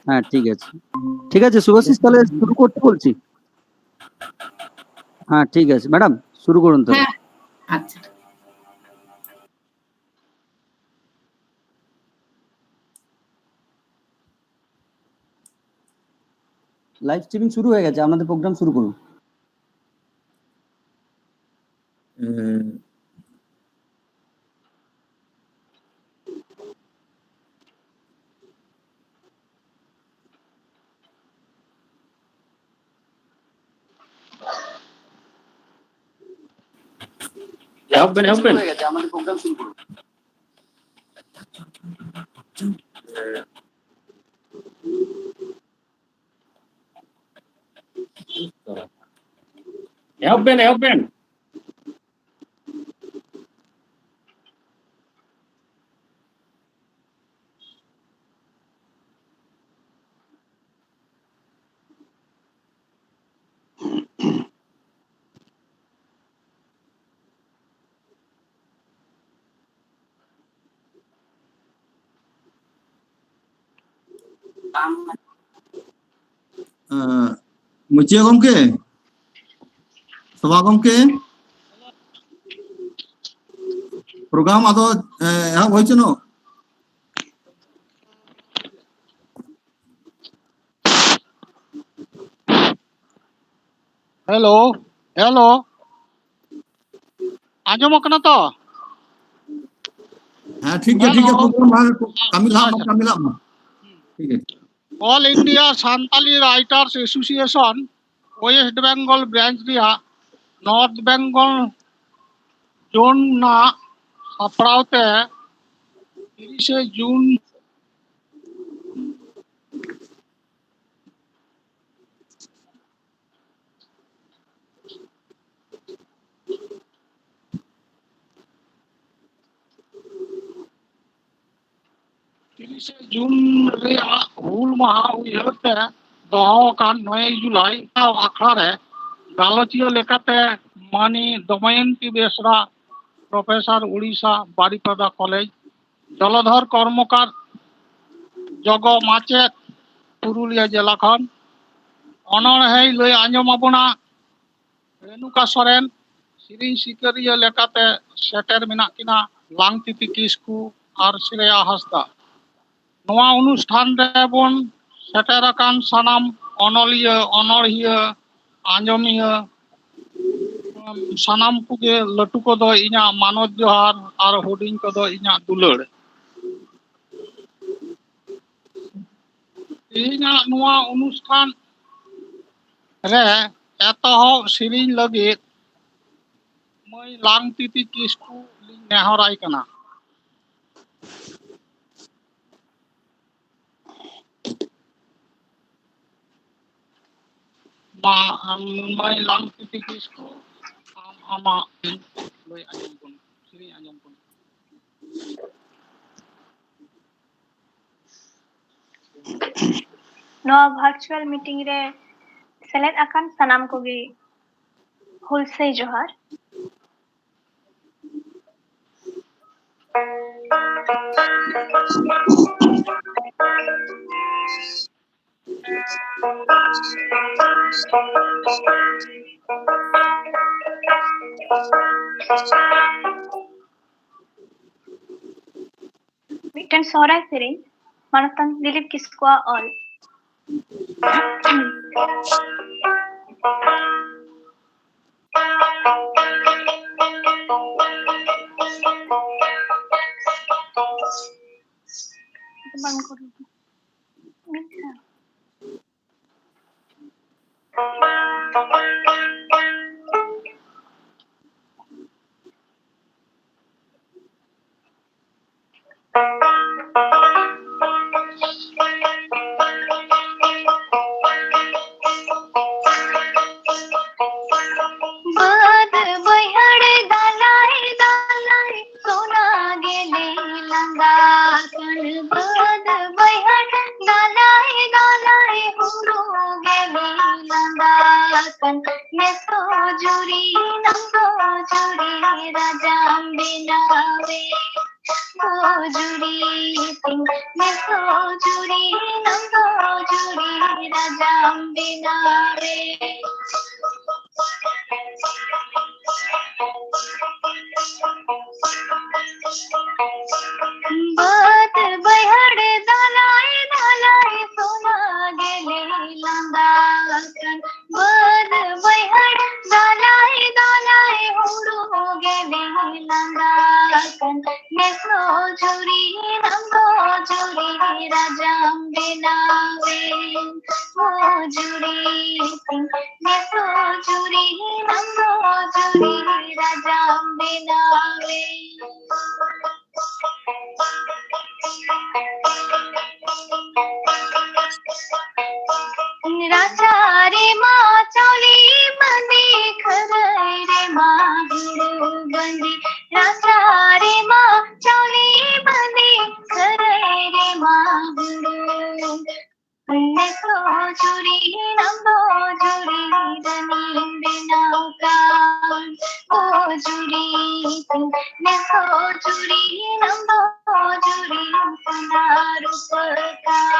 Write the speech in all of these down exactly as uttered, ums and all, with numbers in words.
হ্যাঁ, ঠিক আছে। ঠিক আছে শুভাশিস, তাহলে শুরু করতে বলছি। হ্যাঁ, ঠিক আছে ম্যাডাম, শুরু করুন তাহলে। হ্যাঁ। আচ্ছা। লাইভ স্ট্রিমিং শুরু হয়ে গেছে, আপনাদের প্রোগ্রাম শুরু করুন। এহক বেন, এহক বেন। এহক বেন, এহক বেন। ᱢᱩᱪᱤᱭᱟᱹ ᱜᱚᱢᱠᱮ, ᱥᱚᱵᱷᱟ ᱜᱚᱢᱠᱮ, ᱯᱨᱳᱜᱨᱟᱢ ᱟᱫᱚ ᱮᱦᱚᱵ ᱦᱩᱭ ᱪᱚᱱᱚᱜ᱾ ᱦᱮᱞᱳ, ᱦᱮᱞᱳ, ᱟᱸᱡᱚᱢᱚᱜ ᱠᱟᱱᱟ ᱛᱚ? ᱦᱮᱸ, ᱴᱷᱤᱠ ᱜᱮᱭᱟ, ᱴᱷᱤᱠ ᱜᱮᱭᱟ, ᱯᱨᱳᱜᱨᱟᱢ ᱞᱟᱦᱟ, ᱠᱟᱹᱢᱤ ᱞᱟᱦᱟᱜ ᱢᱟ, ᱠᱟᱹᱢᱤ ᱞᱟᱦᱟᱜ ᱢᱟ᱾ ᱴᱷᱤᱠ ᱜᱮᱭᱟ᱾ All India Santali Writers Association West Bengal branch ᱨᱮᱭᱟᱜ North Bengal zone ᱨᱮᱱᱟᱜ ᱥᱟᱯᱲᱟᱣ ᱛᱮ ᱛᱤᱨᱤᱥᱮ ᱡᱩᱱ ᱛᱤᱨᱤᱥᱮ ᱡᱩᱱ ᱨᱮᱭᱟᱜ ᱦᱩᱞ ᱢᱟᱦᱟ ᱩᱭᱦᱟᱹᱨ ᱛᱮ ᱫᱚᱦᱚ ᱟᱠᱟᱱ ᱱᱚᱭᱮ ᱡᱩᱞᱟᱭ ᱟᱠᱷᱲᱟ ᱨᱮ ᱜᱟᱞᱚᱪᱤᱭᱟᱹ ᱞᱮᱠᱟᱛᱮ ᱢᱟᱹᱱᱤ ᱫᱚᱢᱚᱭᱚᱱᱛᱤ ᱵᱮᱥᱨᱟ, ᱯᱨᱚᱯᱷᱮᱥᱚᱨ ᱩᱲᱤᱥᱥᱟ ᱵᱟᱨᱤᱯᱟᱫᱟ ᱠᱚᱞᱮᱡᱽ, ᱡᱚᱞᱚᱫᱷᱚᱨ ᱠᱚᱨᱢᱚᱠᱟᱨ, ᱡᱚᱜᱚ ᱢᱟᱪᱮᱫ, ᱯᱩᱨᱩᱞᱤᱭᱟᱹ ᱡᱮᱞᱟ ᱠᱷᱚᱱ᱾ ᱚᱱᱚᱬᱦᱮᱭ ᱞᱟᱹᱭ ᱟᱸᱡᱚᱢ ᱟᱵᱚᱱᱟ ᱨᱮᱱᱩᱠᱟ ᱥᱚᱨᱮᱱ᱾ ᱥᱮᱨᱮᱧ ᱥᱤᱠᱟᱹᱨᱤᱭᱟᱹ ᱞᱮᱠᱟᱛᱮ ᱥᱮᱴᱮᱨ ᱢᱮᱱᱟᱜ ᱠᱤᱱᱟ ᱞᱟᱝᱛᱤᱛᱤ ᱠᱤᱥᱠᱩ ᱟᱨ ᱥᱨᱮᱭᱟ ᱦᱟᱸᱥᱫᱟ᱾ ᱱᱚᱣᱟ ᱚᱱᱩᱥᱴᱷᱟᱱ ᱨᱮᱵᱚᱱ ᱥᱮᱴᱮᱨ ᱟᱠᱟᱱ ᱥᱟᱱᱟᱢ ᱚᱱᱚᱞᱤᱭᱟᱹ, ᱚᱱᱚᱬᱦᱤᱭᱟᱹ, ᱟᱸᱡᱚᱢᱤᱭᱟᱹ, ᱥᱟᱱᱟᱢ ᱠᱚᱜᱮ, ᱞᱟᱹᱴᱩ ᱠᱚᱫᱚ ᱤᱧᱟᱹᱜ ᱢᱟᱱᱚᱛ ᱡᱚᱦᱟᱨ ᱟᱨ ᱦᱩᱰᱤᱧ ᱠᱚᱫᱚ ᱤᱧᱟᱹᱜ ᱫᱩᱞᱟᱹᱲ᱾ ᱛᱮᱦᱮᱧᱟᱜ ᱱᱚᱣᱟ ᱚᱱᱩᱥᱴᱷᱟᱱ ᱨᱮ ᱮᱛᱚᱦᱚᱵ ᱥᱮᱨᱮᱧ ᱞᱟᱹᱜᱤᱫ ᱢᱟᱹᱭ ᱞᱟᱝᱛᱤᱛᱤ ᱠᱤᱥᱠᱩ ᱞᱤᱧ ᱱᱮᱦᱚᱨᱟᱭ ᱠᱟᱱᱟ᱾ ᱢᱟ, ᱟᱢ, ᱢᱟᱹᱭ ᱞᱟᱝᱛᱤᱛᱤ ᱠᱤᱥᱠᱩ, ᱟᱢ ᱟᱢᱟᱜ ᱞᱟᱹᱭ ᱟᱸᱡᱚᱢ ᱵᱚᱱ, ᱥᱮᱨᱮᱧ ᱟᱸᱡᱚᱢ ᱵᱚᱱ᱾ ᱱᱚᱣᱟ virtual meeting ᱨᱮ ᱥᱮᱞᱮᱫ ᱟᱠᱟᱱ ᱥᱟᱱᱟᱢ ᱠᱚᱜᱮ ᱦᱩᱞᱥᱟᱹᱭ ᱡᱚᱦᱟᱨ᱾ ᱢᱤᱫᱴᱮᱱ ᱥᱚᱦᱨᱟᱭ ᱥᱮᱨᱮᱧ, ᱢᱟᱱᱚᱛᱟᱱ ᱫᱤᱞᱤᱯ ᱠᱤᱥᱠᱩᱣᱟᱜ ᱚᱞ᱾ ᱵᱟᱝ ᱠᱚ ᱨᱚᱲ᱾ ᱵᱟᱹᱫᱽ ᱵᱟᱹᱭᱦᱟᱹᱲ ᱫᱟᱞᱟᱭ ᱫᱟᱞᱟᱭ ᱥᱚᱱᱟ ᱜᱮᱞᱮ ᱞᱟᱸᱜᱟ ᱠᱟᱱ, ᱵᱟᱹᱫᱽ ᱵᱟᱹᱭᱦᱟᱹᱲ ᱫᱟᱞᱟᱭ ᱫᱟᱞᱟᱭ ᱦᱩᱲᱩ ᱜᱮᱞᱮ ᱞᱟᱸᱜᱟ ᱠᱟᱱ, ᱢᱮᱥᱚ ᱡᱩᱨᱤ ᱱᱚᱥᱚ ᱡᱩᱨᱤ ᱨᱟᱡᱟᱢ ᱵᱮᱱᱟᱣᱮ, ᱥᱚ ᱡᱩᱨᱤ ᱛᱤᱧ ᱢᱮᱥᱚ ᱡᱩᱨᱤ ᱱᱚᱥᱚ ᱡᱩᱨᱤ ᱨᱟᱡᱟᱢ ᱵᱮᱱᱟᱣᱮ᱾ ᱵᱟᱹᱫᱽ ᱵᱟᱹᱭᱦᱟᱹᱲ ᱫᱟᱞᱟᱭ ᱫᱟᱞᱟᱭ ᱥᱚᱱᱟ ᱜᱮᱞᱮ ᱞᱟᱸᱫᱟ ᱟᱠᱟᱱ᱾ ᱵᱟᱹᱫᱽ ᱵᱟᱹᱭᱦᱟᱹᱲ ᱫᱟᱞᱟᱭ ᱫᱟᱞᱟᱭ ᱦᱩᱲᱩ ᱜᱮᱞᱮ ᱞᱟᱸᱫᱟ ᱟᱠᱟᱱ᱾ ᱱᱮᱥ ᱫᱚ ᱡᱩᱨᱤ ᱱᱟᱢ ᱫᱚ ᱡᱩᱨᱤ ᱨᱟᱡᱟᱢ ᱵᱮᱱᱟᱣᱮᱱ᱾ ᱢᱚᱡᱩᱨᱤ ᱛᱤᱧ ᱱᱮᱥ ᱫᱚ ᱡᱩᱨᱤ ᱱᱟᱢ ᱫᱚ ᱡᱩᱨᱤ ᱨᱟᱡᱟᱢ ᱵᱮᱱᱟᱣᱮᱱ᱾ ᱨᱟᱪᱟ ᱨᱮᱢᱟ ᱪᱟᱣᱞᱮ ᱵᱟᱸᱫᱮ, ᱠᱷᱟᱹᱨᱟᱹᱭ ᱨᱮᱢᱟ ᱦᱩᱲᱩ ᱵᱟᱸᱫᱮ᱾ ᱨᱟᱪᱟ ᱨᱮᱢᱟ ᱪᱟᱣᱞᱮ ᱵᱟᱸᱫᱮ, ᱠᱷᱟᱹᱨᱟᱹᱭ ᱨᱮᱢᱟ ᱦᱩᱲᱩ᱾ ᱱᱮᱥ ᱫᱚ ᱡᱩᱨᱤ ᱱᱟᱢ ᱫᱚ ᱡᱩᱨᱤ ᱨᱟᱱᱤᱢ ᱵᱮᱱᱟᱣ ᱠᱟᱱ᱾ ᱚ ᱡᱩᱨᱤ, ᱱᱮᱥ ᱫᱚ ᱡᱩᱨᱤ ᱱᱟᱢ ᱫᱚ ᱡᱩᱨᱤ ᱥᱚᱱᱟ ᱨᱩᱯᱟᱹ ᱠᱟᱱ᱾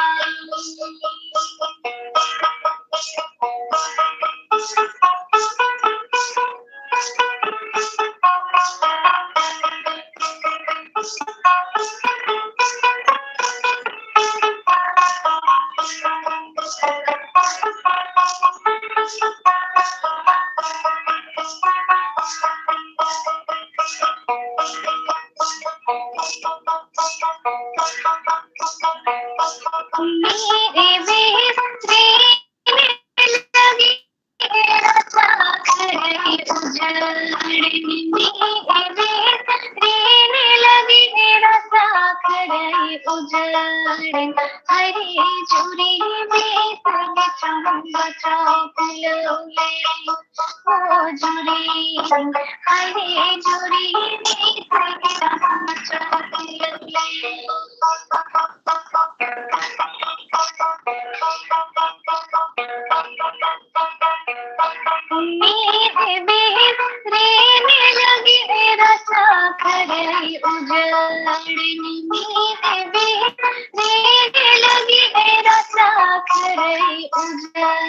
ᱩᱡᱟᱹᱲ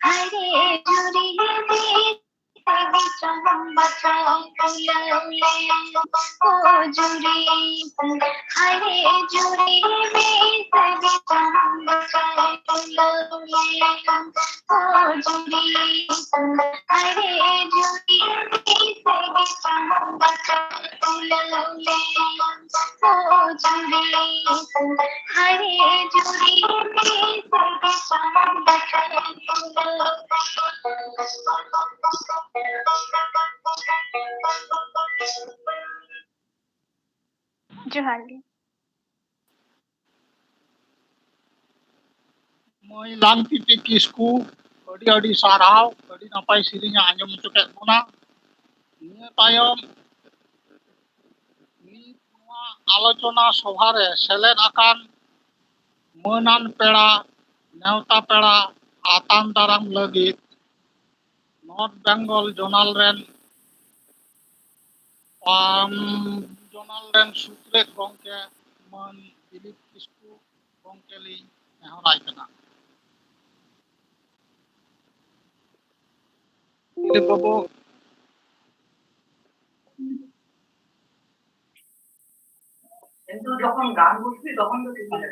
ᱦᱟᱭᱨᱮ ᱡᱩᱨᱤ ᱵᱤᱥ ᱜᱮᱪᱚᱝ ᱵᱟᱪᱷᱟᱣ ᱠᱩᱞᱟᱹᱣ ᱞᱮ᱾ ᱚ ᱡᱩᱨᱤ ᱦᱟᱭᱨᱮ ᱡᱩᱨᱤ ᱵᱤᱥ ᱜᱮᱪᱚᱝ ᱵᱟᱪᱷᱟᱣ ᱠᱩᱞᱟᱹᱣ ᱞᱮ᱾ ᱚ ᱡᱩᱨᱤ ᱦᱟᱭᱨᱮ ᱡᱩᱨᱤ ᱵᱤᱥ ᱜᱮᱪᱚᱝ ᱵᱟᱪᱷᱟᱣ ᱠᱩᱞᱟᱹᱣ ᱞᱮ᱾ ᱚ ᱡᱩᱨᱤ ᱦᱟᱭᱨᱮ ᱡᱩᱨᱤ ᱵᱤᱥ ᱜᱮᱪᱚᱝ ᱵᱟᱪᱷᱟᱣ ᱠᱩᱞᱟᱹᱣ ᱞᱮ᱾ ᱡᱚᱦᱟᱨ ᱜᱮ᱾ ᱢᱟᱹᱭ ᱞᱟᱝᱯᱤᱯᱤ ᱠᱤᱥᱠᱩ, ᱟᱹᱰᱤ ᱟᱹᱰᱤ ᱥᱟᱨᱦᱟᱣ, ᱟᱹᱰᱤ ᱱᱟᱯᱟᱭ ᱥᱮᱨᱮᱧ ᱮ ᱟᱸᱡᱚᱢ ᱦᱚᱪᱚ ᱠᱮᱫ ᱵᱚᱱᱟ᱾ ᱱᱤᱭᱟᱹ ᱛᱟᱭᱚᱢ ᱱᱤᱛ ᱱᱚᱣᱟ ᱟᱞᱳᱪᱚᱱᱟ ᱥᱚᱵᱷᱟ ᱨᱮ ᱥᱮᱞᱮᱫ ᱟᱠᱟᱱ ᱢᱟᱹᱱᱟᱱ ᱯᱮᱲᱟ, ᱱᱮᱣᱛᱟ ᱯᱮᱲᱟ ᱟᱛᱟᱝ ᱫᱟᱨᱟᱢ ᱞᱟᱹᱜᱤᱫ ᱱᱚᱨᱛᱷ ᱵᱮᱝᱜᱚᱞ ᱡᱳᱱᱟᱞ ᱨᱮᱱ, ᱟᱢ, ᱡᱳᱱᱟᱞ ᱨᱮᱱ ᱥᱩᱛᱨᱮᱛ ᱜᱚᱢᱠᱮ ᱢᱟᱹᱱ ᱫᱤᱞᱤᱯ ᱠᱤᱥᱠᱩ ᱜᱚᱢᱠᱮ ᱞᱤᱧ ᱱᱮᱦᱚᱨᱟᱭ ᱠᱟᱱᱟ᱾ ᱫᱤᱞᱤᱯ ᱵᱟᱹᱵᱩ, ᱠᱤᱱᱛᱩ ᱡᱚᱠᱷᱚᱱ ᱜᱟᱱ ᱵᱩᱡᱽᱵᱤ, ᱛᱚᱠᱷᱚᱱ ᱫᱚ ᱴᱷᱤᱠ ᱜᱮ᱾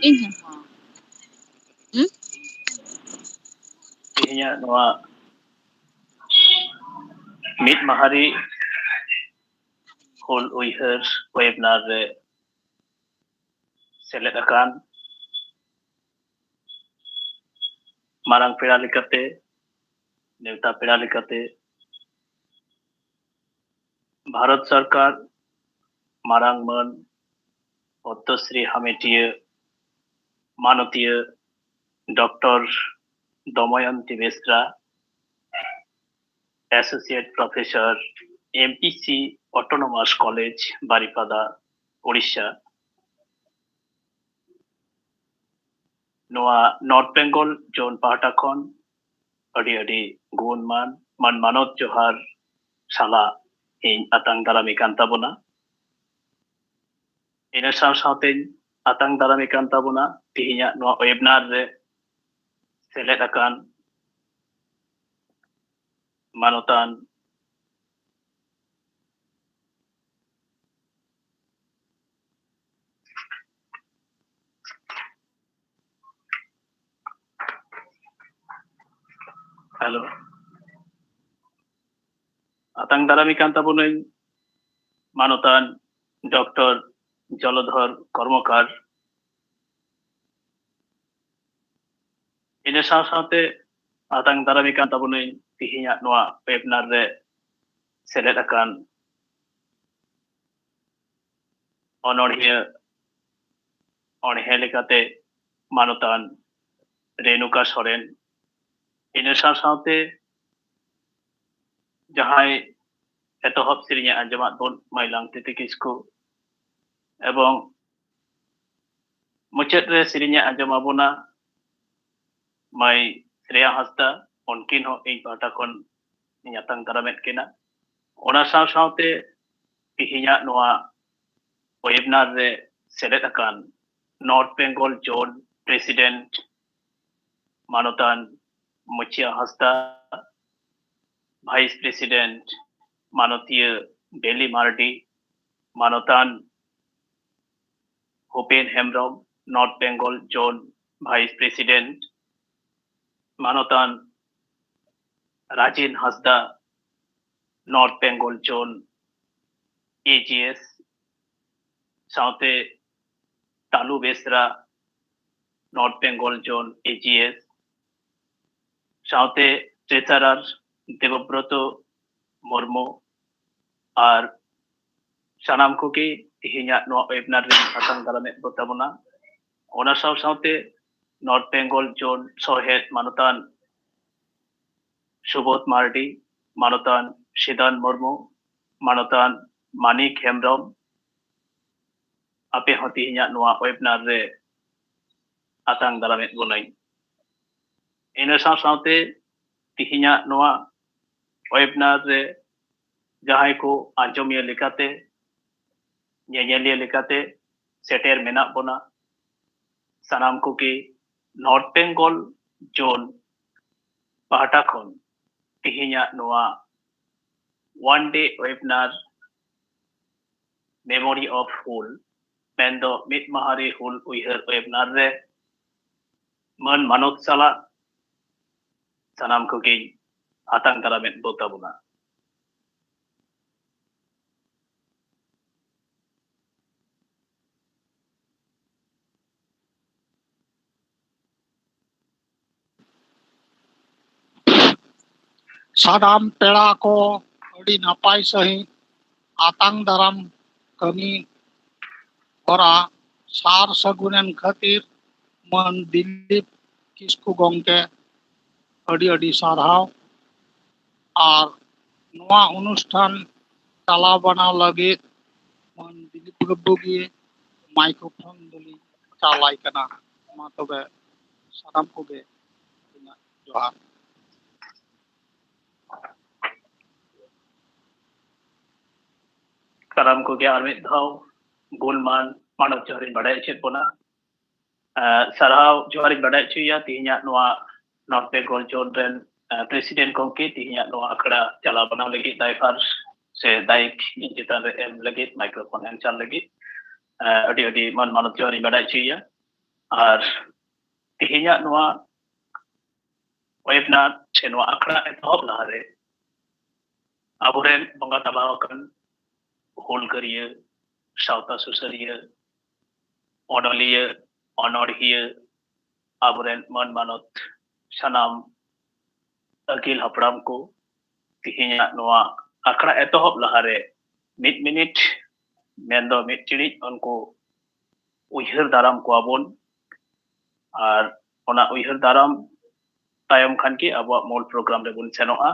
ᱤᱧ ᱦᱚᱸ᱾ ᱦᱩᱸ? ᱛᱮᱦᱮᱧᱟᱜ ᱱᱚᱣᱟ ᱢᱤᱫ ᱢᱟᱦᱟᱨᱤ ᱦᱩᱞ ᱩᱭᱦᱟᱹᱨ webinar ᱨᱮ ᱥᱮᱞᱮᱫ ᱟᱠᱟᱱ ᱢᱟᱨᱟᱝ ᱯᱮᱲᱟ ᱞᱮᱠᱟᱛᱮ, ᱱᱮᱣᱛᱟ ᱯᱮᱲᱟ ᱞᱮᱠᱟᱛᱮ, ᱵᱷᱟᱨᱚᱛ ᱥᱚᱨᱠᱟᱨ ᱢᱟᱨᱟᱝ ᱢᱟᱹᱱ ᱯᱚᱫᱽᱢᱚᱥᱨᱤ ᱦᱟᱢᱮᱴᱤᱭᱟᱹ ᱢᱟᱱᱚᱛᱤᱭᱟᱹ ᱰᱚᱠᱴᱚᱨ ᱫᱚᱢᱚᱭᱚᱱᱛᱤ ᱵᱮᱥᱨᱟ, Associate Professor, M P C, Autonomous College, ᱵᱟᱨᱤᱯᱟᱫᱟ, ᱳᱰᱤᱥᱟ᱾ ᱱᱚᱣᱟ ᱱᱚᱨᱛᱷ ᱵᱮᱝᱜᱚᱞ ᱡᱳᱱ ᱯᱟᱦᱴᱟ ᱠᱷᱚᱱ ᱟᱹᱰᱤ ᱟᱹᱰᱤ ᱜᱩᱱᱢᱟᱱ ᱢᱟᱱ ᱢᱟᱱᱚᱛ ᱡᱚᱦᱟᱨ ᱥᱟᱞᱟᱜ ᱤᱧ ᱟᱛᱟᱝ ᱫᱟᱨᱟᱢᱮ ᱠᱟᱱ ᱛᱟᱵᱚᱱᱟ᱾ ᱤᱱᱟᱹ ᱥᱟᱶ ᱥᱟᱶᱛᱮᱧ ᱟᱛᱟᱝ ᱫᱟᱨᱟᱢᱮ ᱠᱟᱱ ᱛᱟᱵᱚᱱᱟ ᱛᱮᱦᱮᱧᱟᱜ ᱱᱚᱣᱟ webinar ᱨᱮ ᱥᱮᱞᱮᱫ ᱟᱠᱟᱱ ᱢᱟᱱᱚᱛᱟᱱ ᱦᱮᱞᱳ, ᱟᱛᱟᱝ ᱫᱟᱨᱟᱢᱮ ᱠᱟᱱ ᱛᱟᱵᱚᱱᱟᱹᱧ ᱢᱟᱱᱚᱛᱟᱱ ᱰᱚᱠᱴᱚᱨ ᱡᱚᱞᱚᱫᱷᱚᱨ ᱠᱚᱨᱢᱚᱠᱟᱨ᱾ ᱤᱱᱟᱹ ᱥᱟᱶ ᱥᱟᱶᱛᱮ ᱟᱛᱟᱝ ᱫᱟᱨᱟᱢᱮ ᱠᱟᱱ ᱛᱟᱵᱚᱱᱟᱹᱧ ᱛᱮᱦᱮᱧᱟᱜ ᱱᱚᱣᱟ webinar ᱨᱮ ᱥᱮᱞᱮᱫ ᱟᱠᱟᱱ ᱚᱱᱚᱬᱦᱤᱭᱟᱹ, ᱚᱬᱦᱮ ᱞᱮᱠᱟᱛᱮ ᱢᱟᱱᱚᱛᱟᱱ ᱨᱮᱱᱩᱠᱟ ᱥᱚᱨᱮᱱ᱾ ᱤᱱᱟᱹ ᱥᱟᱶ ᱥᱟᱶᱛᱮ ᱡᱟᱦᱟᱸᱭ ᱮᱛᱚᱦᱚᱵ ᱥᱮᱨᱮᱧᱮ ᱟᱸᱡᱚᱢᱟᱫ ᱵᱚᱱ, ᱢᱟᱹᱭ ᱞᱟᱝᱛᱤᱛᱤ ᱠᱤᱥᱠᱩ, ᱮᱵᱚᱝ ᱢᱩᱪᱟᱹᱫ ᱨᱮ ᱥᱮᱨᱮᱧᱮ ᱟᱸᱡᱚᱢ ᱟᱵᱚᱱᱟ ᱢᱟᱹᱭ ᱥᱨᱮᱭᱟ ᱦᱟᱸᱥᱫᱟ, ᱩᱱᱠᱤᱱ ᱦᱚᱸ ᱤᱧ ᱯᱟᱦᱴᱟ ᱠᱷᱚᱱ ᱤᱧ ᱟᱛᱟᱝ ᱫᱟᱨᱟᱢᱮᱫ ᱠᱤᱱᱟ᱾ ᱚᱱᱟ ᱥᱟᱶ ᱥᱟᱶᱛᱮ ᱛᱮᱦᱮᱧᱟᱜ ᱱᱚᱣᱟ webinar ᱨᱮ ᱥᱮᱞᱮᱫ ᱟᱠᱟᱱ ᱱᱚᱨᱛᱷ ᱵᱮᱝᱜᱚᱞ ᱡᱳᱱ ᱯᱨᱮᱥᱤᱰᱮᱱᱴ ᱢᱟᱱᱚᱛᱟᱱ ᱢᱩᱪᱤᱭᱟ ᱦᱟᱸᱥᱫᱟ, ᱵᱷᱟᱭᱤᱥ ᱯᱨᱮᱥᱤᱰᱮᱱᱴ ᱢᱟᱱᱚᱛᱤᱭᱟᱹ ᱵᱮᱞᱤ ᱢᱟᱨᱰᱤ, ᱢᱟᱱᱚᱛᱟᱱ Bhupen Hembrom, north Bengal zone vice president, ᱢᱟᱱᱚᱛᱟᱱ Rajen Hansda, north Bengal zone A G S, ᱥᱟᱶᱛᱮ ᱛᱟᱞᱩ ᱵᱮᱥᱨᱟ, north Bengal zone A G S, ᱥᱟᱶᱛᱮ ᱴᱨᱮᱡᱟᱨᱟᱨ ᱫᱮᱵᱚᱵᱨᱚᱛᱚ ᱢᱩᱨᱢᱩ ᱟᱨ ᱥᱟᱱᱟᱢ ᱠᱚᱜᱮ ᱛᱮᱦᱮᱧᱟᱜ ᱱᱚᱣᱟ ᱣᱮᱵᱤᱱᱟᱨ ᱨᱮ ᱟᱛᱟᱝ ᱫᱟᱨᱟᱢᱮᱫ ᱠᱚ ᱛᱟᱵᱚᱱᱟ᱾ ᱚᱱᱟ ᱥᱟᱶ ᱥᱟᱶᱛᱮ ᱱᱚᱨᱛᱷ ᱵᱮᱝᱜᱚᱞ ᱡᱳᱱ ᱥᱚᱦᱮᱫ ᱢᱟᱱᱚᱛᱟᱱ ᱥᱩᱵᱳᱫᱷ ᱢᱟᱨᱰᱤ, ᱢᱟᱱᱚᱛᱟᱱ ᱥᱤᱫᱟᱱ ᱢᱩᱨᱢᱩ, ᱢᱟᱱᱚᱛᱟᱱ ᱢᱟᱱᱤᱠ ᱦᱮᱢᱵᱨᱚᱢ, ᱟᱯᱮ ᱦᱚᱸ ᱛᱮᱦᱮᱧᱟᱜ ᱱᱚᱣᱟ ᱣᱮᱵᱤᱱᱟᱨ ᱨᱮ ᱟᱛᱟᱝ ᱫᱟᱨᱟᱢᱮᱫ ᱵᱚᱱᱟᱹᱧ᱾ ᱤᱱᱟᱹ ᱥᱟᱶ ᱥᱟᱶᱛᱮ ᱛᱮᱦᱮᱧᱟᱜ ᱱᱚᱣᱟ ᱣᱮᱵᱤᱱᱟᱨ ᱨᱮ ᱡᱟᱦᱟᱸᱭ ᱠᱚ ᱟᱸᱡᱚᱢᱤᱭᱟᱹ ᱞᱮᱠᱟᱛᱮ, ᱧᱮᱧᱮᱞᱤᱭᱟᱹ ᱞᱮᱠᱟᱛᱮ ᱥᱮᱴᱮᱨ ᱢᱮᱱᱟᱜ ᱵᱚᱱᱟ, ᱥᱟᱱᱟᱢ ᱠᱚᱜᱮ ᱱᱚᱨᱛᱷ ᱵᱮᱝᱜᱚᱞ ᱡᱳᱱ ᱯᱟᱦᱴᱟ ᱠᱷᱚᱱ ᱛᱮᱦᱮᱧᱟᱜ ᱱᱚᱣᱟ ᱚᱣᱟᱱ ᱰᱮ ᱣᱮᱵᱤᱱᱟᱨ ᱢᱮᱢᱳᱨᱤ ᱚᱯᱷ ᱦᱩᱞ, ᱢᱮᱱᱫᱚ ᱢᱤᱫ ᱢᱟᱦᱟ ᱨᱮ ᱦᱩᱞ ᱩᱭᱦᱟᱹᱨ ᱣᱮᱵᱤᱱᱟᱨ ᱨᱮ ᱢᱟᱹᱱ ᱢᱟᱱᱚᱛ ᱥᱟᱞᱟᱜ ᱥᱟᱱᱟᱢ ᱠᱚᱜᱮᱧ ᱟᱛᱟᱝ ᱫᱟᱨᱟᱢᱮᱫ ᱵᱚ ᱛᱟᱵᱚᱱᱟ᱾ ᱥᱟᱱᱟᱢ ᱯᱮᱲᱟ ᱠᱚ ᱟᱹᱰᱤ ᱱᱟᱯᱟᱭ ᱥᱟᱺᱦᱤᱡ ᱟᱛᱟᱝ ᱫᱟᱨᱟᱢ ᱠᱟᱹᱢᱤ ᱦᱚᱨᱟ ᱥᱟᱨ ᱥᱟᱹᱜᱩᱱᱮᱱ ᱠᱷᱟᱹᱛᱤᱨ ᱢᱟᱹᱱ ᱫᱤᱞᱤᱯ ᱠᱤᱥᱠᱩ ᱜᱚᱢᱠᱮ ᱟᱹᱰᱤ ᱟᱹᱰᱤ ᱥᱟᱨᱦᱟᱣ᱾ ᱟᱨ ᱱᱚᱣᱟ ᱚᱱᱩᱥᱴᱷᱟᱱ ᱪᱟᱞᱟᱣ ᱵᱟᱱᱟᱣ ᱞᱟᱹᱜᱤᱫ ᱢᱟᱹᱱ ᱫᱤᱞᱤᱯ ᱵᱟᱹᱵᱩ ᱜᱮ ᱢᱟᱭᱠᱨᱳᱯᱷᱳᱱ ᱫᱚᱞᱤᱧ ᱪᱟᱞᱟᱭ ᱠᱟᱱᱟ᱾ ᱢᱟ ᱛᱚᱵᱮ ᱥᱟᱱᱟᱢ ᱠᱚᱜᱮ ᱤᱧᱟᱹᱜ ᱡᱚᱦᱟᱨ᱾ ᱥᱟᱱᱟᱢ ᱠᱚᱜᱮ ᱟᱨ ᱢᱤᱫ ᱫᱷᱟᱣ ᱜᱩᱱᱢᱟᱱ ᱢᱟᱱᱚᱛ ᱡᱚᱦᱟᱨ ᱤᱧ ᱵᱟᱰᱟᱭ ᱦᱚᱪᱚᱭᱮᱫ ᱵᱚᱱᱟ᱾ ᱟᱸ, ᱥᱟᱨᱦᱟᱣ ᱡᱚᱦᱟᱨ ᱤᱧ ᱵᱟᱰᱟᱭ ᱦᱚᱪᱚᱭᱮᱭᱟ ᱛᱮᱦᱮᱧᱟᱜ ᱱᱚᱣᱟ ᱱᱚᱨᱛᱷ ᱵᱮᱝᱜᱚᱞ ᱡᱳᱱ ᱨᱮᱱ, ᱟᱸ, ᱯᱨᱮᱥᱤᱰᱮᱱᱴ ᱜᱚᱢᱠᱮ ᱛᱮᱦᱮᱧᱟᱜ ᱱᱚᱣᱟ ᱟᱠᱷᱲᱟ ᱪᱟᱞᱟᱣ ᱵᱟᱱᱟᱣ ᱞᱟᱹᱜᱤᱫ, ᱫᱟᱭᱵᱷᱟᱨ ᱥᱮ ᱫᱟᱭᱤᱠ ᱤᱧ ᱪᱮᱛᱟᱱ ᱨᱮ ᱮᱢ ᱞᱟᱹᱜᱤᱫ, ᱢᱟᱭᱠᱨᱳᱯᱷᱳᱱ ᱮᱢ ᱪᱟᱞ ᱞᱟᱹᱜᱤᱫ, ᱟᱸ, ᱟᱹᱰᱤ ᱟᱹᱰᱤ ᱢᱟᱹᱱ ᱢᱟᱱᱚᱛ ᱡᱚᱦᱟᱨ ᱤᱧ ᱵᱟᱰᱟᱭ ᱦᱚᱪᱚᱭᱮᱭᱟ᱾ ᱟᱨ ᱛᱮᱦᱮᱧᱟᱜ ᱱᱚᱣᱟ ᱣᱮᱵᱤᱱᱟᱨ ᱥᱮ ᱱᱚᱣᱟ ᱟᱠᱷᱲᱟ ᱮᱛᱚᱦᱚᱵ ᱞᱟᱦᱟᱨᱮ ᱟᱵᱚᱨᱮᱱ ᱵᱚᱸᱜᱟ ᱛᱟᱞᱟ ᱟᱠᱟᱱ ᱦᱩᱞᱜᱟᱹᱨᱤᱭᱟᱹ, ᱥᱟᱶᱛᱟ ᱥᱩᱥᱟᱹᱨᱤᱭᱟᱹ, ᱚᱱᱚᱞᱤᱭᱟᱹ, ᱚᱱᱚᱬᱦᱤᱭᱟᱹ, ᱟᱵᱚᱨᱮᱱ ᱢᱟᱹᱱ ᱢᱟᱱᱚᱛ ᱥᱟᱱᱟᱢ ᱟᱹᱜᱤᱞ ᱦᱟᱯᱲᱟᱢ ᱠᱚ ᱛᱮᱦᱮᱧᱟᱜ ᱱᱚᱣᱟ ᱟᱠᱷᱲᱟ ᱮᱛᱚᱦᱚᱵ ᱞᱟᱦᱟᱨᱮ ᱢᱤᱫ ᱢᱤᱱᱤᱴ, ᱢᱮᱱᱫᱚ ᱢᱤᱫ ᱴᱤᱲᱤᱡ ᱩᱱᱠᱩ ᱩᱭᱦᱟᱹᱨ ᱫᱟᱨᱟᱢ ᱠᱚᱣᱟ ᱵᱚᱱ᱾ ᱟᱨ ᱚᱱᱟ ᱩᱭᱦᱟᱹᱨ ᱫᱟᱨᱟᱢ ᱛᱟᱭᱚᱢ ᱠᱷᱟᱱ ᱜᱮ ᱟᱵᱚᱣᱟᱜ ᱢᱩᱞ ᱯᱨᱳᱜᱨᱟᱢ ᱨᱮᱵᱚᱱ ᱥᱮᱱᱚᱜᱼᱟ᱾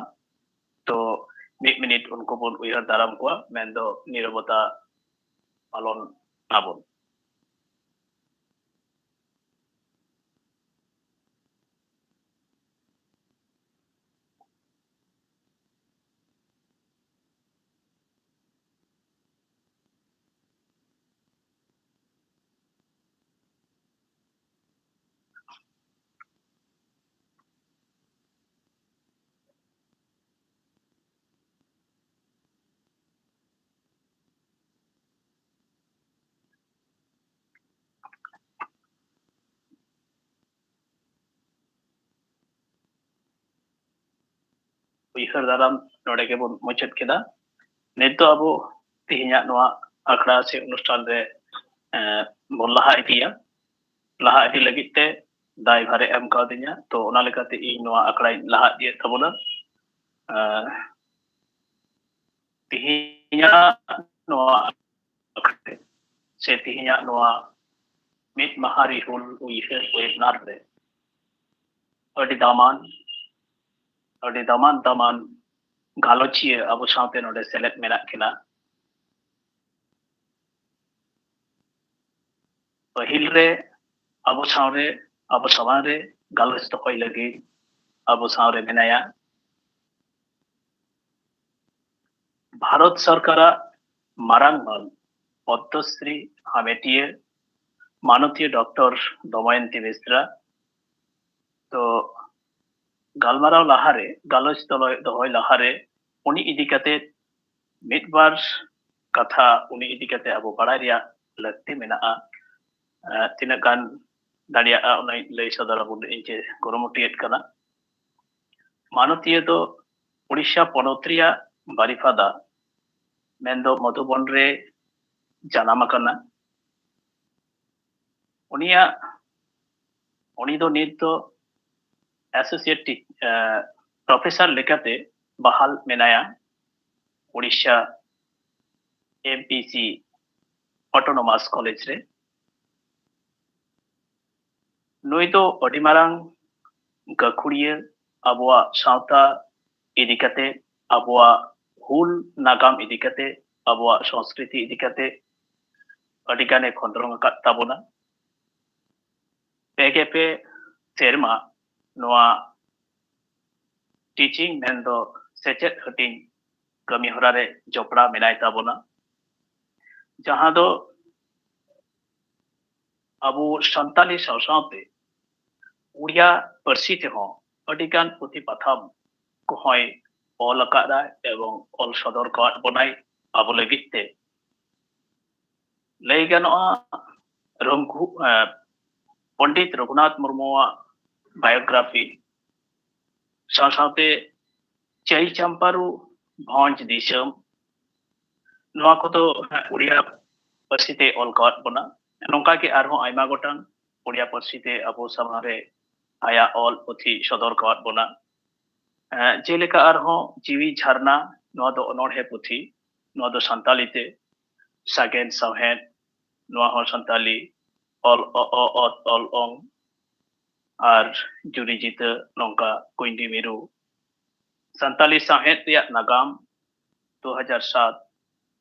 ᱛᱚ ᱢᱤᱫ ᱢᱤᱱᱤᱴ ᱩᱱᱠᱩ ᱵᱚᱱ ᱩᱭᱦᱟᱹᱨ ᱫᱟᱨᱟᱢ ᱠᱚᱣᱟ, ᱢᱮᱱᱫᱚ ᱱᱤᱨᱚᱵᱚᱛᱟ ᱯᱟᱞᱚᱱ ᱟᱵᱚᱱ᱾ ᱩᱭᱦᱟᱹᱨ ᱫᱟᱨᱟᱢ ᱱᱚᱰᱮ ᱜᱮᱵᱚᱱ ᱢᱩᱪᱟᱹᱫ ᱠᱮᱫᱟ᱾ ᱱᱤᱛ ᱫᱚ ᱟᱵᱚ ᱛᱮᱦᱮᱧᱟᱜ ᱱᱚᱣᱟ ᱟᱠᱷᱲᱟ ᱥᱮ ᱚᱱᱩᱥᱴᱷᱟᱱ ᱨᱮ, ᱮᱸ, ᱵᱚᱱ ᱞᱟᱦᱟ ᱤᱫᱤᱭᱟ᱾ ᱞᱟᱦᱟ ᱤᱫᱤ ᱞᱟᱹᱜᱤᱫ ᱛᱮ ᱫᱟᱭᱵᱷᱟᱨᱮ ᱮᱢ ᱠᱟᱣᱫᱤᱧᱟ, ᱛᱚ ᱚᱱᱟ ᱞᱮᱠᱟᱛᱮ ᱤᱧ ᱱᱚᱣᱟ ᱟᱠᱷᱲᱟᱧ ᱞᱟᱦᱟ ᱤᱫᱤᱭᱮᱫ ᱛᱟᱵᱚᱱᱟ᱾ ᱮᱸ, ᱛᱮᱦᱮᱧᱟᱜ ᱱᱚᱣᱟ ᱟᱠᱷᱲᱟ ᱨᱮ ᱥᱮ ᱛᱮᱦᱮᱧᱟᱜ ᱱᱚᱣᱟ ᱢᱤᱫ ᱢᱟᱦᱟ ᱨᱤᱦᱩᱞ ᱩᱭᱦᱟᱹᱨ ᱣᱮᱵᱤᱱᱟᱨ ᱨᱮ ᱟᱹᱰᱤ ᱫᱟᱢᱟᱱ, ᱟᱹᱰᱤ ᱫᱟᱢᱟᱱ ᱫᱟᱢᱟᱱ ᱜᱟᱞᱚᱪᱤᱭᱟᱹ ᱟᱵᱚ ᱥᱟᱶᱛᱮ ᱱᱚᱰᱮ ᱥᱮᱞᱮᱫ ᱢᱮᱱᱟᱜ ᱠᱤᱱᱟ᱾ ᱯᱟᱹᱦᱤᱞ ᱨᱮ ᱟᱵᱚ ᱥᱟᱶᱨᱮ, ᱟᱵᱚ ᱥᱟᱢᱟᱝ ᱨᱮ ᱜᱟᱞᱚᱪ ᱫᱚᱦᱚᱭ ᱞᱟᱹᱜᱤᱫ ᱟᱵᱚ ᱥᱟᱶᱨᱮ ᱢᱮᱱᱟᱭᱟ ᱵᱷᱟᱨᱚᱛ ᱥᱚᱨᱠᱟᱨᱟᱜ ᱢᱟᱨᱟᱝ ᱢᱟᱹᱱ ᱯᱚᱫᱽᱢᱚᱥᱨᱤ ᱦᱟᱢᱮᱴᱤᱭᱟᱹ ᱢᱟᱱᱚᱛᱤᱭᱟᱹ ᱰᱚᱠᱴᱚᱨ ᱫᱚᱢᱚᱭᱚᱱᱛᱤ ᱵᱮᱥᱨᱟ᱾ ᱛᱚ ᱜᱟᱞᱢᱟᱨᱟᱣ ᱞᱟᱦᱟᱨᱮ, ᱜᱟᱞᱚᱪ ᱫᱚᱞᱚᱭ ᱫᱚᱦᱚᱭ ᱞᱟᱦᱟᱨᱮ ᱩᱱᱤ ᱤᱫᱤ ᱠᱟᱛᱮ ᱢᱤᱫ ᱵᱟᱨ ᱠᱟᱛᱷᱟ ᱩᱱᱤ ᱤᱫᱤ ᱠᱟᱛᱮ ᱟᱵᱚ ᱵᱟᱲᱟᱭ ᱨᱮᱭᱟᱜ ᱞᱟᱹᱠᱛᱤ ᱢᱮᱱᱟᱜᱼᱟ᱾ ᱟᱸ, ᱛᱤᱱᱟᱹᱜ ᱜᱟᱱ ᱫᱟᱲᱮᱭᱟᱜᱼᱟ ᱩᱱᱟᱹᱜ ᱞᱟᱹᱭ ᱥᱚᱫᱚᱨ ᱟᱵᱚᱱ ᱤᱧ ᱪᱮ ᱠᱩᱨᱩᱢᱩᱴᱩᱭᱮᱫ ᱠᱟᱱᱟ᱾ ᱢᱟᱱᱚᱛᱤᱭᱟᱹ ᱫᱚ ᱩᱲᱤᱥᱥᱟ ᱯᱚᱱᱚᱛ ᱨᱮᱭᱟᱜ ᱵᱟᱨᱤᱯᱟᱫᱟ, ᱢᱮᱱᱫᱚ ᱢᱚᱫᱷᱩᱵᱚᱱ ᱨᱮ ᱡᱟᱱᱟᱢ ᱟᱠᱟᱱᱟ᱾ ᱩᱱᱤᱭᱟᱜ, ᱩᱱᱤ ᱫᱚ ᱱᱤᱛ ᱫᱚ ᱮᱥᱳᱥᱤᱭᱮᱴ ᱴᱤ-, ᱮ, ᱯᱨᱚᱯᱷᱮᱥᱚᱨ ᱞᱮᱠᱟᱛᱮ ᱵᱟᱦᱟᱞ ᱢᱮᱱᱟᱭᱟ Odisha M P C autonomous college ᱨᱮ᱾ ᱱᱩᱭ ᱫᱚ ᱟᱹᱰᱤ ᱢᱟᱨᱟᱝ ᱜᱟᱹᱠᱷᱩᱲᱤᱭᱟᱹ, ᱟᱵᱚᱣᱟᱜ ᱥᱟᱶᱛᱟ ᱤᱫᱤ ᱠᱟᱛᱮ, ᱟᱵᱚᱣᱟᱜ ᱦᱩᱞ ᱱᱟᱜᱟᱢ ᱤᱫᱤ ᱠᱟᱛᱮ, ᱟᱵᱚᱣᱟᱜ ᱥᱚᱸᱥᱠᱨᱤᱛᱤ ᱤᱫᱤ ᱠᱟᱛᱮ ᱟᱹᱰᱤ ᱜᱟᱱᱮ ᱠᱷᱚᱸᱫᱽᱨᱚᱝ ᱟᱠᱟᱫ ᱛᱟᱵᱚᱱᱟ᱾ ᱯᱮ ᱜᱮ ᱯᱮ ᱥᱮᱨᱢᱟ ᱱᱚᱣᱟ ᱴᱤᱪᱤᱝ ᱢᱮᱱᱫᱚ ᱥᱮᱪᱮᱫ ᱦᱟᱹᱴᱤᱧ ᱠᱟᱹᱢᱤ ᱦᱚᱨᱟ ᱨᱮ ᱡᱚᱯᱲᱟᱣ ᱢᱮᱱᱟᱭ ᱛᱟᱵᱚᱱᱟ, ᱡᱟᱦᱟᱸ ᱫᱚ ᱟᱵᱚ ᱥᱟᱱᱛᱟᱞᱤ ᱥᱟᱶ ᱥᱟᱶᱛᱮ ᱩᱲᱤᱭᱟ ᱯᱟᱹᱨᱥᱤ ᱛᱮᱦᱚᱸ ᱟᱹᱰᱤᱜᱟᱱ ᱯᱩᱛᱷᱤ ᱯᱟᱛᱷᱟᱢ ᱠᱚᱦᱚᱸᱭ ᱚᱞ ᱟᱠᱟᱫᱟ ᱮᱵᱚᱝ ᱚᱞ ᱥᱚᱫᱚᱨ ᱟᱠᱟᱫ ᱵᱚᱱᱟᱭ ᱟᱵᱚ ᱞᱟᱹᱜᱤᱫ ᱛᱮ᱾ ᱞᱟᱹᱭ ᱜᱟᱱᱚᱜᱼᱟ, ᱨᱚᱜᱷᱩ-, ᱮ, ᱯᱚᱱᱰᱤᱛ ᱨᱚᱜᱷᱩᱱᱟᱛᱷ ᱢᱩᱨᱢᱩᱣᱟᱜ ᱵᱟᱭᱳᱜᱨᱟᱯᱷᱤ ᱥᱟᱶ ᱥᱟᱶᱛᱮ ᱪᱟᱹᱭ ᱪᱟᱢᱯᱟᱨᱩ ᱵᱷᱚᱸᱡᱽ ᱫᱤᱥᱚᱢ, ᱱᱚᱣᱟ ᱠᱚᱫᱚ ᱩᱲᱤᱭᱟ ᱯᱟᱹᱨᱥᱤ ᱛᱮ ᱚᱞ ᱟᱠᱟᱫ ᱵᱚᱱᱟ᱾ ᱱᱚᱝᱠᱟ ᱜᱮ ᱟᱨᱦᱚᱸ ᱟᱭᱢᱟ ᱜᱚᱴᱟᱝ ᱩᱲᱤᱭᱟ ᱯᱟᱹᱨᱥᱤ ᱛᱮ ᱟᱵᱚ ᱥᱟᱢᱟᱝ ᱨᱮ ᱟᱭᱟᱜ ᱚᱞ ᱯᱩᱛᱷᱤ ᱥᱚᱫᱚᱨ ᱟᱠᱟᱫ ᱵᱚᱱᱟ᱾ ᱮ, ᱡᱮᱞᱮᱠᱟ ᱟᱨᱦᱚᱸ ᱡᱤᱣᱤ ᱡᱷᱟᱨᱱᱟ, ᱱᱚᱣᱟ ᱫᱚ ᱚᱱᱚᱬᱦᱮ ᱯᱩᱛᱷᱤ, ᱱᱚᱣᱟ ᱫᱚ ᱥᱟᱱᱛᱟᱞᱤ ᱛᱮ᱾ ᱥᱟᱜᱮᱱ ᱥᱟᱶᱦᱮᱫ, ᱱᱚᱣᱟ ᱦᱚᱸ ᱥᱟᱱᱛᱟᱞᱤ᱾ ᱚᱞ ᱚ, ᱚ, ᱚᱛ, ᱚᱞ ᱚᱝ, ᱟᱨ ᱡᱩᱨᱤ ᱡᱤᱛᱟᱹ, ᱱᱚᱝᱠᱟ ᱠᱩᱸᱭᱰᱤ ᱢᱤᱨᱩ᱾ ᱥᱟᱱᱛᱟᱞᱤ ᱥᱟᱶᱦᱮᱫ ᱨᱮᱭᱟᱜ ᱱᱟᱜᱟᱢ, ᱫᱩ ᱦᱟᱡᱟᱨ ᱥᱟᱛ,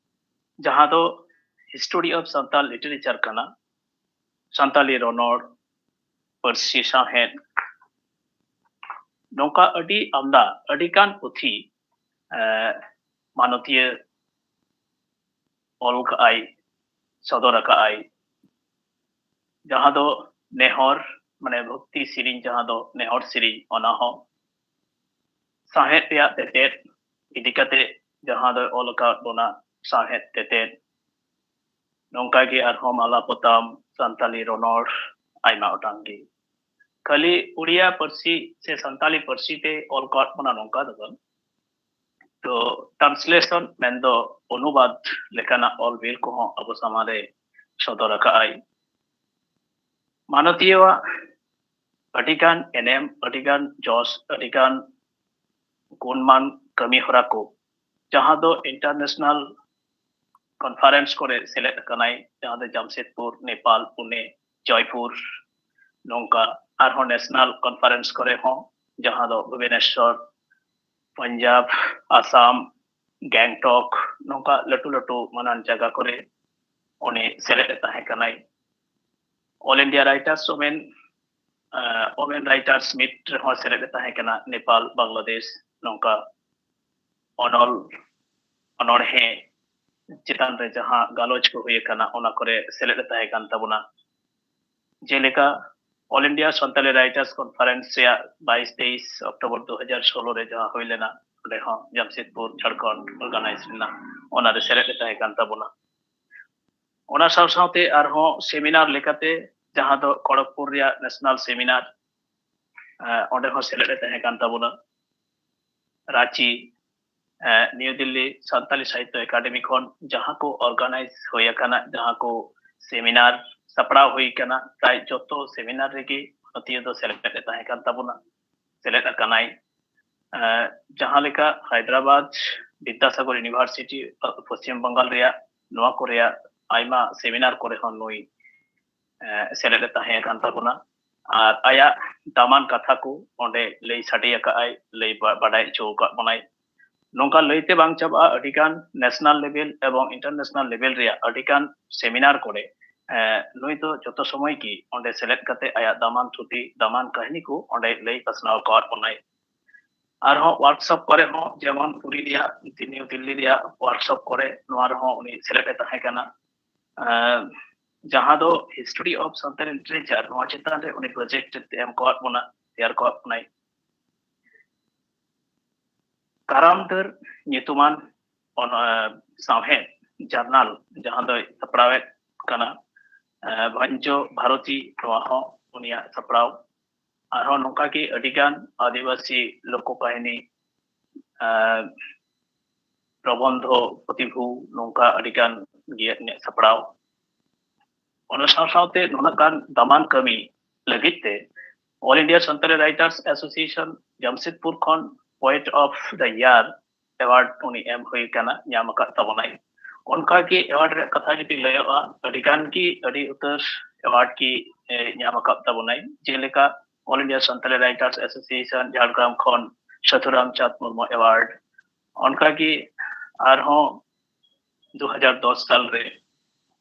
ᱡᱟᱦᱟᱸ ᱫᱚ History of Santal Literature ᱠᱟᱱᱟ᱾ ᱥᱟᱱᱛᱟᱞᱤ ᱨᱚᱱᱚᱲ, ᱯᱟᱹᱨᱥᱤ ᱥᱟᱶᱦᱮᱫ, ᱱᱚᱝᱠᱟ ᱟᱹᱰᱤ ᱟᱢᱫᱟ, ᱟᱹᱰᱤ ᱜᱟᱱ ᱯᱩᱛᱷᱤ, ᱮ, ᱢᱟᱱᱚᱛᱤᱭᱟᱹ ᱚᱞ ᱠᱟᱜᱼᱟᱭ, ᱥᱚᱫᱚᱨ ᱟᱠᱟᱜᱼᱟᱭ, ᱡᱟᱦᱟᱸ ᱫᱚ ᱱᱮᱦᱚᱨ, ᱢᱟᱱᱮ ᱵᱷᱚᱠᱛᱤ ᱥᱮᱨᱮᱧ, ᱡᱟᱦᱟᱸ ᱫᱚ ᱱᱮᱦᱚᱨ ᱥᱮᱨᱮᱧ, ᱚᱱᱟ ᱦᱚᱸ ᱥᱟᱶᱦᱮᱫ ᱨᱮᱭᱟᱜ ᱛᱮᱛᱮᱫ ᱤᱫᱤ ᱠᱟᱛᱮ ᱡᱟᱦᱟᱸ ᱫᱚᱭ ᱚᱞ ᱟᱠᱟᱫ ᱵᱚᱱᱟ, ᱥᱟᱶᱦᱮᱫ ᱛᱮᱛᱮᱫ᱾ ᱱᱚᱝᱠᱟ ᱜᱮ ᱟᱨᱦᱚᱸ ᱢᱟᱞᱟ ᱯᱚᱛᱟᱢ, ᱥᱟᱱᱛᱟᱞᱤ ᱨᱚᱱᱚᱲ, ᱟᱭᱢᱟ ᱜᱚᱴᱟᱝ ᱜᱮ᱾ ᱠᱷᱟᱹᱞᱤ ᱩᱲᱤᱭᱟ ᱯᱟᱹᱨᱥᱤ ᱥᱮ ᱥᱟᱱᱛᱟᱞᱤ ᱯᱟᱹᱨᱥᱤ ᱛᱮ ᱚᱞ ᱟᱠᱟᱫ ᱵᱚᱱᱟ ᱱᱚᱝᱠᱟ ᱫᱚ ᱵᱟᱝ, ᱛᱚ translation ᱢᱮᱱᱫᱚ ᱚᱱᱩᱵᱟᱫ ᱞᱮᱠᱟᱱᱟᱜ ᱚᱞ ᱵᱤᱞ ᱠᱚᱦᱚᱸ ᱟᱵᱚ ᱥᱟᱢᱟᱝ ᱨᱮ ᱥᱚᱫᱚᱨ ᱟᱠᱟᱫᱼᱟᱭ᱾ ᱢᱟᱱᱚᱛᱤᱭᱟᱹᱣᱟᱜ ᱟᱹᱰᱤᱜᱟᱱ ᱮᱱᱮᱢ, ᱟᱹᱰᱤᱜᱟᱱ ᱡᱚᱥ, ᱟᱹᱰᱤᱜᱟᱱ ᱜᱩᱱᱢᱟᱱ ᱠᱟᱹᱢᱤ ᱦᱚᱨᱟ ᱠᱚ, ᱡᱟᱦᱟᱸ ᱫᱚ international conference ᱠᱚᱨᱮ ᱥᱮᱞᱮᱫ ᱟᱠᱟᱱᱟᱭ, ᱡᱟᱦᱟᱸ ᱫᱚ ᱡᱟᱢᱥᱮᱫᱽᱯᱩᱨ, ᱱᱮᱯᱟᱞ, ᱯᱩᱱᱮ, ᱡᱚᱭᱯᱩᱨ, ᱱᱚᱝᱠᱟ ᱟᱨᱦᱚᱸ national conference ᱠᱚᱨᱮ ᱦᱚᱸ, ᱡᱟᱦᱟᱸ ᱫᱚ ᱵᱷᱩᱵᱚᱱᱮᱥᱚᱨ, ᱯᱟᱧᱡᱟᱵᱽ, ᱟᱥᱟᱢ, ᱜᱮᱝᱴᱚᱠ, ᱱᱚᱝᱠᱟ ᱞᱟᱹᱴᱩ ᱞᱟᱹᱴᱩ ᱢᱟᱹᱱᱟᱱ ᱡᱟᱭᱜᱟ ᱠᱚᱨᱮ ᱩᱱᱤ ᱥᱮᱞᱮᱫ ᱮ ᱛᱟᱦᱮᱸ ᱠᱟᱱᱟᱭ᱾ All India Writers Women, ᱟᱸ, Women Writers Meet ᱨᱮᱦᱚᱸ ᱥᱮᱞᱮᱫ ᱮ ᱛᱟᱦᱮᱸ ᱠᱟᱱᱟ, ᱱᱮᱯᱟᱞ, ᱵᱟᱝᱞᱟᱫᱮᱥ, ᱱᱚᱝᱠᱟ ᱚᱱᱚᱞ, ᱚᱱᱚᱬᱦᱮ ᱪᱮᱛᱟᱱ ᱨᱮ ᱡᱟᱦᱟᱸ ᱜᱟᱞᱚᱪ ᱠᱚ ᱦᱩᱭ ᱟᱠᱟᱱᱟ, ᱚᱱᱟ ᱠᱚᱨᱮ ᱥᱮᱞᱮᱫ ᱮ ᱛᱟᱦᱮᱸ ᱠᱟᱱ ᱛᱟᱵᱚᱱᱟ᱾ ᱡᱮᱞᱮᱠᱟ All India Santali Writers Conference ᱨᱮᱭᱟᱜ ᱵᱟᱭᱤᱥ ᱛᱮᱭᱤᱥ ᱚᱠᱴᱳᱵᱚᱨ ᱫᱩ ᱦᱟᱡᱟᱨ ᱥᱳᱞᱳ ᱨᱮ ᱡᱟᱦᱟᱸ ᱦᱩᱭ ᱞᱮᱱᱟ, ᱚᱸᱰᱮ ᱦᱚᱸ ᱡᱟᱢᱥᱮᱫᱽᱯᱩᱨ, ᱡᱷᱟᱲᱠᱷᱚᱸᱰ organize ᱞᱮᱱᱟ, ᱚᱱᱟ ᱨᱮ ᱥᱮᱞᱮᱫ ᱮ ᱛᱟᱦᱮᱸ ᱠᱟᱱ ᱛᱟᱵᱚᱱᱟ᱾ ᱚᱱᱟ ᱥᱟᱶ ᱥᱟᱶᱛᱮ ᱟᱨᱦᱚᱸ seminar ᱞᱮᱠᱟᱛᱮ, ᱡᱟᱦᱟᱸ ᱫᱚ ᱠᱷᱚᱲᱚᱜᱽᱯᱩᱨ ᱨᱮᱭᱟᱜ national seminar, ᱟᱸ, ᱚᱸᱰᱮ ᱦᱚᱸ ᱥᱮᱞᱮᱫ ᱮ ᱛᱟᱦᱮᱸ ᱠᱟᱱ ᱛᱟᱵᱚᱱᱟ᱾ ᱨᱟᱸᱪᱤ, ᱟᱸ, ᱱᱤᱭᱩ ᱫᱤᱞᱞᱤ ᱥᱟᱱᱛᱟᱞᱤ ᱥᱟᱦᱤᱛᱛᱚ ᱮᱠᱟᱰᱮᱢᱤ ᱠᱷᱚᱱ ᱡᱟᱦᱟᱸ ᱠᱚ organize ᱦᱩᱭ ᱟᱠᱟᱱᱟ, ᱡᱟᱦᱟᱸ ᱠᱚ seminar ᱥᱟᱯᱲᱟᱣ ᱦᱩᱭ ᱟᱠᱟᱱᱟ, ᱯᱨᱟᱭ ᱡᱚᱛᱚ seminar ᱨᱮᱜᱮ ᱢᱟᱱᱚᱛᱤᱭᱟᱹ ᱫᱚ ᱥᱮᱞᱮᱫ ᱮ ᱛᱟᱦᱮᱸ ᱠᱟᱱ ᱛᱟᱵᱚᱱᱟ, ᱥᱮᱞᱮᱫ ᱟᱠᱟᱱᱟᱭ᱾ ᱟᱸ, ᱡᱟᱦᱟᱸ ᱞᱮᱠᱟ ᱦᱟᱭᱫᱨᱟᱵᱟᱫ ᱵᱤᱫᱽᱫᱟᱥᱟᱜᱚᱨ University, ᱯᱚᱥᱪᱤᱢ ᱵᱟᱝᱜᱟᱞ ᱨᱮᱭᱟᱜ, ᱱᱚᱣᱟ ᱠᱚ ᱨᱮᱭᱟᱜ ᱟᱭᱢᱟ seminar ᱠᱚᱨᱮ ᱦᱚᱸ ᱱᱩᱭ, ᱟᱸ, ᱥᱮᱞᱮᱫ ᱮ ᱛᱟᱦᱮᱸ ᱠᱟᱱ ᱛᱟᱵᱚᱱᱟ᱾ ᱟᱨ ᱟᱭᱟᱜ ᱫᱟᱢᱟᱱ ᱠᱟᱛᱷᱟ ᱠᱚ ᱚᱸᱰᱮ ᱞᱟᱹᱭ ᱥᱟᱰᱮ ᱟᱠᱟᱫ ᱟᱭ, ᱞᱟᱹᱭ ᱵᱟ-, ᱵᱟᱰᱟᱭ ᱦᱚᱪᱚ ᱟᱠᱟᱫ ᱵᱚᱱᱟᱭ᱾ ᱱᱚᱝᱠᱟ ᱞᱟᱹᱭᱛᱮ ᱵᱟᱝ ᱪᱟᱵᱟᱜᱼᱟ, ᱟᱹᱰᱤᱜᱟᱱ national level ᱮᱵᱚᱝ international level ᱨᱮᱭᱟᱜ ᱟᱹᱰᱤᱜᱟᱱ seminar ᱠᱚᱨᱮ, ᱮᱸ, ᱱᱩᱭ ᱫᱚ ᱡᱚᱛᱚ ᱥᱚᱢᱚᱭ ᱜᱮ ᱚᱸᱰᱮ ᱥᱮᱞᱮᱫ ᱠᱟᱛᱮ ᱟᱭᱟᱜ ᱫᱟᱢᱟᱱ ᱛᱷᱩᱛᱤ, ᱫᱟᱢᱟᱱ ᱠᱟᱹᱦᱱᱤ ᱠᱚ ᱚᱸᱰᱮ ᱞᱟᱹᱭ ᱯᱟᱥᱱᱟᱣ ᱟᱠᱟᱫ ᱵᱚᱱᱟᱭ᱾ ᱟᱨᱦᱚᱸ workshop ᱠᱚᱨᱮ ᱦᱚᱸ, ᱡᱮᱢᱚᱱ ᱯᱩᱨᱤ ᱨᱮᱭᱟᱜ, ᱱᱤᱭᱩ ᱫᱤᱞᱞᱤ ᱨᱮᱭᱟᱜ workshop ᱠᱚᱨᱮ, ᱱᱚᱣᱟ ᱨᱮᱦᱚᱸ ᱩᱱᱤ ᱥᱮᱞᱮᱫ ᱮ ᱛᱟᱦᱮᱸ ᱠᱟᱱᱟ᱾ ᱮᱸ, ᱡᱟᱦᱟᱸ ᱫᱚ History of Santali Literature, ᱱᱚᱣᱟ ᱪᱮᱛᱟᱱ ᱨᱮ ᱩᱱᱤ project ᱮ ᱮᱢ ᱠᱟᱣᱟᱫ ᱵᱚᱱᱟ, ᱛᱮᱭᱟᱨ ᱠᱟᱣᱟᱫ ᱵᱚᱱᱟᱭ᱾ ᱠᱟᱨᱟᱢ ᱰᱟᱹᱨ ᱧᱩᱛᱩᱢᱟᱱ ᱚᱱ-, ᱮᱸ, ᱥᱟᱶᱦᱮᱫ journal, ᱡᱟᱦᱟᱸ ᱫᱚᱭ ᱥᱟᱯᱲᱟᱣᱮᱫ ᱠᱟᱱᱟ, ᱮᱸ, ᱵᱷᱚᱧᱡᱚ ᱵᱷᱟᱨᱚᱛᱤ, ᱱᱚᱣᱟ ᱦᱚᱸ ᱩᱱᱤᱭᱟᱜ ᱥᱟᱯᱲᱟᱣ᱾ ᱟᱨᱦᱚᱸ ᱱᱚᱝᱠᱟ ᱜᱮ ᱟᱹᱰᱤᱜᱟᱱ ᱟᱹᱫᱤᱵᱟᱹᱥᱤ ᱞᱳᱠᱚ ᱠᱟᱹᱦᱱᱤ, ᱮᱸ, ᱯᱨᱚᱵᱚᱱᱫᱷᱚ, ᱯᱩᱛᱷᱤ ᱠᱚ, ᱱᱚᱝᱠᱟ ᱟᱹᱰᱤᱜᱟᱱ ᱜᱮ ᱤᱧᱟᱹᱜ ᱥᱟᱯᱲᱟᱣ᱾ ᱚᱱᱟ ᱥᱟᱶ ᱥᱟᱶᱛᱮ ᱱᱩᱱᱟᱹᱜ ᱜᱟᱱ ᱫᱟᱢᱟᱱ ᱠᱟᱹᱢᱤ ᱞᱟᱹᱜᱤᱫ ᱛᱮ All India Santali Writers Association Jamshedpur ᱠᱷᱚᱱ Poet of the Year award ᱩᱱᱤ ᱮᱢ ᱦᱩᱭ ᱠᱟᱱᱟ, ᱧᱟᱢ ᱟᱠᱟᱫ ᱛᱟᱵᱚᱱᱟᱭ᱾ ᱚᱱᱠᱟᱜᱮ ᱮᱣᱟᱨᱰ ᱨᱮᱭᱟᱜ ᱠᱟᱛᱷᱟ ᱡᱩᱫᱤ ᱞᱟᱹᱭᱚᱜᱼᱟ, ᱟᱹᱰᱤ ᱜᱟᱱ ᱜᱮ, ᱟᱹᱰᱤ ᱩᱛᱟᱹᱨ ᱮᱣᱟᱨᱰ ᱜᱮ ᱮ, ᱧᱟᱢ ᱟᱠᱟᱫ ᱛᱟᱵᱚᱱᱟᱭ, ᱡᱮᱞᱮᱠᱟ All India Santali Writers Association Jhargram ᱠᱷᱚᱱ ᱥᱟᱹᱫᱷᱩ ᱨᱟᱢᱪᱟᱸᱫᱽ ᱢᱩᱨᱢᱩ ᱮᱣᱟᱨᱰ, ᱚᱱᱠᱟᱜᱮ ᱟᱨᱦᱚᱸ ᱫᱩ ᱦᱟᱡᱟᱨ ᱫᱚᱥ ᱥᱟᱞ ᱨᱮ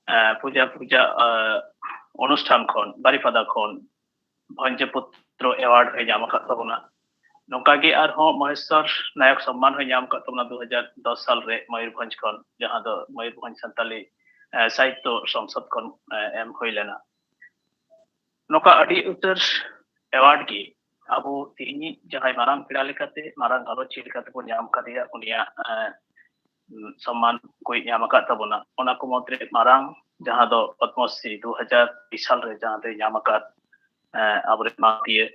ᱮ, ᱯᱩᱡᱟ ᱯᱩᱡᱟ ᱮ, ᱚᱱᱩᱥᱴᱷᱟᱱ ᱠᱷᱚᱱ, ᱵᱟᱨᱤᱯᱟᱫᱟ ᱠᱷᱚᱱ ᱵᱷᱚᱸᱡᱽᱯᱩᱛᱨᱚ ᱮᱣᱟᱨᱰ ᱮ ᱧᱟᱢ ᱟᱠᱟᱫ ᱛᱟᱵᱚᱱᱟ᱾ ᱱᱚᱝᱠᱟ ᱜᱮ ᱟᱨᱦᱚᱸ ᱢᱚᱦᱮᱥᱣᱚᱨ ᱱᱟᱭᱚᱠ ᱥᱚᱢᱢᱟᱱ ᱦᱚᱸᱭ ᱧᱟᱢ ᱟᱠᱟᱫ ᱛᱟᱵᱚᱱᱟ ᱫᱩ ᱦᱟᱡᱟᱨ ᱫᱚᱥ ᱥᱟᱞ ᱨᱮ ᱢᱚᱭᱩᱨᱵᱷᱚᱸᱡᱽ ᱠᱷᱚᱱ, ᱡᱟᱦᱟᱸ ᱫᱚ ᱢᱚᱭᱩᱨᱵᱷᱚᱸᱡᱽ ᱥᱟᱱᱛᱟᱞᱤ ᱮ, ᱥᱟᱦᱤᱛᱛᱚ ᱥᱚᱝᱥᱚᱫ ᱠᱷᱚᱱ ᱮ, ᱮᱢ ᱦᱩᱭ ᱞᱮᱱᱟ᱾ ᱱᱚᱝᱠᱟ ᱟᱹᱰᱤ ᱩᱛᱟᱹᱨ ᱮᱣᱟᱨᱰ ᱜᱮ ᱟᱵᱚ ᱛᱮᱦᱮᱧ ᱡᱟᱦᱟᱸᱭ ᱢᱟᱨᱟᱝ ᱯᱮᱲᱟ ᱞᱮᱠᱟᱛᱮ, ᱢᱟᱨᱟᱝ ᱜᱟᱞᱚᱪᱤᱭᱟᱹ ᱞᱮᱠᱟᱛᱮ ᱵᱚᱱ ᱧᱟᱢ ᱟᱠᱟᱫᱮᱭᱟ, ᱩᱱᱤᱭᱟᱜ ᱮ, ᱥᱚᱢᱢᱟᱱ ᱠᱚᱭ ᱧᱟᱢ ᱟᱠᱟᱫ ᱛᱟᱵᱚᱱᱟ᱾ ᱚᱱᱟ ᱠᱚ ᱢᱩᱫᱽᱨᱮ ᱢᱟᱨᱟᱝ ᱡᱟᱦᱟᱸ ᱫᱚ ᱯᱚᱫᱽᱢᱚᱥᱨᱤ ᱫᱩ ᱦᱟᱡᱟᱨ ᱵᱤᱥ ᱥᱟᱞ ᱨᱮ ᱡᱟᱦᱟᱸ ᱫᱚᱭ ᱧᱟᱢ ᱟᱠᱟᱫ ᱮ, ᱟᱵᱚᱨᱮᱱ ᱢᱟᱱᱚᱛᱤᱭᱟᱹ᱾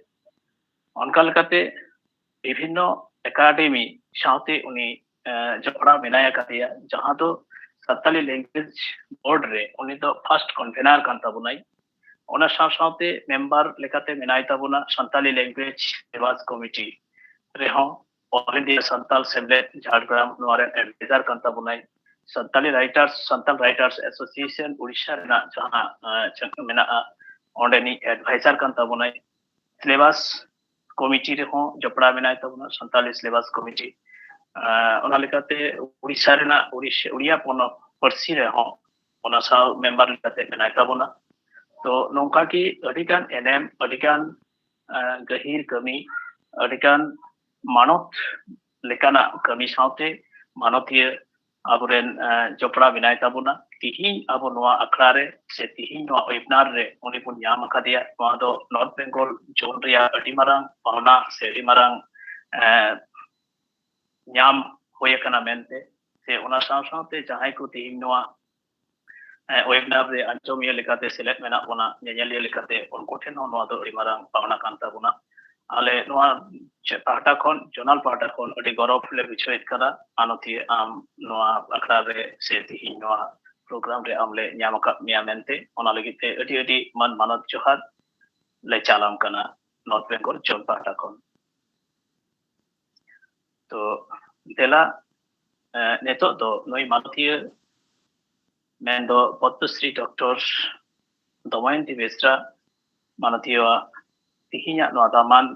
ᱚᱱᱠᱟ ᱞᱮᱠᱟᱛᱮ ᱵᱤᱵᱷᱤᱱᱱᱚ ᱮᱠᱟᱰᱮᱢᱤ ᱥᱟᱶᱛᱮ ᱩᱱᱤ ᱮ, ᱡᱚᱯᱲᱟᱣ ᱢᱮᱱᱟᱭ ᱟᱠᱟᱫᱮᱭᱟ, ᱡᱟᱦᱟᱸ ᱫᱚ ᱥᱟᱱᱛᱟᱞᱤ ᱞᱮᱝᱜᱩᱭᱮᱡᱽ ᱵᱳᱨᱰ ᱨᱮ ᱩᱱᱤ ᱫᱚ ᱯᱷᱟᱥᱴ ᱠᱚᱱᱵᱷᱮᱱᱟᱨ ᱠᱟᱱ ᱛᱟᱵᱚᱱᱟᱭ᱾ ᱚᱱᱟ ᱥᱟᱶ ᱥᱟᱶᱛᱮ ᱢᱮᱢᱵᱟᱨ ᱞᱮᱠᱟᱛᱮ ᱢᱮᱱᱟᱭ ᱛᱟᱵᱚᱱᱟ ᱥᱟᱱᱛᱟᱞᱤ ᱞᱮᱝᱜᱩᱭᱮᱡᱽ ᱥᱤᱞᱮᱵᱟᱥ ᱠᱚᱢᱤᱴᱤ ᱨᱮᱦᱚᱸ, ᱚᱞ ᱤᱱᱰᱤᱭᱟ ᱥᱟᱱᱛᱟᱞ ᱥᱮᱢᱞᱮᱫ ᱡᱷᱟᱲᱜᱨᱟᱢ ᱱᱚᱣᱟ ᱨᱮᱱ ᱮᱰᱵᱟᱭᱡᱟᱨ ᱠᱟᱱ ᱛᱟᱵᱚᱱᱟᱭ᱾ Santali writers, Santal writers association Orissa ᱨᱮᱱᱟᱜ ᱡᱟᱦᱟᱸ ᱮ, ᱪᱮᱫ ᱢᱮᱱᱟᱜᱼᱟ, ᱚᱸᱰᱮᱱᱤᱡ ᱮᱰᱵᱟᱭᱡᱟᱨ ᱠᱟᱱ ᱛᱟᱵᱚᱱᱟᱭ᱾ ᱥᱤᱞᱮᱵᱟᱥ ᱠᱚᱢᱤᱴᱤ ᱨᱮᱦᱚᱸ ᱡᱚᱯᱲᱟᱣ ᱢᱮᱱᱟᱭ ᱛᱟᱵᱚᱱᱟ, ᱥᱟᱱᱛᱟᱞᱤ ᱥᱤᱞᱮᱵᱟᱥ ᱠᱚᱢᱤᱴᱤ᱾ ᱮ, ᱚᱱᱟ ᱞᱮᱠᱟᱛᱮ ᱩᱲᱤᱥᱥᱟ ᱨᱮᱱᱟᱜ ᱩᱲᱤᱥᱥᱟ, ᱩᱲᱤᱭᱟ ᱯᱚᱱᱚᱛ ᱯᱟᱹᱨᱥᱤ ᱨᱮᱦᱚᱸ ᱚᱱᱟ ᱥᱟᱶ ᱢᱮᱢᱵᱟᱨ ᱞᱮᱠᱟᱛᱮ ᱢᱮᱱᱟᱭ ᱛᱟᱵᱚᱱᱟ᱾ ᱛᱚ ᱱᱚᱝᱠᱟ ᱜᱮ ᱟᱹᱰᱤᱜᱟᱱ ᱮᱱᱮᱢ, ᱟᱹᱰᱤᱜᱟᱱ ᱮ, ᱜᱟᱹᱦᱤᱨ ᱠᱟᱹᱢᱤ, ᱟᱹᱰᱤᱜᱟᱱ ᱢᱟᱱᱚᱛ ᱞᱮᱠᱟᱱᱟᱜ ᱠᱟᱹᱢᱤ ᱥᱟᱶᱛᱮ ᱢᱟᱱᱚᱛᱤᱭᱟᱹ ᱟᱵᱚᱨᱮᱱ ᱮ, ᱡᱚᱯᱲᱟᱣ ᱢᱮᱱᱟᱭ ᱛᱟᱵᱚᱱᱟ᱾ ᱛᱤᱦᱤᱧ ᱟᱵᱚ ᱱᱚᱣᱟ ᱟᱠᱷᱲᱟ ᱨᱮ ᱥᱮ ᱛᱤᱦᱤᱧ ᱱᱚᱣᱟ ᱣᱮᱵᱤᱱᱟᱨ ᱨᱮ ᱩᱱᱤ ᱵᱚᱱ ᱧᱟᱢ ᱟᱠᱟᱫᱮᱭᱟ᱾ ᱱᱚᱣᱟ ᱫᱚ ᱱᱚᱨᱛᱷ ᱵᱮᱝᱜᱚᱞ ᱡᱳᱱ ᱨᱮᱭᱟᱜ ᱟᱹᱰᱤ ᱢᱟᱨᱟᱝ ᱯᱟᱣᱱᱟ ᱥᱮ ᱟᱹᱰᱤ ᱢᱟᱨᱟᱝ ᱮ, ᱧᱟᱢ ᱦᱩᱭ ᱟᱠᱟᱱᱟ ᱢᱮᱱᱛᱮ, ᱥᱮ ᱚᱱᱟ ᱥᱟᱶ ᱥᱟᱶᱛᱮ ᱡᱟᱦᱟᱸᱭ ᱠᱚ ᱛᱤᱦᱤᱧ ᱱᱚᱣᱟ ᱮ, ᱣᱮᱵᱤᱱᱟᱨ ᱨᱮ ᱟᱸᱡᱚᱢᱤᱭᱟᱹ ᱞᱮᱠᱟᱛᱮ ᱥᱮᱞᱮᱫ ᱢᱮᱱᱟᱜ ᱵᱚᱱᱟ, ᱧᱮᱧᱮᱞᱤᱭᱟᱹ ᱞᱮᱠᱟᱛᱮ, ᱩᱱᱠᱩ ᱴᱷᱮᱱ ᱦᱚᱸ ᱱᱚᱣᱟ ᱫᱚ ᱟᱹᱰᱤ ᱢᱟᱨᱟᱝ ᱯᱟᱣᱱᱟ ᱠᱟᱱ ᱛᱟᱵᱚᱱᱟ᱾ ᱟᱞᱮ ᱱᱚᱣᱟ ᱪᱮ-, ᱯᱟᱦᱴᱟ ᱠᱷᱚᱱ, ᱡᱳᱱᱟᱞ ᱯᱟᱦᱴᱟ ᱠᱷᱚᱱ ᱟᱹᱰᱤ ᱜᱚᱨᱚᱵᱽ ᱞᱮ ᱵᱩᱡᱷᱟᱹᱣᱮᱫ ᱠᱟᱱᱟ, ᱢᱟᱱᱚᱛᱤᱭᱟᱹ ᱟᱢ ᱱᱚᱣᱟ ᱟᱠᱷᱲᱟ ᱨᱮ ᱥᱮ ᱛᱤᱦᱤᱧ ᱱᱚᱣᱟ ᱯᱨᱳᱜᱨᱟᱢ ᱨᱮ ᱟᱢ ᱞᱮ ᱧᱟᱢ ᱟᱠᱟᱫ ᱢᱮᱭᱟ ᱢᱮᱱᱛᱮ᱾ ᱚᱱᱟ ᱞᱟᱹᱜᱤᱫ ᱛᱮ ᱟᱹᱰᱤ ᱟᱹᱰᱤ ᱢᱟᱹᱱ ᱢᱟᱱᱚᱛ ᱡᱚᱦᱟᱨ ᱞᱮ ᱪᱟᱞᱟᱢ ᱠᱟᱱᱟ ᱱᱚᱨᱛᱷ ᱵᱮᱝᱜᱚᱞ ᱡᱳᱱ ᱯᱟᱦᱴᱟ ᱠᱷᱚᱱ᱾ ᱛᱚ ᱫᱮᱞᱟ, ᱮ, ᱱᱤᱛᱚᱜ ᱫᱚ ᱱᱩᱭ ᱢᱟᱱᱚᱛᱤᱭᱟᱹ ᱢᱮᱱᱫᱚ ᱯᱚᱫᱽᱢᱚᱥᱨᱤ ᱰᱚᱠᱴᱚᱨ ᱫᱚᱢᱚᱭᱚᱱᱛᱤ ᱵᱮᱥᱨᱟ ᱢᱟᱱᱚᱛᱤᱭᱟᱹᱣᱟᱜ ᱛᱤᱦᱤᱧᱟᱜ ᱱᱚᱣᱟ ᱫᱟᱢᱟᱱ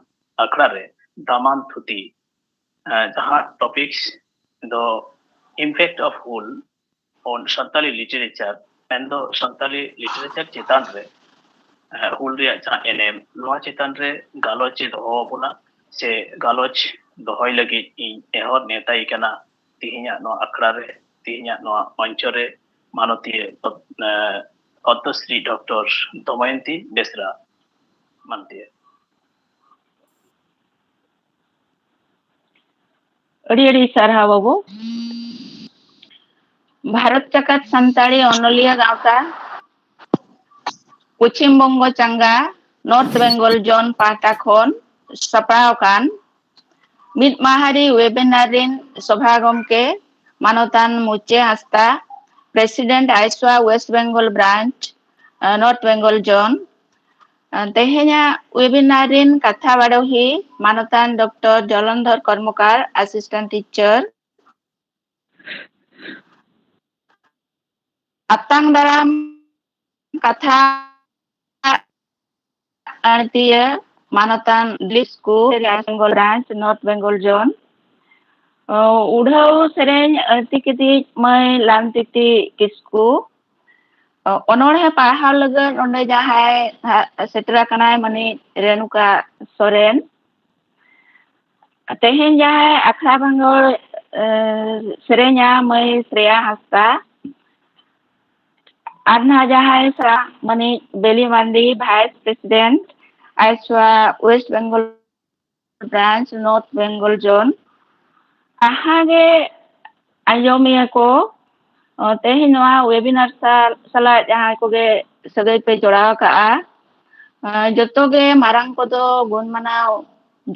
ᱟᱠᱷᱲᱟ ᱨᱮ ᱫᱟᱢᱟᱱ ᱛᱷᱩᱛᱤ, ᱮ, ᱡᱟᱦᱟᱸ topics ᱫᱚ Impact of Hul on Santali Literature, ᱢᱮᱱᱫᱚ ᱥᱟᱱᱛᱟᱞᱤ literature ᱪᱮᱛᱟᱱ ᱨᱮ, ᱮ, ᱦᱩᱞ ᱨᱮᱭᱟᱜ ᱡᱟᱦᱟᱸ ᱮᱱᱮᱢ, ᱱᱚᱣᱟ ᱪᱮᱛᱟᱱ ᱨᱮ ᱜᱟᱞᱚᱪ ᱮ ᱫᱚᱦᱚ ᱟᱵᱚᱱᱟ ᱥᱮ ᱜᱟᱞᱚᱪ ᱫᱚᱦᱚᱭ ᱞᱟᱹᱜᱤᱫ ᱤᱧ ᱱᱮᱦᱚᱨ ᱱᱮᱣᱛᱟᱭᱮ ᱠᱟᱱᱟ ᱛᱤᱦᱤᱧᱟᱜ ᱱᱚᱣᱟ ᱟᱠᱷᱲᱟ ᱨᱮ, ᱛᱤᱦᱤᱧᱟᱜ ᱱᱚᱣᱟ ᱢᱚᱧᱪᱚ ᱨᱮ ᱢᱟᱱᱚᱛᱤᱭᱟᱹ ᱯᱚᱫ-, ᱮ, ᱯᱚᱫᱽᱢᱚᱥᱨᱤ ᱰᱚᱠᱴᱚᱨ ᱫᱚᱢᱚᱭᱚᱱᱛᱤ ᱵᱮᱥᱨᱟ ᱢᱟᱱᱚᱛᱤᱭᱟᱹ᱾ ᱟᱹᱰᱤ ᱟᱹᱰᱤ ᱥᱟᱨᱦᱟᱣ ᱵᱟᱹᱵᱩ᱾ ᱵᱷᱟᱨᱚᱛ ᱡᱟᱠᱟᱛ ᱥᱟᱱᱛᱟᱲᱤ ᱚᱱᱚᱞᱤᱭᱟᱹ ᱜᱟᱶᱛᱟ, ᱯᱚᱪᱷᱤᱢ ᱵᱚᱝᱜᱚ ᱪᱟᱸᱜᱟ, ᱱᱚᱨᱛᱷ ᱵᱮᱝᱜᱚᱞ ᱡᱳᱱ ᱯᱟᱦᱴᱟ ᱠᱷᱚᱱ ᱥᱟᱯᱲᱟᱣ ᱟᱠᱟᱱ ᱢᱤᱫ ᱢᱟᱦᱟᱨᱤ webinar ᱨᱤᱱ ᱥᱚᱵᱷᱟ ᱜᱚᱢᱠᱮ ᱢᱟᱱᱚᱛᱟᱱ ᱢᱩᱪᱮ ᱦᱟᱸᱥᱫᱟ, President, ᱟᱭᱥᱣᱟ West Bengal Branch, north Bengal zone. ᱛᱮᱦᱮᱧᱟᱜ webinar ᱨᱤᱱ ᱠᱟᱛᱷᱟ ᱵᱟᱰᱚᱦᱤ ᱢᱟᱱᱚᱛᱟᱱ doctor Jalandhar Karmakar, Assistant Teacher᱾ ᱟᱛᱟᱝ ᱫᱟᱨᱟᱢ ᱠᱟᱛᱷᱟ ᱟᱹᱲᱛᱤᱭᱟᱹ ᱢᱟᱱᱚᱛᱟᱱ ᱫᱤᱞᱤᱯ ᱠᱤᱥᱠᱩ, West Bengal Branch, north Bengal zone. ᱚ, ᱩᱰᱷᱟᱹᱣ ᱥᱮᱨᱮᱧ ᱟᱹᱲᱛᱤ ᱠᱤᱫᱤᱡ ᱢᱟᱹᱭ ᱞᱟᱞᱛᱤᱛᱤ ᱠᱤᱥᱠᱩ᱾ ᱚ, ᱚᱱᱚᱬᱦᱮ ᱯᱟᱲᱦᱟᱣ ᱞᱟᱹᱜᱤᱫ ᱱᱚᱰᱮ ᱡᱟᱦᱟᱸᱭ ᱦᱟ-, ᱥᱮᱴᱮᱨ ᱟᱠᱟᱱᱟᱭ ᱢᱟᱹᱱᱤᱡ ᱨᱮᱱᱩᱠᱟ ᱥᱚᱨᱮᱱ᱾ ᱛᱮᱦᱮᱧ ᱡᱟᱦᱟᱸᱭ ᱟᱠᱷᱲᱟ ᱵᱷᱟᱸᱜᱚᱲ, ᱮ, ᱥᱮᱨᱮᱧᱟ ᱢᱟᱹᱭ ᱥᱨᱮᱭᱟ ᱦᱟᱸᱥᱫᱟ᱾ ᱟᱨ ᱱᱟᱦᱟᱜ ᱡᱟᱦᱟᱸᱭ ᱥᱟ-, ᱢᱟᱹᱱᱤᱡ ᱵᱮᱞᱤ ᱢᱟᱱᱰᱤ, Vice President, ᱟᱭᱥᱣᱟ West Bengal Branch, North Bengal Zone᱾ ᱡᱟᱦᱟᱸ ᱜᱮ ᱟᱸᱡᱚᱢᱤᱭᱟᱹ ᱠᱚ, ᱚ, ᱛᱮᱦᱮᱧ ᱱᱚᱣᱟ webinar ᱥᱟᱞ-, ᱥᱟᱞᱟᱜ ᱡᱟᱦᱟᱸᱭ ᱠᱚᱜᱮ ᱥᱟᱹᱜᱟᱹᱭ ᱯᱮ ᱡᱚᱲᱟᱣ ᱟᱠᱟᱜᱼᱟ, ᱚ, ᱡᱚᱛᱚ ᱜᱮ ᱢᱟᱨᱟᱝ ᱠᱚᱫᱚ ᱜᱩᱱ ᱢᱟᱱᱟᱣ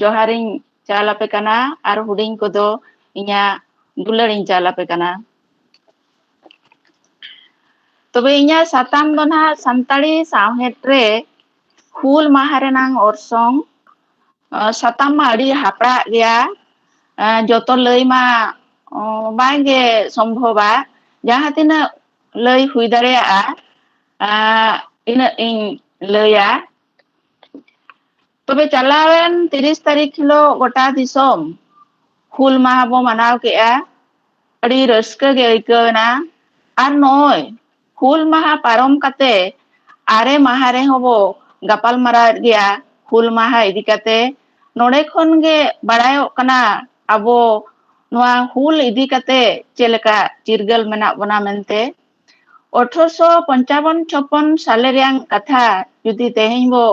ᱡᱚᱦᱟᱨᱤᱧ ᱪᱟᱞ ᱟᱯᱮ ᱠᱟᱱᱟ ᱟᱨ ᱦᱩᱰᱤᱧ ᱠᱚᱫᱚ ᱤᱧᱟᱹᱜ ᱫᱩᱞᱟᱹᱲᱤᱧ ᱪᱟᱞ ᱟᱯᱮ ᱠᱟᱱᱟ᱾ ᱛᱚᱵᱮ ᱤᱧᱟᱹᱜ ᱥᱟᱛᱟᱢ ᱫᱚ ᱱᱟᱦᱟᱜ ᱥᱟᱱᱛᱟᱲᱤ ᱥᱟᱶᱦᱮᱫ ᱨᱮ ᱦᱩᱞ ᱢᱟᱦᱟ ᱨᱮᱱᱟᱝ ᱚᱨᱥᱚᱝ᱾ ᱚ, ᱥᱟᱛᱟᱢ ᱢᱟ ᱟᱹᱰᱤ ᱦᱟᱯᱲᱟᱜ ᱜᱮᱭᱟ, ᱟᱸ, ᱡᱚᱛᱚ ᱞᱟᱹᱭ ᱢᱟ, ᱚ, ᱵᱟᱝᱜᱮ ᱥᱚᱢᱵᱷᱚᱵᱟ᱾ ᱡᱟᱦᱟᱸ ᱛᱤᱱᱟᱹᱜ ᱞᱟᱹᱭ ᱦᱩᱭ ᱫᱟᱲᱮᱭᱟᱜᱼᱟ, ᱟᱸ, ᱤᱱᱟᱹᱜ ᱤᱧ ᱞᱟᱹᱭᱟ᱾ ᱛᱚᱵᱮ ᱪᱟᱞᱟᱣᱮᱱ ᱛᱤᱨᱤᱥ ᱛᱟᱹᱨᱤᱠᱷ ᱦᱤᱞᱳᱜ ᱜᱚᱴᱟ ᱫᱤᱥᱚᱢ ᱦᱩᱞ ᱢᱟᱦᱟ ᱵᱚ ᱢᱟᱱᱟᱣ ᱠᱮᱜᱼᱟ᱾ ᱟᱹᱰᱤ ᱨᱟᱹᱥᱠᱟᱹ ᱜᱮ ᱟᱹᱭᱠᱟᱹᱣ ᱮᱱᱟ᱾ ᱟᱨ ᱱᱚᱜᱼᱚᱭ ᱦᱩᱞ ᱢᱟᱦᱟ ᱯᱟᱨᱚᱢ ᱠᱟᱛᱮ ᱟᱨᱮ ᱢᱟᱦᱟ ᱨᱮᱦᱚᱸ ᱵᱚ ᱜᱟᱯᱟᱞ ᱢᱟᱨᱟᱣᱮᱫ ᱜᱮᱭᱟ ᱦᱩᱞ ᱢᱟᱦᱟ ᱤᱫᱤ ᱠᱟᱛᱮ᱾ ᱱᱚᱰᱮ ᱠᱷᱚᱱ ᱜᱮ ᱵᱟᱲᱟᱭᱚᱜ ᱠᱟᱱᱟ ᱟᱵᱚ ᱱᱚᱣᱟ ᱦᱩᱞ ᱤᱫᱤ ᱠᱟᱛᱮ ᱪᱮᱫ ᱞᱮᱠᱟ ᱪᱤᱨᱜᱟᱹᱞ ᱢᱮᱱᱟᱜ ᱵᱚᱱᱟ ᱢᱮᱱᱛᱮ᱾ ᱟᱴᱷᱨᱚᱥᱚ ᱯᱚᱧᱪᱟᱵᱚᱱ ᱪᱷᱚᱯᱚᱱ ᱥᱟᱞᱮ ᱨᱮᱭᱟᱝ ᱠᱟᱛᱷᱟ ᱡᱩᱫᱤ ᱛᱮᱦᱮᱧ ᱵᱚ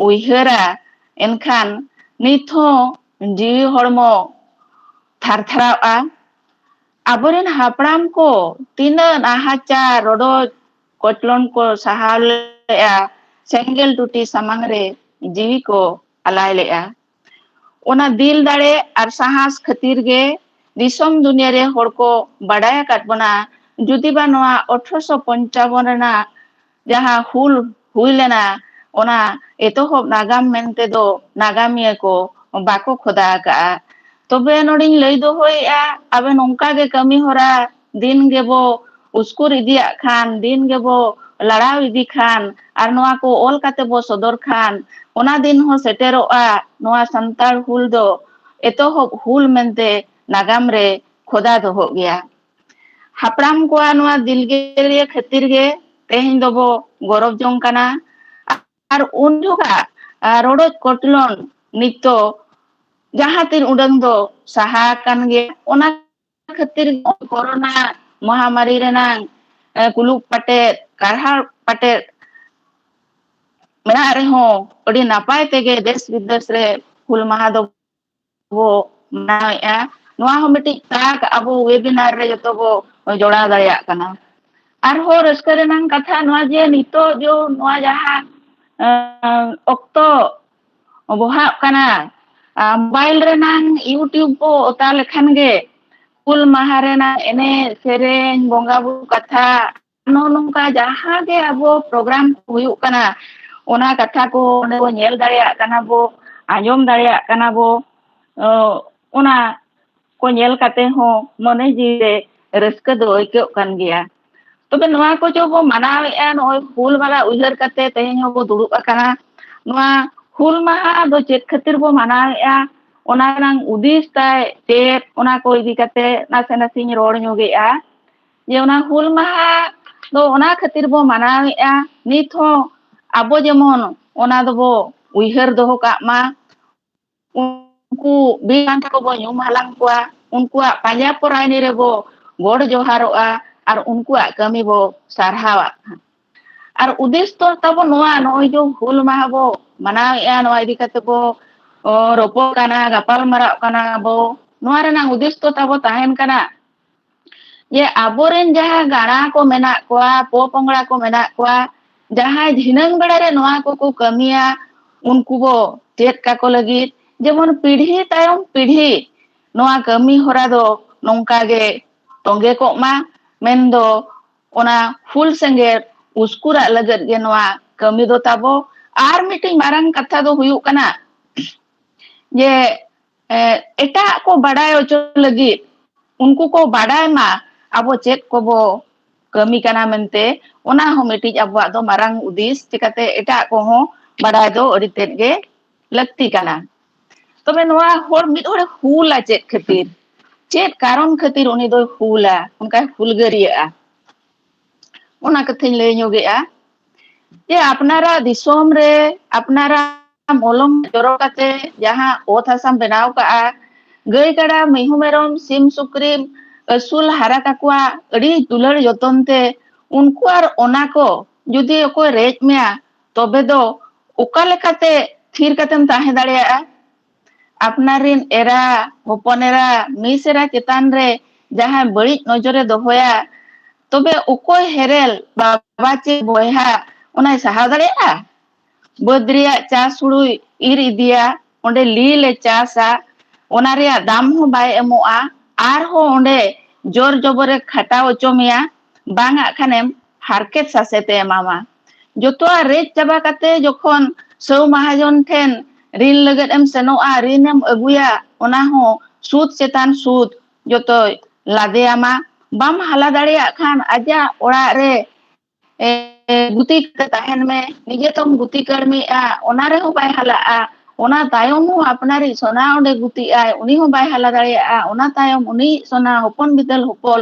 ᱩᱭᱦᱟᱹᱨᱟ, ᱮᱱᱠᱷᱟᱱ ᱱᱤᱛ ᱦᱚᱸ ᱡᱤᱣᱤ ᱦᱚᱲᱢᱚ ᱛᱷᱟᱨᱛᱷᱟᱨᱟᱣᱼᱟ᱾ ᱟᱵᱚᱨᱮᱱ ᱦᱟᱯᱲᱟᱢ ᱠᱚ ᱛᱤᱱᱟᱹᱜ ᱱᱟᱦᱟᱪᱟᱨ, ᱨᱚᱰᱚᱡ, ᱠᱚᱪᱞᱚᱱ ᱠᱚ ᱥᱟᱦᱟᱣ ᱞᱮᱫᱼᱟ, ᱥᱮᱸᱜᱮᱞ ᱴᱩᱴᱤ ᱥᱟᱢᱟᱝ ᱨᱮ ᱡᱤᱣᱤ ᱠᱚ ᱟᱞᱟᱭ ᱞᱮᱫᱼᱟ᱾ ᱚᱱᱟ ᱫᱤᱞ ᱫᱟᱲᱮ ᱟᱨ ᱥᱟᱦᱟᱥ ᱠᱷᱟᱹᱛᱤᱨ ᱜᱮ ᱫᱤᱥᱚᱢ ᱫᱩᱱᱤᱭᱟᱹ ᱨᱮ ᱦᱚᱲ ᱠᱚ ᱵᱟᱰᱟᱭ ᱟᱠᱟᱫ ᱵᱚᱱᱟ᱾ ᱡᱩᱫᱤ ᱵᱟ ᱱᱚᱣᱟ ᱟᱴᱷᱨᱚᱥᱚ ᱯᱚᱧᱪᱟᱵᱚᱱ ᱨᱮᱱᱟᱜ ᱡᱟᱦᱟᱸ ᱦᱩᱞ ᱦᱩᱭ ᱞᱮᱱᱟ, ᱚᱱᱟ ᱮᱛᱚᱦᱚᱵ ᱱᱟᱜᱟᱢ ᱢᱮᱱᱛᱮ ᱫᱚ ᱱᱟᱜᱟᱢᱤᱭᱟᱹ ᱠᱚ ᱵᱟᱠᱚ ᱠᱷᱚᱫᱟ ᱟᱠᱟᱫᱼᱟ᱾ ᱛᱚᱵᱮ ᱱᱚᱰᱮᱧ ᱞᱟᱹᱭ ᱫᱚᱦᱚᱭᱮᱫᱼᱟ, ᱟᱵᱮ ᱱᱚᱝᱠᱟ ᱜᱮ ᱠᱟᱹᱢᱤ ᱦᱚᱨᱟ ᱫᱤᱱ ᱜᱮᱵᱚ ᱩᱥᱠᱩᱨ ᱤᱫᱤᱭᱟᱜ ᱠᱷᱟᱱ, ᱫᱤᱱ ᱜᱮᱵᱚ ᱞᱟᱲᱟᱣ ᱤᱫᱤ ᱠᱷᱟᱱ, ᱟᱨ ᱱᱚᱣᱟ ᱠᱚ ᱚᱞ ᱠᱟᱛᱮ ᱵᱚ ᱥᱚᱫᱚᱨ ᱠᱷᱟᱱ, ᱚᱱᱟ ᱫᱤᱱ ᱦᱚᱸ ᱥᱮᱴᱮᱨᱚᱜᱼᱟ᱾ ᱱᱚᱣᱟ ᱥᱟᱱᱛᱟᱲ ᱦᱩᱞ ᱫᱚ ᱮᱛᱚᱦᱚᱵ ᱦᱩᱞ ᱢᱮᱱᱛᱮ ᱱᱟᱜᱟᱢ ᱨᱮ ᱠᱷᱚᱫᱟ ᱫᱚᱦᱚᱜ ᱜᱮᱭᱟ᱾ ᱦᱟᱯᱲᱟᱢ ᱠᱚᱣᱟᱜ ᱱᱚᱣᱟ ᱫᱤᱞᱜᱟᱹᱨᱤᱭᱟᱹ ᱠᱷᱟᱹᱛᱤᱨ ᱜᱮ ᱛᱮᱦᱮᱧ ᱫᱚᱵᱚ ᱜᱚᱨᱚᱵᱽ ᱡᱚᱝ ᱠᱟᱱᱟ᱾ ᱟᱨ ᱩᱱ ᱡᱚᱠᱷᱟ, ᱟᱨ, ᱨᱚᱰᱚᱡ ᱠᱚᱪᱞᱚᱱ ᱱᱤᱛ ᱫᱚ ᱡᱟᱦᱟᱸ ᱛᱤᱱ ᱩᱰᱟᱹᱝ ᱫᱚ ᱥᱟᱦᱟ ᱟᱠᱟᱱ ᱜᱮᱭᱟ᱾ ᱚᱱᱟ ᱠᱷᱟᱹᱛᱤᱨ ᱠᱚᱨᱳᱱᱟ ᱢᱚᱦᱟᱢᱟᱨᱤ ᱨᱮᱱᱟᱝ, ᱮ, ᱠᱩᱞᱩᱯ ᱯᱟᱴᱮᱫ, ᱠᱟᱨᱦᱟᱲ ᱯᱟᱴᱮᱫ ᱢᱮᱱᱟᱜ ᱨᱮᱦᱚᱸ, ᱟᱹᱰᱤ ᱱᱟᱯᱟᱭ ᱛᱮᱜᱮ ᱫᱮᱥ ᱵᱤᱫᱮᱥ ᱨᱮ ᱦᱩᱞ ᱢᱟᱦᱟ ᱫᱚ ᱵᱚ ᱢᱟᱱᱟᱣᱮᱫᱼᱟ᱾ ᱱᱚᱣᱟ ᱦᱚᱸ ᱢᱤᱫᱴᱤᱡ ᱛᱟᱠ ᱟᱵᱚ webinar ᱨᱮ ᱡᱚᱛᱚ ᱵᱚ ᱡᱚᱲᱟᱣ ᱫᱟᱲᱮᱭᱟᱜ ᱠᱟᱱᱟ᱾ ᱟᱨᱦᱚᱸ ᱨᱟᱹᱥᱠᱟᱹ ᱨᱮᱱᱟᱜ ᱠᱟᱛᱷᱟ ᱱᱚᱣᱟ ᱡᱮ ᱱᱤᱛᱚᱜ ᱡᱚ ᱱᱚᱣᱟ ᱡᱟᱦᱟᱸ, ᱟᱸ, ᱚᱠᱛᱚ ᱵᱚᱦᱟᱜ ᱠᱟᱱᱟ, ᱟᱸ, mobile ᱨᱮᱱᱟᱝ YouTube ᱵᱚ ᱚᱛᱟ ᱞᱮᱠᱷᱟᱱ ᱜᱮ ᱦᱩᱞ ᱢᱟᱦᱟ ᱨᱮᱱᱟᱜ ᱮᱱᱮᱡ ᱥᱮᱨᱮᱧ, ᱵᱚᱸᱜᱟ ᱵᱩᱨᱩ ᱠᱟᱛᱷᱟ, ᱱᱚᱜᱼᱚ ᱱᱚᱝᱠᱟ ᱡᱟᱦᱟᱸ ᱜᱮ ᱟᱵᱚ program ᱠᱚ ᱦᱩᱭᱩᱜ ᱠᱟᱱᱟ, ᱚᱱᱟ ᱠᱟᱛᱷᱟ ᱠᱚ ᱚᱸᱰᱮ ᱵᱚ ᱧᱮᱞ ᱫᱟᱲᱮᱭᱟᱜ ᱠᱟᱱᱟ ᱵᱚ, ᱟᱸᱡᱚᱢ ᱫᱟᱲᱮᱭᱟᱜ ᱠᱟᱱᱟ ᱵᱚ᱾ ᱚ, ᱚᱱᱟ ᱠᱚ ᱧᱮᱞ ᱠᱟᱛᱮ ᱦᱚᱸ ᱢᱚᱱᱮ ᱡᱤᱣᱤ ᱨᱮ ᱨᱟᱹᱥᱠᱟᱹ ᱫᱚ ᱟᱹᱭᱠᱟᱹᱜ ᱠᱟᱱ ᱜᱮᱭᱟ᱾ ᱛᱚᱵᱮ ᱱᱚᱣᱟ ᱠᱚ ᱡᱮ ᱵᱚ ᱢᱟᱱᱟᱣᱮᱫᱼᱟ, ᱱᱚᱜᱼᱚᱭ ᱦᱩᱞ ᱢᱟᱦᱟ ᱩᱭᱦᱟᱹᱨ ᱠᱟᱛᱮ ᱛᱮᱦᱮᱧ ᱦᱚᱸᱵᱚ ᱫᱩᱲᱩᱵ ᱟᱠᱟᱱᱟ᱾ ᱱᱚᱣᱟ ᱦᱩᱞ ᱢᱟᱦᱟ ᱫᱚ ᱪᱮᱫ ᱠᱷᱟᱹᱛᱤᱨ ᱵᱚ ᱢᱟᱱᱟᱣᱮᱫᱼᱟ, ᱚᱱᱟ ᱨᱮᱱᱟᱜ ᱩᱫᱤᱥ ᱛᱟᱭ ᱪᱮᱫ, ᱚᱱᱟ ᱠᱚ ᱤᱫᱤ ᱠᱟᱛᱮ ᱱᱟᱥᱮ ᱱᱟᱥᱮᱧ ᱨᱚᱲ ᱧᱚᱜᱮᱜᱼᱟ᱾ ᱡᱮ ᱚᱱᱟ ᱦᱩᱞ ᱢᱟᱦᱟ ᱫᱚ ᱚᱱᱟ ᱠᱷᱟᱹᱛᱤᱨ ᱵᱚ ᱢᱟᱱᱟᱣᱮᱫᱼᱟ, ᱱᱤᱛ ᱦᱚᱸ ᱟᱵᱚ ᱡᱮᱢᱚᱱ ᱚᱱᱟ ᱫᱚᱵᱚ ᱩᱭᱦᱟᱹᱨ ᱫᱚᱦᱚ ᱠᱟᱜ ᱢᱟ᱾ ᱩᱱᱠᱩ ᱵᱤᱨ ᱵᱟᱱᱴᱟ ᱠᱚᱵᱚ ᱧᱩᱢ ᱦᱟᱞᱟᱝ ᱠᱚᱣᱟ, ᱩᱱᱠᱩᱣᱟᱜ ᱯᱟᱸᱡᱟ ᱯᱚᱨᱟᱭᱱᱤ ᱨᱮᱵᱚ ᱜᱚᱰ ᱡᱚᱦᱟᱨᱚᱜᱼᱟ ᱟᱨ ᱩᱱᱠᱩᱣᱟᱜ ᱠᱟᱹᱢᱤ ᱵᱚ ᱥᱟᱨᱦᱟᱣᱟ᱾ ᱟᱨ ᱩᱫᱤᱥ ᱫᱚ ᱛᱟᱵᱚ ᱱᱚᱣᱟ, ᱱᱚᱜᱼᱚᱭ ᱡᱮ ᱦᱩᱞ ᱢᱟᱦᱟ ᱵᱚ ᱢᱟᱱᱟᱣᱮᱫᱼᱟ, ᱱᱚᱣᱟ ᱤᱫᱤ ᱠᱟᱛᱮ ᱵᱚ, ᱚ, ᱨᱚᱯᱚᱲ ᱠᱟᱱᱟ, ᱜᱟᱯᱟᱞ ᱢᱟᱨᱟᱜ ᱠᱟᱱᱟ ᱵᱚ, ᱱᱚᱣᱟ ᱨᱮᱱᱟᱜ ᱩᱫᱤᱥ ᱫᱚ ᱛᱟᱵᱚ ᱛᱟᱦᱮᱱ ᱠᱟᱱᱟ ᱡᱮ ᱟᱵᱚᱨᱮᱱ ᱡᱟᱦᱟᱸ ᱜᱟᱬᱟ ᱠᱚ ᱢᱮᱱᱟᱜ ᱠᱚᱣᱟ, ᱯᱚᱯᱚᱝᱲᱟ ᱠᱚ ᱢᱮᱱᱟᱜ ᱠᱚᱣᱟ, ᱡᱟᱦᱟᱸᱭ ᱫᱷᱤᱱᱟᱹᱝ ᱵᱮᱲᱟ ᱨᱮ ᱱᱚᱣᱟ ᱠᱚᱠᱚ ᱠᱟᱹᱢᱤᱭᱟ, ᱩᱱᱠᱩ ᱵᱚ ᱪᱮᱫ ᱠᱟᱠᱚ ᱞᱟᱹᱜᱤᱫ, ᱡᱮᱢᱚᱱ ᱯᱤᱲᱦᱤ ᱛᱟᱭᱚᱢ ᱯᱤᱲᱦᱤ ᱱᱚᱣᱟ ᱠᱟᱹᱢᱤ ᱦᱚᱨᱟ ᱫᱚ ᱱᱚᱝᱠᱟ ᱜᱮ ᱛᱚᱸᱜᱮ ᱠᱚᱜ ᱢᱟ, ᱢᱮᱱᱫᱚ ᱚᱱᱟ ᱦᱩᱞ ᱥᱮᱸᱜᱮᱞ ᱩᱥᱠᱩᱨᱟᱜ ᱞᱟᱹᱜᱤᱫ ᱜᱮ ᱱᱚᱣᱟ ᱠᱟᱹᱢᱤ ᱫᱚ ᱛᱟᱵᱚ᱾ ᱟᱨ ᱢᱤᱫᱴᱤᱡ ᱢᱟᱨᱟᱝ ᱠᱟᱛᱷᱟ ᱫᱚ ᱦᱩᱭᱩᱜ ᱠᱟᱱᱟ ᱡᱮ, ᱮ, ᱮᱴᱟᱜ ᱠᱚ ᱵᱟᱰᱟᱭ ᱦᱚᱪᱚ ᱞᱟᱹᱜᱤᱫ, ᱩᱱᱠᱩ ᱠᱚ ᱵᱟᱰᱟᱭ ᱢᱟ ᱟᱵᱚ ᱪᱮᱫ ᱠᱚᱵᱚ ᱠᱟᱹᱢᱤ ᱠᱟᱱᱟ ᱢᱮᱱᱛᱮ, ᱚᱱᱟ ᱦᱚᱸ ᱢᱤᱫᱴᱤᱡ ᱟᱵᱚᱣᱟᱜ ᱫᱚ ᱢᱟᱨᱟᱝ ᱩᱫᱤᱥ, ᱪᱤᱠᱟᱛᱮ ᱮᱴᱟᱜ ᱠᱚᱦᱚᱸ ᱵᱟᱰᱟᱭ ᱫᱚ ᱟᱹᱰᱤ ᱛᱮᱫ ᱜᱮ ᱞᱟᱹᱠᱛᱤ ᱠᱟᱱᱟ᱾ ᱛᱚᱵᱮ ᱱᱚᱣᱟ ᱦᱚᱲ, ᱢᱤᱫ ᱦᱚᱲᱮ ᱦᱩᱞᱟ ᱪᱮᱫ ᱠᱷᱟᱹᱛᱤᱨ? ᱪᱮᱫ ᱠᱟᱨᱚᱱ ᱠᱷᱟᱹᱛᱤᱨ ᱩᱱᱤ ᱫᱚᱭ ᱦᱩᱞᱟ, ᱚᱱᱠᱟᱭ ᱦᱩᱞᱜᱟᱹᱨᱤᱭᱟᱹᱜᱼᱟ? ᱚᱱᱟ ᱠᱟᱛᱷᱟᱧ ᱞᱟᱹᱭ ᱧᱚᱜᱮᱜᱼᱟ᱾ ᱡᱮ ᱟᱯᱱᱟᱨᱟᱜ ᱫᱤᱥᱚᱢ ᱨᱮ, ᱟᱯᱱᱟᱨᱟᱜ ᱢᱚᱞᱚᱝ ᱡᱚᱨᱚ ᱠᱟᱛᱮ ᱡᱟᱦᱟᱸ ᱚᱛ ᱦᱟᱥᱟᱢ ᱵᱮᱱᱟᱣ ᱠᱟᱜᱼᱟ, ᱜᱟᱹᱭ ᱠᱟᱰᱟ, ᱢᱤᱦᱩ ᱢᱮᱨᱚᱢ, ᱥᱤᱢ ᱥᱩᱠᱨᱤᱢ ᱟᱹᱥᱩᱞ ᱦᱟᱨᱟ ᱠᱟᱠᱚᱣᱟ ᱟᱹᱰᱤ ᱫᱩᱞᱟᱹᱲ ᱡᱚᱛᱚᱱ ᱛᱮ, ᱩᱱᱠᱩ ᱟᱨ ᱚᱱᱟ ᱠᱚ ᱡᱩᱫᱤ ᱚᱠᱚᱭ ᱨᱮᱡ ᱢᱮᱭᱟ, ᱛᱚᱵᱮ ᱫᱚ ᱚᱠᱟ ᱞᱮᱠᱟᱛᱮ ᱛᱷᱤᱨ ᱠᱟᱛᱮᱢ ᱛᱟᱦᱮᱸ ᱫᱟᱲᱮᱭᱟᱜᱼᱟ? ᱟᱯᱱᱟᱨ ᱨᱤᱱ ᱮᱨᱟ, ᱦᱚᱯᱚᱱ ᱮᱨᱟ, ᱢᱤᱥ ᱮᱨᱟ ᱪᱮᱛᱟᱱ ᱨᱮ ᱡᱟᱦᱟᱸᱭ ᱵᱟᱹᱲᱤᱡ ᱱᱚᱡᱚᱨᱮ ᱫᱚᱦᱚᱭᱟ, ᱛᱚᱵᱮ ᱚᱠᱚᱭ ᱦᱮᱨᱮᱞ ᱵᱟᱵᱟ ᱪᱮ ᱵᱚᱭᱦᱟ ᱚᱱᱟᱭ ᱥᱟᱦᱟᱣ ᱫᱟᱲᱮᱭᱟᱜᱼᱟ? ᱵᱟᱹᱫᱽ ᱨᱮᱭᱟᱜ ᱪᱟᱥ ᱦᱩᱲᱩᱭ ᱤᱨ ᱤᱫᱤᱭᱟ, ᱚᱸᱰᱮ ᱞᱤᱞ ᱮ ᱪᱟᱥᱟ, ᱚᱱᱟ ᱨᱮᱭᱟᱜ ᱫᱟᱢ ᱦᱚᱸ ᱵᱟᱭ ᱮᱢᱚᱜᱼᱟ, ᱟᱨᱦᱚᱸ ᱚᱸᱰᱮ ᱡᱳᱨ ᱡᱚᱵᱚᱨᱮ ᱠᱷᱟᱴᱟᱣ ᱦᱚᱪᱚ ᱢᱮᱭᱟ, ᱵᱟᱝ ᱟᱜ ᱠᱷᱟᱱᱮᱢ ᱦᱟᱨᱠᱮᱛ ᱥᱟᱥᱮᱛ ᱮ ᱮᱢᱟᱢᱟ᱾ ᱡᱚᱛᱚᱣᱟᱜ ᱨᱮᱡ ᱪᱟᱵᱟ ᱠᱟᱛᱮ ᱡᱚᱠᱷᱚᱱ ᱥᱟᱹᱣ ᱢᱟᱦᱟᱡᱚᱱ ᱴᱷᱮᱱ ᱨᱤᱱ ᱞᱟᱹᱜᱤᱫ ᱮᱢ ᱥᱮᱱᱚᱜᱼᱟ, ᱨᱤᱱ ᱮᱢ ᱟᱹᱜᱩᱭᱟ, ᱚᱱᱟ ᱦᱚᱸ ᱥᱩᱫ ᱪᱮᱛᱟᱱ ᱥᱩᱫ ᱡᱚᱛᱚᱭ ᱞᱟᱫᱮᱭᱟᱢᱟ᱾ ᱵᱟᱢ ᱦᱟᱞᱟ ᱫᱟᱲᱮᱭᱟᱜ ᱠᱷᱟᱱ ᱟᱡᱟᱜ ᱚᱲᱟᱜ ᱨᱮ, ᱮ, ᱜᱩᱛᱤ ᱠᱟᱛᱮ ᱛᱟᱦᱮᱱ ᱢᱮ, ᱱᱤᱡᱮ ᱛᱚᱢ ᱜᱩᱛᱤ ᱠᱟᱹᱲᱢᱤᱜᱼᱟ, ᱚᱱᱟ ᱨᱮᱦᱚᱸ ᱵᱟᱭ ᱦᱟᱞᱟᱜᱼᱟ᱾ ᱚᱱᱟ ᱛᱟᱭᱚᱢ ᱦᱚᱸ ᱟᱯᱱᱟᱨᱤᱡ ᱥᱚᱱᱟ ᱚᱸᱰᱮ ᱜᱩᱛᱤᱜ ᱟᱭ, ᱩᱱᱤ ᱦᱚᱸ ᱵᱟᱭ ᱦᱟᱞᱟ ᱫᱟᱲᱮᱭᱟᱜᱼᱟ᱾ ᱚᱱᱟ ᱛᱟᱭᱚᱢ ᱩᱱᱤ ᱥᱚᱱᱟ ᱦᱚᱯᱚᱱ ᱵᱤᱫᱟᱹᱞ ᱦᱚᱯᱚᱱ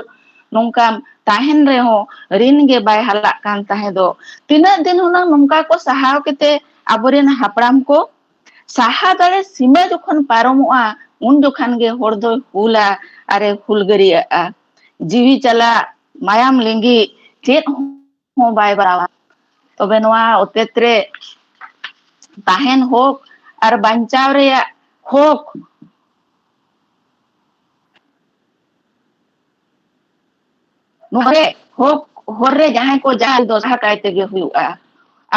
ᱱᱚᱝᱠᱟᱢ ᱛᱟᱦᱮᱱ ᱨᱮᱦᱚᱸ ᱨᱤᱱ ᱜᱮ ᱵᱟᱭ ᱦᱟᱞᱟᱜ ᱠᱟᱱ ᱛᱟᱦᱮᱸ ᱫᱚ᱾ ᱛᱤᱱᱟᱹᱜ ᱫᱤᱱ ᱦᱩᱱᱟᱹᱝ ᱱᱚᱝᱠᱟ ᱠᱚ ᱥᱟᱦᱟᱣ ᱠᱟᱛᱮ ᱟᱵᱚᱨᱮᱱ ᱦᱟᱯᱲᱟᱢ ᱠᱚ ᱥᱟᱦᱟ ᱫᱟᱲᱮ ᱥᱤᱢᱟᱹ ᱡᱚᱠᱷᱚᱱ ᱯᱟᱨᱚᱢᱚᱜᱼᱟ, ᱩᱱ ᱡᱚᱠᱷᱟᱱ ᱜᱮ ᱦᱚᱲ ᱫᱚᱭ ᱦᱩᱞᱟ ᱟᱨᱮ ᱦᱩᱞᱜᱟᱹᱨᱤᱭᱟᱹᱜᱼᱟ᱾ ᱡᱤᱣᱤ ᱪᱟᱞᱟᱜ, ᱢᱟᱭᱟᱢ ᱞᱤᱸᱜᱤ, ᱪᱮᱫ ᱦᱚᱸ ᱵᱟᱭ ᱵᱟᱲᱟᱣᱟ᱾ ᱛᱚᱵᱮ ᱱᱚᱣᱟ ᱚᱛᱮᱛ ᱨᱮ ᱛᱟᱦᱮᱱ ᱦᱚᱠ ᱟᱨ ᱵᱟᱧᱪᱟᱣ ᱨᱮᱭᱟᱜ ᱦᱚᱠ, ᱱᱚᱣᱟ ᱨᱮ ᱦᱚᱠ ᱦᱚᱨ ᱨᱮ ᱡᱟᱦᱟᱸᱭ ᱠᱚ ᱡᱟᱦᱟᱸ ᱫᱚ ᱥᱟᱦᱟ ᱠᱟᱭ ᱛᱮᱜᱮ ᱦᱩᱭᱩᱜᱼᱟ᱾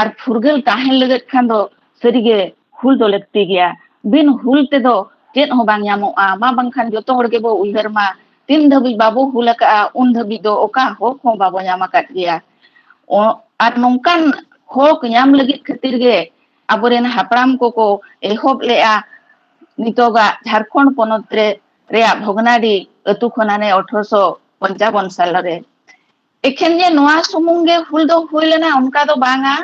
ᱟᱨ ᱯᱷᱩᱨᱜᱟᱹᱞ ᱛᱟᱦᱮᱱ ᱞᱟᱹᱜᱤᱫ ᱠᱷᱟᱱ ᱫᱚ ᱥᱟᱹᱨᱤᱜᱮ ᱦᱩᱞ ᱫᱚ ᱞᱟᱹᱠᱛᱤ ᱜᱮᱭᱟ᱾ ᱵᱤᱱ ᱦᱩᱞ ᱛᱮᱫᱚ ᱪᱮᱫ ᱦᱚᱸ ᱵᱟᱝ ᱧᱟᱢᱚᱜᱼᱟ᱾ ᱢᱟ ᱵᱟᱝᱠᱷᱟᱱ ᱡᱚᱛᱚ ᱦᱚᱲ ᱜᱮᱵᱚ ᱩᱭᱦᱟᱹᱨ ᱢᱟ, ᱛᱤᱱ ᱫᱷᱟᱹᱵᱤᱡ ᱵᱟᱵᱚ ᱦᱩᱞ ᱟᱠᱟᱫᱼᱟ, ᱩᱱ ᱫᱷᱟᱹᱵᱤᱡ ᱫᱚ ᱚᱠᱟ ᱦᱚᱠ ᱦᱚᱸ ᱵᱟᱵᱚ ᱧᱟᱢ ᱟᱠᱟᱫ ᱜᱮᱭᱟ᱾ ᱚ-, ᱟᱨ ᱱᱚᱝᱠᱟᱱ ᱦᱚᱠ ᱧᱟᱢ ᱞᱟᱹᱜᱤᱫ ᱠᱷᱟᱹᱛᱤᱨ ᱜᱮ ᱟᱵᱚᱨᱮᱱ ᱦᱟᱯᱲᱟᱢ ᱠᱚᱠᱚ ᱮᱦᱚᱵ ᱞᱮᱫᱼᱟ ᱱᱤᱛᱚᱜᱟᱜ ᱡᱷᱟᱲᱠᱷᱚᱸᱰ ᱯᱚᱱᱚᱛ ᱨᱮ, ᱨᱮᱭᱟᱜ ᱵᱷᱚᱜᱽᱱᱟᱰᱤ ᱟᱹᱛᱩ ᱠᱷᱚᱱ ᱦᱟᱱᱮ ᱟᱴᱷᱨᱚᱥᱚ ᱯᱚᱧᱪᱟᱵᱚᱱ ᱥᱟᱞ ᱨᱮ᱾ ᱮᱠᱷᱮᱱ ᱡᱮ ᱱᱚᱣᱟ ᱥᱩᱢᱩᱝ ᱜᱮ ᱦᱩᱞ ᱫᱚ ᱦᱩᱭ ᱞᱮᱱᱟ, ᱚᱱᱠᱟ ᱫᱚ ᱵᱟᱝᱟ᱾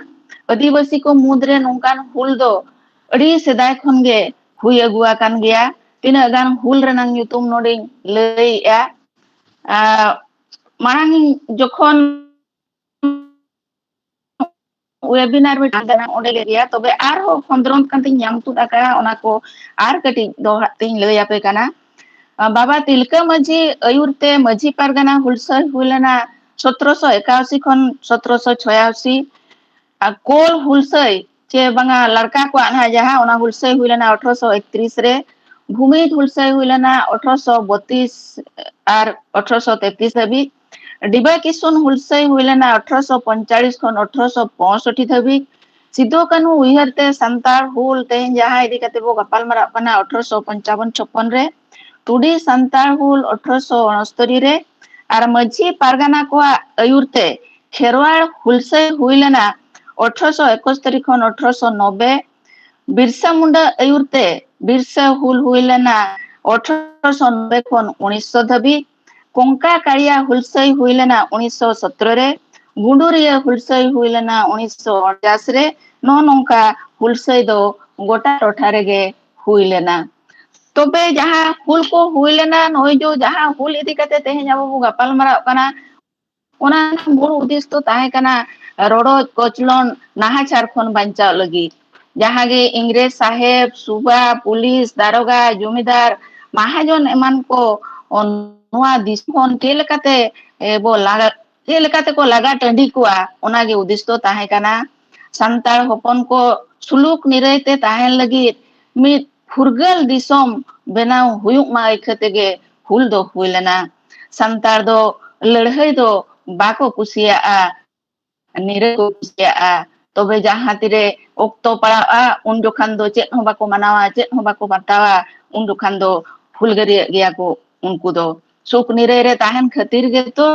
ᱟᱹᱫᱤᱵᱟᱹᱥᱤ ᱠᱚ ᱢᱩᱫᱽᱨᱮ ᱱᱚᱝᱠᱟᱱ ᱦᱩᱞ ᱫᱚ ᱟᱹᱰᱤ ᱥᱮᱫᱟᱭ ᱠᱷᱚᱱ ᱜᱮ ᱦᱩᱭ ᱟᱹᱜᱩ ᱟᱠᱟᱱ ᱜᱮᱭᱟ᱾ ᱛᱤᱱᱟᱹᱜ ᱜᱟᱱ ᱦᱩᱞ ᱨᱮᱱᱟᱝ ᱧᱩᱛᱩᱢ ᱱᱚᱰᱮᱧ ᱞᱟᱹᱭᱮᱜᱼᱟ᱾ ᱟᱨ ᱢᱟᱲᱟᱝ ᱡᱚᱠᱷᱚᱱ webinar ᱢᱤᱫᱴᱟᱝ ᱠᱟᱱᱟ, ᱚᱸᱰᱮ ᱞᱟᱹᱭ ᱜᱮᱭᱟ᱾ ᱛᱚᱵᱮ ᱟᱨᱦᱚᱸ ᱠᱷᱚᱸᱫᱽᱨᱚᱸᱫᱽ ᱠᱟᱛᱮᱧ ᱧᱟᱢ ᱛᱩᱫ ᱟᱠᱟᱫᱼᱟ, ᱚᱱᱟ ᱠᱚ ᱟᱨ ᱠᱟᱹᱴᱤᱡ ᱫᱚᱦᱲᱟ ᱛᱤᱧ ᱞᱟᱹᱭ ᱟᱯᱮ ᱠᱟᱱᱟ᱾ ᱟᱸ, ᱵᱟᱵᱟ ᱛᱤᱞᱠᱟᱹ ᱢᱟᱹᱡᱷᱤ ᱟᱹᱭᱩᱨ ᱛᱮ ᱢᱟᱹᱡᱷᱤ ᱯᱟᱨᱜᱟᱱᱟ ᱦᱩᱞᱥᱟᱹᱭ ᱦᱩᱭ ᱞᱮᱱᱟ ᱥᱚᱛᱨᱚᱥᱚ ᱮᱠᱟᱥᱤ ᱠᱷᱚᱱ ᱥᱚᱛᱨᱚᱥᱚ ᱪᱷᱚᱭᱟᱥᱤ᱾ ᱟᱨ ᱠᱳᱞ ᱦᱩᱞᱥᱟᱹᱭ ᱪᱮ ᱵᱟᱝᱟ ᱞᱟᱲᱠᱟ ᱠᱚᱣᱟᱜ ᱱᱟᱦᱟᱜ ᱡᱟᱦᱟᱸ, ᱚᱱᱟ ᱦᱩᱞᱥᱟᱹᱭ ᱦᱩᱭ ᱞᱮᱱᱟ ᱟᱴᱷᱨᱚᱥᱚ ᱮᱠᱛᱨᱤᱥ ᱨᱮ᱾ ᱵᱷᱩᱢᱤᱡ ᱦᱩᱞᱥᱟᱹᱭ ᱦᱩᱭ ᱞᱮᱱᱟ ᱟᱴᱷᱨᱚᱥᱚ ᱵᱚᱛᱤᱥ ᱟᱨ ᱟᱴᱷᱨᱚᱥᱚ ᱛᱮᱛᱨᱤᱥ ᱦᱟᱹᱵᱤᱡ᱾ ᱰᱤᱵᱟᱹ ᱠᱤᱥᱩᱱ ᱦᱩᱞᱥᱟᱹᱭ ᱦᱩᱭ ᱞᱮᱱᱟ ᱟᱴᱷᱨᱚᱥᱚ ᱯᱚᱧᱪᱟᱲᱤᱥ ᱠᱷᱚᱱ ᱟᱴᱷᱨᱚᱥᱚ ᱯᱚᱸᱭᱥᱚᱴᱴᱤ ᱫᱷᱟᱹᱵᱤᱡ᱾ ᱥᱤᱫᱩ ᱠᱟᱹᱱᱦᱩ ᱩᱭᱦᱟᱹᱨ ᱛᱮ ᱥᱟᱱᱛᱟᱲ ᱦᱩᱞ, ᱛᱮᱦᱮᱧ ᱡᱟᱦᱟᱸ ᱤᱫᱤ ᱠᱟᱛᱮ ᱵᱚ ᱜᱟᱯᱟᱞ ᱢᱟᱨᱟᱜ ᱠᱟᱱᱟ, ᱟᱴᱷᱨᱚᱥᱚ ᱯᱚᱧᱪᱟᱵᱚᱱ ᱪᱷᱚᱯᱯᱚᱱ ᱨᱮ᱾ ᱴᱩᱰᱤ ᱥᱟᱱᱛᱟᱲ ᱦᱩᱞ ᱟᱴᱷᱨᱚᱥᱚ ᱩᱱᱚᱥᱛᱚᱨᱤ ᱨᱮ᱾ ᱟᱨ ᱢᱟᱹᱡᱷᱤ ᱯᱟᱨᱜᱟᱱᱟ ᱠᱚᱣᱟᱜ ᱟᱹᱭᱩᱨ ᱛᱮ ᱠᱷᱮᱨᱣᱟᱲ ᱦᱩᱞᱥᱟᱹᱭ ᱦᱩᱭ ᱞᱮᱱᱟ ᱟᱴᱷᱨᱚᱥᱚ ᱮᱠᱚᱥᱛᱚᱨᱤ ᱠᱷᱚᱱ ᱟᱴᱷᱨᱚᱥᱚ ᱱᱚᱵᱵᱮ᱾ ᱵᱤᱨᱥᱟ ᱢᱩᱱᱰᱟ ᱟᱹᱭᱩᱨ ᱛᱮ ᱵᱤᱨᱥᱟ ᱦᱩᱞ ᱦᱩᱭ ᱞᱮᱱᱟ ᱟᱴᱷᱨᱚᱥᱚ ᱱᱚᱵᱵᱳᱭ ᱠᱷᱚᱱ ᱩᱱᱤᱥᱥᱚ ᱫᱷᱟᱹᱵᱤᱡ᱾ ᱠᱚᱝᱠᱟ ᱠᱟᱲᱤᱭᱟ ᱦᱩᱞᱥᱟᱹᱭ ᱦᱩᱭ ᱞᱮᱱᱟ ᱩᱱᱤᱥᱥᱚ ᱥᱚᱛᱨᱚ ᱨᱮ᱾ ᱜᱩᱰᱩᱨᱤᱭᱟᱹ ᱦᱩᱞᱥᱟᱹᱭ ᱦᱩᱭ ᱞᱮᱱᱟ ᱩᱱᱤᱥᱥᱚ ᱩᱱᱪᱟᱥ ᱨᱮ᱾ ᱱᱚᱜᱼᱚ ᱱᱚᱝᱠᱟ ᱦᱩᱞᱥᱟᱹᱭ ᱫᱚ ᱜᱚᱴᱟ ᱴᱚᱴᱷᱟ ᱨᱮᱜᱮ ᱦᱩᱭ ᱞᱮᱱᱟ᱾ ᱛᱚᱵᱮ ᱡᱟᱦᱟᱸ ᱦᱩᱞ ᱠᱚ ᱦᱩᱭ ᱞᱮᱱᱟ, ᱱᱚᱜᱼᱚᱭ ᱡᱮ ᱡᱟᱦᱟᱸ ᱦᱩᱞ ᱤᱫᱤ ᱠᱟᱛᱮ ᱛᱮᱦᱮᱧ ᱟᱵᱚ ᱵᱚ ᱜᱟᱯᱟᱞ ᱢᱟᱨᱟᱜ ᱠᱟᱱᱟ, ᱚᱱᱟ ᱨᱮᱱᱟᱜ ᱢᱩᱞ ᱩᱫᱮᱥ ᱫᱚ ᱛᱟᱦᱮᱸ ᱠᱟᱱᱟ ᱨᱚᱰᱚᱡ ᱠᱚᱪᱞᱚᱱ ᱱᱟᱦᱟᱪᱟᱨ ᱠᱷᱚᱱ ᱵᱟᱧᱪᱟᱣ ᱞᱟᱹᱜᱤᱫ᱾ ᱡᱟᱦᱟᱸ ᱜᱮ ᱤᱝᱨᱮᱡᱽ ᱥᱟᱦᱮᱵ, ᱥᱩᱵᱟ, ᱯᱩᱞᱤᱥ, ᱫᱟᱨᱚᱜᱟ, ᱡᱚᱢᱤᱫᱟᱨ, ᱢᱟᱦᱟᱡᱚᱱ ᱮᱢᱟᱱ ᱠᱚ ᱱᱚᱣᱟ ᱫᱤᱥᱚᱢ ᱠᱷᱚᱱ ᱪᱮᱫ ᱞᱮᱠᱟᱛᱮ, ᱮ, ᱵᱚ ᱞᱟᱜᱟ, ᱪᱮᱫ ᱞᱮᱠᱟᱛᱮ ᱠᱚ ᱞᱟᱜᱟ ᱴᱟᱺᱰᱤ ᱠᱚᱣᱟ, ᱚᱱᱟᱜᱮ ᱩᱫᱮᱥ ᱫᱚ ᱛᱟᱦᱮᱸ ᱠᱟᱱᱟ᱾ ᱥᱟᱱᱛᱟᱲ ᱦᱚᱯᱚᱱ ᱠᱚ ᱥᱩᱞᱩᱠ ᱱᱤᱨᱟᱹᱭ ᱛᱮ ᱛᱟᱦᱮᱱ ᱞᱟᱹᱜᱤᱫ ᱢᱤᱫ ᱯᱷᱩᱨᱜᱟᱹᱞ ᱫᱤᱥᱚᱢ ᱵᱮᱱᱟᱣ ᱦᱩᱭᱩᱜ ᱢᱟ ᱤᱠᱷᱟᱹ ᱛᱮᱜᱮ ᱦᱩᱞ ᱫᱚ ᱦᱩᱭ ᱞᱮᱱᱟ᱾ ᱥᱟᱱᱛᱟᱲ ᱫᱚ ᱞᱟᱹᱲᱦᱟᱹᱭ ᱫᱚ ᱵᱟᱠᱚ ᱠᱩᱥᱤᱭᱟᱜᱼᱟ, ᱱᱤᱨᱟᱹᱭ ᱠᱚ ᱠᱩᱥᱤᱭᱟᱜᱼᱟ᱾ ᱛᱚᱵᱮ ᱡᱟᱦᱟᱸ ᱛᱤᱨᱮ ᱚᱠᱛᱚ ᱯᱟᱲᱟᱜᱼᱟ, ᱩᱱ ᱡᱚᱠᱷᱟᱱ ᱫᱚ ᱪᱮᱫ ᱦᱚᱸ ᱵᱟᱠᱚ ᱢᱟᱱᱟᱣᱟ, ᱪᱮᱫ ᱦᱚᱸ ᱵᱟᱠᱚ ᱵᱟᱛᱟᱣᱟ᱾ ᱩᱱ ᱡᱚᱠᱷᱟᱱ ᱫᱚ ᱦᱩᱞᱜᱟᱹᱨᱤᱭᱟᱹᱜ ᱜᱮᱭᱟ ᱠᱚ ᱩᱱᱠᱩ ᱫᱚ᱾ ᱥᱩᱠ ᱱᱤᱨᱟᱹᱭ ᱨᱮ ᱛᱟᱦᱮᱱ ᱠᱷᱟᱹᱛᱤᱨ ᱜᱮᱛᱚ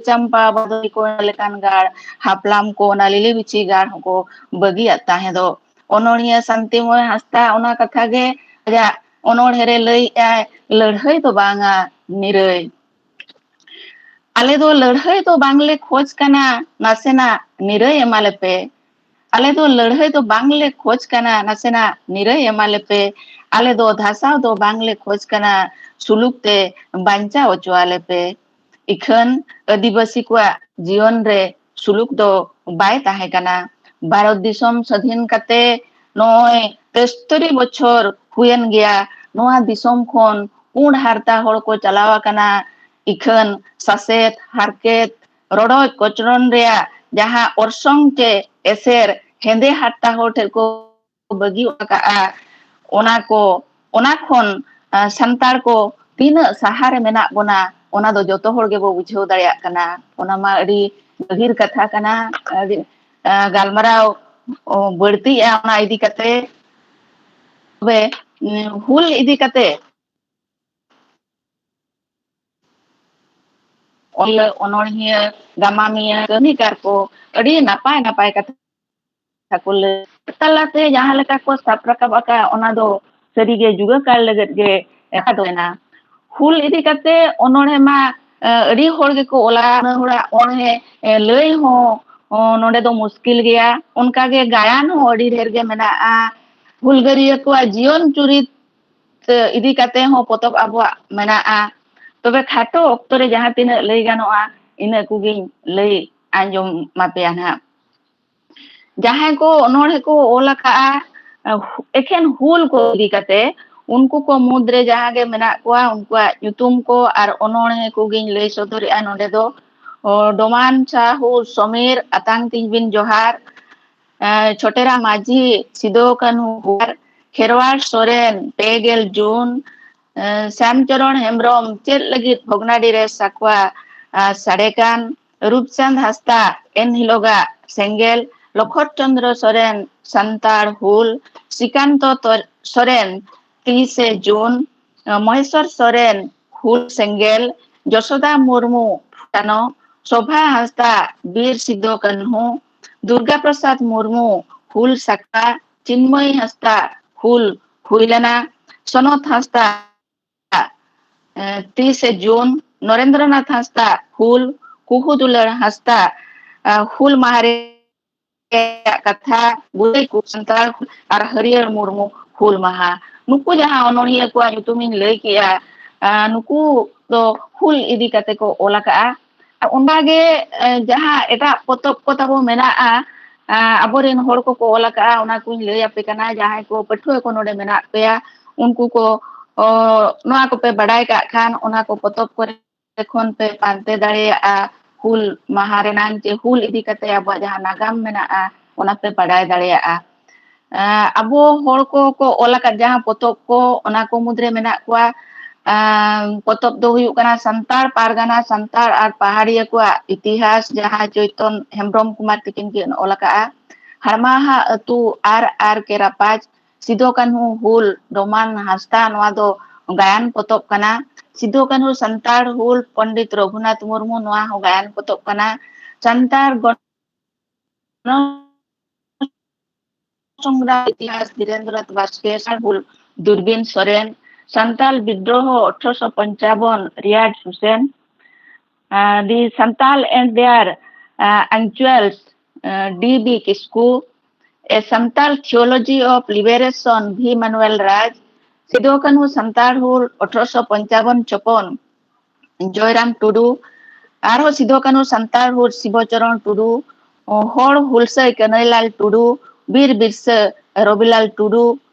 ᱪᱟᱢᱯᱟ ᱵᱟᱫᱚᱞᱤ ᱠᱚ ᱞᱮᱠᱟᱱ ᱜᱟᱲ, ᱦᱟᱯᱞᱟᱢ ᱠᱚ ᱚᱱᱟ ᱞᱤᱞᱤ ᱵᱤᱪᱷᱤ ᱜᱟᱲ ᱦᱚᱸᱠᱚ ᱵᱟᱹᱜᱤᱭᱟᱫ ᱛᱟᱦᱮᱸ ᱫᱚ᱾ ᱚᱱᱚᱬᱦᱤᱭᱟᱹ ᱥᱟᱱᱛᱤᱢᱚᱭ ᱦᱟᱸᱥᱫᱟ ᱚᱱᱟ ᱠᱟᱛᱷᱟ ᱜᱮ ᱟᱡᱟᱜ ᱚᱱᱚᱬᱦᱮ ᱨᱮ ᱞᱟᱹᱭᱮᱜᱼᱟᱭ, ᱞᱟᱹᱲᱦᱟᱹᱭ ᱫᱚ ᱵᱟᱝᱟ ᱱᱤᱨᱟᱹᱭ᱾ ᱟᱞᱮ ᱫᱚ ᱞᱟᱹᱲᱦᱟᱹᱭ ᱫᱚ ᱵᱟᱝᱞᱮ ᱠᱷᱚᱡᱽ ᱠᱟᱱᱟ, ᱱᱟᱥᱮᱱᱟᱜ ᱱᱤᱨᱟᱹᱭ ᱮᱢᱟᱞᱮᱯᱮ᱾ ᱟᱞᱮ ᱫᱚ ᱞᱟᱹᱲᱦᱟᱹᱭ ᱫᱚ ᱵᱟᱝᱞᱮ ᱠᱷᱚᱡᱽ ᱠᱟᱱᱟ, ᱱᱟᱥᱮᱱᱟᱜ ᱱᱤᱨᱟᱹᱭ ᱮᱢᱟᱞᱮᱯᱮ᱾ ᱟᱞᱮ ᱫᱚ ᱫᱷᱟᱥᱟᱣ ᱫᱚ ᱵᱟᱝᱞᱮ ᱠᱷᱚᱡᱽ ᱠᱟᱱᱟ, ᱥᱩᱞᱩᱠ ᱛᱮ ᱵᱟᱧᱪᱟᱣ ᱦᱚᱪᱚ ᱟᱞᱮᱯᱮ᱾ ᱤᱠᱷᱟᱹᱱ ᱟᱹᱫᱤᱵᱟᱹᱥᱤ ᱠᱚᱣᱟᱜ ᱡᱤᱭᱚᱱ ᱨᱮ ᱥᱩᱞᱩᱠ ᱫᱚ ᱵᱟᱭ ᱛᱟᱦᱮᱸ ᱠᱟᱱᱟ᱾ ᱵᱷᱟᱨᱚᱛ ᱫᱤᱥᱚᱢ ᱥᱟᱹᱫᱷᱤᱱ ᱠᱟᱛᱮ ᱱᱚᱜᱼᱚᱭ ᱛᱮᱥᱛᱚᱨᱤ ᱵᱚᱪᱷᱚᱨ ᱦᱩᱭᱮᱱ ᱜᱮᱭᱟ᱾ ᱱᱚᱣᱟ ᱫᱤᱥᱚᱢ ᱠᱷᱚᱱ ᱯᱩᱸᱰ ᱦᱟᱨᱛᱟ ᱦᱚᱲ ᱠᱚ ᱪᱟᱞᱟᱣ ᱟᱠᱟᱱᱟ᱾ ᱤᱠᱷᱟᱹᱱ ᱥᱟᱥᱮᱛ, ᱦᱟᱨᱠᱮᱛ, ᱨᱚᱰᱚᱡ ᱠᱚᱪᱞᱚᱱ ᱨᱮᱭᱟᱜ ᱡᱟᱦᱟᱸ ᱚᱨᱥᱚᱝ ᱪᱮ ᱮᱥᱮᱨ ᱦᱮᱸᱫᱮ ᱦᱟᱨᱛᱟ ᱦᱚᱲ ᱴᱷᱮᱱ ᱠᱚ ᱵᱟᱹᱜᱤ ᱟᱠᱟᱫᱼᱟ, ᱚᱱᱟ ᱠᱚ, ᱚᱱᱟ ᱠᱷᱚᱱ, ᱟ, ᱥᱟᱱᱛᱟᱲ ᱠᱚ ᱛᱤᱱᱟᱹᱜ ᱥᱟᱦᱟ ᱨᱮ ᱢᱮᱱᱟᱜ ᱵᱚᱱᱟ, ᱚᱱᱟ ᱫᱚ ᱡᱚᱛᱚ ᱦᱚᱲ ᱜᱮᱵᱚ ᱵᱩᱡᱷᱟᱹᱣ ᱫᱟᱲᱮᱭᱟᱜ ᱠᱟᱱᱟ᱾ ᱚᱱᱟ ᱢᱟ ᱟᱹᱰᱤ ᱜᱟᱹᱦᱤᱨ ᱠᱟᱛᱷᱟ ᱠᱟᱱᱟ, ᱟᱹᱰᱤ, ᱟ, ᱜᱟᱞᱢᱟᱨᱟᱣ, ᱚ, ᱵᱟᱹᱲᱛᱤᱜᱼᱟ ᱚᱱᱟ ᱤᱫᱤ ᱠᱟᱛᱮ᱾ ᱛᱚᱵᱮ, ᱩᱸ, ᱦᱩᱞ ᱤᱫᱤ ᱠᱟᱛᱮ ᱚᱞ, ᱚᱱᱚᱬᱦᱤᱭᱟᱹ, ᱜᱟᱢᱟᱢᱤᱭᱟᱹ, ᱠᱟᱹᱢᱤᱠᱟᱨ ᱠᱚ ᱟᱹᱰᱤ ᱱᱟᱯᱟᱭ ᱱᱟᱯᱟᱭ ᱠᱟᱛᱷᱟ ᱠᱟᱛᱷᱟ ᱠᱚ ᱞᱟᱹᱭ ᱛᱟᱞᱟᱛᱮ ᱡᱟᱦᱟᱸ ᱞᱮᱠᱟ ᱠᱚ ᱥᱟᱵ ᱨᱟᱠᱟᱵ ᱟᱠᱟᱫ, ᱚᱱᱟ ᱫᱚ ᱥᱟᱹᱨᱤᱜᱮ ᱡᱩᱜᱟᱹᱠᱟᱨ ᱞᱟᱹᱜᱤᱫ ᱜᱮ ᱮᱛᱟ ᱫᱚ ᱮᱱᱟ᱾ ᱦᱩᱞ ᱤᱫᱤ ᱠᱟᱛᱮ ᱚᱱᱚᱬᱦᱮ ᱢᱟ, ᱮ, ᱟᱹᱰᱤ ᱦᱚᱲ ᱜᱮᱠᱚ ᱚᱞᱟ, ᱩᱱᱟᱹᱜ ᱦᱚᱲᱟᱜ ᱚᱱᱚᱬᱦᱮ, ᱮ, ᱞᱟᱹᱭ ᱦᱚᱸ, ᱚ, ᱱᱚᱰᱮ ᱫᱚ ᱢᱩᱥᱠᱤᱞ ᱜᱮᱭᱟ᱾ ᱚᱱᱠᱟᱜᱮ ᱜᱟᱭᱟᱱ ᱦᱚᱸ ᱟᱹᱰᱤ ᱰᱷᱮᱨ ᱜᱮ ᱢᱮᱱᱟᱜᱼᱟ᱾ ᱦᱩᱞᱜᱟᱹᱨᱤᱭᱟᱹ ᱠᱚᱣᱟᱜ ᱡᱤᱭᱚᱱ ᱪᱩᱨᱤᱛ ᱤᱫᱤ ᱠᱟᱛᱮ ᱦᱚᱸ ᱯᱚᱛᱚᱵ ᱟᱵᱚᱣᱟᱜ ᱢᱮᱱᱟᱜᱼᱟ᱾ ᱛᱚᱵᱮ ᱠᱷᱟᱴᱚ ᱚᱠᱛᱚ ᱨᱮ ᱡᱟᱦᱟᱸ ᱛᱤᱱᱟᱹᱜ ᱞᱟᱹᱭ ᱜᱟᱱᱚᱜᱼᱟ, ᱤᱱᱟᱹᱜ ᱠᱚᱜᱮᱧ ᱞᱟᱹᱭ ᱟᱸᱡᱚᱢ ᱟᱯᱮᱭᱟ ᱱᱟᱦᱟᱜ᱾ ᱡᱟᱦᱟᱸᱭ ᱠᱚ ᱚᱱᱚᱬᱦᱮ ᱠᱚ ᱚᱞ ᱟᱠᱟᱫᱼᱟ, ᱮᱠᱷᱮᱱ ᱦᱩᱞ ᱠᱚ ᱤᱫᱤ ᱠᱟᱛᱮ, ᱩᱱᱠᱩ ᱠᱚ ᱢᱩᱫᱽᱨᱮ ᱡᱟᱦᱟᱸ ᱜᱮ ᱢᱮᱱᱟᱜ ᱠᱚᱣᱟ, ᱩᱱᱠᱩᱣᱟᱜ ᱧᱩᱛᱩᱢ ᱠᱚ ᱟᱨ ᱚᱱᱚᱬᱦᱮ ᱠᱚᱜᱮᱧ ᱞᱟᱹᱭ ᱥᱚᱫᱚᱨᱮᱫᱼᱟ ᱱᱚᱰᱮ ᱫᱚ᱾ ᱚ, ᱰᱚᱢᱟᱱ ᱥᱟᱦᱩ ᱥᱚᱢᱤᱨ, ᱟᱛᱟᱝ ᱛᱤᱧ ᱵᱤᱱ ᱡᱚᱦᱟᱨ, ᱮ, ᱪᱷᱚᱴᱮᱨᱟ ᱢᱟᱹᱡᱷᱤ, ᱥᱤᱫᱚ ᱠᱟᱹᱱᱦᱩ ᱦᱩᱞ, ᱠᱷᱮᱨᱣᱟᱲ ᱥᱚᱨᱮᱱ, ᱯᱮ ᱜᱮᱞ ᱡᱩᱱ, ᱮ, ᱥᱭᱟᱢᱪᱚᱨᱚᱬ ᱦᱮᱢᱵᱨᱚᱢ, ᱪᱮᱫ ᱞᱟᱹᱜᱤᱫ ᱵᱷᱚᱜᱽᱱᱟᱰᱤ ᱨᱮ ᱥᱟᱠᱣᱟ, ᱟ, ᱥᱟᱰᱮ ᱠᱟᱱ, ᱨᱩᱯᱪᱟᱸᱫᱽ ᱦᱟᱸᱥᱫᱟ, ᱮᱱ ᱦᱤᱞᱳᱜᱟᱜ ᱥᱮᱸᱜᱮᱞ, ᱞᱚᱠᱷᱚᱨ ᱪᱚᱸᱫᱽᱨᱚ ᱥᱚᱨᱮᱱ, ᱥᱟᱱᱛᱟᱲ ᱦᱩᱞ, ᱥᱨᱤᱠᱟᱱᱛᱚ ᱛᱚ-, ᱥᱚᱨᱮᱱ, ᱛᱤᱨᱤᱥᱮ ᱡᱩᱱ, ᱢᱚᱦᱮᱥᱚᱨ ᱥᱚᱨᱮᱱ, ᱦᱩᱞ ᱥᱮᱸᱜᱮᱞ, ᱡᱚᱥᱳᱫᱟ ᱢᱩᱨᱢᱩ, ᱯᱷᱩᱴᱟᱱᱳ, ᱥᱳᱵᱷᱟ ᱦᱟᱸᱥᱫᱟ, ᱵᱤᱨ ᱥᱤᱫᱚ ᱠᱟᱹᱱᱦᱩ, ᱫᱩᱨᱜᱟ ᱯᱨᱚᱥᱟᱫᱽ ᱢᱩᱨᱢᱩ, ᱦᱩᱞ ᱥᱟᱠᱟ, ᱪᱤᱱᱢᱚᱭ ᱦᱟᱸᱥᱫᱟ, ᱦᱩᱞ ᱦᱩᱭ ᱞᱮᱱᱟ, ᱥᱚᱱᱚᱛ ᱦᱟᱸᱥᱫᱟ, ᱮ, ᱛᱤᱨᱤᱥᱮ ᱡᱩᱱ, ᱱᱚᱨᱮᱱᱫᱨᱚᱱᱟᱛᱷ ᱦᱟᱸᱥᱫᱟ, ᱦᱩᱞ, ᱠᱩᱦᱩ ᱫᱩᱞᱟᱹᱲ ᱦᱟᱸᱥᱫᱟ, ᱮ, ᱦᱩᱞ ᱢᱟᱦᱟ ᱨᱮ ᱨᱮᱭᱟᱜ ᱠᱟᱛᱷᱟ, ᱜᱩᱨᱟᱹᱭ ᱠᱚ ᱥᱟᱱᱛᱟᱲ ᱟᱨ ᱦᱟᱹᱨᱭᱟᱹᱲ ᱢᱩᱨᱢᱩ ᱦᱩᱞ ᱢᱟᱦᱟ᱾ ᱱᱩᱠᱩ ᱡᱟᱦᱟᱸ ᱚᱱᱚᱬᱦᱤᱭᱟᱹ ᱠᱚᱣᱟᱜ ᱧᱩᱛᱩᱢᱤᱧ ᱞᱟᱹᱭ ᱠᱮᱜᱼᱟ, ᱟ, ᱱᱩᱠᱩ ᱫᱚ ᱦᱩᱞ ᱤᱫᱤ ᱠᱟᱛᱮ ᱠᱚ ᱚᱞ ᱟᱠᱟᱜᱼᱟ᱾ ᱟᱨ ᱚᱱᱠᱟᱜᱮ, ᱮ, ᱡᱟᱦᱟᱸ ᱮᱴᱟᱜ ᱯᱚᱛᱚᱵ ᱠᱚ ᱛᱟᱵᱚ ᱢᱮᱱᱟᱜᱼᱟ, ᱟ, ᱟᱵᱚᱨᱮᱱ ᱦᱚᱲ ᱠᱚᱠᱚ ᱚᱞ ᱟᱠᱟᱜᱼᱟ, ᱚᱱᱟ ᱠᱚᱧ ᱞᱟᱹᱭ ᱟᱯᱮ ᱠᱟᱱᱟ᱾ ᱡᱟᱦᱟᱸᱭ ᱠᱚ ᱯᱟᱹᱴᱷᱩᱣᱟᱹ ᱠᱚ ᱱᱚᱰᱮ ᱢᱮᱱᱟᱜ ᱯᱮᱭᱟ, ᱩᱱᱠᱩ ᱠᱚ, ᱚ, ᱱᱚᱣᱟ ᱠᱚᱯᱮ ᱵᱟᱰᱟᱭ ᱠᱟᱜ ᱠᱷᱟᱱ, ᱚᱱᱟ ᱠᱚ ᱯᱚᱛᱚᱵ ᱠᱚᱨᱮ ᱠᱷᱚᱱ ᱯᱮ ᱯᱟᱱᱛᱮ ᱫᱟᱲᱮᱭᱟᱜᱼᱟ, ᱦᱩᱞ ᱢᱟᱦᱟ ᱨᱮᱱᱟᱝ ᱪᱮ ᱦᱩᱞ ᱤᱫᱤ ᱠᱟᱛᱮ ᱟᱵᱚᱣᱟᱜ ᱡᱟᱦᱟᱸ ᱱᱟᱜᱟᱢ ᱢᱮᱱᱟᱜᱼᱟ, ᱚᱱᱟ ᱯᱮ ᱵᱟᱰᱟᱭ ᱫᱟᱲᱮᱭᱟᱜᱼᱟ᱾ ᱮᱸ, ᱟᱵᱚ ᱦᱚᱲ ᱠᱚᱠᱚ ᱚᱞ ᱟᱠᱟᱫ ᱡᱟᱦᱟᱸ ᱯᱚᱛᱚᱵ ᱠᱚ, ᱚᱱᱟ ᱠᱚ ᱢᱩᱫᱽᱨᱮ ᱢᱮᱱᱟᱜ ᱠᱚᱣᱟ, ᱮᱸ, ᱯᱚᱛᱚᱵ ᱫᱚ ᱦᱩᱭᱩᱜ ᱠᱟᱱᱟ ᱥᱟᱱᱛᱟᱲ ᱯᱟᱨᱜᱟᱱᱟ, ᱥᱟᱱᱛᱟᱲ ᱟᱨ ᱯᱟᱦᱟᱲᱤᱭᱟᱹ ᱠᱚᱣᱟᱜ ᱤᱛᱤᱦᱟᱥ, ᱡᱟᱦᱟᱸ ᱪᱳᱭᱛᱚᱱ ᱦᱮᱢᱵᱨᱚᱢ ᱠᱩᱢᱟᱨ ᱛᱤᱠᱤᱱ ᱠᱤᱱ ᱚᱞ ᱟᱠᱟᱫᱼᱟ, ᱦᱟᱲᱢᱟᱦᱟ ᱟᱹᱛᱩ, ᱟᱨ ᱟᱨ ᱠᱮ ᱨᱟᱯᱟᱡᱽ, ᱥᱤᱫᱚ ᱠᱟᱹᱱᱦᱩ ᱦᱩᱞ, ᱰᱚᱢᱟᱱ ᱦᱟᱸᱥᱫᱟ, ᱱᱚᱣᱟ ᱫᱚ ᱜᱟᱭᱟᱱ ᱯᱚᱛᱚᱵ ᱠᱟᱱᱟ᱾ ᱥᱤᱫᱚ ᱠᱟᱹᱱᱦᱩ ᱥᱟᱱᱛᱟᱲ ᱦᱩᱞ, ᱯᱚᱱᱰᱤᱛ ᱨᱚᱜᱷᱩᱱᱟᱛᱷ ᱢᱩᱨᱢᱩ, ᱱᱚᱣᱟ ᱦᱚᱸ ᱜᱟᱭᱟᱱ ᱯᱚᱛᱚᱵ ᱠᱟᱱᱟ᱾ ᱥᱟᱱᱛᱟᱲ ᱜᱚᱱᱚ ᱥᱚᱝᱜᱨᱟᱢ ᱤᱛᱤᱦᱟᱥ ᱫᱷᱤᱨᱮᱱᱫᱨᱚ ᱵᱟᱥᱠᱮ, ᱥᱟᱱᱛᱟᱲ ᱦᱩᱞ ᱫᱩᱨᱵᱤᱱ ᱥᱚᱨᱮᱱ, ᱥᱟᱱᱛᱟᱲ ᱵᱤᱫᱽᱨᱳᱦᱚ ᱟᱴᱷᱨᱚᱥᱚ ᱯᱚᱧᱪᱟᱵᱚᱱ ᱨᱤᱭᱟᱨᱰ ᱦᱩᱥᱮᱱ, ᱟᱨ The Santal and Their Actuals, D B Kisku, A Santal Theology of Liberation, V Manuel Raj, Sidhu Kanhu Santal Hul ᱟᱴᱷᱨᱚᱥᱚ ᱯᱚᱧᱪᱟᱵᱚᱱ ᱪᱷᱚᱯᱚᱱ, ᱡᱚᱭᱨᱟᱢ ᱴᱩᱰᱩ, ᱟᱨᱦᱚᱸ ᱥᱤᱫᱩ ᱠᱟᱹᱱᱦᱩ ᱥᱟᱱᱛᱟᱲ ᱦᱩᱞ, ᱥᱤᱵᱚᱪᱚᱨᱚᱱ ᱴᱩᱰᱩ, ᱦᱚᱲ ᱦᱩᱞᱥᱟᱹᱭ ᱠᱟᱹᱱᱟᱹᱭᱞᱟᱞ ᱴᱩᱰᱩ, ᱵᱤᱨ ᱵᱤᱨᱥᱟᱹ ᱨᱚᱵᱤᱞᱟᱞ ᱴᱩᱰᱩ,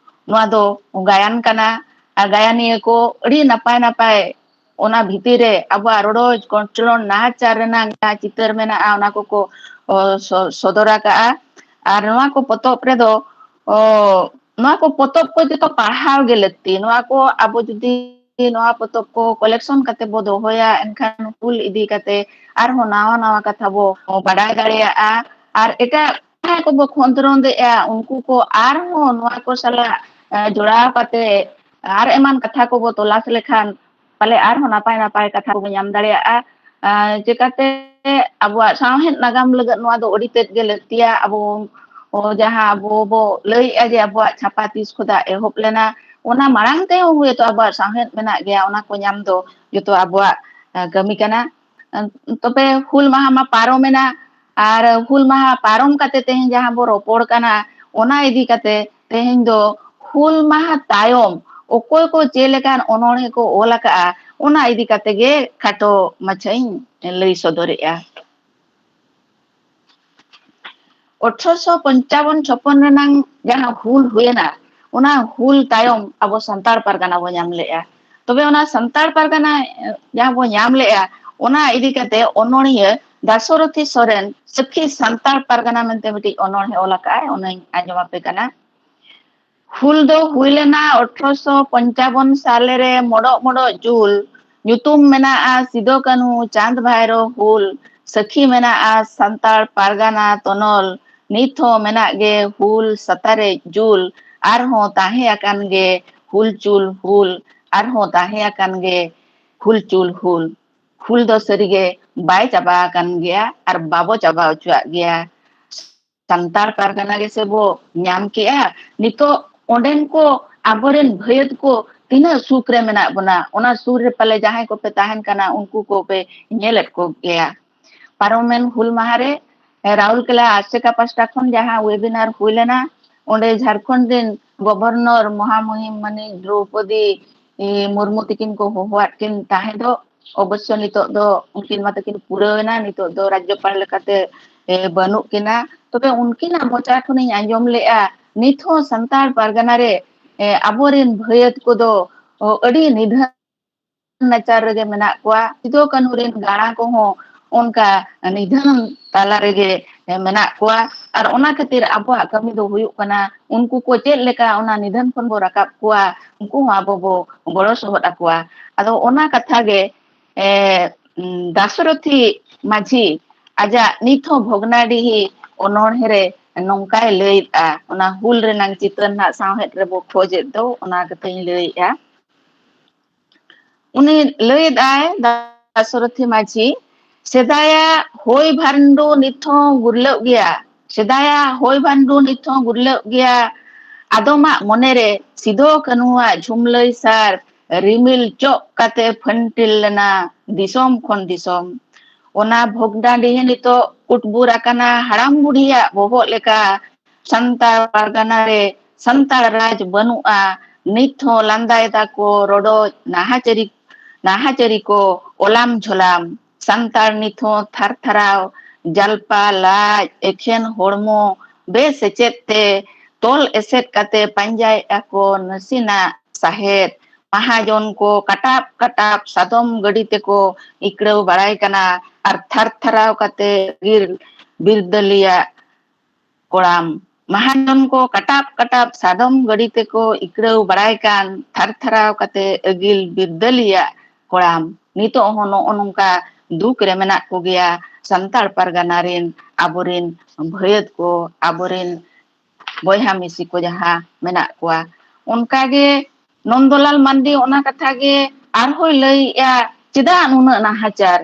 ᱱᱚᱣᱟ ᱫᱚ ᱜᱟᱭᱟᱱ ᱠᱟᱱᱟ᱾ ᱟᱨ ᱜᱟᱭᱟᱱᱤᱭᱟᱹ ᱠᱚ ᱟᱹᱰᱤ ᱱᱟᱯᱟᱭ ᱱᱟᱯᱟᱭ ᱚᱱᱟ ᱵᱷᱤᱛᱤᱨ ᱨᱮ ᱟᱵᱚᱣᱟᱜ ᱨᱚᱰᱚᱡ ᱠᱚᱪᱞᱚᱱ ᱱᱟᱦᱟᱪᱟᱨ ᱨᱮᱱᱟᱜ ᱡᱟᱦᱟᱸ ᱪᱤᱛᱟᱹᱨ ᱢᱮᱱᱟᱜᱼᱟ, ᱚᱱᱟ ᱠᱚᱠᱚ, ᱚ, ᱥᱚ-, ᱥᱚᱫᱚᱨ ᱟᱠᱟᱜᱼᱟ᱾ ᱟᱨ ᱱᱚᱣᱟ ᱠᱚ ᱯᱚᱛᱚᱵ ᱨᱮᱫᱚ, ᱚ, ᱱᱚᱣᱟ ᱠᱚ ᱯᱚᱛᱚᱵ ᱠᱚ ᱡᱚᱛᱚ ᱯᱟᱲᱦᱟᱣ ᱜᱮ ᱞᱟᱹᱠᱛᱤ᱾ ᱱᱚᱣᱟ ᱠᱚ ᱟᱵᱚ ᱡᱩᱫᱤ ᱱᱚᱣᱟ ᱯᱚᱛᱚᱵ ᱠᱚ ᱠᱚᱞᱮᱠᱥᱚᱱ ᱠᱟᱛᱮ ᱵᱚ ᱫᱚᱦᱚᱭᱟ, ᱮᱱᱠᱷᱟᱱ ᱦᱩᱞ ᱤᱫᱤ ᱠᱟᱛᱮ ᱟᱨᱦᱚᱸ ᱱᱟᱣᱟ ᱱᱟᱣᱟ ᱠᱟᱛᱷᱟ ᱵᱚ ᱵᱟᱰᱟᱭ ᱫᱟᱲᱮᱭᱟᱜᱼᱟ᱾ ᱟᱨ ᱮᱴᱟᱜ ᱡᱟᱦᱟᱸᱭ ᱠᱚᱵᱚ ᱠᱷᱚᱸᱫᱽᱨᱚᱸᱫᱽ ᱮᱫᱼᱟ, ᱩᱱᱠᱩ ᱠᱚ ᱟᱨᱦᱚᱸ ᱱᱚᱣᱟ ᱠᱚ ᱥᱟᱞᱟᱜ, ᱮ, ᱡᱚᱲᱟᱣ ᱠᱟᱛᱮ ᱟᱨ ᱮᱢᱟᱱ ᱠᱟᱛᱷᱟ ᱠᱚᱵᱚ ᱛᱚᱞᱟᱥ ᱞᱮᱠᱷᱟᱱ ᱯᱟᱞᱮ ᱟᱨᱦᱚᱸ ᱱᱟᱯᱟᱭ ᱱᱟᱯᱟᱭ ᱠᱟᱛᱷᱟ ᱠᱚᱵᱚ ᱧᱟᱢ ᱫᱟᱲᱮᱭᱟᱜᱼᱟ᱾ ᱟᱨ ᱪᱮᱠᱟᱛᱮ ᱟᱵᱚᱣᱟᱜ ᱥᱟᱶᱦᱮᱫ ᱱᱟᱜᱟᱢ ᱞᱟᱹᱜᱤᱫ ᱱᱚᱣᱟ ᱫᱚ ᱟᱹᱰᱤ ᱛᱮᱫ ᱜᱮ ᱞᱟᱹᱠᱛᱤᱭᱟ᱾ ᱟᱵᱚ, ᱚ, ᱡᱟᱦᱟᱸ ᱟᱵᱚ ᱵᱚ ᱞᱟᱹᱭᱮᱫᱼᱟ ᱡᱮ ᱟᱵᱚᱣᱟᱜ ᱪᱷᱟᱯᱟ ᱛᱤᱥ ᱠᱷᱚᱱᱟᱜ ᱮᱦᱚᱵ ᱞᱮᱱᱟ, ᱚᱱᱟ ᱢᱟᱲᱟᱝ ᱛᱮᱦᱚᱸ ᱦᱚᱭᱛᱳ ᱟᱵᱚᱣᱟᱜ ᱥᱟᱶᱦᱮᱫ ᱢᱮᱱᱟᱜ ᱜᱮᱭᱟ, ᱚᱱᱟ ᱠᱚ ᱧᱟᱢ ᱫᱚ ᱡᱚᱛᱚ ᱟᱵᱚᱣᱟᱜ, ᱮ, ᱠᱟᱹᱢᱤ ᱠᱟᱱᱟ᱾ ᱮ, ᱛᱚᱵᱮ ᱦᱩᱞ ᱢᱟᱦᱟ ᱢᱟ ᱯᱟᱨᱚᱢᱮᱱᱟ, ᱟᱨ ᱦᱩᱞ ᱢᱟᱦᱟ ᱯᱟᱨᱚᱢ ᱠᱟᱛᱮ ᱛᱮᱦᱮᱧ ᱡᱟᱦᱟᱸ ᱵᱚ ᱨᱚᱯᱚᱲ ᱠᱟᱱᱟ, ᱚᱱᱟ ᱤᱫᱤ ᱠᱟᱛᱮ ᱛᱮᱦᱮᱧ ᱫᱚ ᱦᱩᱞ ᱢᱟᱦᱟ ᱛᱟᱭᱚᱢ ᱚᱠᱚᱭ ᱠᱚ ᱪᱮᱫ ᱞᱮᱠᱟᱱ ᱚᱱᱚᱬᱦᱮ ᱠᱚ ᱚᱞ ᱟᱠᱟᱜᱼᱟ, ᱚᱱᱟ ᱤᱫᱤ ᱠᱟᱛᱮ ᱜᱮ ᱠᱷᱟᱴᱚ ᱢᱟᱪᱷᱟᱧ ᱞᱟᱹᱭ ᱥᱚᱫᱚᱨᱮᱜᱼᱟ᱾ ᱟᱴᱷᱨᱚᱥᱚ ᱯᱚᱧᱪᱟᱵᱚᱱ ᱪᱷᱚᱯᱚᱱ ᱨᱮᱱᱟᱝ ᱡᱟᱦᱟᱸ ᱦᱩᱞ ᱦᱩᱭᱮᱱᱟ, ᱚᱱᱟ ᱦᱩᱞ ᱛᱟᱭᱚᱢ ᱟᱵᱚ ᱥᱟᱱᱛᱟᱲ ᱯᱟᱨᱜᱟᱱᱟ ᱵᱚ ᱧᱟᱢ ᱞᱮᱜᱼᱟ᱾ ᱛᱚᱵᱮ ᱚᱱᱟ ᱥᱟᱱᱛᱟᱲ ᱯᱟᱨᱜᱟᱱᱟ, ᱮ, ᱡᱟᱦᱟᱸ ᱵᱚ ᱧᱟᱢ ᱞᱮᱜᱼᱟ, ᱚᱱᱟ ᱤᱫᱤ ᱠᱟᱛᱮ ᱚᱱᱚᱬᱦᱤᱭᱟᱹ ᱫᱟᱥᱚᱨᱚᱛᱷᱤ ᱥᱚᱨᱮᱱ ᱥᱟᱹᱠᱷᱤ ᱥᱟᱱᱛᱟᱲ ᱯᱟᱨᱜᱟᱱᱟ ᱢᱮᱱᱛᱮ ᱢᱤᱫᱴᱤᱡ ᱚᱱᱚᱬᱦᱮ ᱚᱞ ᱟᱠᱟᱫᱼᱟᱭ, ᱚᱱᱟᱧ ᱟᱸᱡᱚᱢ ᱟᱯᱮ ᱠᱟᱱᱟ᱾ ᱦᱩᱞ ᱫᱚ ᱦᱩᱭ ᱞᱮᱱᱟ ᱟᱴᱷᱨᱚᱥᱚ ᱯᱚᱧᱪᱟᱵᱚᱱ ᱥᱟᱞᱮ ᱨᱮ ᱢᱚᱰᱚᱜ ᱢᱚᱰᱚᱜ ᱡᱩᱞ᱾ ᱧᱩᱛᱩᱢ ᱢᱮᱱᱟᱜᱼᱟ ᱥᱤᱫᱚ ᱠᱟᱹᱱᱦᱩ ᱪᱟᱸᱫᱽ ᱵᱷᱟᱭᱨᱳ ᱦᱩᱞ᱾ ᱥᱟᱹᱠᱷᱤ ᱢᱮᱱᱟᱜᱼᱟ ᱥᱟᱱᱛᱟᱲ ᱯᱟᱨᱜᱟᱱᱟ ᱛᱚᱱᱚᱞ᱾ ᱱᱤᱛ ᱦᱚᱸ ᱢᱮᱱᱟᱜ ᱜᱮ ᱦᱩᱞ ᱥᱟᱛᱟᱨᱮ ᱡᱩᱞ᱾ ᱟᱨᱦᱚᱸ ᱛᱟᱦᱮᱸ ᱟᱠᱟᱱ ᱜᱮ ᱦᱩᱞ ᱪᱩᱞ ᱦᱩᱞ᱾ ᱟᱨᱦᱚᱸ ᱛᱟᱦᱮᱸ ᱟᱠᱟᱱ ᱜᱮ ᱦᱩᱞ ᱪᱩᱞ ᱦᱩᱞ᱾ ᱦᱩᱞ ᱫᱚ ᱥᱟᱹᱨᱤᱜᱮ ᱵᱟᱭ ᱪᱟᱵᱟ ᱟᱠᱟᱱ ᱜᱮᱭᱟ ᱟᱨ ᱵᱟᱵᱚ ᱪᱟᱵᱟ ᱦᱚᱪᱚᱣᱟᱜ ᱜᱮᱭᱟ᱾ ᱥᱟᱱᱛᱟᱲ ᱯᱟᱨᱜᱟᱱᱟ ᱜᱮᱥᱮ ᱵᱚ ᱧᱟᱢ ᱠᱮᱜᱼᱟ᱾ ᱱᱤᱛᱚᱜ ᱚᱸᱰᱮᱱ ᱠᱚ ᱟᱵᱚᱨᱮᱱ ᱵᱷᱟᱹᱭᱟᱹᱛ ᱠᱚ ᱛᱤᱱᱟᱹᱜ ᱥᱩᱠ ᱨᱮ ᱢᱮᱱᱟᱜ ᱵᱚᱱᱟ, ᱚᱱᱟ ᱥᱩᱨ ᱨᱮ ᱯᱟᱞᱮ ᱡᱟᱦᱟᱸᱭ ᱠᱚᱯᱮ ᱛᱟᱦᱮᱱ ᱠᱟᱱᱟ, ᱩᱱᱠᱩ ᱠᱚᱯᱮ ᱧᱮᱞᱮᱫ ᱠᱚᱜᱮᱭᱟ᱾ ᱯᱟᱨᱚᱢᱮᱱ ᱦᱩᱞ ᱢᱟᱦᱟ ᱨᱮ, ᱮ, ᱨᱟᱦᱩᱞ ᱠᱮᱞᱟ ᱟᱥᱮᱠᱟ ᱯᱟᱥᱴᱟ ᱠᱷᱚᱱ ᱡᱟᱦᱟᱸ webinar ᱦᱩᱭ ᱞᱮᱱᱟ, ᱚᱸᱰᱮ ᱡᱷᱟᱲᱠᱷᱚᱸᱰ ᱨᱮᱱ ᱜᱚᱵᱷᱚᱨᱱᱚᱨ ᱢᱚᱦᱟᱢᱩᱦᱤᱢ ᱢᱟᱹᱱᱤᱡ ᱫᱨᱚᱣᱯᱚᱫᱤ, ᱮ, ᱢᱩᱨᱢᱩ ᱛᱤᱠᱤᱱ ᱠᱚ ᱦᱚᱦᱚᱣᱟᱫ ᱠᱤᱱ ᱛᱟᱦᱮᱸ ᱫᱚ, ᱚᱵᱚᱥᱥᱚ ᱱᱤᱛᱚᱜ ᱫᱚ ᱩᱱᱠᱤᱱ ᱢᱟ ᱛᱟᱹᱠᱤᱱ ᱯᱩᱨᱟᱹᱣ ᱮᱱᱟ, ᱱᱤᱛᱚᱜ ᱫᱚ ᱨᱟᱡᱽᱡᱚᱯᱟᱞ ᱞᱮᱠᱟᱛᱮ, ᱮ, ᱵᱟᱹᱱᱩᱜ ᱠᱤᱱᱟ᱾ ᱛᱚᱵᱮ ᱩᱱᱠᱤᱱᱟᱜ ᱢᱚᱪᱟ ᱠᱷᱚᱱᱤᱧ ᱟᱸᱡᱚᱢ ᱞᱮᱜᱼᱟ, ᱱᱤᱛ ᱦᱚᱸ ᱥᱟᱱᱛᱟᱲ ᱯᱟᱨᱜᱟᱱᱟ ᱨᱮ, ᱮ, ᱟᱵᱚᱨᱮᱱ ᱵᱷᱟᱹᱭᱟᱹᱛ ᱠᱚᱫᱚ, ᱚ, ᱟᱹᱰᱤ ᱱᱤᱫᱷᱟᱹᱱ ᱱᱟᱪᱟᱨ ᱨᱮᱜᱮ ᱢᱮᱱᱟᱜ ᱠᱚᱣᱟ᱾ ᱥᱤᱫᱩ ᱠᱟᱹᱱᱦᱩ ᱨᱮᱱ ᱜᱟᱬᱟ ᱠᱚᱦᱚᱸ ᱚᱱᱠᱟ ᱱᱤᱫᱷᱟᱹᱱ ᱛᱟᱞᱟ ᱨᱮᱜᱮ ᱢᱮᱱᱟᱜ ᱠᱚᱣᱟ᱾ ᱟᱨ ᱚᱱᱟ ᱠᱷᱟᱹᱛᱤᱨ ᱟᱵᱚᱣᱟᱜ ᱠᱟᱹᱢᱤ ᱫᱚ ᱦᱩᱭᱩᱜ ᱠᱟᱱᱟ, ᱩᱱᱠᱩ ᱠᱚ ᱪᱮᱫ ᱞᱮᱠᱟ ᱚᱱᱟ ᱱᱤᱫᱷᱟᱹᱱ ᱠᱷᱚᱱ ᱵᱚ ᱨᱟᱠᱟᱵ ᱠᱚᱣᱟ, ᱩᱱᱠᱩ ᱦᱚᱸ ᱟᱵᱚ ᱵᱚ ᱜᱚᱲᱚ ᱥᱚᱦᱚᱫ ᱟᱠᱚᱣᱟ᱾ ᱟᱫᱚ ᱚᱱᱟ ᱠᱟᱛᱷᱟ ᱜᱮ, ᱮ, ᱫᱟᱥᱚᱨᱚᱛᱷᱤ ᱢᱟᱹᱡᱷᱤ ᱟᱡᱟᱜ ᱱᱤᱛ ᱦᱚᱸ ᱵᱷᱚᱜᱽᱱᱟᱰᱤᱦᱤ ᱚᱱᱚᱬᱦᱮ ᱨᱮ ᱱᱚᱝᱠᱟᱭ ᱞᱟᱹᱭᱮᱫᱼᱟ, ᱚᱱᱟ ᱦᱩᱞ ᱨᱮᱱᱟᱝ ᱪᱤᱛᱟᱹᱨ ᱱᱟᱜ ᱥᱟᱶᱦᱮᱫ ᱨᱮᱵᱚ ᱠᱷᱚᱡᱮᱫ ᱫᱚ, ᱚᱱᱟ ᱠᱟᱛᱷᱟᱧ ᱞᱟᱹᱭᱮᱫᱼᱟ᱾ ᱩᱱᱤ ᱞᱟᱹᱭᱮᱫᱟᱭ, ᱫᱟᱥᱚᱨᱚᱛᱷᱤ ᱢᱟᱹᱡᱷᱤ, ᱥᱮᱫᱟᱭᱟᱜ ᱦᱚᱭ ᱵᱷᱟᱱᱰᱩ ᱱᱤᱛ ᱦᱚᱸ ᱜᱩᱨᱞᱟᱹᱜ ᱜᱮᱭᱟ, ᱥᱮᱫᱟᱭᱟᱜ ᱦᱚᱭ ᱵᱷᱟᱱᱰᱩ ᱱᱤᱛ ᱦᱚᱸ ᱜᱩᱨᱞᱟᱹᱜ ᱜᱮᱭᱟ᱾ ᱟᱫᱚᱢᱟᱜ ᱢᱚᱱᱮᱨᱮ ᱥᱤᱫᱚ ᱠᱟᱹᱱᱦᱩᱣᱟᱜ ᱡᱷᱩᱢᱞᱟᱹᱭ ᱥᱟᱨ ᱨᱤᱢᱤᱞ ᱪᱚᱜ ᱠᱟᱛᱮ ᱯᱷᱟᱹᱱᱴᱤᱞ ᱞᱮᱱᱟ ᱫᱤᱥᱚᱢ ᱠᱷᱚᱱ ᱫᱤᱥᱚᱢ᱾ ᱚᱱᱟ ᱵᱷᱚᱜᱽᱱᱟᱰᱤᱦᱤ ᱱᱤᱛᱚᱜ ᱠᱩᱴᱵᱩᱨ ᱟᱠᱟᱱᱟ ᱦᱟᱲᱟᱢ ᱵᱩᱰᱷᱤᱭᱟᱜ ᱵᱚᱦᱚᱜ ᱞᱮᱠᱟ᱾ ᱥᱟᱱᱛᱟᱲ ᱯᱟᱨᱜᱟᱱᱟ ᱨᱮ ᱥᱟᱱᱛᱟᱲ ᱨᱟᱡᱽ ᱵᱟᱹᱱᱩᱜᱼᱟ᱾ ᱱᱤᱛ ᱦᱚᱸ ᱞᱟᱸᱫᱟᱭ ᱫᱟᱠᱚ ᱨᱚᱰᱚᱡ ᱱᱟᱦᱟᱪᱟᱹᱨᱤ, ᱱᱟᱦᱟᱪᱟᱹᱨᱤ ᱠᱚ ᱚᱞᱟᱢ ᱡᱷᱚᱞᱟᱢ᱾ ᱥᱟᱱᱛᱟᱲ ᱱᱤᱛ ᱦᱚᱸ ᱛᱷᱟᱨ ᱛᱷᱟᱨᱟᱣ, ᱡᱟᱞᱯᱟ ᱞᱟᱡ, ᱮᱠᱷᱮᱱ ᱦᱚᱲᱢᱚ, ᱵᱮᱥᱮᱪᱮᱫ ᱛᱮ ᱛᱚᱞ ᱮᱥᱮᱫ ᱠᱟᱛᱮ ᱯᱟᱸᱡᱟᱭᱮᱫᱼᱟ ᱠᱚ ᱱᱟᱥᱮᱱᱟᱜ ᱥᱟᱦᱮᱫ᱾ ᱢᱟᱦᱟᱡᱚᱱ ᱠᱚ ᱠᱟᱴᱟᱵ ᱠᱟᱴᱟᱵ ᱥᱟᱫᱚᱢ ᱜᱟᱹᱰᱤ ᱛᱮᱠᱚ ᱤᱠᱲᱟᱹᱣ ᱵᱟᱲᱟᱭ ᱠᱟᱱᱟ ᱟᱨ ᱛᱷᱟᱨ ᱛᱷᱟᱨᱟᱣ ᱠᱟᱛᱮ ᱵᱤᱨ ᱵᱤᱨᱫᱟᱹᱞᱤᱭᱟᱜ ᱠᱚᱲᱟᱢ᱾ ᱢᱟᱦᱟᱡᱚᱱ ᱠᱚ ᱠᱟᱴᱟᱵ ᱠᱟᱴᱟᱵ ᱥᱟᱫᱚᱢ ᱜᱟᱹᱰᱤ ᱛᱮᱠᱚ ᱤᱠᱲᱟᱹᱣ ᱵᱟᱲᱟᱭ ᱠᱟᱱ ᱛᱷᱟᱨ ᱛᱷᱟᱨᱟᱣ ᱠᱟᱛᱮ ᱟᱹᱜᱤᱞ ᱵᱤᱨᱫᱟᱹᱞᱤᱭᱟᱜ ᱠᱚᱲᱟᱢ᱾ ᱱᱤᱛᱚᱜ ᱦᱚᱸ ᱱᱚᱜᱼᱚ ᱱᱚᱝᱠᱟ ᱫᱩᱠ ᱨᱮ ᱢᱮᱱᱟᱜ ᱠᱚᱜᱮᱭᱟ ᱥᱟᱱᱛᱟᱲ ᱯᱟᱨᱜᱟᱱᱟ ᱨᱮᱱ ᱟᱵᱚᱨᱮᱱ ᱵᱷᱟᱹᱭᱟᱹᱛ ᱠᱚ, ᱟᱵᱚᱨᱮᱱ ᱵᱚᱭᱦᱟ ᱢᱤᱥᱤ ᱠᱚ ᱡᱟᱦᱟᱸ ᱢᱮᱱᱟᱜ ᱠᱚᱣᱟ᱾ ᱚᱱᱠᱟᱜᱮ ᱱᱚᱱᱫᱚᱞᱟᱞ ᱢᱟᱱᱰᱤ ᱚᱱᱟ ᱠᱟᱛᱷᱟ ᱜᱮ ᱟᱨᱦᱚᱸᱭ ᱞᱟᱹᱭᱮᱜᱼᱟ, ᱪᱮᱫᱟᱜ ᱱᱩᱱᱟᱹᱜ ᱱᱟᱦᱟᱪᱟᱨ?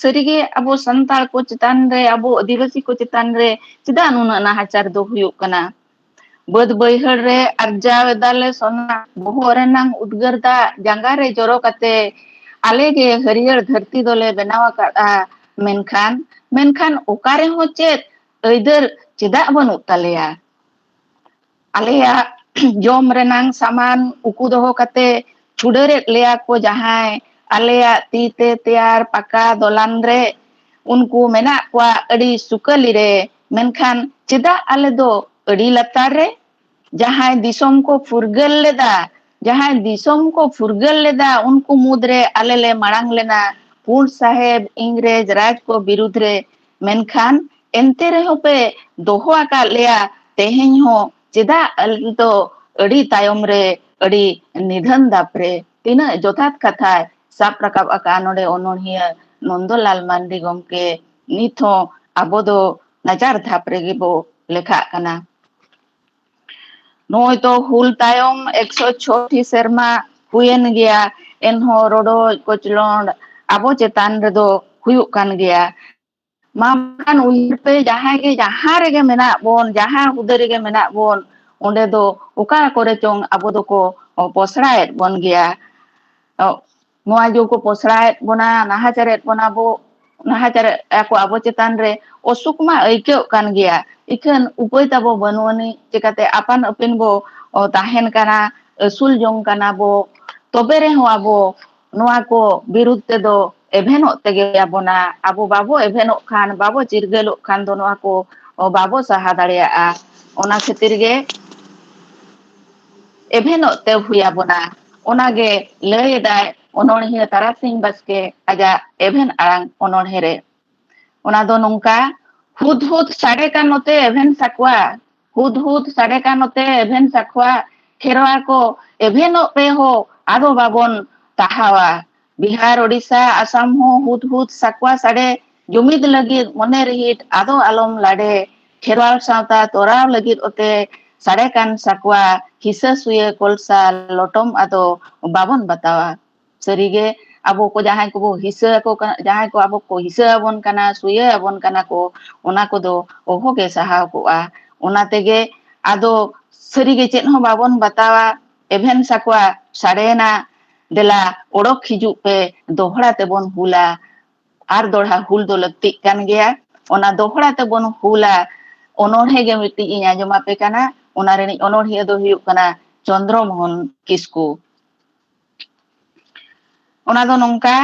ᱥᱟᱹᱨᱤᱜᱮ ᱟᱵᱚ ᱥᱟᱱᱛᱟᱲ ᱠᱚ ᱪᱮᱛᱟᱱ ᱨᱮ, ᱟᱵᱚ ᱟᱹᱫᱤᱵᱟᱹᱥᱤ ᱠᱚ ᱪᱮᱛᱟᱱ ᱨᱮ ᱪᱮᱫᱟᱜ ᱱᱩᱱᱟᱹᱜ ᱱᱟᱦᱟᱪᱟᱨ ᱫᱚ ᱦᱩᱭᱩᱜ ᱠᱟᱱᱟ? ᱵᱟᱹᱫ ᱵᱟᱹᱭᱦᱟᱹᱲ ᱨᱮ ᱟᱨᱡᱟᱣ ᱮᱫᱟᱞᱮ ᱥᱚᱱᱟ, ᱵᱚᱦᱚᱜ ᱨᱮᱱᱟᱝ ᱩᱫᱽᱜᱟᱹᱨ ᱫᱟᱜ ᱡᱟᱸᱜᱟ ᱨᱮ ᱡᱚᱨᱚ ᱠᱟᱛᱮ ᱟᱞᱮ ᱜᱮ ᱦᱟᱹᱨᱭᱟᱹᱲ ᱫᱷᱟᱹᱨᱛᱤ ᱫᱚᱞᱮ ᱵᱮᱱᱟᱣ ᱟᱠᱟᱫᱼᱟ᱾ ᱢᱮᱱᱠᱷᱟᱱ, ᱢᱮᱱᱠᱷᱟᱱ ᱚᱠᱟ ᱨᱮᱦᱚᱸ ᱪᱮᱫ ᱟᱹᱭᱫᱟᱹᱨ ᱪᱮᱫᱟᱜ ᱵᱟᱹᱱᱩᱜ ᱛᱟᱞᱮᱭᱟ? ᱟᱞᱮᱭᱟᱜ ᱡᱚᱢ ᱨᱮᱱᱟᱝ ᱥᱟᱢᱟᱱ ᱩᱠᱩ ᱫᱚᱦᱚ ᱠᱟᱛᱮ ᱪᱷᱩᱰᱟᱹᱨᱮᱫ ᱞᱮᱭᱟ ᱠᱚ ᱡᱟᱦᱟᱸᱭ, ᱟᱞᱮᱭᱟᱜ ᱛᱤ ᱛᱮ ᱛᱮᱭᱟᱨ ᱯᱟᱠᱟ ᱫᱚᱞᱟᱱ ᱨᱮ ᱩᱱᱠᱩ ᱢᱮᱱᱟᱜ ᱠᱚᱣᱟ ᱟᱹᱰᱤ ᱥᱩᱠᱟᱹᱞᱤ ᱨᱮ᱾ ᱢᱮᱱᱠᱷᱟᱱ ᱪᱮᱫᱟᱜ ᱟᱞᱮ ᱫᱚ ᱟᱹᱰᱤ ᱞᱟᱛᱟᱨ ᱨᱮ? ᱡᱟᱦᱟᱸᱭ ᱫᱤᱥᱚᱢ ᱠᱚ ᱯᱷᱩᱨᱜᱟᱹᱞ ᱞᱮᱫᱟ, ᱡᱟᱦᱟᱸᱭ ᱫᱤᱥᱚᱢ ᱠᱚ ᱯᱷᱩᱨᱜᱟᱹᱞ ᱞᱮᱫᱟ, ᱩᱱᱠᱩ ᱢᱩᱫᱽᱨᱮ ᱟᱞᱮ ᱞᱮ ᱢᱟᱲᱟᱝ ᱞᱮᱱᱟ ᱯᱩᱸᱰ ᱥᱟᱦᱮᱵᱽ ᱤᱝᱨᱮᱡᱽ ᱨᱟᱡᱽ ᱠᱚ ᱵᱤᱨᱩᱫᱽ ᱨᱮ᱾ ᱢᱮᱱᱠᱷᱟᱱ ᱮᱱᱛᱮ ᱨᱮᱦᱚᱸ ᱯᱮ ᱫᱚᱦᱚ ᱟᱠᱟᱫ ᱞᱮᱭᱟ ᱛᱮᱦᱮᱧ ᱦᱚᱸ᱾ ᱪᱮᱫᱟᱜ ᱟᱞᱮ ᱫᱚ ᱟᱹᱰᱤ ᱛᱟᱭᱚᱢ ᱨᱮ, ᱟᱹᱰᱤ ᱱᱤᱫᱷᱟᱹᱱ ᱫᱟᱯ ᱨᱮ? ᱛᱤᱱᱟᱹᱜ ᱡᱚᱛᱷᱟᱛ ᱠᱟᱛᱷᱟᱭ ᱥᱟᱵ ᱨᱟᱠᱟᱵ ᱟᱠᱟᱫᱼᱟ ᱱᱚᱰᱮ ᱚᱱᱚᱬᱦᱤᱭᱟᱹ ᱱᱚᱱᱫᱚᱞᱟᱞ ᱢᱟᱱᱰᱤ ᱜᱚᱢᱠᱮ᱾ ᱱᱤᱛ ᱦᱚᱸ ᱟᱵᱚ ᱫᱚ ᱱᱟᱪᱟᱨ ᱫᱷᱟᱯ ᱨᱮᱜᱮ ᱵᱚ ᱞᱮᱠᱷᱟᱜ ᱠᱟᱱᱟ᱾ ᱱᱚᱜᱼᱚᱭ ᱛᱚ ᱦᱩᱞ ᱛᱟᱭᱚᱢ ᱮᱠᱥᱚ ᱪᱷᱚᱴᱤ ᱥᱮᱨᱢᱟ ᱦᱩᱭᱮᱱ ᱜᱮᱭᱟ, ᱮᱱᱦᱚᱸ ᱨᱚᱰᱚᱡ ᱠᱚᱪᱞᱚᱱ ᱟᱵᱚ ᱪᱮᱛᱟᱱ ᱨᱮᱫᱚ ᱦᱩᱭᱩᱜ ᱠᱟᱱ ᱜᱮᱭᱟ᱾ ᱢᱟ ᱵᱟᱠᱷᱟᱱ ᱩᱭᱦᱟᱹᱨ ᱯᱮ, ᱡᱟᱦᱟᱸᱭ ᱜᱮ ᱡᱟᱦᱟᱸ ᱨᱮᱜᱮ ᱢᱮᱱᱟᱜ ᱵᱚᱱ, ᱡᱟᱦᱟᱸ ᱦᱩᱫᱟᱹ ᱨᱮᱜᱮ ᱢᱮᱱᱟᱜ ᱵᱚᱱ, ᱚᱸᱰᱮ ᱫᱚ ᱚᱠᱟ ᱠᱚᱨᱮ ᱪᱚᱝ ᱟᱵᱚ ᱫᱚᱠᱚ ᱯᱚᱥᱲᱟᱭᱮᱫ ᱵᱚᱱ ᱜᱮᱭᱟ᱾ ᱱᱚᱣᱟ ᱡᱮ ᱠᱚ ᱯᱚᱥᱲᱟᱭᱮᱫ ᱵᱚᱱᱟ, ᱱᱟᱦᱟᱪᱟᱨᱮᱫ ᱵᱚᱱᱟ ᱵᱚ, ᱱᱟᱦᱟᱪᱟᱨᱮᱫ ᱟᱠᱚ ᱟᱵᱚ ᱪᱮᱛᱟᱱ ᱨᱮ, ᱚᱥᱩᱠ ᱢᱟ ᱟᱹᱭᱠᱟᱹᱜ ᱠᱟᱱ ᱜᱮᱭᱟ᱾ ᱤᱠᱷᱟᱹᱱ ᱩᱯᱟᱹᱭ ᱛᱟᱵᱚ ᱵᱟᱹᱱᱩᱜ ᱟᱹᱱᱤᱡ, ᱪᱤᱠᱟᱹᱛᱮ ᱟᱯᱟᱱ ᱟᱹᱯᱤᱱ ᱵᱚ, ᱚ, ᱛᱟᱦᱮᱱ ᱠᱟᱱᱟ, ᱟᱹᱥᱩᱞ ᱡᱚᱝ ᱠᱟᱱᱟ ᱵᱚ᱾ ᱛᱚᱵᱮ ᱨᱮᱦᱚᱸ ᱟᱵᱚ ᱱᱚᱣᱟ ᱠᱚ ᱵᱤᱨᱩᱫᱽ ᱛᱮᱫᱚ ᱮᱵᱷᱮᱱᱚᱜ ᱛᱮᱜᱮ ᱟᱵᱚᱱᱟ᱾ ᱟᱵᱚ ᱵᱟᱵᱚ ᱮᱵᱷᱮᱱᱚᱜ ᱠᱷᱟᱱ, ᱵᱟᱵᱚ ᱪᱤᱨᱜᱟᱹᱞᱚᱜ ᱠᱷᱟᱱ ᱫᱚ ᱱᱚᱣᱟ ᱠᱚ, ᱚ, ᱵᱟᱵᱚ ᱥᱟᱦᱟ ᱫᱟᱲᱮᱭᱟᱜᱼᱟ᱾ ᱚᱱᱟ ᱠᱷᱟᱹᱛᱤᱨ ᱜᱮ ᱮᱵᱷᱮᱱᱚᱜ ᱛᱮ ᱦᱩᱭ ᱟᱵᱚᱱᱟ᱾ ᱚᱱᱟᱜᱮ ᱞᱟᱹᱭ ᱮᱫᱟᱭ ᱚᱱᱚᱬᱦᱤᱭᱟᱹ ᱛᱟᱨᱟᱥᱤᱧ ᱵᱟᱥᱠᱮ ᱟᱡᱟᱜ ᱮᱵᱷᱮᱱ ᱟᱲᱟᱝ ᱚᱱᱚᱬᱦᱮ ᱨᱮ᱾ ᱚᱱᱟ ᱫᱚ ᱱᱚᱝᱠᱟ: ᱦᱩᱫ ᱦᱩᱫ ᱥᱟᱰᱮ ᱠᱟᱱ ᱱᱚᱛᱮ ᱮᱵᱷᱮᱱ ᱥᱟᱠᱣᱟ, ᱦᱩᱫ ᱦᱩᱫ ᱥᱟᱰᱮ ᱠᱟᱱ ᱱᱚᱛᱮ ᱮᱵᱷᱮᱱ ᱥᱟᱠᱣᱟ, ᱠᱷᱮᱨᱣᱟ ᱠᱚ ᱮᱵᱷᱮᱱᱚᱜ ᱯᱮ ᱦᱳ, ᱟᱫᱚ ᱵᱟᱵᱚᱱ ᱛᱟᱦᱟᱣᱟ᱾ ᱵᱤᱦᱟᱨ, ᱳᱰᱤᱥᱟ, ᱟᱥᱟᱢ ᱦᱚᱸ ᱦᱩᱫ ᱦᱩᱫ ᱥᱟᱠᱣᱟ ᱥᱟᱰᱮ, ᱡᱩᱢᱤᱫ ᱞᱟᱹᱜᱤᱫ ᱢᱚᱱᱮ ᱨᱤᱦᱤᱴ ᱟᱫᱚ ᱟᱞᱚᱢ ᱞᱟᱰᱮ᱾ ᱠᱷᱮᱨᱣᱟᱞ ᱥᱟᱶᱛᱟ ᱛᱚᱨᱟᱣ ᱞᱟᱹᱜᱤᱫ ᱚᱛᱮ, ᱥᱟᱰᱮ ᱠᱟᱱ ᱥᱟᱠᱣᱟ, ᱦᱤᱥᱟᱹ ᱥᱩᱭᱟᱹ ᱠᱚᱞᱥᱟ ᱞᱚᱴᱚᱢ ᱟᱫᱚ ᱵᱟᱵᱚᱱ ᱵᱟᱛᱟᱣᱟ᱾ ᱥᱟᱹᱨᱤᱜᱮ ᱟᱵᱚ ᱠᱚ ᱡᱟᱦᱟᱸᱭ ᱠᱚᱵᱚ ᱦᱤᱥᱟᱹ ᱟᱠᱚ ᱠᱟᱱᱟ, ᱡᱟᱦᱟᱸᱭ ᱠᱚ ᱟᱵᱚ ᱠᱚ ᱦᱤᱥᱟᱹ ᱟᱵᱚᱱ ᱠᱟᱱᱟ, ᱥᱩᱭᱟᱹ ᱟᱵᱚᱱ ᱠᱟᱱᱟ ᱠᱚ, ᱚᱱᱟ ᱠᱚᱫᱚ ᱚᱦᱚᱜᱮ ᱥᱟᱦᱟᱣ ᱠᱚᱜᱼᱟ᱾ ᱚᱱᱟ ᱛᱮᱜᱮ ᱟᱫᱚ ᱥᱟᱹᱨᱤᱜᱮ ᱪᱮᱫ ᱦᱚᱸ ᱵᱟᱵᱚᱱ ᱵᱟᱛᱟᱣᱟ, ᱮᱵᱷᱮᱱ ᱥᱟᱠᱣᱟ ᱥᱟᱰᱮᱭᱮᱱᱟ, ᱫᱮᱞᱟ ᱚᱰᱚᱠ ᱦᱤᱡᱩᱜ ᱯᱮ, ᱫᱚᱦᱲᱟ ᱛᱮᱵᱚᱱ ᱦᱩᱞᱟ᱾ ᱟᱨ ᱫᱚᱦᱲᱟ ᱦᱩᱞ ᱫᱚ ᱞᱟᱹᱠᱛᱤᱜ ᱠᱟᱱ ᱜᱮᱭᱟ᱾ ᱚᱱᱟ ᱫᱚᱦᱲᱟ ᱛᱮᱵᱚᱱ ᱦᱩᱞᱟ᱾ ᱚᱱᱚᱬᱦᱮ ᱜᱮ ᱢᱤᱫᱴᱤᱡ ᱤᱧ ᱟᱸᱡᱚᱢ ᱟᱯᱮ ᱠᱟᱱᱟ᱾ ᱚᱱᱟ ᱨᱤᱱᱤᱡ ᱚᱱᱚᱬᱦᱤᱭᱟᱹ ᱫᱚ ᱦᱩᱭᱩᱜ ᱠᱟᱱᱟ ᱪᱚᱱᱫᱨᱚ ᱢᱳᱦᱚᱱ ᱠᱤᱥᱠᱩ᱾ ᱚᱱᱟ ᱫᱚ ᱱᱚᱝᱠᱟ,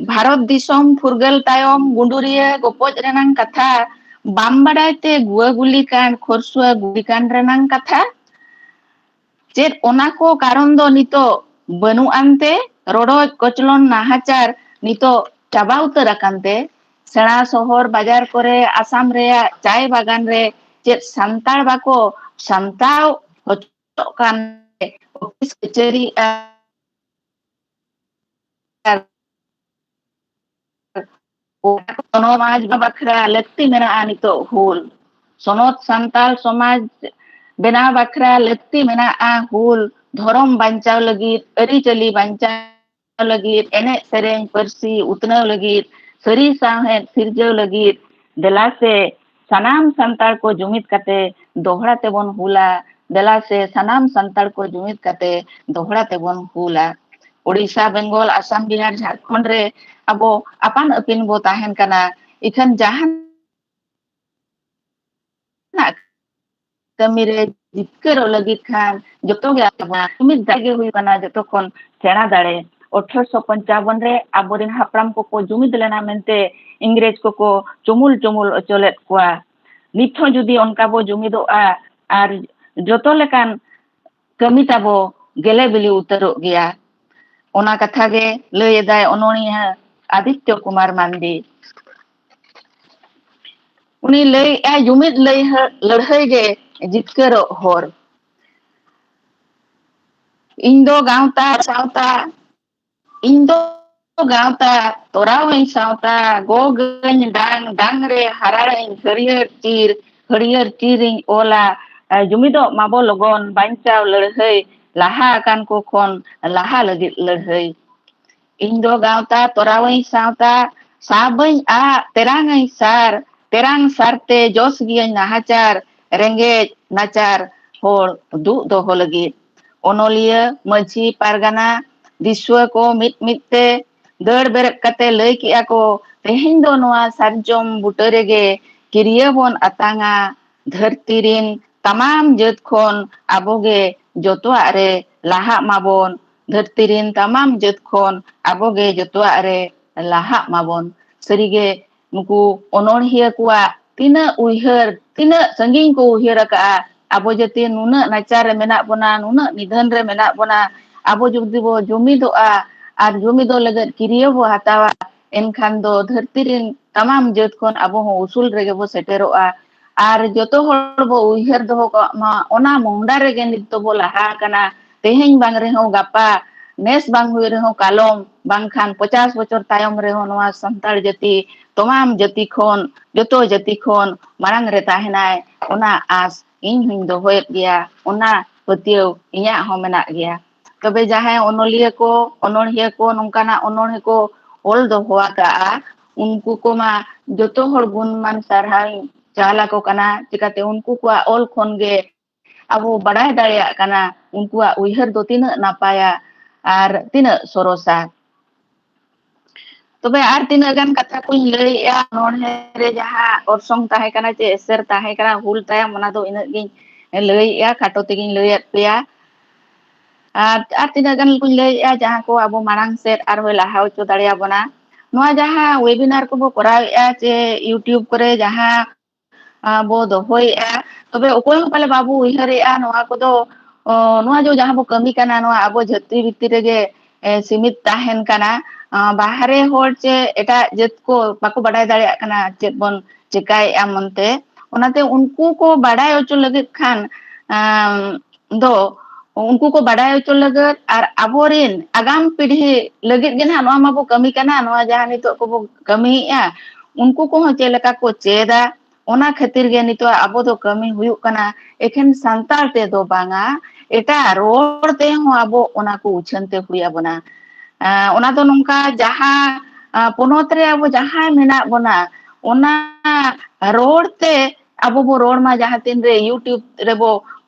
ᱵᱷᱟᱨᱚᱛ ᱫᱤᱥᱚᱢ ᱯᱷᱩᱨᱜᱟᱹᱞ ᱛᱟᱭᱚᱢ ᱜᱩᱸᱰᱩᱨᱤᱭᱟᱹ ᱜᱚᱯᱚᱡ ᱨᱮᱱᱟᱝ ᱠᱟᱛᱷᱟ, ᱵᱟᱢ ᱵᱟᱰᱟᱭ ᱛᱮ ᱜᱩᱣᱟᱹ ᱜᱩᱞᱤ ᱠᱟᱱᱰ, ᱠᱷᱚᱨᱥᱩᱣᱟᱹ ᱜᱩᱞᱤ ᱠᱟᱱᱰ ᱨᱮᱱᱟᱝ ᱠᱟᱛᱷᱟ᱾ ᱪᱮᱫ ᱚᱱᱟ ᱠᱚ ᱠᱟᱨᱚᱱ ᱫᱚ ᱱᱤᱛᱚᱜ ᱵᱟᱹᱱᱩᱜ ᱟᱱᱛᱮ? ᱨᱚᱰᱚᱡ ᱠᱚᱪᱞᱚᱱ ᱱᱟᱦᱟᱪᱟᱨ ᱱᱤᱛᱚᱜ ᱪᱟᱵᱟ ᱩᱛᱟᱹᱨ ᱟᱠᱟᱱᱛᱮ? ᱥᱮᱬᱟ ᱥᱚᱦᱚᱨ ᱵᱟᱡᱟᱨ ᱠᱚᱨᱮ ᱟᱥᱟᱢ ᱨᱮᱭᱟᱜ ᱪᱟᱭ ᱵᱟᱜᱟᱱ ᱨᱮ ᱪᱮᱫ ᱥᱟᱱᱛᱟᱲ ᱵᱟᱠᱚ ᱥᱟᱢᱴᱟᱣ ᱦᱚᱪᱚᱜ ᱠᱟᱱ? ᱚᱯᱷᱤᱥ ᱠᱟᱹᱪᱷᱟᱹᱨᱤ ᱟᱨ ᱥᱚᱢᱟᱡᱽ ᱵᱟᱠᱷᱨᱟ ᱞᱟᱹᱠᱛᱤ ᱢᱮᱱᱟᱜᱼᱟ ᱱᱤᱛᱚᱜ ᱦᱩᱞ᱾ ᱥᱚᱱᱚᱛ ᱥᱟᱱᱛᱟᱲ ᱥᱚᱢᱟᱡᱽ ᱵᱮᱱᱟᱣ ᱵᱟᱠᱷᱨᱟ ᱞᱟᱹᱠᱛᱤ ᱢᱮᱱᱟᱜᱼᱟ ᱦᱩᱞ᱾ ᱫᱷᱚᱨᱚᱢ ᱵᱟᱧᱪᱟᱣ ᱞᱟᱹᱜᱤᱫ, ᱟᱹᱨᱤᱪᱟᱹᱞᱤ ᱵᱟᱧᱪᱟᱣ ᱞᱟᱹᱜᱤᱫ, ᱮᱱᱮᱡ ᱥᱮᱨᱮᱧ, ᱯᱟᱹᱨᱥᱤ ᱩᱛᱱᱟᱹᱣ ᱞᱟᱹᱜᱤᱫ, ᱥᱟᱹᱨᱤ ᱥᱟᱶᱦᱮᱫ ᱥᱤᱨᱡᱟᱹᱣ ᱞᱟᱹᱜᱤᱫ, ᱫᱮᱞᱟ ᱥᱮ ᱥᱟᱱᱟᱢ ᱥᱟᱱᱛᱟᱲ ᱠᱚ ᱡᱩᱢᱤᱫ ᱠᱟᱛᱮ ᱫᱚᱦᱲᱟ ᱛᱮᱵᱚᱱ ᱦᱩᱞᱟ᱾ ᱫᱮᱞᱟ ᱥᱮ ᱥᱟᱱᱟᱢ ᱥᱟᱱᱛᱟᱲ ᱠᱚ ᱡᱩᱢᱤᱫ ᱠᱟᱛᱮ ᱫᱚᱦᱲᱟ ᱛᱮᱵᱚᱱ ᱦᱩᱞᱟ᱾ ᱳᱰᱤᱥᱟ, ᱵᱮᱝᱜᱚᱞ, ᱟᱥᱟᱢ, ᱵᱤᱦᱟᱨ, ᱡᱷᱟᱲᱠᱷᱚᱸᱰ ᱨᱮ ᱟᱵᱚ ᱟᱯᱟᱱ ᱟᱹᱯᱤᱱ ᱵᱚ ᱛᱟᱦᱮᱱ ᱠᱟᱱᱟ᱾ ᱤᱠᱷᱟᱹᱱ ᱡᱟᱦᱟᱱᱟᱜ ᱠᱟᱹᱢᱤ ᱨᱮ ᱡᱤᱛᱠᱟᱹᱨᱚᱜ ᱞᱟᱹᱜᱤᱫ ᱠᱷᱟᱱ ᱡᱚᱛᱚ ᱜᱮ ᱟᱵᱚ ᱡᱩᱢᱤᱫ ᱫᱟᱲᱮ ᱜᱮ ᱦᱩᱭᱩᱜ ᱠᱟᱱᱟ ᱡᱚᱛᱚ ᱠᱷᱚᱱ ᱥᱮᱬᱟ ᱫᱟᱲᱮ᱾ ᱟᱴᱷᱨᱚᱥᱚ ᱯᱚᱧᱪᱟᱵᱚᱱ ᱨᱮ ᱟᱵᱚᱨᱮᱱ ᱦᱟᱯᱲᱟᱢ ᱠᱚᱠᱚ ᱡᱩᱢᱤᱫ ᱞᱮᱱᱟ ᱢᱮᱱᱛᱮ ᱤᱝᱨᱮᱡᱽ ᱠᱚᱠᱚ ᱪᱩᱢᱩᱞ ᱪᱩᱢᱩᱞ ᱚᱪᱚ ᱞᱮᱫ ᱠᱚᱣᱟ᱾ ᱱᱤᱛ ᱦᱚᱸ ᱡᱩᱫᱤ ᱚᱱᱠᱟ ᱵᱚ ᱡᱩᱢᱤᱫᱚᱜᱼᱟ ᱟᱨ ᱡᱚᱛᱚ ᱞᱮᱠᱟᱱ ᱠᱟᱹᱢᱤ ᱛᱟᱵᱚ ᱜᱮᱞᱮ ᱵᱤᱞᱤ ᱩᱛᱟᱹᱨᱚᱜ ᱜᱮᱭᱟ᱾ ᱚᱱᱟ ᱠᱟᱛᱷᱟ ᱜᱮ ᱞᱟᱹᱭ ᱮᱫᱟᱭ ᱚᱱᱚᱬᱦᱤᱭᱟᱹ ᱟᱫᱤᱛᱭᱚ ᱠᱩᱢᱟᱨ ᱢᱟᱱᱰᱤ᱾ ᱩᱱᱤ ᱞᱟᱹᱭᱮᱫᱼᱟᱭ, ᱡᱩᱢᱤᱫ ᱞᱟᱹᱭᱦᱟᱹ-, ᱞᱟᱹᱲᱦᱟᱹᱭ ᱜᱮ ᱡᱤᱛᱠᱟᱹᱨᱚᱜ ᱦᱚᱨ᱾ ᱤᱧ ᱫᱚ ᱜᱟᱶᱛᱟ ᱥᱟᱶᱛᱟ, ᱤᱧ ᱫᱚ ᱜᱟᱶᱛᱟ, ᱛᱚᱨᱟᱣᱟᱹᱧ ᱥᱟᱶᱛᱟ, ᱜᱚᱜᱟᱹᱧ ᱰᱟᱝ, ᱰᱟᱝ ᱨᱮ ᱦᱟᱨᱟᱲᱟᱹᱧ ᱦᱟᱹᱨᱭᱟᱹᱲ ᱪᱤᱨ, ᱦᱟᱹᱨᱭᱟᱹᱲ ᱪᱤᱨᱤᱧ ᱚᱞᱟ᱾ ᱡᱩᱢᱤᱫᱚᱜ ᱢᱟᱵᱚ ᱞᱚᱜᱚᱱ, ᱵᱟᱧᱪᱟᱣ ᱞᱟᱹᱲᱦᱟᱹᱭ, ᱞᱟᱦᱟ ᱟᱠᱟᱱ ᱠᱚ ᱠᱷᱚᱱ ᱞᱟᱦᱟ ᱞᱟᱹᱜᱤᱫ ᱞᱟᱹᱲᱦᱟᱹᱭ᱾ ᱤᱧ ᱫᱚ ᱜᱟᱶᱛᱟ ᱛᱚᱨᱟᱣᱟᱹᱧ ᱥᱟᱶᱛᱟ, ᱥᱟᱵᱟᱹᱧ ᱟᱜ ᱛᱮᱨᱟᱝᱟᱹᱧ ᱥᱟᱨ, ᱛᱮᱨᱟᱝ ᱥᱟᱨᱛᱮ ᱡᱚᱥ ᱜᱤᱭᱟᱹᱧ ᱱᱟᱦᱟᱪᱟᱨ, ᱨᱮᱸᱜᱮᱡ ᱱᱟᱪᱟᱨ ᱦᱚᱲ ᱫᱩᱜ ᱫᱚᱦᱚ ᱞᱟᱹᱜᱤᱫ᱾ ᱚᱱᱚᱞᱤᱭᱟᱹ, ᱢᱟᱹᱡᱷᱤ ᱯᱟᱨᱜᱟᱱᱟ, ᱫᱤᱥᱩᱣᱟᱹ ᱠᱚ ᱢᱤᱫ ᱢᱤᱫ ᱛᱮ ᱫᱟᱹᱲ ᱵᱮᱨᱮᱫ ᱠᱟᱛᱮ ᱞᱟᱹᱭ ᱠᱮᱜᱼᱟ ᱠᱚ, ᱛᱮᱦᱮᱧ ᱫᱚ ᱱᱚᱣᱟ ᱥᱟᱨᱡᱚᱢ ᱵᱩᱴᱟᱹ ᱨᱮᱜᱮ ᱠᱤᱨᱭᱟᱹ ᱵᱚᱱ ᱟᱛᱟᱝᱟ᱾ ᱫᱷᱟᱹᱨᱛᱤ ᱨᱤᱱ ᱛᱟᱢᱟᱢ ᱡᱟᱹᱛ ᱠᱷᱚᱱ ᱟᱵᱚ ᱜᱮ ᱡᱚᱛᱚᱣᱟᱜ ᱨᱮ ᱞᱟᱦᱟᱜ ᱢᱟᱵᱚᱱ᱾ ᱫᱷᱟᱹᱨᱛᱤ ᱨᱤᱱ ᱛᱟᱢᱟᱢ ᱡᱟᱹᱛ ᱠᱷᱚᱱ ᱟᱵᱚ ᱜᱮ ᱡᱚᱛᱚᱣᱟᱜ ᱨᱮ ᱞᱟᱦᱟᱜ ᱢᱟᱵᱚᱱ᱾ ᱥᱟᱹᱨᱤᱜᱮ ᱱᱩᱠᱩ ᱚᱱᱚᱬᱦᱤᱭᱟᱹ ᱠᱚᱣᱟᱜ ᱛᱤᱱᱟᱹᱜ ᱩᱭᱦᱟᱹᱨ, ᱛᱤᱱᱟᱹᱜ ᱥᱟᱺᱜᱤᱧ ᱠᱚ ᱩᱭᱦᱟᱹᱨ ᱟᱠᱟᱜᱼᱟ᱾ ᱟᱵᱚ ᱡᱟᱹᱛᱤ ᱱᱩᱱᱟᱹᱜ ᱱᱟᱪᱟᱨ ᱨᱮ ᱢᱮᱱᱟᱜ ᱵᱚᱱᱟ, ᱱᱩᱱᱟᱹᱜ ᱱᱤᱫᱷᱟᱹᱱ ᱨᱮ ᱢᱮᱱᱟᱜ ᱵᱚᱱᱟ, ᱟᱵᱚ ᱡᱩᱫᱤ ᱵᱚ ᱡᱩᱢᱤᱫᱚᱜᱼᱟ ᱟᱨ ᱡᱩᱢᱤᱫᱚᱜ ᱞᱟᱹᱜᱤᱫ ᱠᱤᱨᱭᱟᱹ ᱵᱚ ᱦᱟᱛᱟᱣᱟ, ᱮᱱᱠᱷᱟᱱ ᱫᱚ ᱫᱷᱟᱹᱨᱛᱤ ᱨᱤᱱ ᱛᱟᱢᱟᱢ ᱡᱟᱹᱛ ᱠᱷᱚᱱ ᱟᱵᱚ ᱦᱚᱸ ᱩᱥᱩᱞ ᱨᱮᱜᱮ ᱵᱚ ᱥᱮᱴᱮᱨᱚᱜᱼᱟ᱾ ᱟᱨ ᱡᱚᱛᱚ ᱦᱚᱲ ᱵᱚ ᱩᱭᱦᱟᱹᱨ ᱫᱚᱦᱚ ᱠᱟᱜ ᱢᱟ, ᱚᱱᱟ ᱢᱚᱦᱰᱟ ᱨᱮᱜᱮ ᱱᱤᱛ ᱫᱚᱵᱚ ᱞᱟᱦᱟ ᱟᱠᱟᱱᱟ᱾ ᱛᱮᱦᱮᱧ ᱵᱟᱝ ᱨᱮᱦᱚᱸ ᱜᱟᱯᱟ, ᱱᱮᱥ ᱵᱟᱝ ᱦᱩᱭ ᱨᱮᱦᱚᱸ ᱠᱟᱞᱚᱢ, ᱵᱟᱝᱠᱷᱟᱱ ᱯᱚᱪᱟᱥ ᱵᱚᱪᱷᱚᱨ ᱛᱟᱭᱚᱢ ᱨᱮᱦᱚᱸ ᱱᱚᱣᱟ ᱥᱟᱱᱛᱟᱲ ᱡᱟᱹᱛᱤ ᱛᱟᱢᱟᱢ ᱡᱟᱹᱛᱤ ᱠᱷᱚᱱ, ᱡᱚᱛᱚ ᱡᱟᱹᱛᱤ ᱠᱷᱚᱱ ᱢᱟᱲᱟᱝ ᱨᱮ ᱛᱟᱦᱮᱱᱟᱭ, ᱚᱱᱟ ᱟᱸᱥ ᱤᱧ ᱦᱚᱧ ᱫᱚᱦᱚᱭᱮᱫ ᱜᱮᱭᱟ, ᱚᱱᱟ ᱯᱟᱹᱛᱭᱟᱹᱣ ᱤᱧᱟᱹᱜ ᱦᱚᱸ ᱢᱮᱱᱟᱜ ᱜᱮᱭᱟ᱾ ᱛᱚᱵᱮ ᱡᱟᱦᱟᱸᱭ ᱚᱱᱚᱞᱤᱭᱟᱹ ᱠᱚ, ᱚᱱᱚᱬᱦᱤᱭᱟᱹ ᱠᱚ ᱱᱚᱝᱠᱟᱱᱟᱜ ᱚᱱᱚᱬᱦᱮ ᱠᱚ ᱚᱞ ᱫᱚᱦᱚ ᱟᱠᱟᱜᱼᱟ, ᱩᱱᱠᱩ ᱠᱚᱢᱟ ᱡᱚᱛᱚ ᱦᱚᱲ ᱜᱩᱱᱢᱟᱱ ᱥᱟᱨᱦᱟᱣ ᱤᱧ ᱪᱟᱞ ᱟᱠᱚ ᱠᱟᱱᱟ᱾ ᱪᱤᱠᱟᱹᱛᱮ ᱩᱱᱠᱩ ᱠᱚᱣᱟᱜ ᱚᱞ ᱠᱷᱚᱱ ᱜᱮ ᱟᱵᱚ ᱵᱟᱰᱟᱭ ᱫᱟᱲᱮᱭᱟᱜ ᱠᱟᱱᱟ ᱩᱱᱠᱩᱣᱟᱜ ᱩᱭᱦᱟᱹᱨ ᱫᱚ ᱛᱤᱱᱟᱹᱜ ᱱᱟᱯᱟᱭᱟ ᱟᱨ ᱛᱤᱱᱟᱹᱜ ᱥᱚᱨᱚᱥᱟ᱾ ᱛᱚᱵᱮ ᱟᱨ ᱛᱤᱱᱟᱹᱜ ᱜᱟᱱ ᱠᱟᱛᱷᱟ ᱠᱚᱧ ᱞᱟᱹᱭᱮᱜᱼᱟ, ᱚᱱᱚᱬᱦᱮ ᱨᱮ ᱡᱟᱦᱟᱸ ᱚᱨᱥᱚᱝ ᱛᱟᱦᱮᱸ ᱠᱟᱱᱟ ᱪᱮ ᱮᱥᱮᱨ ᱛᱟᱦᱮᱸ ᱠᱟᱱᱟ ᱦᱩᱞ ᱛᱟᱭᱚᱢ, ᱚᱱᱟ ᱫᱚ ᱤᱱᱟᱹᱜ ᱜᱤᱧ ᱞᱟᱹᱭᱮᱜᱼᱟ, ᱠᱷᱟᱴᱚ ᱛᱮᱜᱤᱧ ᱞᱟᱹᱭᱟᱫ ᱯᱮᱭᱟ᱾ ᱟᱨ, ᱟᱨ ᱛᱤᱱᱟᱹᱜ ᱜᱟᱱ ᱠᱚᱧ ᱞᱟᱹᱭᱮᱜᱼᱟ, ᱡᱟᱦᱟᱸ ᱠᱚ ᱟᱵᱚ ᱢᱟᱲᱟᱝ ᱥᱮᱫ ᱟᱨᱦᱚᱸᱭ ᱞᱟᱦᱟ ᱦᱚᱪᱚ ᱫᱟᱲᱮᱭᱟᱵᱚᱱᱟ᱾ ᱱᱚᱣᱟ ᱡᱟᱦᱟᱸ webinar ᱠᱚᱵᱚ ᱠᱚᱨᱟᱣᱮᱜᱼᱟ ᱪᱮ YouTube ᱠᱚᱨᱮ ᱡᱟᱦᱟᱸ ᱟᱸ, ᱵᱚ ᱫᱚᱦᱚᱭᱮᱜᱼᱟ᱾ ᱛᱚᱵᱮ ᱚᱠᱚᱭ ᱦᱚᱸ ᱯᱟᱞᱮ ᱵᱟᱵᱚ ᱩᱭᱦᱟᱹᱨᱮᱜᱼᱟ ᱱᱚᱣᱟ ᱠᱚᱫᱚ, ᱚ, ᱱᱚᱣᱟ ᱡᱚ ᱡᱟᱦᱟᱸ ᱵᱚ ᱠᱟᱹᱢᱤ ᱠᱟᱱᱟ, ᱱᱚᱣᱟ ᱟᱵᱚ ᱡᱟᱹᱛᱤ ᱵᱷᱤᱛᱤᱨ ᱨᱮᱜᱮ, ᱮ, ᱥᱤᱢᱤᱛ ᱛᱟᱦᱮᱱ ᱠᱟᱱᱟ᱾ ᱟᱸ, ᱵᱟᱦᱨᱮ ᱦᱚᱲ ᱪᱮ ᱮᱴᱟᱜ ᱡᱟᱹᱛ ᱠᱚ ᱵᱟᱠᱚ ᱵᱟᱰᱟᱭ ᱫᱟᱲᱮᱭᱟᱜ ᱠᱟᱱᱟ ᱪᱮᱫ ᱵᱚᱱ ᱪᱮᱠᱟᱭᱮᱜᱼᱟ ᱢᱮᱱᱛᱮ᱾ ᱚᱱᱟᱛᱮ ᱩᱱᱠᱩ ᱠᱚ ᱵᱟᱰᱟᱭ ᱦᱚᱪᱚ ᱞᱟᱹᱜᱤᱫ ᱠᱷᱟᱱ, ᱟᱢ, ᱫᱚ ᱩᱱᱠᱩ ᱠᱚ ᱵᱟᱰᱟᱭ ᱦᱚᱪᱚ ᱞᱟᱹᱜᱤᱫ ᱟᱨ ᱟᱵᱚᱨᱮᱱ ᱟᱜᱟᱢ ᱯᱤᱲᱦᱤ ᱞᱟᱹᱜᱤᱫ ᱜᱮ ᱱᱟᱦᱟᱜ ᱱᱚᱣᱟ ᱢᱟᱵᱚ ᱠᱟᱹᱢᱤ ᱠᱟᱱᱟ, ᱱᱚᱣᱟ ᱡᱟᱦᱟᱸ ᱱᱤᱛᱚᱜ ᱠᱚᱵᱚ ᱠᱟᱹᱢᱤᱭᱮᱜᱼᱟ, ᱩᱱᱠᱩ ᱠᱚᱦᱚᱸ ᱪᱮᱫ ᱞᱮᱠᱟ ᱠᱚ ᱪᱮᱫᱟ, ᱚᱱᱟ ᱠᱷᱟᱹᱛᱤᱨ ᱜᱮ ᱱᱤᱛᱚᱜ ᱟᱵᱚ ᱫᱚ ᱠᱟᱹᱢᱤ ᱦᱩᱭᱩᱜ ᱠᱟᱱᱟ᱾ ᱮᱠᱷᱮᱱ ᱥᱟᱱᱛᱟᱲ ᱛᱮᱫᱚ ᱵᱟᱝᱟ, ᱮᱴᱟᱜ ᱨᱚᱲ ᱛᱮᱦᱚᱸ ᱟᱵᱚ ᱚᱱᱟ ᱠᱚ ᱩᱪᱷᱟᱹᱱ ᱛᱮ ᱦᱩᱭ ᱟᱵᱚᱱᱟ᱾ ᱚᱱᱟ ᱫᱚ ᱱᱚᱝᱠᱟ, ᱡᱟᱦᱟᱸ ᱯᱚᱱᱚᱛ ᱨᱮ ᱟᱵᱚ ᱡᱟᱦᱟᱸᱭ ᱢᱮᱱᱟᱜ ᱵᱚᱱᱟ, ᱚᱱᱟ ᱨᱚᱲ ᱛᱮ ᱟᱵᱚ ᱵᱚ ᱨᱚᱲ ᱢᱟ᱾ ᱡᱟᱦᱟᱸ ᱛᱤᱱ ᱨᱮ YouTube ᱨᱮᱵᱚ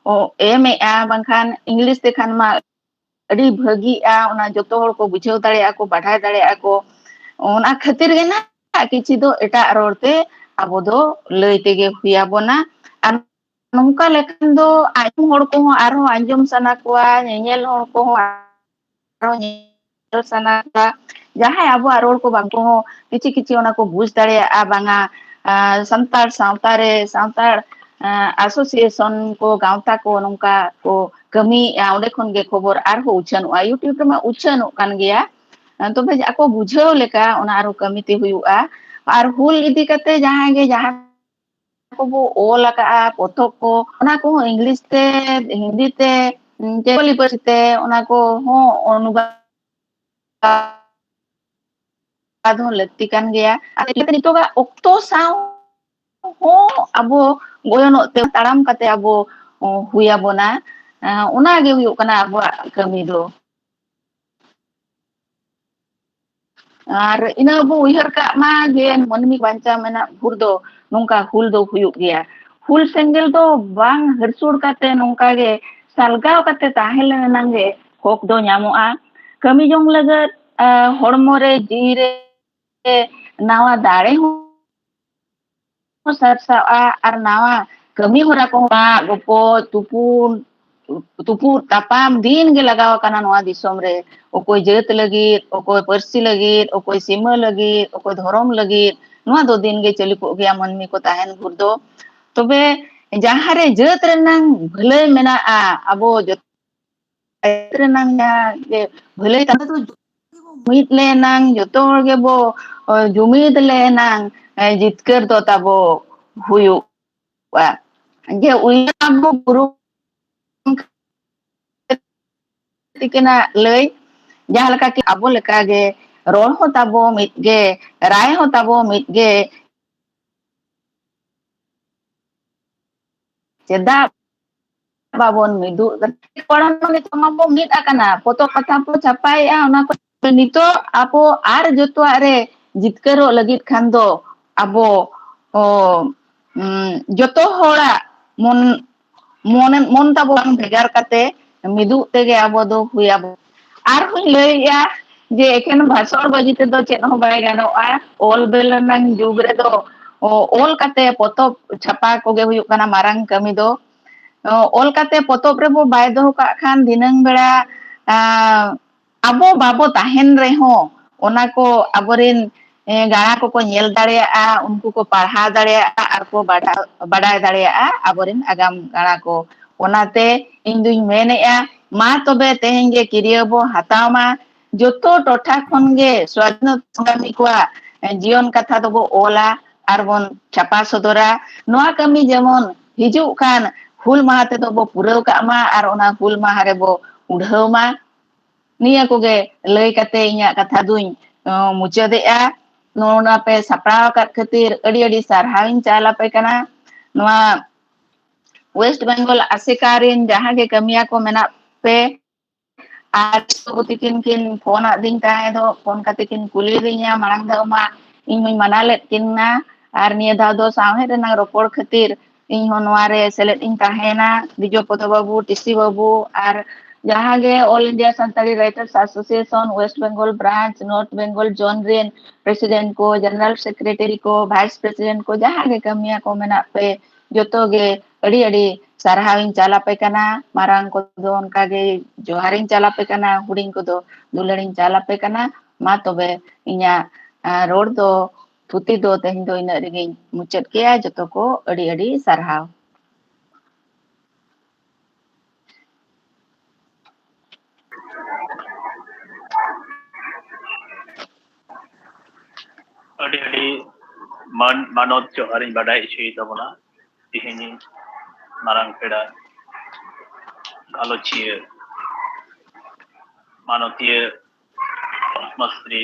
ᱮᱢᱮᱜᱼᱟ, ᱵᱟᱝᱠᱷᱟᱱ English ᱛᱮᱠᱷᱟᱱ ᱢᱟ ᱟᱹᱰᱤ ᱵᱷᱟᱹᱜᱤᱜᱼᱟ, ᱚᱱᱟ ᱡᱚᱛᱚ ᱦᱚᱲ ᱠᱚ ᱵᱩᱡᱷᱟᱹᱣ ᱫᱟᱲᱮᱭᱟᱜᱼᱟ ᱠᱚ, ᱵᱟᱰᱟᱭ ᱫᱟᱲᱮᱭᱟᱜᱼᱟ ᱠᱚ᱾ ᱚᱱᱟ ᱠᱷᱟᱹᱛᱤᱨ ᱜᱮ ᱱᱟᱜ ᱠᱤᱪᱷᱤ ᱫᱚ ᱮᱴᱟᱜ ᱨᱚᱲ ᱛᱮ ᱟᱵᱚ ᱫᱚ ᱞᱟᱹᱭ ᱛᱮᱜᱮ ᱦᱩᱭ ᱟᱵᱚᱱᱟ᱾ ᱟᱨ ᱱᱚᱝᱠᱟ ᱞᱮᱠᱷᱟᱱ ᱫᱚ ᱟᱸᱡᱚᱢ ᱦᱚᱲ ᱠᱚᱦᱚᱸ ᱟᱨᱦᱚᱸ ᱟᱸᱡᱚᱢ ᱥᱟᱱᱟ ᱠᱚᱣᱟ, ᱧᱮᱧᱮᱞ ᱦᱚᱲ ᱠᱚᱦᱚᱸ ᱟᱨᱦᱚᱸ ᱧᱮᱧᱮᱞ ᱥᱟᱱᱟ ᱠᱚᱣᱟ᱾ ᱡᱟᱦᱟᱸᱭ ᱟᱵᱚᱣᱟᱜ ᱨᱚᱲ ᱠᱚ ᱵᱟᱝ ᱠᱚᱦᱚᱸ ᱠᱤᱪᱷᱤ ᱠᱤᱪᱷᱤ ᱚᱱᱟ ᱠᱚ ᱵᱩᱡᱽ ᱫᱟᱲᱮᱭᱟᱜᱼᱟ, ᱵᱟᱝᱟ, ᱟᱨ ᱥᱟᱱᱛᱟᱲ ᱥᱟᱶᱛᱟ ᱨᱮ, ᱥᱟᱱᱛᱟᱲ, ᱟᱸ, association ᱠᱚ, ᱜᱟᱶᱛᱟ ᱠᱚ ᱱᱚᱝᱠᱟ ᱠᱚ ᱠᱟᱹᱢᱤᱭᱮᱫᱼᱟ, ᱚᱸᱰᱮ ᱠᱷᱚᱱ ᱜᱮ ᱠᱷᱚᱵᱚᱨ ᱟᱨᱦᱚᱸ ᱩᱪᱷᱟᱹᱱᱚᱜᱼᱟ᱾ YouTube ᱨᱮᱢᱟ ᱩᱪᱷᱟᱹᱱᱚᱜ ᱠᱟᱱ ᱜᱮᱭᱟ, ᱛᱚᱵᱮ ᱟᱠᱚ ᱵᱩᱡᱷᱟᱹᱣ ᱞᱮᱠᱟ ᱚᱱᱟ ᱟᱨᱦᱚᱸ ᱠᱟᱹᱢᱤ ᱛᱮ ᱦᱩᱭᱩᱜᱼᱟ᱾ ᱟᱨ ᱦᱩᱞ ᱤᱫᱤ ᱠᱟᱛᱮ ᱡᱟᱦᱟᱸ ᱜᱮ, ᱡᱟᱦᱟᱸ ᱠᱚᱵᱚ ᱚᱞ ᱟᱠᱟᱫᱼᱟ, ᱯᱚᱛᱚᱵ ᱠᱚ, ᱚᱱᱟ ᱠᱚᱦᱚᱸ English ᱛᱮ, ᱦᱤᱱᱫᱤ ᱛᱮ, ᱩᱸ, ᱪᱮ ᱯᱟᱹᱨᱥᱤ ᱛᱮ ᱚᱱᱟ ᱠᱚᱦᱚᱸ ᱚᱱᱩᱵᱟᱫ ᱦᱚᱸ ᱞᱟᱹᱠᱛᱤ ᱠᱟᱱ ᱜᱮᱭᱟ᱾ ᱟᱨ ᱱᱤᱛᱚᱜᱟᱜ ᱚᱠᱛᱚ ᱥᱟᱶ ᱦᱚᱸ ᱟᱵᱚ ᱜᱚᱭᱚᱱᱚᱜ ᱛᱮ ᱛᱟᱲᱟᱢ ᱠᱟᱛᱮ ᱟᱵᱚ ᱦᱩᱭ ᱟᱵᱚᱱᱟ᱾ ᱚᱱᱟ ᱜᱮ ᱦᱩᱭᱩᱜ ᱠᱟᱱᱟ ᱟᱵᱚᱣᱟᱜ ᱠᱟᱹᱢᱤ ᱫᱚ᱾ ᱟᱨ ᱤᱱᱟᱹ ᱵᱚ ᱩᱭᱦᱟᱹᱨ ᱠᱟᱜ ᱢᱟ ᱡᱮ ᱢᱟᱹᱱᱢᱤ ᱵᱟᱧᱪᱟᱣ ᱢᱮᱱᱟᱜ ᱵᱷᱳᱨ ᱫᱚ ᱱᱚᱝᱠᱟ ᱦᱩᱞ ᱫᱚ ᱦᱩᱭᱩᱜ ᱜᱮᱭᱟ᱾ ᱦᱩᱞ ᱥᱮᱸᱜᱮᱞ ᱫᱚ ᱵᱟᱝ ᱦᱟᱹᱨᱥᱩᱲ ᱠᱟᱛᱮ ᱱᱚᱝᱠᱟ ᱜᱮ ᱥᱟᱞᱜᱟᱣ ᱠᱟᱛᱮ ᱛᱟᱦᱮᱸ ᱞᱮᱱᱟᱝ ᱜᱮ ᱦᱚᱠ ᱫᱚ ᱧᱟᱢᱚᱜᱼᱟ᱾ ᱠᱟᱹᱢᱤ ᱡᱚᱝ ᱞᱟᱹᱜᱤᱫ, ᱟᱸ, ᱦᱚᱲᱢᱚ ᱨᱮ, ᱡᱤᱣᱤ ᱨᱮ ᱱᱟᱣᱟ ᱫᱟᱲᱮ ᱦᱚᱸ ᱥᱟᱨᱥᱟᱜᱼᱟ ᱟᱨ ᱱᱟᱣᱟ ᱠᱟᱹᱢᱤ ᱦᱚᱨᱟ ᱠᱚᱦᱚᱸ ᱨᱟᱜ ᱜᱚᱯᱚᱡ, ᱛᱩᱯᱩᱱ, ᱛᱩᱯᱩᱫ ᱛᱟᱯᱟᱢ ᱫᱤᱱ ᱜᱮ ᱞᱟᱜᱟᱣ ᱟᱠᱟᱱᱟ ᱱᱚᱣᱟ ᱫᱤᱥᱚᱢ ᱨᱮ᱾ ᱚᱠᱚᱭ ᱡᱟᱹᱛ ᱞᱟᱹᱜᱤᱫ, ᱚᱠᱚᱭ ᱯᱟᱹᱨᱥᱤ ᱞᱟᱹᱜᱤᱫ, ᱚᱠᱚᱭ ᱥᱤᱢᱟᱹ ᱞᱟᱹᱜᱤᱫ, ᱚᱠᱚᱭ ᱫᱷᱚᱨᱚᱢ ᱞᱟᱹᱜᱤᱫ, ᱱᱚᱣᱟ ᱫᱚ ᱫᱤᱱ ᱜᱮ ᱪᱟᱹᱞᱩ ᱠᱚᱜ ᱜᱮᱭᱟ ᱢᱟᱹᱱᱢᱤ ᱠᱚ ᱛᱟᱦᱮᱱ ᱵᱷᱳᱨ ᱫᱚ᱾ ᱛᱚᱵᱮ ᱡᱟᱦᱟᱸ ᱨᱮ ᱡᱟᱹᱛ ᱨᱮᱱᱟᱝ ᱵᱷᱟᱹᱞᱟᱹᱭ ᱢᱮᱱᱟᱜᱼᱟ, ᱟᱵᱚ ᱡᱚᱛᱚ ᱨᱮᱱᱟᱝ ᱡᱟᱦᱟᱸ ᱜᱮ ᱵᱷᱟᱹᱞᱟᱹᱭ ᱠᱟᱛᱷᱟ ᱫᱚ ᱢᱤᱫ ᱞᱮᱱᱟᱝ, ᱡᱚᱛᱚ ᱦᱚᱲ ᱜᱮᱵᱚ, ᱚ, ᱡᱩᱢᱤᱫ ᱞᱮᱱᱟᱝ, ᱮ, ᱡᱤᱛᱠᱟᱹᱨ ᱫᱚ ᱛᱟᱵᱚ ᱦᱩᱭᱩᱜᱼᱟ᱾ ᱡᱮ ᱩᱭᱦᱟᱹᱨ ᱟᱵᱚ ᱜᱩᱨᱩ ᱛᱤᱠᱤᱱᱟᱜ ᱞᱟᱹᱭ, ᱡᱟᱦᱟᱸ ᱞᱮᱠᱟ ᱠᱤ ᱟᱵᱚ ᱞᱮᱠᱟ ᱜᱮ ᱨᱚᱲ ᱦᱚᱸ ᱛᱟᱵᱚ ᱢᱤᱫ ᱜᱮ, ᱨᱟᱭ ᱦᱚᱸ ᱛᱟᱵᱚ ᱢᱤᱫ ᱜᱮ, ᱪᱮᱫᱟᱜ ᱵᱟᱵᱚᱱ ᱢᱤᱫᱚᱜ ᱠᱟᱱᱟ? ᱠᱚᱲᱟ ᱦᱚᱸ ᱱᱤᱛᱚᱜ ᱢᱟᱵᱚ ᱢᱤᱫ ᱟᱠᱟᱱᱟ, ᱯᱚᱛᱚᱵ ᱯᱟᱛᱷᱟᱢ ᱠᱚ ᱪᱷᱟᱯᱟᱭᱮᱫᱼᱟ, ᱚᱱᱟ ᱠᱚ ᱱᱤᱛᱚᱜ ᱟᱵᱚ ᱟᱨ ᱡᱚᱛᱚᱣᱟᱜ ᱨᱮ ᱡᱤᱛᱠᱟᱹᱨᱚᱜ ᱞᱟᱹᱜᱤᱫ ᱠᱷᱟᱱ ᱫᱚ ᱟᱵᱚ, ᱚ, ᱩᱢ, ᱡᱚᱛᱚ ᱦᱚᱲᱟᱜ ᱢᱚᱱ, ᱢᱚᱱᱮ, ᱢᱚᱱ ᱛᱟᱵᱚ ᱵᱟᱝ ᱵᱷᱮᱜᱟᱨ ᱠᱟᱛᱮ ᱢᱤᱫᱩᱜ ᱛᱮᱜᱮ ᱟᱵᱚ ᱫᱚ ᱦᱩᱭ ᱟᱵᱚ᱾ ᱟᱨᱦᱚᱸᱧ ᱞᱟᱹᱭᱮᱜᱼᱟ ᱡᱮ ᱮᱠᱷᱮᱱ ᱵᱷᱟᱥᱚᱬ ᱵᱟᱹᱡᱤ ᱛᱮᱫᱚ ᱪᱮᱫ ᱦᱚᱸ ᱵᱟᱭ ᱜᱟᱱᱚᱜᱼᱟ᱾ ᱚᱞ ᱵᱮᱞ ᱨᱮᱱᱟᱝ ᱡᱩᱜᱽ ᱨᱮᱫᱚ, ᱚ, ᱚᱞ ᱠᱟᱛᱮ ᱯᱚᱛᱚᱵ ᱪᱷᱟᱯᱟ ᱠᱚᱜᱮ ᱦᱩᱭᱩᱜ ᱠᱟᱱᱟ ᱢᱟᱨᱟᱝ ᱠᱟᱹᱢᱤ ᱫᱚ᱾ ᱚ, ᱚᱞ ᱠᱟᱛᱮ ᱯᱚᱛᱚᱵ ᱨᱮᱵᱚ ᱵᱟᱭ ᱫᱚᱦᱚ ᱠᱟᱜ ᱠᱷᱟᱱ ᱫᱷᱤᱱᱟᱹᱝ ᱵᱮᱲᱟ, ᱟ, ᱟᱵᱚ ᱵᱟᱵᱚ ᱛᱟᱦᱮᱱ ᱨᱮᱦᱚᱸ ᱚᱱᱟ ᱠᱚ ᱟᱵᱚᱨᱮᱱ, ᱮ, ᱜᱟᱬᱟ ᱠᱚᱠᱚ ᱧᱮᱞ ᱫᱟᱲᱮᱭᱟᱜᱼᱟ, ᱩᱱᱠᱩ ᱠᱚ ᱯᱟᱲᱦᱟᱣ ᱫᱟᱲᱮᱭᱟᱜᱼᱟ ᱟᱨ ᱠᱚ ᱵᱟᱰᱟ-, ᱵᱟᱰᱟᱭ ᱫᱟᱲᱮᱭᱟᱜᱼᱟ ᱟᱵᱚᱨᱮᱱ ᱟᱜᱟᱢ ᱜᱟᱬᱟ ᱠᱚ᱾ ᱚᱱᱟᱛᱮ ᱤᱧ ᱫᱩᱧ ᱢᱮᱱᱮᱜᱼᱟ, ᱢᱟ ᱛᱚᱵᱮ ᱛᱮᱦᱮᱧ ᱜᱮ ᱠᱤᱨᱭᱟᱹ ᱵᱚ ᱦᱟᱛᱟᱣ ᱢᱟ, ᱡᱚᱛᱚ ᱴᱚᱴᱷᱟ ᱠᱷᱚᱱ ᱜᱮ ᱥᱣᱟᱫᱷᱤᱱᱚᱛᱟ ᱥᱚᱝᱜᱨᱟᱢᱤ ᱠᱚᱣᱟᱜ, ᱮ, ᱡᱤᱭᱚᱱ ᱠᱟᱛᱷᱟ ᱫᱚᱵᱚ ᱚᱞᱟ ᱟᱨ ᱵᱚᱱ ᱪᱷᱟᱯᱟ ᱥᱚᱫᱚᱨᱟ᱾ ᱱᱚᱣᱟ ᱠᱟᱹᱢᱤ ᱡᱮᱢᱚᱱ ᱦᱤᱡᱩᱜ ᱠᱟᱱ ᱦᱩᱞ ᱢᱟᱦᱟ ᱛᱮᱫᱚ ᱵᱚ ᱯᱩᱨᱟᱹᱣ ᱠᱟᱜ ᱢᱟ ᱟᱨ ᱚᱱᱟ ᱦᱩᱞ ᱢᱟᱦᱟ ᱨᱮᱵᱚ ᱩᱰᱷᱟᱹᱣ ᱢᱟ᱾ ᱱᱤᱭᱟᱹ ᱠᱚᱜᱮ ᱞᱟᱹᱭ ᱠᱟᱛᱮ ᱤᱧᱟᱹᱜ ᱠᱟᱛᱷᱟ ᱫᱩᱧ, ᱚ, ᱢᱩᱪᱟᱹᱫᱮᱜᱼᱟ᱾ ᱱᱚᱣᱟ ᱯᱮ ᱥᱟᱯᱲᱟᱣ ᱟᱠᱟᱫ ᱠᱷᱟᱹᱛᱤᱨ ᱟᱹᱰᱤ ᱟᱹᱰᱤ ᱥᱟᱨᱦᱟᱣ ᱤᱧ ᱪᱟᱞ ᱟᱯᱮ ᱠᱟᱱᱟ᱾ ᱱᱚᱣᱟ ᱳᱭᱮᱥᱴ ᱵᱮᱝᱜᱚᱞ ᱟᱥᱮᱠᱟ ᱨᱮᱱ ᱡᱟᱦᱟᱸ ᱜᱮ ᱠᱟᱹᱢᱤᱭᱟᱹ ᱠᱚ ᱢᱮᱱᱟᱜ ᱯᱮ, ᱟᱨ ᱵᱟᱹᱵᱩ ᱛᱤᱠᱤᱱ ᱠᱤᱱ ᱯᱷᱳᱱ ᱟᱫᱤᱧ ᱛᱟᱦᱮᱸ ᱫᱚ, ᱯᱷᱳᱱ ᱠᱟᱛᱮ ᱠᱤᱱ ᱠᱩᱞᱤ ᱞᱤᱫᱤᱧᱟ, ᱢᱟᱲᱟᱝ ᱫᱚ ᱢᱟ ᱤᱧ ᱢᱟᱧ ᱢᱟᱱᱟ ᱞᱮᱫ ᱠᱤᱱᱟ᱾ ᱟᱨ ᱱᱤᱭᱟᱹ ᱫᱷᱟᱣ ᱫᱚ ᱥᱟᱶᱦᱮᱫ ᱨᱮᱱᱟᱜ ᱨᱚᱯᱚᱲ ᱠᱷᱟᱹᱛᱤᱨ ᱤᱧ ᱦᱚᱸ ᱱᱚᱣᱟ ᱨᱮ ᱥᱮᱞᱮᱫ ᱤᱧ ᱛᱟᱦᱮᱸᱭᱮᱱᱟ, ᱵᱤᱡᱚᱭ ᱯᱚᱫᱚ ᱵᱟᱹᱵᱩ, ᱴᱤᱥᱤ ᱵᱟᱹᱵᱩ, ᱟᱨ ᱡᱟᱦᱟᱸ ᱜᱮ All India Santali Writers Association West Bengal branch North Bengal zone ᱨᱮᱱ president ᱠᱚ, general secretary ᱠᱚ, vice president ᱠᱚ, ᱡᱟᱦᱟᱸ ᱜᱮ ᱠᱟᱹᱢᱤᱭᱟᱹ ᱠᱚ ᱢᱮᱱᱟᱜ ᱯᱮ, ᱡᱚᱛᱚ ᱜᱮ ᱟᱹᱰᱤ ᱟᱹᱰᱤ ᱥᱟᱨᱦᱟᱣ ᱤᱧ ᱪᱟᱞ ᱟᱯᱮ ᱠᱟᱱᱟ᱾ ᱢᱟᱨᱟᱝ ᱠᱚᱫᱚ ᱚᱱᱠᱟ ᱜᱮ ᱡᱚᱦᱟᱨ ᱤᱧ ᱪᱟᱞ ᱟᱯᱮ ᱠᱟᱱᱟ, ᱦᱩᱰᱤᱧ ᱠᱚᱫᱚ ᱫᱩᱞᱟᱹᱲ ᱤᱧ ᱪᱟᱞ ᱟᱯᱮ ᱠᱟᱱᱟ᱾ ᱢᱟ ᱛᱚᱵᱮ ᱤᱧᱟᱹᱜ, ᱟ, ᱨᱚᱲ ᱫᱚ, ᱛᱷᱩᱛᱤ ᱫᱚ ᱛᱮᱦᱮᱧ ᱫᱚ ᱤᱱᱟᱹᱜ ᱨᱮᱜᱮᱧ ᱢᱩᱪᱟᱹᱫ ᱠᱮᱜᱼᱟ᱾ ᱡᱚᱛᱚ ᱠᱚ ᱟᱹᱰᱤ ᱟᱹᱰᱤ ᱥᱟᱨᱦᱟᱣ᱾ ᱟᱹᱰᱤ ᱟᱹᱰᱤ ᱢᱟᱱ ᱢᱟᱱᱚᱛ ᱡᱚᱦᱟᱨᱤᱧ ᱵᱟᱰᱟᱭ ᱦᱚᱪᱚᱭ ᱛᱟᱵᱚᱱᱟ ᱛᱮᱦᱮᱧ ᱢᱟᱨᱟᱝ ᱯᱮᱲᱟ ᱜᱟᱞᱚᱪᱤᱭᱟᱹ ᱢᱟᱱᱚᱛᱤᱭᱟᱹ ᱯᱚᱫᱽᱢᱚᱥᱨᱤ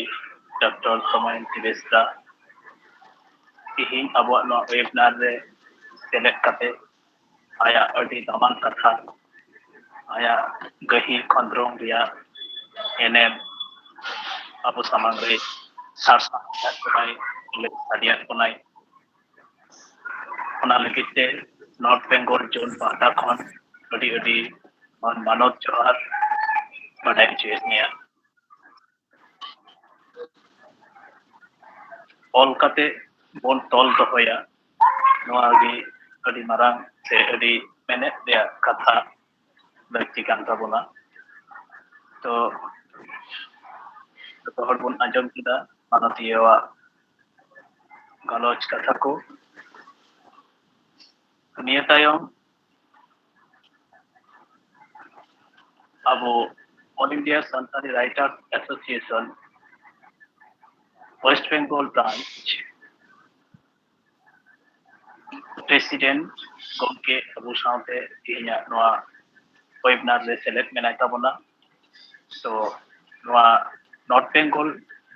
ᱰᱚᱠᱴᱚᱨ ᱫᱚᱢᱚᱭᱚᱱᱛᱤ ᱵᱮᱥᱨᱟ ᱛᱮᱦᱮᱧ ᱟᱵᱚᱣᱟᱜ ᱱᱚᱣᱟ webinar ᱨᱮ ᱥᱮᱞᱮᱫ ᱠᱟᱛᱮ ᱟᱭᱟᱜ ᱟᱹᱰᱤ ᱫᱟᱢᱟᱱ ᱠᱟᱛᱷᱟ, ᱟᱭᱟᱜ ᱜᱟᱹᱦᱤᱨ ᱠᱷᱚᱸᱫᱽᱨᱚᱝ ᱨᱮᱭᱟᱜ ᱮᱱᱮᱢ ᱟᱵᱚ ᱥᱟᱢᱟᱝ ᱨᱮ ᱥᱟᱨᱥᱟᱣ ᱟᱠᱟᱫ ᱵᱚᱱᱟᱭ, ᱞᱟᱹᱭ ᱥᱟᱰᱮᱭᱟᱫ ᱵᱚᱱᱟᱭ᱾ ᱚᱱᱟ ᱞᱟᱹᱜᱤᱫ ᱛᱮ ᱱᱚᱨᱛᱷ ᱵᱮᱝᱜᱚᱞ ᱡᱳᱱ ᱯᱟᱦᱴᱟ ᱠᱷᱚᱱ ᱟᱹᱰᱤ ᱟᱹᱰᱤ ᱢᱟᱱ ᱢᱟᱱᱚᱛ ᱡᱚᱦᱟᱨ ᱵᱟᱰᱟᱭ ᱦᱚᱪᱚᱭᱮᱫ ᱢᱮᱭᱟ᱾ ᱚᱞ ᱠᱟᱛᱮ ᱵᱚᱱ ᱛᱚᱞ ᱫᱚᱦᱚᱭᱟ, ᱱᱚᱣᱟ ᱜᱮ ᱟᱹᱰᱤ ᱢᱟᱨᱟᱝ ᱥᱮ ᱟᱹᱰᱤ ᱢᱮᱱᱮᱫ ᱨᱮᱭᱟᱜ ᱠᱟᱛᱷᱟ ᱞᱟᱹᱠᱛᱤ ᱠᱟᱱ ᱛᱟᱵᱚᱱᱟ᱾ ᱛᱚ ᱡᱚᱛᱚ ᱦᱚᱲ ᱵᱚᱱ ᱟᱸᱡᱚᱢ ᱠᱮᱫᱟ ᱢᱟᱱᱚᱛᱤᱭᱟᱹᱣᱟᱜ ᱜᱟᱞᱚᱪ ᱠᱟᱛᱷᱟ ᱠᱚ᱾ ᱱᱤᱭᱟᱹ ᱛᱟᱭᱚᱢ ᱟᱵᱚ All India Santali Writers Association West Bengal branch president ᱜᱚᱢᱠᱮ ᱟᱵᱚ ᱥᱟᱶᱛᱮ ᱛᱮᱦᱮᱧᱟᱜ ᱱᱚᱣᱟ webinar ᱨᱮ ᱥᱮᱞᱮᱫ ᱢᱮᱱᱟᱭ ᱛᱟᱵᱚᱱᱟ᱾ ᱛᱚ ᱱᱚᱣᱟ ᱱᱚᱨᱛᱷ ᱵᱮᱝᱜᱚᱞ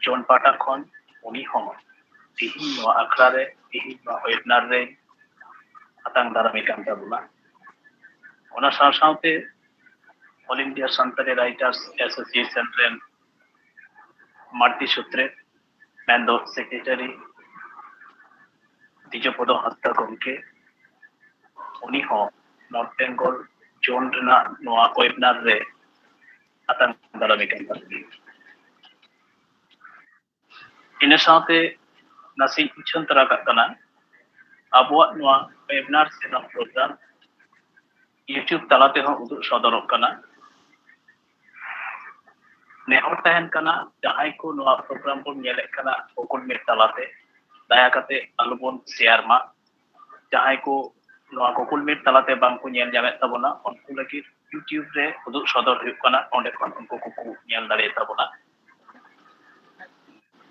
ᱡᱳᱱ ᱯᱟᱦᱴᱟ ᱠᱷᱚᱱ ᱩᱱᱤ ᱦᱚᱸ ᱛᱮᱦᱮᱧ ᱱᱚᱣᱟ ᱟᱠᱷᱲᱟ ᱨᱮ, ᱛᱮᱦᱮᱧ ᱱᱚᱣᱟ webinar ᱨᱮ ᱟᱛᱟᱝ ᱫᱟᱨᱟᱢᱮ ᱠᱟᱱ ᱛᱟᱵᱚᱱᱟ᱾ ᱚᱱᱟ ᱥᱟᱶ ᱥᱟᱶᱛᱮ All India Santali Writers Association ᱨᱮᱱ ᱢᱟᱹᱨᱰᱤ ᱥᱩᱛᱨᱮᱛ, ᱢᱮᱱᱫᱚ ᱥᱮᱠᱨᱮᱴᱟᱨᱤ ᱫᱤᱡᱚᱯᱚᱫᱚ ᱦᱟᱸᱥᱫᱟ ᱜᱚᱢᱠᱮ, ᱩᱱᱤ ᱦᱚᱸ ᱱᱚᱨᱛᱷ ᱵᱮᱝᱜᱚᱞ ᱡᱳᱱ ᱨᱮᱱᱟᱜ ᱱᱚᱣᱟ webinar ᱨᱮ ᱟᱛᱟᱝ ᱫᱟᱨᱟᱢᱮ ᱠᱟᱱ ᱛᱟᱵᱚᱱᱟ᱾ ᱤᱱᱟᱹ ᱥᱟᱶᱛᱮ ᱱᱟᱥᱮᱧ ᱩᱪᱷᱟᱹᱱ ᱛᱚᱨᱟ ᱠᱟᱜ ᱠᱟᱱᱟ, ᱟᱵᱚᱣᱟᱜ ᱱᱚᱣᱟ webinar ᱥᱮ ᱱᱚᱣᱟ program YouTube ᱛᱟᱞᱟ ᱛᱮᱦᱚᱸ ᱩᱫᱩᱜ ᱥᱚᱫᱚᱨᱚᱜ ᱠᱟᱱᱟ᱾ ᱱᱮᱦᱚᱨ ᱛᱟᱦᱮᱱ ᱠᱟᱱᱟ, ᱡᱟᱦᱟᱸᱭ ᱠᱚ ᱱᱚᱣᱟ program ᱵᱚᱱ ᱧᱮᱞᱮᱫ ᱠᱟᱱᱟ Google Meet ᱛᱟᱞᱟᱛᱮ, ᱫᱟᱭᱟ ᱠᱟᱛᱮ ᱟᱞᱚᱵᱚᱱ share ᱢᱟ᱾ ᱡᱟᱦᱟᱸᱭ ᱠᱚ ᱱᱚᱣᱟ Google Meet ᱛᱟᱞᱟᱛᱮ ᱵᱟᱝ ᱠᱚ ᱧᱮᱞ ᱧᱟᱢᱮᱫ ᱛᱟᱵᱚᱱᱟ, ᱩᱱᱠᱩ ᱞᱟᱹᱜᱤᱫ YouTube ᱨᱮ ᱩᱫᱩᱜ ᱥᱚᱫᱚᱨ ᱦᱩᱭᱩᱜ ᱠᱟᱱᱟ, ᱚᱸᱰᱮ ᱠᱷᱚᱱ ᱩᱱᱠᱩ ᱠᱚᱠᱚ ᱧᱮᱞ ᱫᱟᱲᱮᱭᱟᱜ ᱛᱟᱵᱚᱱᱟ᱾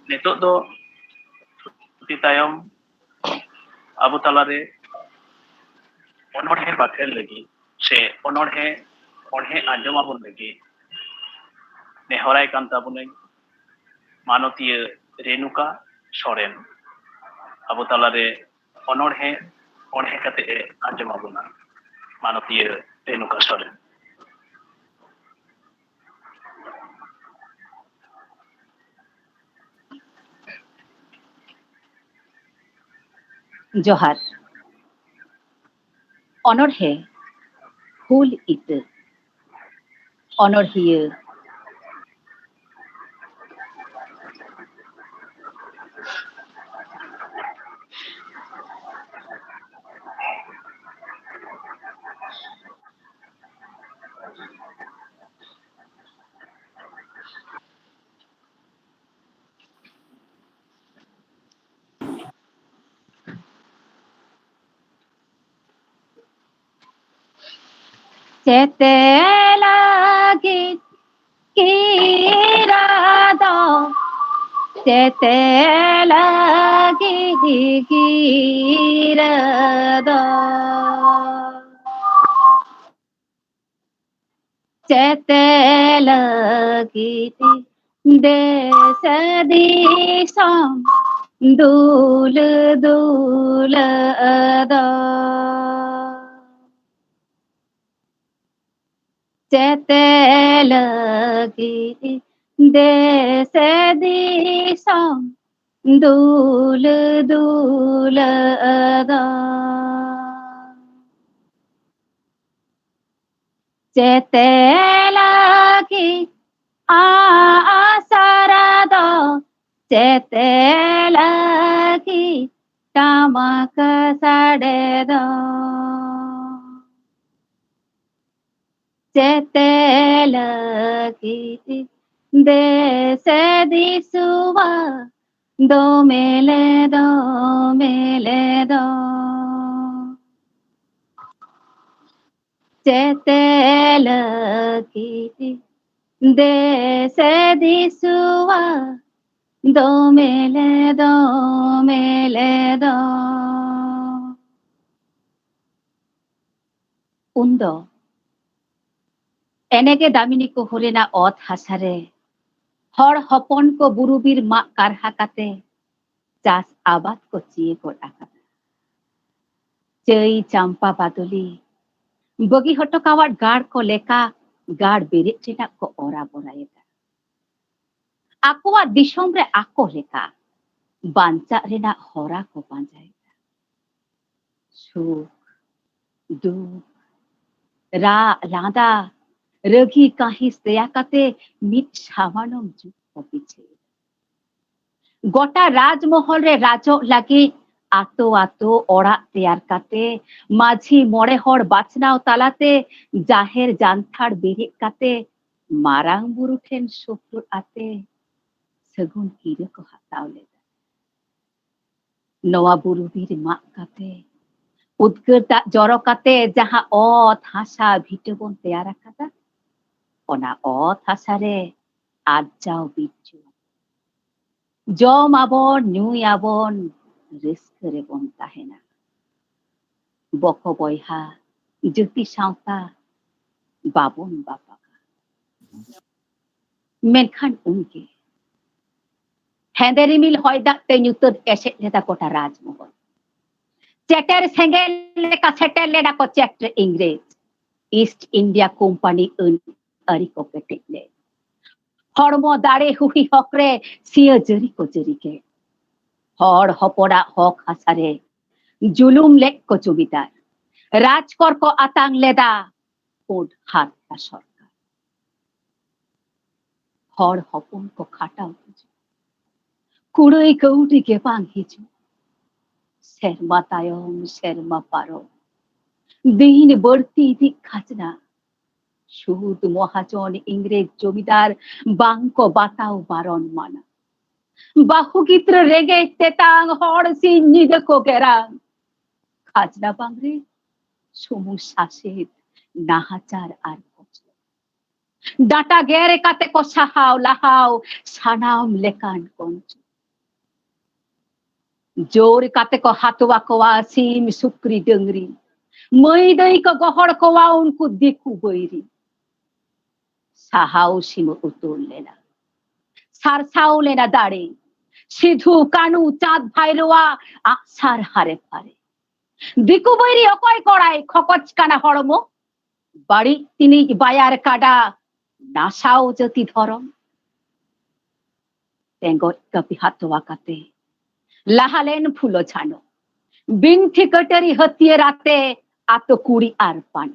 ᱱᱤᱛᱚᱜ ᱫᱚ ᱛᱷᱩᱛᱤ ᱛᱟᱭᱚᱢ ᱟᱵᱚ ᱛᱟᱞᱟᱨᱮ ᱚᱱᱚᱬᱦᱮ ᱵᱟᱠᱷᱮᱬ ᱞᱟᱹᱜᱤᱫ ᱥᱮ ᱚᱱᱚᱬᱦᱮ ᱚᱬᱦᱮ ᱟᱸᱡᱚᱢ ᱟᱵᱚᱱ ᱞᱟᱹᱜᱤᱫ ᱱᱮᱦᱚᱨᱟᱭ ᱠᱟᱱ ᱛᱟᱵᱚᱱᱟᱹᱧ ᱢᱟᱱᱚᱛᱤᱭᱟᱹ ᱨᱮᱱᱩᱠᱟ ᱥᱚᱨᱮᱱ᱾ ᱟᱵᱚ ᱛᱟᱞᱟᱨᱮ ᱚᱱᱚᱬᱦᱮ ᱚᱬᱦᱮ ᱠᱟᱛᱮ ᱮ ᱟᱸᱡᱚᱢ ᱟᱵᱚᱱᱟ ᱢᱟᱱᱚᱛᱤᱭᱟᱹ ᱨᱮᱱᱩᱠᱟ ᱥᱚᱨᱮᱱ᱾ ᱡᱚᱦᱟᱨ᱾ ᱚᱱᱚᱬᱦᱮ ᱦᱩᱞ ᱤᱛᱟᱹ᱾ ᱚᱱᱚᱬᱦᱤᱭᱟᱹ ᱪᱮᱛᱮ ᱞᱟᱹᱜᱤᱫ ᱜᱤᱨᱟᱹ ᱫᱚ, ᱪᱮᱛᱮ ᱞᱟᱹᱜᱤᱫ ᱜᱤᱨᱟᱹ ᱫᱚ᱾ ᱪᱮᱛᱮ ᱞᱟᱹᱜᱤᱫ ᱫᱮᱥ ᱫᱤᱥᱚᱢ ᱫᱩᱞ ᱫᱩᱞᱟᱹ ᱫᱚ᱾ ᱪᱮᱛᱮ ᱞᱟᱹᱜᱤᱫ ᱫᱮᱥ ᱫᱤᱥᱚᱢ ᱫᱩᱞ ᱫᱩᱞᱟᱹ ᱫᱚ᱾ ᱪᱮᱛᱮ ᱞᱟᱹᱜᱤᱫ ᱟᱥᱨᱟ ᱫᱚ, ᱪᱮᱛᱮ ᱞᱟᱹᱜᱤᱫ ᱴᱟᱢᱟᱠ ᱥᱟᱰᱮ ᱫᱚ᱾ ᱪᱮᱛᱮ ᱞᱟᱹᱜᱤᱫ ᱫᱮᱥ ᱫᱤᱥᱩᱣᱟ ᱫᱚᱢᱮᱞᱮ ᱫᱚᱢᱮᱞᱮ ᱫᱚ᱾ ᱪᱮᱛᱮ ᱞᱟᱹᱜᱤᱫ ᱫᱮᱥ ᱫᱤᱥᱩᱣᱟ ᱫᱚᱢᱮᱞᱮ ᱫᱚᱢᱮᱞᱮ ᱫᱚ᱾ ᱩᱱᱫᱚ ᱮᱱᱮᱜᱮ ᱫᱟᱢᱤᱱᱤ ᱠᱚ ᱦᱩᱨᱮᱱᱟ ᱚᱛ ᱦᱟᱥᱟ ᱨᱮ ᱦᱚᱲ ᱦᱚᱯᱚᱱ ᱠᱚ ᱵᱩᱨᱩ ᱵᱤᱨ ᱢᱟᱜ ᱠᱟᱨᱦᱟ ᱠᱟᱛᱮ ᱪᱟᱥ ᱟᱵᱟᱫ ᱠᱚ ᱪᱤᱭᱟᱹ ᱜᱚᱫ ᱟᱠᱟᱫᱟ᱾ ᱪᱟᱹᱭ ᱪᱟᱢᱯᱟ ᱵᱟᱫᱚᱞᱤ ᱵᱟᱹᱜᱤ ᱦᱚᱴᱚ ᱠᱟᱣᱟᱫ ᱜᱟᱲ ᱠᱚ ᱞᱮᱠᱟ ᱜᱟᱲ ᱵᱮᱨᱮᱫ ᱨᱮᱱᱟᱜ ᱠᱚ ᱚᱨᱟ ᱵᱚᱨᱟᱭᱮᱫᱟ᱾ ᱟᱠᱚᱣᱟᱜ ᱫᱤᱥᱚᱢ ᱨᱮ ᱟᱠᱚ ᱞᱮᱠᱟ ᱵᱟᱧᱪᱟᱜ ᱨᱮᱱᱟᱜ ᱦᱚᱨᱟ ᱠᱚ ᱯᱟᱸᱡᱟᱭᱮᱫᱟ᱾ ᱥᱩᱠ, ᱫᱩᱠ, ᱨᱟᱜ, ᱞᱟᱸᱫᱟ, ᱨᱟᱹᱜᱤ, ᱠᱟᱹᱦᱤᱥ ᱛᱮᱭᱟ ᱠᱟᱛᱮ ᱢᱤᱫ ᱥᱟᱢᱟᱱᱚᱢ ᱡᱩᱜᱽ ᱠᱚ ᱯᱤᱪᱷᱟᱹᱭᱮᱫᱟ᱾ ᱜᱚᱴᱟ ᱨᱟᱡᱽᱢᱚᱦᱚᱞ ᱨᱮ ᱨᱟᱡᱚᱜ ᱞᱟᱹᱜᱤᱫ ᱟᱛᱳ ᱟᱛᱳ ᱚᱲᱟᱜ ᱛᱮᱭᱟᱨ ᱠᱟᱛᱮ, ᱢᱟᱹᱡᱷᱤ ᱢᱚᱬᱮ ᱦᱚᱲ ᱵᱟᱪᱷᱱᱟᱣ ᱛᱟᱞᱟᱛᱮ, ᱡᱟᱦᱮᱨ ᱡᱟᱱᱛᱷᱟᱲ ᱵᱮᱨᱮᱫ ᱠᱟᱛᱮ, ᱢᱟᱨᱟᱝ ᱵᱩᱨᱩ ᱴᱷᱮᱱ ᱥᱩᱯᱨᱩᱫ ᱟᱛᱮ ᱥᱟᱹᱜᱩᱱ ᱠᱤᱨᱟᱹ ᱠᱚ ᱦᱟᱛᱟᱣ ᱞᱮᱫᱟ᱾ ᱱᱚᱣᱟ ᱵᱩᱨᱩ ᱵᱤᱨ ᱢᱟᱜ ᱠᱟᱛᱮ, ᱩᱫᱽᱜᱟᱹᱨ ᱫᱟᱜ ᱡᱚᱨᱚ ᱠᱟᱛᱮ ᱡᱟᱦᱟᱸ ᱚᱛ ᱦᱟᱥᱟ ᱵᱷᱤᱴᱟᱹ ᱵᱚᱱ ᱛᱮᱭᱟᱨ ᱟᱠᱟᱫᱟ, ᱚᱱᱟ ᱚᱛ ᱦᱟᱥᱟ ᱨᱮ ᱟᱨᱡᱟᱣ ᱵᱤᱨᱡᱩ ᱡᱚᱢ ᱟᱵᱚᱱ, ᱧᱩᱭ ᱟᱵᱚᱱ, ᱨᱟᱹᱥᱠᱟᱹ ᱨᱮᱵᱚᱱ ᱛᱟᱦᱮᱱᱟ᱾ ᱵᱚᱠᱚ ᱵᱚᱭᱦᱟ, ᱡᱟᱹᱛᱤ ᱥᱟᱶᱛᱟ ᱵᱟᱵᱚᱱ ᱵᱟᱯᱟᱜᱟ᱾ ᱢᱮᱱᱠᱷᱟᱱ ᱩᱱᱜᱮ ᱦᱮᱸᱫᱮ ᱨᱤᱢᱤᱞ ᱦᱚᱭ ᱫᱟᱜ ᱛᱮ ᱧᱩᱛᱟᱹᱛ ᱮᱥᱮᱫ ᱞᱮᱫᱟ ᱜᱚᱴᱟ ᱨᱟᱡᱽᱢᱚᱦᱚᱞ᱾ ᱪᱮᱴᱮᱨ ᱥᱮᱸᱜᱮᱞ ᱞᱮᱠᱟ ᱥᱮᱴᱮᱨ ᱞᱮᱱᱟ ᱠᱚ ᱪᱮᱴᱨᱮ ᱤᱝᱨᱮᱡᱽ᱾ ᱤᱥᱴ ᱤᱱᱰᱤᱭᱟ ᱠᱳᱢᱯᱟᱱᱤ ᱟᱹᱱ ᱟᱹᱨᱤ ᱠᱚ ᱠᱮᱴᱮᱡ ᱞᱮᱫ᱾ ᱦᱚᱲᱢᱚ ᱫᱟᱲᱮ ᱦᱩᱦᱤ ᱦᱚᱠ ᱨᱮ ᱥᱤᱭᱟᱹ ᱡᱟᱹᱨᱤ ᱠᱚ ᱡᱟᱹᱨᱤ ᱠᱮᱫ᱾ ᱦᱚᱲ ᱦᱚᱯᱚᱱᱟᱜ ᱦᱚᱠ ᱦᱟᱥᱟ ᱨᱮ ᱡᱩᱞᱩᱢ ᱞᱮᱫ ᱠᱚ ᱡᱚᱢᱤᱫᱟᱨ᱾ ᱨᱟᱡᱽᱠᱚᱨ ᱠᱚ ᱟᱛᱟᱝ ᱞᱮᱫᱟ ᱯᱩᱸᱰ ᱦᱟᱨᱛᱟ ᱥᱚᱨᱠᱟᱨ᱾ ᱦᱚᱲ ᱦᱚᱯᱚᱱ ᱠᱚ ᱠᱷᱟᱴᱟᱣ ᱦᱤᱡᱩᱜ, ᱠᱩᱲᱟᱹᱭ ᱠᱟᱹᱣᱰᱤ ᱜᱮ ᱵᱟᱝ ᱦᱤᱡᱩᱜ᱾ ᱥᱮᱨᱢᱟ ᱛᱟᱭᱚᱢ ᱥᱮᱨᱢᱟ ᱯᱟᱨᱚᱢ, ᱫᱤᱱ ᱵᱟᱹᱲᱛᱤ ᱤᱫᱤᱜ ᱠᱷᱟᱡᱽᱱᱟ᱾ ᱥᱩᱫ ᱢᱚᱦᱟᱡᱚᱱ ᱤᱝᱨᱮᱡᱽ ᱡᱚᱢᱤᱫᱟᱨ ᱵᱟᱝ ᱠᱚ ᱵᱟᱛᱟᱣ ᱵᱟᱨᱚᱱ ᱢᱟᱱᱟ᱾ ᱵᱟᱹᱦᱩ ᱜᱤᱫᱽᱨᱟᱹ ᱨᱮᱸᱜᱮᱡ ᱛᱮᱛᱟᱝ, ᱦᱚᱲ ᱥᱤᱧ ᱧᱤᱫᱟᱹ ᱠᱚ ᱜᱮᱨᱟᱝ᱾ ᱠᱷᱟᱡᱽᱱᱟ ᱵᱟᱝ ᱨᱮ ᱥᱩᱢᱩᱝ ᱥᱟᱥᱮᱛ, ᱱᱟᱦᱟᱪᱟᱨ ᱟᱨ ᱠᱚᱪᱞᱚᱱ᱾ ᱰᱟᱴᱟ ᱜᱮᱨ ᱠᱟᱛᱮ ᱠᱚ ᱥᱟᱦᱟᱣ ᱞᱟᱦᱟᱣ ᱥᱟᱱᱟᱢ ᱞᱮᱠᱟᱱ ᱠᱚᱧᱪᱚᱞ᱾ ᱡᱳᱨ ᱠᱟᱛᱮ ᱠᱚ ᱦᱟᱛᱣᱟ ᱠᱚᱣᱟ ᱥᱤᱢ ᱥᱩᱠᱨᱤ ᱰᱟᱹᱝᱨᱤ᱾ ᱢᱟᱹᱭ ᱫᱟᱹᱭ ᱠᱚ ᱜᱚᱦᱚᱲ ᱠᱚᱣᱟ ᱩᱱᱠᱩ ᱫᱤᱠᱩ ᱵᱟᱹᱭᱨᱤ᱾ ᱥᱟᱦᱟᱣ ᱥᱤᱢᱟᱹ ᱩᱛᱩᱞ ᱞᱮᱱᱟ, ᱥᱟᱨᱥᱟᱣ ᱞᱮᱱᱟ ᱫᱟᱲᱮ᱾ ᱥᱤᱫᱷᱩ ᱠᱟᱹᱱᱩ ᱪᱟᱸᱫ ᱵᱷᱟᱭᱨᱳᱣᱟ ᱟᱜᱼᱥᱟᱨ ᱦᱟᱨᱮ ᱯᱷᱟᱨᱮ᱾ ᱫᱤᱠᱩ ᱵᱟᱹᱭᱨᱤ ᱚᱠᱚᱭ ᱠᱚᱲᱟᱭ ᱠᱷᱚᱠᱚᱡ ᱠᱟᱱᱟ ᱦᱚᱲᱢᱚ? ᱵᱟᱹᱲᱤᱡ ᱛᱤᱱᱤᱡ ᱵᱟᱭᱟᱨ ᱠᱟᱰᱟ, ᱱᱟᱥᱟᱣ ᱡᱟᱹᱛᱤ ᱫᱷᱚᱨᱚᱢ᱾ ᱴᱮᱸᱜᱚᱡ ᱠᱟᱹᱯᱤ ᱦᱟᱛᱣᱟ ᱠᱟᱛᱮ ᱞᱟᱦᱟ ᱞᱮᱱ ᱯᱷᱩᱞᱳ ᱡᱷᱟᱱᱳ᱾ ᱵᱤᱱᱴᱷᱤ ᱠᱟᱹᱴᱟᱹᱨᱤ ᱦᱟᱹᱛᱭᱟᱹᱨ ᱟᱛᱮ ᱟᱛᱳ ᱠᱩᱲᱤ ᱟᱨ ᱯᱟᱱ᱾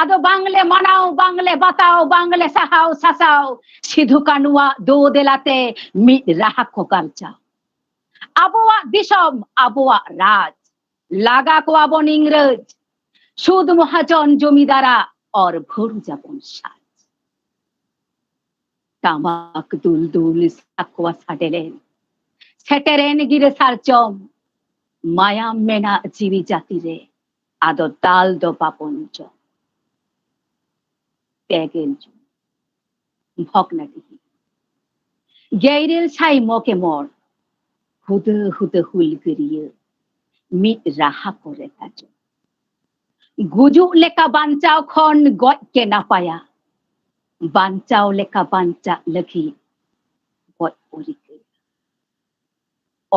ᱟᱫᱚ ᱵᱟᱝᱞᱮ ᱢᱟᱱᱟᱣ, ᱵᱟᱝᱞᱮ ᱵᱟᱛᱟᱣ, ᱵᱟᱝᱞᱮ ᱥᱟᱦᱟᱣ ᱥᱟᱥᱟᱣ ᱥᱤᱫᱷᱩ ᱠᱟᱹᱱᱩᱣᱟᱜ ᱫᱳ ᱫᱮᱞᱟᱛᱮ ᱢᱤᱫ ᱨᱟᱦᱟ ᱠᱚ ᱜᱟᱨᱡᱟᱣ᱾ ᱟᱵᱚᱣᱟᱜ ᱫᱤᱥᱚᱢ, ᱟᱵᱚᱣᱟᱜ ᱨᱟᱡᱽ, ᱞᱟᱜᱟ ᱠᱚᱣᱟ ᱵᱚᱱ ᱤᱝᱨᱮᱡᱽ, ᱥᱩᱫ ᱢᱚᱦᱟᱡᱚᱱ ᱡᱚᱢᱤᱫᱟᱨᱟᱜ ᱚᱨ ᱵᱷᱟᱹᱲᱩᱡᱟᱵᱚᱱ ᱥᱟᱡᱽ᱾ ᱴᱟᱢᱟᱠ ᱫᱩᱞ ᱫᱩᱞ ᱥᱟᱠᱣᱟ ᱥᱟᱰᱮ ᱞᱮᱱ, ᱥᱮᱴᱮᱨᱮᱱ ᱜᱤᱨᱟᱹ ᱥᱟᱨᱡᱚᱢ, ᱢᱟᱭᱟᱢ ᱢᱮᱱᱟᱜ ᱡᱤᱣᱤ ᱡᱟᱹᱛᱤ ᱨᱮ, ᱟᱫᱚ ᱫᱟᱞ ᱫᱚ ᱵᱟᱵᱚᱱ ᱡᱚᱢ᱾ ᱯᱮᱜᱮᱞ ᱡᱩᱱ, ᱵᱷᱚᱜᱽᱱᱟᱰᱤᱦᱤ᱾ ᱜᱮᱭᱨᱮᱞ ᱥᱟᱭ ᱢᱚᱜᱮ ᱢᱚᱬ, ᱦᱩᱫᱟᱹ ᱦᱩᱫᱟᱹ ᱦᱩᱞᱜᱟᱹᱨᱤᱭᱟᱹ, ᱢᱤᱫ ᱨᱟᱦᱟ ᱠᱚᱨᱮ ᱛᱟᱡᱚ᱾ ᱜᱩᱡᱩᱜ ᱞᱮᱠᱟ ᱵᱟᱧᱪᱟᱣ ᱠᱷᱚᱱ ᱜᱚᱡ ᱜᱮ ᱱᱟᱯᱟᱭᱟ᱾ ᱵᱟᱧᱪᱟᱣ ᱞᱮᱠᱟ ᱵᱟᱧᱪᱟᱜ ᱞᱟᱹᱜᱤᱫ ᱜᱚᱡ ᱵᱚ ᱨᱤᱠᱟᱹᱭᱟ᱾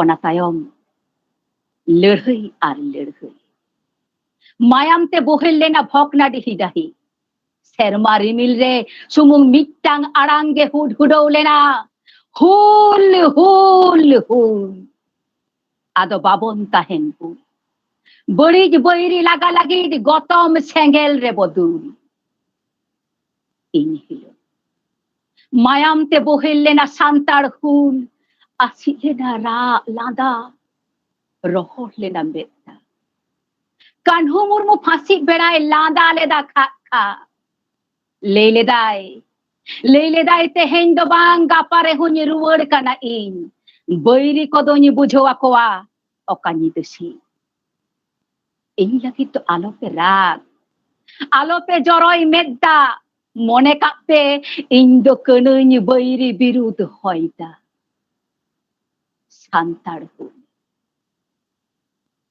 ᱚᱱᱟ ᱛᱟᱭᱚᱢ ᱞᱟᱹᱲᱦᱟᱹᱭ ᱟᱨ ᱞᱟᱹᱲᱦᱟᱹᱭ᱾ ᱢᱟᱭᱟᱢ ᱛᱮ ᱵᱳᱦᱮᱞ ᱞᱮᱱᱟ ᱵᱷᱚᱜᱽᱱᱟᱰᱤᱦᱤ ᱰᱟᱹᱦᱤ᱾ ᱥᱮᱨᱢᱟ ᱨᱤᱢᱤᱞ ᱨᱮ ᱥᱩᱢᱩᱝ ᱢᱤᱫᱴᱟᱝ ᱟᱲᱟᱝ ᱜᱮ ᱦᱩᱰ ᱦᱩᱰᱟᱹᱣ ᱞᱮᱱᱟ, ᱦᱩᱞ, ᱦᱩᱞ, ᱦᱩᱞ᱾ ᱟᱫᱚ ᱵᱟᱵᱚᱱ ᱛᱟᱦᱮᱱ ᱵᱷᱩᱞ᱾ ᱵᱟᱹᱲᱤᱡ ᱵᱟᱹᱭᱨᱤ ᱞᱟᱜᱟ ᱞᱟᱹᱜᱤᱫ ᱜᱚᱛᱚᱢ ᱥᱮᱸᱜᱮᱞ ᱨᱮᱵᱚ ᱫᱩᱞ᱾ ᱤᱱ ᱦᱤᱞᱳᱜ ᱢᱟᱭᱟᱢ ᱛᱮ ᱵᱳᱦᱮᱞ ᱞᱮᱱᱟ ᱥᱟᱱᱛᱟᱲ ᱦᱩᱞ, ᱟᱥᱤ ᱞᱮᱱᱟ ᱨᱟᱜ ᱞᱟᱸᱫᱟ, ᱨᱚᱦᱚᱲ ᱞᱮᱱᱟ ᱢᱮᱫ ᱫᱟᱜ᱾ ᱠᱟᱹᱱᱦᱩ ᱢᱩᱨᱢᱩ ᱯᱷᱟᱸᱥᱤ ᱵᱮᱲᱟᱭ ᱞᱟᱸᱫᱟ ᱞᱮᱫᱟ ᱠᱷᱟᱜ ᱠᱷᱟᱜ᱾ ᱞᱟᱹᱭ ᱞᱮᱫᱟᱭ, ᱞᱟᱹᱭ ᱞᱮᱫᱟᱭ, "ᱛᱮᱦᱮᱧ ᱫᱚ ᱵᱟᱝ, ᱜᱟᱯᱟ ᱨᱮᱦᱚᱸᱧ ᱨᱩᱣᱟᱹᱲ ᱠᱟᱱᱟ ᱤᱧ᱾ ᱵᱟᱹᱭᱨᱤ ᱠᱚᱫᱚᱧ ᱵᱩᱡᱷᱟᱹᱣ ᱟᱠᱚᱣᱟ ᱚᱠᱟ ᱧᱤᱫᱟᱹ ᱥᱤᱧ᱾ ᱤᱧ ᱞᱟᱹᱜᱤᱫ ᱫᱚ ᱟᱞᱚᱯᱮ ᱨᱟᱜ, ᱟᱞᱚᱯᱮ ᱡᱚᱨᱚᱭ ᱢᱮᱫ ᱫᱟᱜ, ᱢᱚᱱᱮ ᱠᱟᱜ ᱯᱮ, ᱤᱧ ᱫᱚ ᱠᱟᱹᱱᱟᱹᱧ ᱵᱟᱹᱭᱨᱤ ᱵᱤᱨᱩᱫᱷ ᱦᱚᱭ ᱫᱟᱜ᱾" ᱥᱟᱱᱛᱟᱲ ᱦᱩᱞ᱾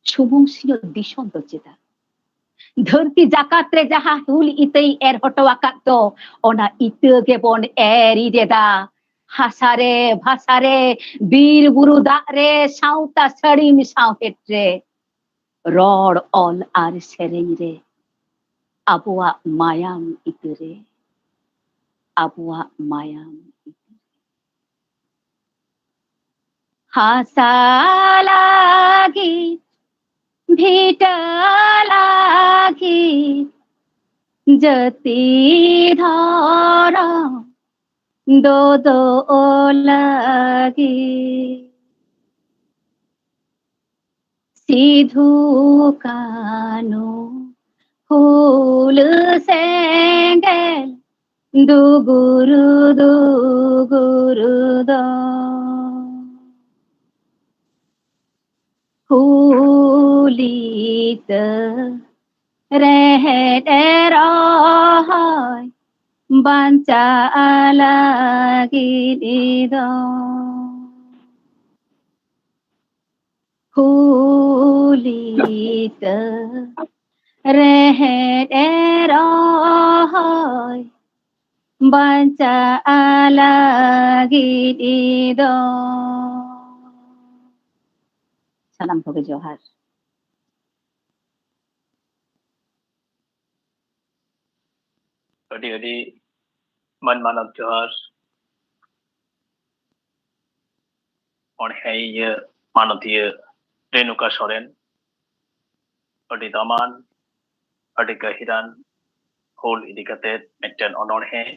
ᱥᱩᱢᱩᱝ ᱥᱤᱧᱚᱛ ᱫᱤᱥᱚᱢ ᱫᱚ ᱪᱮᱫᱟᱜ? ᱫᱷᱟᱹᱨᱛᱤ ᱡᱟᱠᱟᱛ ᱨᱮ ᱡᱟᱦᱟᱸ ᱦᱩᱞ ᱤᱛᱟᱹᱭ ᱮᱨ ᱦᱚᱴᱚ ᱟᱠᱟᱫ ᱫᱚ, ᱚᱱᱟ ᱤᱛᱟᱹ ᱜᱮᱵᱚᱱ ᱮᱨ ᱤᱫᱤᱭᱮᱫᱟ᱾ ᱦᱟᱥᱟ ᱨᱮ, ᱵᱷᱟᱥᱟ ᱨᱮ, ᱵᱤᱨ ᱵᱩᱨᱩ ᱫᱟᱜ ᱨᱮ, ᱥᱟᱶᱛᱟ ᱥᱟᱹᱲᱤᱢ ᱥᱟᱶᱦᱮᱫ ᱨᱮ, ᱨᱚᱲ, ᱚᱞ ᱟᱨ ᱥᱮᱨᱮᱧ ᱨᱮ ᱟᱵᱚᱣᱟᱜ ᱢᱟᱭᱟᱢ ᱤᱛᱟᱹ ᱨᱮ, ᱟᱵᱚᱣᱟᱜ ᱢᱟᱭᱟᱢ ᱤᱛᱟᱹ ᱨᱮ᱾ ᱦᱟᱥᱟ ᱞᱟᱹᱜᱤᱫ ᱵᱷᱤᱴᱟᱹ ᱞᱟᱹᱜᱤᱫ, ᱡᱟᱹᱛᱤ ᱫᱷᱚᱨᱚᱢ ᱫᱚᱫᱚ ᱞᱟᱹᱜᱤᱫ᱾ ᱥᱤᱫᱷᱩ ᱠᱟᱹᱱᱦᱩ ᱦᱩᱞ ᱥᱮᱸᱜᱮᱞ ᱫᱩᱜᱩᱨᱩ ᱫᱩᱜᱩᱨᱩ ᱫᱚ, ᱦᱩᱞ ᱤᱛᱟᱹ ᱨᱮᱦᱮᱫ ᱨᱚᱦᱚᱭ ᱵᱟᱧᱪᱟᱜ ᱞᱟᱹᱜᱤᱫ ᱫᱚ᱾ ᱦᱩᱞ ᱤᱛᱟᱹ ᱨᱮᱦᱮᱫ ᱨᱚᱦᱚᱭ ᱵᱟᱧᱪᱟᱜ ᱞᱟᱹᱜᱤᱫ ᱫᱚ᱾ ᱥᱟᱱᱟᱢ ᱠᱚᱜᱮ ᱡᱚᱦᱟᱨ᱾ ᱟᱹᱰᱤ ᱟᱹᱰᱤ ᱢᱟᱹᱱ ᱢᱟᱱᱚᱛ ᱡᱚᱦᱟᱨ᱾ ᱚᱱᱚᱬᱦᱮᱸᱭᱟᱹ ᱢᱟᱱᱚᱛᱤᱭᱟᱹ ᱨᱮᱱᱩᱠᱟ ᱥᱚᱨᱮᱱ ᱟᱹᱰᱤ ᱫᱟᱢᱟᱱ, ᱟᱹᱰᱤ ᱜᱟᱹᱦᱤᱨᱟᱱ ᱦᱩᱞ ᱤᱫᱤ ᱠᱟᱛᱮ ᱢᱤᱫᱴᱮᱱ ᱚᱱᱚᱬᱦᱮᱸ,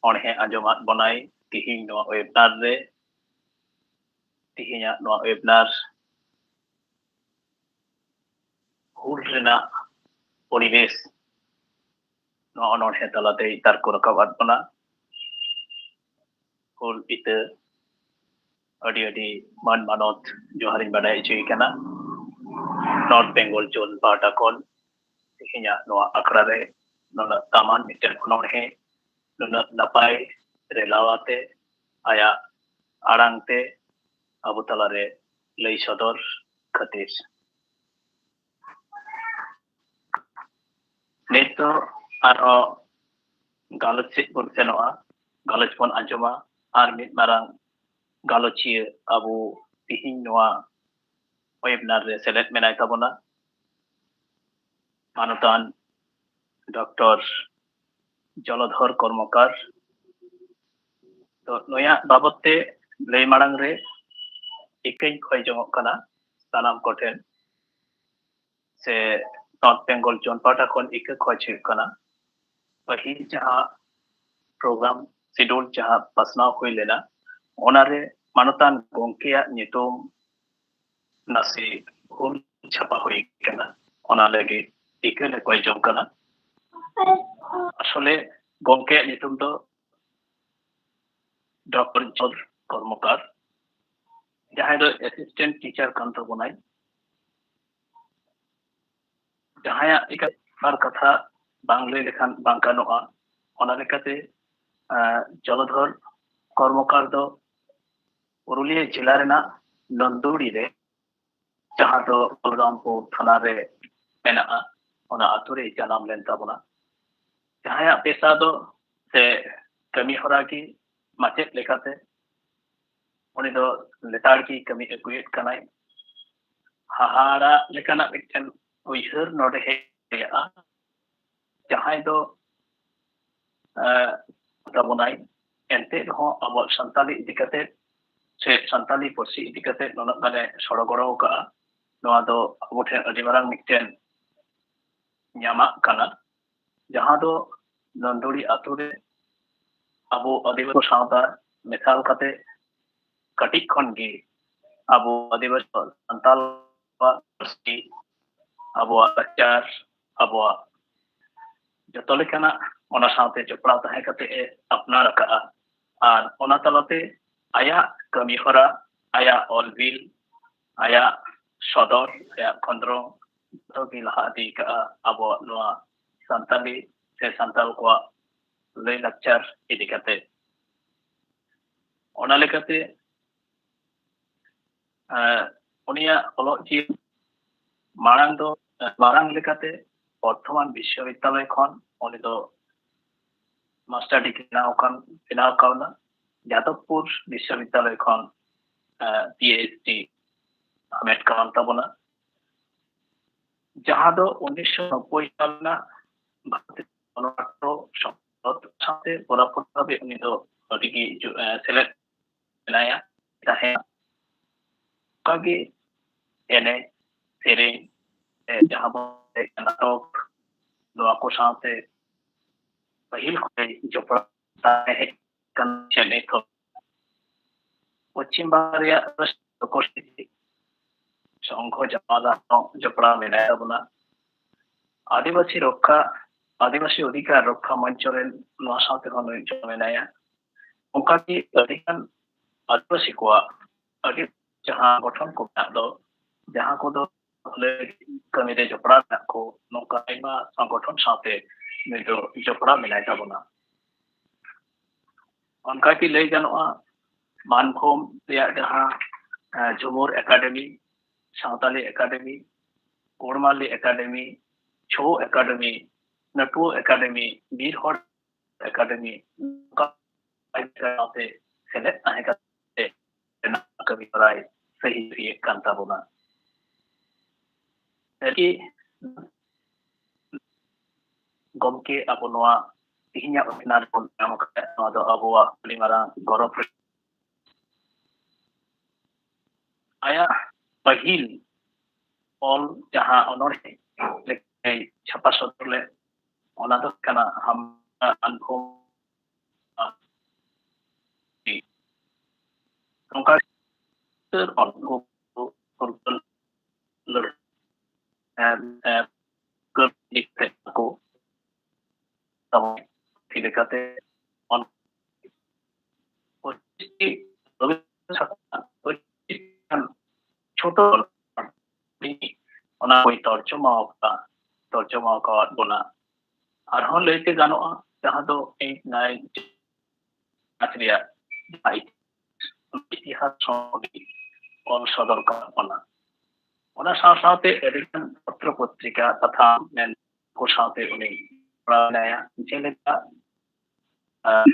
ᱚᱱᱚᱬᱦᱮᱸ ᱟᱸᱡᱚᱢᱟᱫ ᱵᱚᱱᱟᱭ ᱛᱤᱦᱤᱧ ᱱᱚᱣᱟ webinar ᱨᱮ᱾ ᱛᱤᱦᱤᱧᱟᱜ ᱱᱚᱣᱟ webinar ᱦᱩᱞ ᱨᱮᱱᱟᱜ ᱯᱚᱨᱤᱵᱮᱥ ᱱᱚᱣᱟ ᱚᱱᱚᱬᱦᱮᱸ ᱛᱟᱞᱟᱛᱮᱭ ᱛᱟᱨᱠᱚ ᱨᱟᱠᱟᱵ ᱟᱫ ᱵᱚᱱᱟ᱾ ᱦᱩᱞ ᱤᱛᱟᱹ ᱟᱹᱰᱤ ᱟᱹᱰᱤ ᱢᱟᱹᱱ ᱢᱟᱱᱚᱛ ᱡᱚᱦᱟᱨᱤᱧ ᱵᱟᱰᱟᱭ ᱦᱚᱪᱚᱭᱮ ᱠᱟᱱᱟ᱾ North Bengal Zone ᱯᱟᱦᱴᱟ ᱠᱷᱚᱱ ᱛᱮᱦᱮᱧᱟᱜ ᱱᱚᱣᱟ ᱟᱠᱷᱲᱟ ᱨᱮ ᱱᱩᱱᱟᱹᱜ ᱫᱟᱢᱟᱱ ᱢᱤᱫᱴᱮᱱ ᱚᱱᱚᱬᱦᱮᱸ ᱱᱩᱱᱟᱹᱜ ᱱᱟᱯᱟᱭ ᱨᱮᱞᱟᱣᱟᱛᱮ ᱟᱭᱟᱜ ᱟᱲᱟᱝ ᱛᱮ ᱟᱵᱚ ᱛᱟᱞᱟᱨᱮ ᱞᱟᱹᱭ ᱥᱚᱫᱚᱨ ᱠᱷᱟᱹᱛᱤᱨ᱾ ᱱᱤᱛᱚᱜ ᱟᱨᱦᱚᱸ ᱜᱟᱞᱚᱪ ᱥᱮᱫ ᱵᱚᱱ ᱥᱮᱱᱚᱜᱼᱟ, ᱜᱟᱞᱚᱪ ᱵᱚᱱ ᱟᱸᱡᱚᱢᱟ᱾ ᱟᱨ ᱢᱤᱫ ᱢᱟᱨᱟᱝ ᱜᱟᱞᱚᱪᱤᱭᱟᱹ ᱟᱵᱚ ᱛᱤᱦᱤᱧ ᱱᱚᱣᱟ webinar ᱨᱮ ᱥᱮᱞᱮᱫ ᱢᱮᱱᱟᱭ ᱛᱟᱵᱚᱱᱟ, ᱢᱟᱱᱚᱛᱟᱱ ᱰᱚᱠᱴᱚᱨ ᱡᱚᱞᱚᱫᱷᱚᱨ ᱠᱚᱨᱢᱚᱠᱟᱨ᱾ ᱛᱚ, ᱱᱩᱭᱟᱜ ᱵᱟᱵᱚᱛ ᱛᱮ ᱞᱟᱹᱭ ᱢᱟᱲᱟᱝ ᱨᱮ ᱤᱠᱟᱹᱧ ᱠᱷᱚᱭ ᱡᱚᱝᱚᱜ ᱠᱟᱱᱟ ᱥᱟᱱᱟᱢ ᱠᱚᱴᱷᱮᱱ, ᱥᱮ ᱱᱚᱨᱛᱷ ᱵᱮᱝᱜᱚᱞ ᱡᱳᱱ ᱯᱟᱦᱴᱟ ᱠᱷᱚᱱ ᱤᱠᱟᱹ ᱠᱷᱚᱡᱽ ᱦᱩᱭᱩᱜ ᱠᱟᱱᱟ᱾ ᱯᱟᱹᱦᱤᱞ ᱡᱟᱦᱟᱸ ᱯᱨᱳᱜᱨᱟᱢ ᱥᱤᱰᱩᱞ ᱡᱟᱦᱟᱸ ᱯᱟᱥᱱᱟᱣ ᱦᱩᱭ ᱞᱮᱱᱟ, ᱚᱱᱟᱨᱮ ᱢᱟᱱᱚᱛᱟᱱ ᱜᱚᱢᱠᱮᱭᱟᱜ ᱧᱩᱛᱩᱢ ᱱᱟᱥᱮ ᱵᱷᱩᱞ ᱪᱷᱟᱯᱟ ᱦᱩᱭ ᱠᱟᱱᱟ, ᱚᱱᱟ ᱞᱟᱹᱜᱤᱫ ᱤᱠᱟᱹ ᱞᱮ ᱠᱚᱭ ᱡᱚᱝ ᱠᱟᱱᱟ᱾ ᱟᱥᱚᱞᱮ ᱜᱚᱢᱠᱮᱭᱟᱜ ᱧᱩᱛᱩᱢ ᱫᱚ ᱰᱚᱠᱴᱚᱨ ᱡᱚᱞᱚᱫᱷᱚᱨ ᱠᱚᱨᱢᱚᱠᱟᱨ, ᱡᱟᱦᱟᱸᱭ ᱫᱚ ᱮᱥᱤᱥᱴᱮᱱᱴ ᱴᱤᱪᱟᱨ ᱠᱟᱱ ᱛᱟᱵᱚᱱᱟᱭ᱾ ᱡᱟᱦᱟᱸᱭᱟᱜ ᱤᱠᱟᱹ ᱵᱟᱨ ᱠᱟᱛᱷᱟ ᱵᱟᱝ ᱞᱟᱹᱭ ᱞᱮᱠᱷᱟᱱ ᱵᱟᱝ ᱜᱟᱱᱚᱜᱼᱟ᱾ ᱚᱱᱟ ᱞᱮᱠᱟᱛᱮ, ᱟᱸ, ᱡᱚᱞᱚᱫᱷᱚᱨ ᱠᱚᱨᱢᱚᱠᱟᱨ ᱫᱚ ᱯᱩᱨᱩᱞᱤᱭᱟᱹ ᱡᱮᱞᱟ ᱨᱮᱱᱟᱜ ᱱᱚᱱᱫᱩᱲᱤ ᱨᱮ, ᱡᱟᱦᱟᱸ ᱫᱚ ᱵᱚᱞᱨᱟᱢᱯᱩᱨ ᱛᱷᱟᱱᱟ ᱨᱮ ᱢᱮᱱᱟᱜᱼᱟ, ᱚᱱᱟ ᱟᱛᱳ ᱨᱮ ᱡᱟᱱᱟᱢ ᱞᱮᱱ ᱛᱟᱵᱚᱱᱟ᱾ ᱡᱟᱦᱟᱸᱭᱟᱜ ᱯᱮᱥᱟ ᱫᱚ ᱥᱮ ᱠᱟᱹᱢᱤ ᱦᱚᱨᱟ ᱜᱮ ᱢᱟᱪᱮᱫ ᱞᱮᱠᱟᱛᱮ ᱩᱱᱤ ᱫᱚ ᱞᱮᱛᱟᱲ ᱜᱮ ᱠᱟᱹᱢᱤ ᱟᱹᱜᱩᱭᱮᱫ ᱠᱟᱱᱟᱭ᱾ ᱦᱟᱦᱟᱲᱟᱜ ᱞᱮᱠᱟᱱᱟᱜ ᱢᱤᱫᱴᱮᱱ ᱩᱭᱦᱟᱹᱨ ᱱᱚᱰᱮ ᱦᱮᱡ ᱫᱟᱲᱮᱭᱟᱜᱼᱟ, ᱡᱟᱦᱟᱸᱭ ᱫᱚ, ᱮᱸ, ᱛᱟᱵᱚᱱᱟᱭ, ᱮᱱᱛᱮ ᱨᱮᱦᱚᱸ ᱟᱵᱚᱣᱟᱜ ᱥᱟᱱᱛᱟᱞᱤ ᱤᱫᱤ ᱠᱟᱛᱮ ᱥᱮ ᱥᱟᱱᱛᱟᱞᱤ ᱯᱟᱹᱨᱥᱤ ᱤᱫᱤ ᱠᱟᱛᱮ ᱱᱩᱱᱟᱹᱜ ᱜᱟᱱᱮ ᱥᱚᱲᱚ ᱜᱚᱲᱚ ᱟᱠᱟᱫᱼᱟ, ᱱᱚᱣᱟ ᱫᱚ ᱟᱵᱚ ᱴᱷᱮᱱ ᱟᱹᱰᱤ ᱢᱟᱨᱟᱝ ᱢᱤᱫᱴᱮᱱ ᱧᱟᱢᱟᱜ ᱠᱟᱱᱟ, ᱡᱟᱦᱟᱸ ᱫᱚ ᱱᱚᱱᱫᱩᱲᱤ ᱟᱛᱳ ᱨᱮ ᱟᱵᱚ ᱟᱹᱫᱤᱵᱟᱹᱥᱤ ᱥᱟᱶᱛᱟ ᱢᱮᱥᱟᱞ ᱠᱟᱛᱮ ᱠᱟᱹᱴᱤᱡ ᱠᱷᱚᱱ ᱜᱮ ᱟᱵᱚ ᱟᱹᱫᱤᱵᱟᱹᱥᱤ ᱥᱟᱱᱛᱟᱲ ᱯᱟᱹᱨᱥᱤ, ᱟᱵᱚᱣᱟᱜ ᱞᱟᱠᱪᱟᱨ, ᱟᱵᱚᱣᱟᱜ ᱡᱚᱛᱚ ᱞᱮᱠᱟᱱᱟᱜ ᱚᱱᱟ ᱥᱟᱶᱛᱮ ᱡᱚᱯᱲᱟᱣ ᱛᱟᱦᱮᱸ ᱠᱟᱛᱮ ᱮ ᱟᱯᱱᱟᱨ ᱟᱠᱟᱫᱼᱟ᱾ ᱟᱨ ᱚᱱᱟ ᱛᱟᱞᱟᱛᱮ ᱟᱭᱟᱜ ᱠᱟᱹᱢᱤ ᱦᱚᱨᱟ, ᱟᱭᱟᱜ ᱚᱞ ᱵᱤᱞ, ᱟᱭᱟᱜ ᱥᱚᱫᱚᱨ, ᱟᱭᱟᱜ ᱠᱷᱚᱸᱫᱽᱨᱚᱸ ᱡᱚᱛᱚ ᱜᱮ ᱞᱟᱦᱟ ᱤᱫᱤ ᱟᱠᱟᱫᱼᱟ ᱟᱵᱚᱣᱟᱜ ᱱᱚᱣᱟ ᱥᱟᱱᱛᱟᱞᱤ ᱥᱮ ᱥᱟᱱᱛᱟᱲ ᱠᱚᱣᱟᱜ ᱞᱟᱹᱭ ᱞᱟᱠᱪᱟᱨ ᱤᱫᱤ ᱠᱟᱛᱮ᱾ ᱚᱱᱟ ᱞᱮᱠᱟᱛᱮ, ᱮᱸ, ᱩᱱᱤᱭᱟᱜ ᱚᱞᱚᱜ ᱡᱤᱭᱚᱱ ᱢᱟᱲᱟᱝ ᱫᱚ, ᱮᱸ, ᱢᱟᱨᱟᱝ ᱞᱮᱠᱟᱛᱮ ᱵᱚᱨᱫᱷᱚᱢᱟᱱ ᱵᱤᱥᱥᱚᱵᱤᱫᱽᱫᱟᱞᱚᱭ ᱠᱷᱚᱱ ᱩᱱᱤ ᱫᱚ ᱢᱟᱥᱴᱟᱨ ᱰᱤᱜᱽᱨᱤ ᱵᱮᱱᱟᱣ ᱠᱟᱱ, ᱵᱮᱱᱟᱣ ᱠᱟᱣᱱᱟ᱾ ᱡᱟᱫᱚᱵᱽᱯᱩᱨ ᱵᱤᱥᱥᱚᱵᱤᱫᱽᱫᱟᱞᱚᱭ ᱠᱷᱚᱱ, ᱮᱸ, ᱯᱤ ᱮᱭᱤᱪ ᱰᱤ ᱦᱟᱢᱮᱴ ᱠᱟᱣᱱ ᱛᱟᱵᱚᱱᱟ, ᱡᱟᱦᱟᱸ ᱫᱚ ᱩᱱᱤᱥᱥᱚ ᱱᱚᱵᱵᱳᱭ ᱥᱟᱞ ᱨᱮᱱᱟᱜ ᱵᱷᱟᱨᱚᱛ ᱜᱚᱱᱚᱱᱟᱴᱴᱚ ᱥᱚᱝᱥᱚᱫ ᱥᱟᱶᱛᱮ ᱯᱚᱨᱟᱯᱚᱨ ᱵᱷᱟᱵᱮ ᱩᱱᱤ ᱫᱚ ᱟᱹᱰᱤ ᱜᱮ ᱡᱚ-, ᱮᱸ, ᱥᱮᱞᱮᱫ ᱢᱮᱱᱟᱭᱟ ᱛᱟᱦᱮᱸ᱾ ᱚᱱᱠᱟᱜᱮ ᱮᱱᱮᱡ, ᱥᱮᱨᱮᱧ, ᱡᱟᱦᱟᱸ ᱵᱚᱱ ᱞᱟᱹᱭᱮᱫ ᱠᱟᱱᱟ ᱱᱟᱴᱚᱠ, ᱱᱚᱣᱟ ᱠᱚ ᱥᱟᱶᱛᱮ ᱯᱟᱹᱦᱤᱞ ᱠᱷᱚᱱ ᱡᱚᱯᱲᱟᱣ ᱛᱟᱦᱮᱸ ᱦᱮᱡ ᱠᱟᱱᱟ ᱥᱮ ᱱᱤᱛ ᱦᱚᱸ᱾ ᱯᱚᱪᱷᱤᱢ ᱵᱟᱝᱞᱟ ᱨᱮᱭᱟᱜ ᱨᱟᱥᱴᱨᱤᱭᱚ ᱯᱚᱨᱤᱥᱛᱷᱤᱛᱤ ᱥᱚᱝᱜᱷᱚ ᱡᱟᱢᱟᱫᱟ ᱦᱚᱸ ᱡᱚᱯᱲᱟᱣ ᱢᱮᱱᱟᱭ ᱛᱟᱵᱚᱱᱟ᱾ ᱟᱹᱫᱤᱵᱟᱹᱥᱤ ᱨᱚᱠᱠᱷᱟ, ᱟᱹᱫᱤᱵᱟᱹᱥᱤ ᱚᱫᱷᱤᱠᱟᱨ ᱨᱚᱠᱠᱷᱟ ᱢᱚᱧᱪᱚ ᱨᱮᱱ ᱱᱚᱣᱟ ᱥᱟᱶᱛᱮ ᱦᱚᱸ ᱱᱩᱭ ᱡᱚᱲᱟᱣ ᱢᱮᱱᱟᱭᱟ᱾ ᱚᱱᱠᱟᱜᱮ ᱟᱹᱰᱤᱜᱟᱱ ᱟᱹᱫᱤᱵᱟᱹᱥᱤ ᱠᱚᱣᱟᱜ ᱟᱹᱰᱤ ᱡᱟᱦᱟᱸ ᱜᱚᱴᱷᱚᱱ ᱠᱚ ᱢᱮᱱᱟᱜ ᱫᱚ, ᱡᱟᱦᱟᱸ ᱠᱚᱫᱚ ᱞᱟᱹᱭ ᱠᱟᱹᱢᱤ ᱨᱮ ᱡᱚᱯᱲᱟᱣ ᱢᱮᱱᱟᱜ ᱠᱚ, ᱱᱚᱝᱠᱟ ᱟᱭᱢᱟ ᱥᱚᱝᱜᱚᱴᱷᱚᱱ ᱥᱟᱶᱛᱮ ᱱᱩᱭ ᱫᱚ ᱡᱚᱯᱲᱟᱣ ᱢᱮᱱᱟᱭ ᱛᱟᱵᱚᱱᱟ᱾ ᱚᱱᱠᱟᱜᱮ ᱞᱟᱹᱭ ᱜᱟᱱᱚᱜᱼᱟ, ᱢᱟᱱᱵᱷᱩᱢ ᱨᱮᱭᱟᱜ ᱡᱟᱦᱟᱸ, ᱮ, Jhumur academy, Santali academy, Kurmali academy, Chhau academy, Natua academy, Birhor academy, ᱱᱚᱝᱠᱟ ᱥᱟᱶᱛᱮ ᱥᱮᱞᱮᱫ ᱛᱟᱦᱮᱸ ᱠᱟᱛᱮ ᱨᱮᱱᱟᱜ ᱠᱟᱹᱢᱤ ᱦᱚᱨᱟᱭ ᱥᱟᱹᱦᱤ ᱤᱫᱤᱭᱮᱫ ᱠᱟᱱ ᱛᱟᱵᱚᱱᱟ᱾ ᱜᱚᱢᱠᱮ ᱟᱵᱚ ᱱᱚᱣᱟ ᱛᱮᱦᱮᱧᱟᱜ webinar ᱵᱚᱱ ᱧᱟᱢ ᱟᱠᱟᱫ, ᱱᱚᱣᱟ ᱫᱚ ᱟᱵᱚᱣᱟᱜ ᱟᱹᱰᱤ ᱢᱟᱨᱟᱝ ᱜᱚᱨᱚᱵᱽ ᱨᱮ᱾ ᱟᱭᱟᱜ ᱯᱟᱹᱦᱤᱞ ᱚᱞ ᱡᱟᱦᱟᱸ ᱚᱱᱚᱬᱦᱮ ᱞᱮᱠᱟᱭ ᱪᱷᱟᱯᱟ ᱥᱚᱫᱚᱨ ᱞᱮᱫ, ᱚᱱᱟ ᱫᱚ ᱠᱟᱱᱟ ᱦᱟᱢᱟᱞ ᱟᱱᱠᱷᱳ᱾ ᱱᱚᱝᱠᱟ ᱩᱛᱟᱹᱨ ᱚᱞ ᱠᱚ ᱯᱷᱩᱨᱜᱟᱹᱞ ᱞᱟᱹᱲᱦᱟᱹᱭ, ᱮ, ᱮ, ᱯᱷᱩᱨᱜᱟᱹᱞ ᱤᱫᱤ ᱠᱟᱛᱮ ᱠᱚ ᱛᱟᱵᱚᱱ ᱯᱩᱛᱷᱤ ᱞᱮᱠᱟᱛᱮ ᱚᱞ ᱯᱚᱸᱪᱤᱥᱴᱤ ᱨᱚᱵᱤᱱᱫᱨᱚ ᱴᱷᱟᱠᱩᱨ ᱯᱚᱸᱪᱤᱥᱴᱤ ᱜᱟᱱ ᱪᱷᱳᱴᱳ ᱜᱚᱞᱯᱚ ᱚᱱᱟ ᱠᱚᱭ ᱛᱚᱨᱡᱚᱢᱟ ᱟᱠᱟᱫ, ᱛᱚᱨᱡᱚᱢᱟ ᱟᱠᱟᱫ ᱵᱚᱱᱟ᱾ ᱟᱨᱦᱚᱸ ᱞᱟᱹᱭᱛᱮ ᱜᱟᱱᱚᱜᱼᱟ, ᱡᱟᱦᱟᱸ ᱫᱚ ᱤᱧ ᱱᱟᱭ ᱨᱮᱭᱟᱜ ᱡᱟᱦᱟᱸ ᱤᱛᱤᱦᱟᱥ ᱥᱚᱢᱚᱱᱫᱷᱮ ᱚᱞ ᱥᱚᱫᱚᱨ ᱠᱟᱜ ᱵᱚᱱᱟ᱾ ᱚᱱᱟ ᱥᱟᱶ ᱥᱟᱶᱛᱮ ᱟᱹᱰᱤᱜᱟᱱ ᱯᱚᱛᱨᱚ ᱯᱚᱛᱨᱤᱠᱟ ᱯᱟᱛᱷᱟᱢ ᱢᱮᱱ ᱠᱚ ᱥᱟᱶᱛᱮ ᱩᱱᱤ ᱡᱚᱯᱲᱟᱣ ᱢᱮᱱᱟᱭᱟ, ᱡᱮᱞᱮᱠᱟ, ᱟᱨ,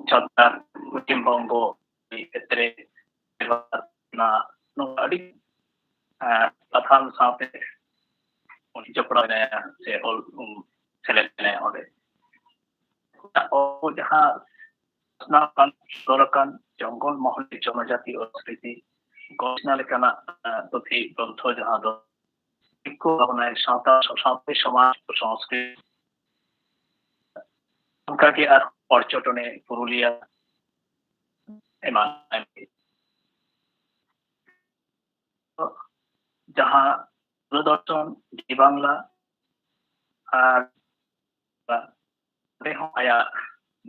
ᱥᱚᱨᱠᱟᱨ ᱯᱚᱥᱪᱤᱢ ᱵᱚᱝᱜᱚ ᱠᱷᱮᱛᱨᱮ ᱱᱚᱣᱟ ᱟᱹᱰᱤ, ᱟᱨ, ᱯᱟᱛᱷᱟᱢ ᱥᱟᱶᱛᱮ ᱩᱱᱤ ᱡᱚᱯᱲᱟᱣ ᱢᱮᱱᱟᱭᱟ ᱥᱮ ᱚᱞ, ᱩᱢ, ᱥᱮᱞᱮᱫ ᱢᱮᱱᱟᱭᱟ ᱚᱸᱰᱮ᱾ ᱚᱞ ᱡᱟᱦᱟᱸ ᱯᱟᱥᱱᱟᱣ ᱟᱠᱟᱱ, ᱥᱚᱫᱚᱨ ᱟᱠᱟᱱ ᱡᱚᱝᱜᱚᱞ ᱢᱚᱦᱚᱞ ᱡᱚᱱᱚᱡᱟᱛᱤ ᱚᱥᱠᱨᱤᱛᱤ ᱜᱚᱵᱮᱥᱚᱱᱟ ᱞᱮᱠᱟᱱᱟᱜ, ᱟᱨ, ᱯᱩᱛᱷᱤ ᱜᱨᱚᱱᱛᱷᱚ ᱡᱟᱦᱟᱸ ᱫᱚ ᱫᱤᱠᱩ ᱢᱟᱱᱮ ᱥᱟᱶᱛᱟ, ᱥᱟᱶᱛᱟᱞᱤ ᱥᱚᱢᱟᱡᱽ, ᱥᱚᱝᱥᱠᱨᱤᱛ, ᱚᱱᱠᱟᱜᱮ ᱟᱨ ᱯᱚᱨᱡᱚᱴᱚᱱᱮ ᱯᱩᱨᱩᱞᱤᱭᱟ ᱮᱢᱟᱱ᱾ ᱡᱟᱦᱟᱸ ᱫᱩᱨᱫᱚᱨᱥᱚᱱ, ᱰᱤ ᱵᱟᱝᱞᱟ ᱟᱨ ᱚᱸᱰᱮ ᱦᱚᱸ ᱟᱭᱟᱜ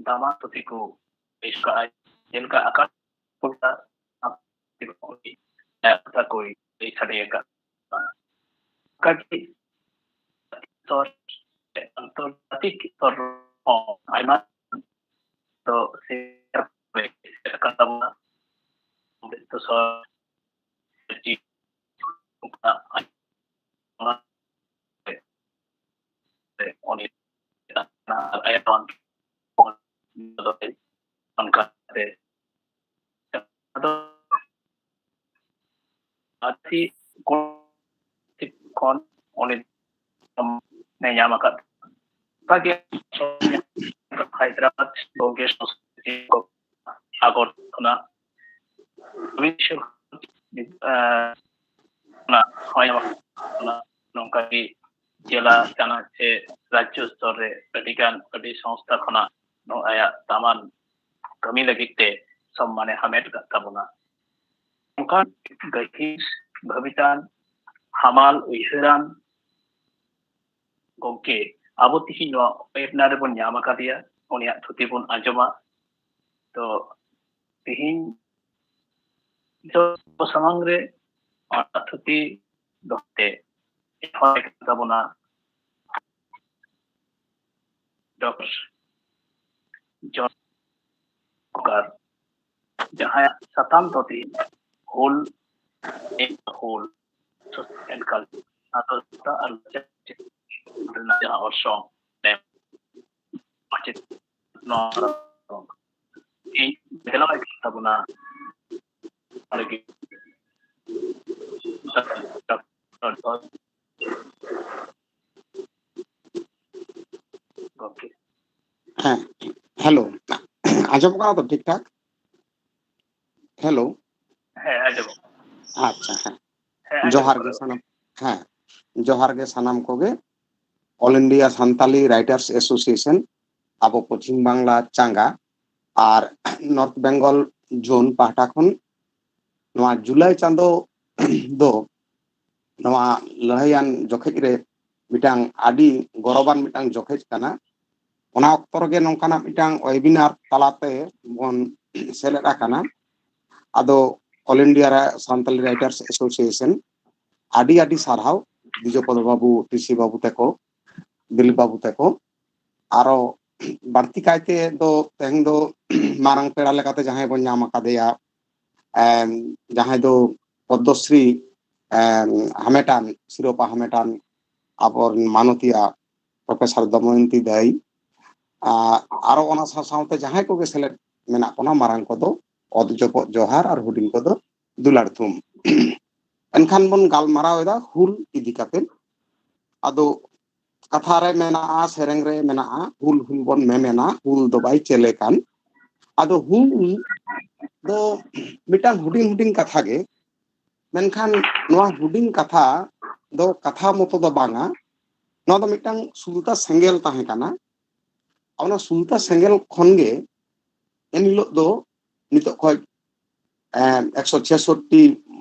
ᱫᱟᱢᱟᱱ ᱯᱩᱛᱷᱤ ᱠᱚ ᱯᱮᱥ ᱠᱟᱜᱼᱟᱭ, ᱡᱮᱞᱮᱠᱟ ᱟᱠᱟᱥ ᱯᱚᱨᱫᱟ, ᱟᱭᱟᱜ ᱠᱟᱛᱷᱟ ᱠᱚᱭ ᱞᱟᱹᱭ ᱥᱟᱰᱮ ᱟᱠᱟᱫ᱾ ᱚᱱᱠᱟᱜᱮ ᱥᱛᱚᱨ, ᱟᱱᱛᱚᱨᱡᱟᱛᱤᱠ ᱥᱛᱚᱨ ᱦᱚᱸ ᱟᱭᱢᱟ ᱫᱚ ᱥᱮ ᱟᱠᱟᱱ ᱛᱟᱵᱚᱱᱟ᱾ ᱚᱢᱨᱤᱛᱥᱚᱨ ᱚᱱᱟ ᱩᱱᱤ ᱚᱱᱠᱟᱛᱮ ᱟᱫᱚ ᱟᱹᱰᱤ ᱠᱷᱚᱱ ᱩᱱᱤ ᱮ ᱧᱟᱢ ᱟᱠᱟᱫ᱾ ᱚᱱᱠᱟᱜᱮ ᱦᱟᱭᱫᱨᱟᱵᱟᱫ ᱵᱚᱝᱜᱮ ᱥᱚᱝᱥᱠᱨᱤᱛᱤ ᱠᱚ ᱟᱜᱚᱨ ᱠᱷᱚᱱᱟᱜ ᱵᱤᱥᱥᱚ, ᱮᱸ, ᱚᱱᱟ ᱦᱚᱭ ᱚᱱᱟ ᱱᱚᱝᱠᱟ ᱜᱮ ᱡᱮᱞᱟ ᱪᱟᱱᱟᱪ ᱥᱮ ᱨᱟᱡᱽᱡᱚ ᱥᱛᱚᱨ ᱨᱮ ᱟᱹᱰᱤ ᱜᱟᱱ ᱟᱹᱰᱤ ᱥᱚᱝᱥᱛᱷᱟ ᱠᱷᱚᱱᱟᱜ ᱱᱚᱣᱟ ᱟᱭᱟᱜ ᱫᱟᱢᱟᱱ ᱠᱟᱹᱢᱤ ᱞᱟᱹᱜᱤᱫ ᱛᱮ ᱥᱚᱢᱢᱟᱱᱮ ᱦᱟᱢᱮᱴ ᱟᱠᱟᱫ ᱛᱟᱵᱚᱱᱟ᱾ ᱚᱱᱠᱟᱱ ᱜᱟᱹᱦᱤᱨ ᱵᱷᱟᱹᱵᱤᱛᱟᱱ, ᱦᱟᱢᱟᱞ ᱩᱭᱦᱟᱹᱨᱟᱱ ᱜᱚᱢᱠᱮ ᱟᱵᱚ ᱛᱤᱦᱤᱧ ᱱᱚᱣᱟ webinar ᱨᱮᱵᱚᱱ ᱧᱟᱢ ᱟᱠᱟᱫᱮᱭᱟ, ᱩᱱᱤᱭᱟᱜ ᱛᱷᱩᱛᱤ ᱵᱚᱱ ᱟᱸᱡᱚᱢᱟ᱾ ᱛᱚ ᱛᱤᱦᱤᱧ ᱡᱚᱛᱚ ᱥᱟᱢᱟᱝ ᱨᱮ ᱚᱱᱟ ᱛᱷᱩᱛᱤ ᱫᱚᱦᱚ ᱛᱮ ᱮᱦᱚᱵ ᱟᱠᱟᱱ ᱛᱟᱵᱚᱱᱟ ᱰᱚᱠᱴᱚᱨ ᱡᱚᱱ ᱠᱩᱠᱟᱨ, ᱡᱟᱦᱟᱸᱭᱟᱜ ᱥᱟᱛᱟᱢ ᱫᱚ ᱛᱤᱦᱤᱧ ᱦᱩᱞ, ᱦᱩᱞ, social and culture, ᱥᱟᱶᱛᱟ ᱟᱨ ᱞᱟᱠᱪᱟᱨ ᱨᱮᱱᱟᱜ ᱡᱟᱦᱟᱸ ᱚᱨᱥᱚᱝ, ᱢᱟᱪᱮᱫ, ᱱᱚᱣᱟ ᱤᱧ ᱫᱮᱞᱟᱣᱟᱭ ᱠᱟᱱ ᱛᱟᱵᱚᱱᱟ᱾ ᱚᱸᱰᱮ ᱜᱮ ᱜᱚᱢᱠᱮ᱾ ᱦᱮᱸ, ᱦᱮᱞᱳ, ᱟᱸᱡᱚᱢᱚᱜ ᱠᱟᱱᱟ ᱛᱚ ᱴᱷᱤᱠ ᱴᱷᱟᱠ? ᱦᱮᱞᱳ᱾ ᱦᱮᱸ, ᱟᱸᱡᱚᱢᱚᱜ ᱠᱟᱱᱟ᱾ ᱟᱪᱪᱷᱟ, ᱦᱮᱸ᱾ ᱦᱮᱸ, ᱟᱸᱡᱚᱢᱚᱜ ᱡᱚᱦᱟᱨ ᱜᱮ ᱠᱟᱱᱟ᱾ ᱥᱟᱱᱟᱢ, ᱦᱮᱸ, ᱡᱚᱦᱟᱨ ᱜᱮ ᱥᱟᱱᱟᱢ ᱠᱚᱜᱮ᱾ All India Santali Writers Association, ᱟᱵᱚ ᱯᱚᱪᱷᱤᱢ ᱵᱟᱝᱞᱟ ᱪᱟᱸᱜᱟ ᱟᱨ North Bengal Zone ᱯᱟᱦᱴᱟ ᱠᱷᱚᱱ ᱱᱚᱣᱟ ᱡᱩᱞᱟᱭ ᱪᱟᱸᱫᱚ ᱫᱚ ᱱᱚᱣᱟ ᱞᱟᱹᱲᱦᱟᱹᱭᱟᱱ ᱡᱚᱠᱷᱮᱡ ᱨᱮ ᱢᱤᱫᱴᱟᱝ ᱟᱹᱰᱤ ᱜᱚᱨᱚᱵᱟᱱ ᱢᱤᱫᱴᱟᱝ ᱡᱚᱠᱷᱮᱡ ᱠᱟᱱᱟ᱾ ᱚᱱᱟ ᱚᱠᱛᱚ ᱨᱮᱜᱮ ᱱᱚᱝᱠᱟᱱᱟᱜ ᱢᱤᱫᱴᱟᱝ webinar ᱛᱟᱞᱟᱛᱮ ᱵᱚᱱ ᱥᱮᱞᱮᱫ ᱟᱠᱟᱱᱟ᱾ ᱟᱫᱚ All India Santali Writers Association ᱟᱹᱰᱤ ᱟᱹᱰᱤ ᱥᱟᱨᱦᱟᱣ ᱵᱤᱡᱚᱭᱯᱚᱫᱚ ᱵᱟᱹᱵᱩ, ᱴᱤᱥᱤ ᱵᱟᱹᱵᱩ ᱛᱟᱠᱚ, ᱫᱤᱞᱤᱯ ᱵᱟᱹᱵᱩ ᱛᱟᱠᱚ, ᱟᱨᱚ ᱵᱟᱹᱲᱛᱤ ᱠᱟᱭᱛᱮ ᱫᱚ ᱛᱮᱦᱮᱧ ᱫᱚ ᱢᱟᱨᱟᱝ ᱯᱮᱲᱟ ᱞᱮᱠᱟᱛᱮ ᱡᱟᱦᱟᱸᱭ ᱵᱚᱱ ᱧᱟᱢ ᱟᱠᱟᱫᱮᱭᱟ, ᱮᱢ, ᱡᱟᱦᱟᱸᱭ ᱫᱚ ᱯᱚᱫᱽᱢᱚᱥᱨᱤ ᱮᱢ, ᱦᱟᱢᱮᱴᱟᱱ, ᱥᱤᱨᱳᱯᱟ ᱦᱟᱢᱮᱴᱟᱱ ᱟᱵᱚᱨᱮᱱ ᱢᱟᱱᱚᱛᱤᱭᱟ ᱯᱨᱚᱯᱷᱮᱥᱚᱨ ᱫᱚᱢᱚᱭᱚᱱᱛᱤ ᱫᱟᱹᱭ, ᱟ, ᱟᱨᱚ ᱚᱱᱟ ᱥᱟᱶ ᱥᱟᱶᱛᱮ ᱡᱟᱦᱟᱸᱭ ᱠᱚᱜᱮ ᱥᱮᱞᱮᱫ ᱢᱮᱱᱟᱜ ᱵᱚᱱᱟ, ᱢᱟᱨᱟᱝ ᱠᱚᱫᱚ ᱚᱛ ᱡᱚᱯᱚᱜ ᱡᱚᱦᱟᱨ ᱟᱨ ᱦᱩᱰᱤᱧ ᱠᱚᱫᱚ ᱫᱩᱞᱟᱹᱲ ᱛᱷᱩᱢ᱾ ᱮᱱᱠᱷᱟᱱ ᱵᱚᱱ ᱜᱟᱞᱢᱟᱨᱟᱣ ᱮᱫᱟ ᱦᱩᱞ ᱤᱫᱤ ᱠᱟᱛᱮ᱾ ᱟᱫᱚ ᱠᱟᱛᱷᱟ ᱨᱮ ᱢᱮᱱᱟᱜᱼᱟ, ᱥᱮᱨᱮᱧ ᱨᱮ ᱢᱮᱱᱟᱜᱼᱟ, ᱦᱩᱞ ᱦᱩᱞ ᱵᱚᱱ ᱢᱮᱢᱮᱱᱟ, ᱦᱩᱞ ᱫᱚ ᱵᱟᱭ ᱪᱮᱞᱮ ᱠᱟᱱ᱾ ᱟᱫᱚ ᱦᱩᱞ ᱫᱚ ᱢᱤᱫᱴᱟᱝ ᱦᱩᱰᱤᱧ ᱦᱩᱰᱤᱧ ᱠᱟᱛᱷᱟ ᱜᱮ, ᱢᱮᱱᱠᱷᱟᱱ ᱱᱚᱣᱟ ᱦᱩᱰᱤᱧ ᱠᱟᱛᱷᱟ ᱫᱚ ᱠᱟᱛᱷᱟ ᱢᱚᱛᱚ ᱫᱚ ᱵᱟᱝᱟ, ᱱᱚᱣᱟ ᱫᱚ ᱢᱤᱫᱴᱟᱝ ᱥᱩᱞᱛᱟ ᱥᱮᱸᱜᱮᱞ ᱛᱟᱦᱮᱸ ᱠᱟᱱᱟ᱾ ᱚᱱᱟ ᱥᱩᱞᱛᱟ ᱥᱮᱸᱜᱮᱞ ᱠᱷᱚᱱᱜᱮ ᱮᱱᱦᱤᱞᱳᱜ ᱫᱚ ᱱᱤᱛᱚᱜ ᱠᱷᱚᱡ ᱮᱠᱥᱚ ᱪᱷᱮᱥᱚᱴᱴᱤ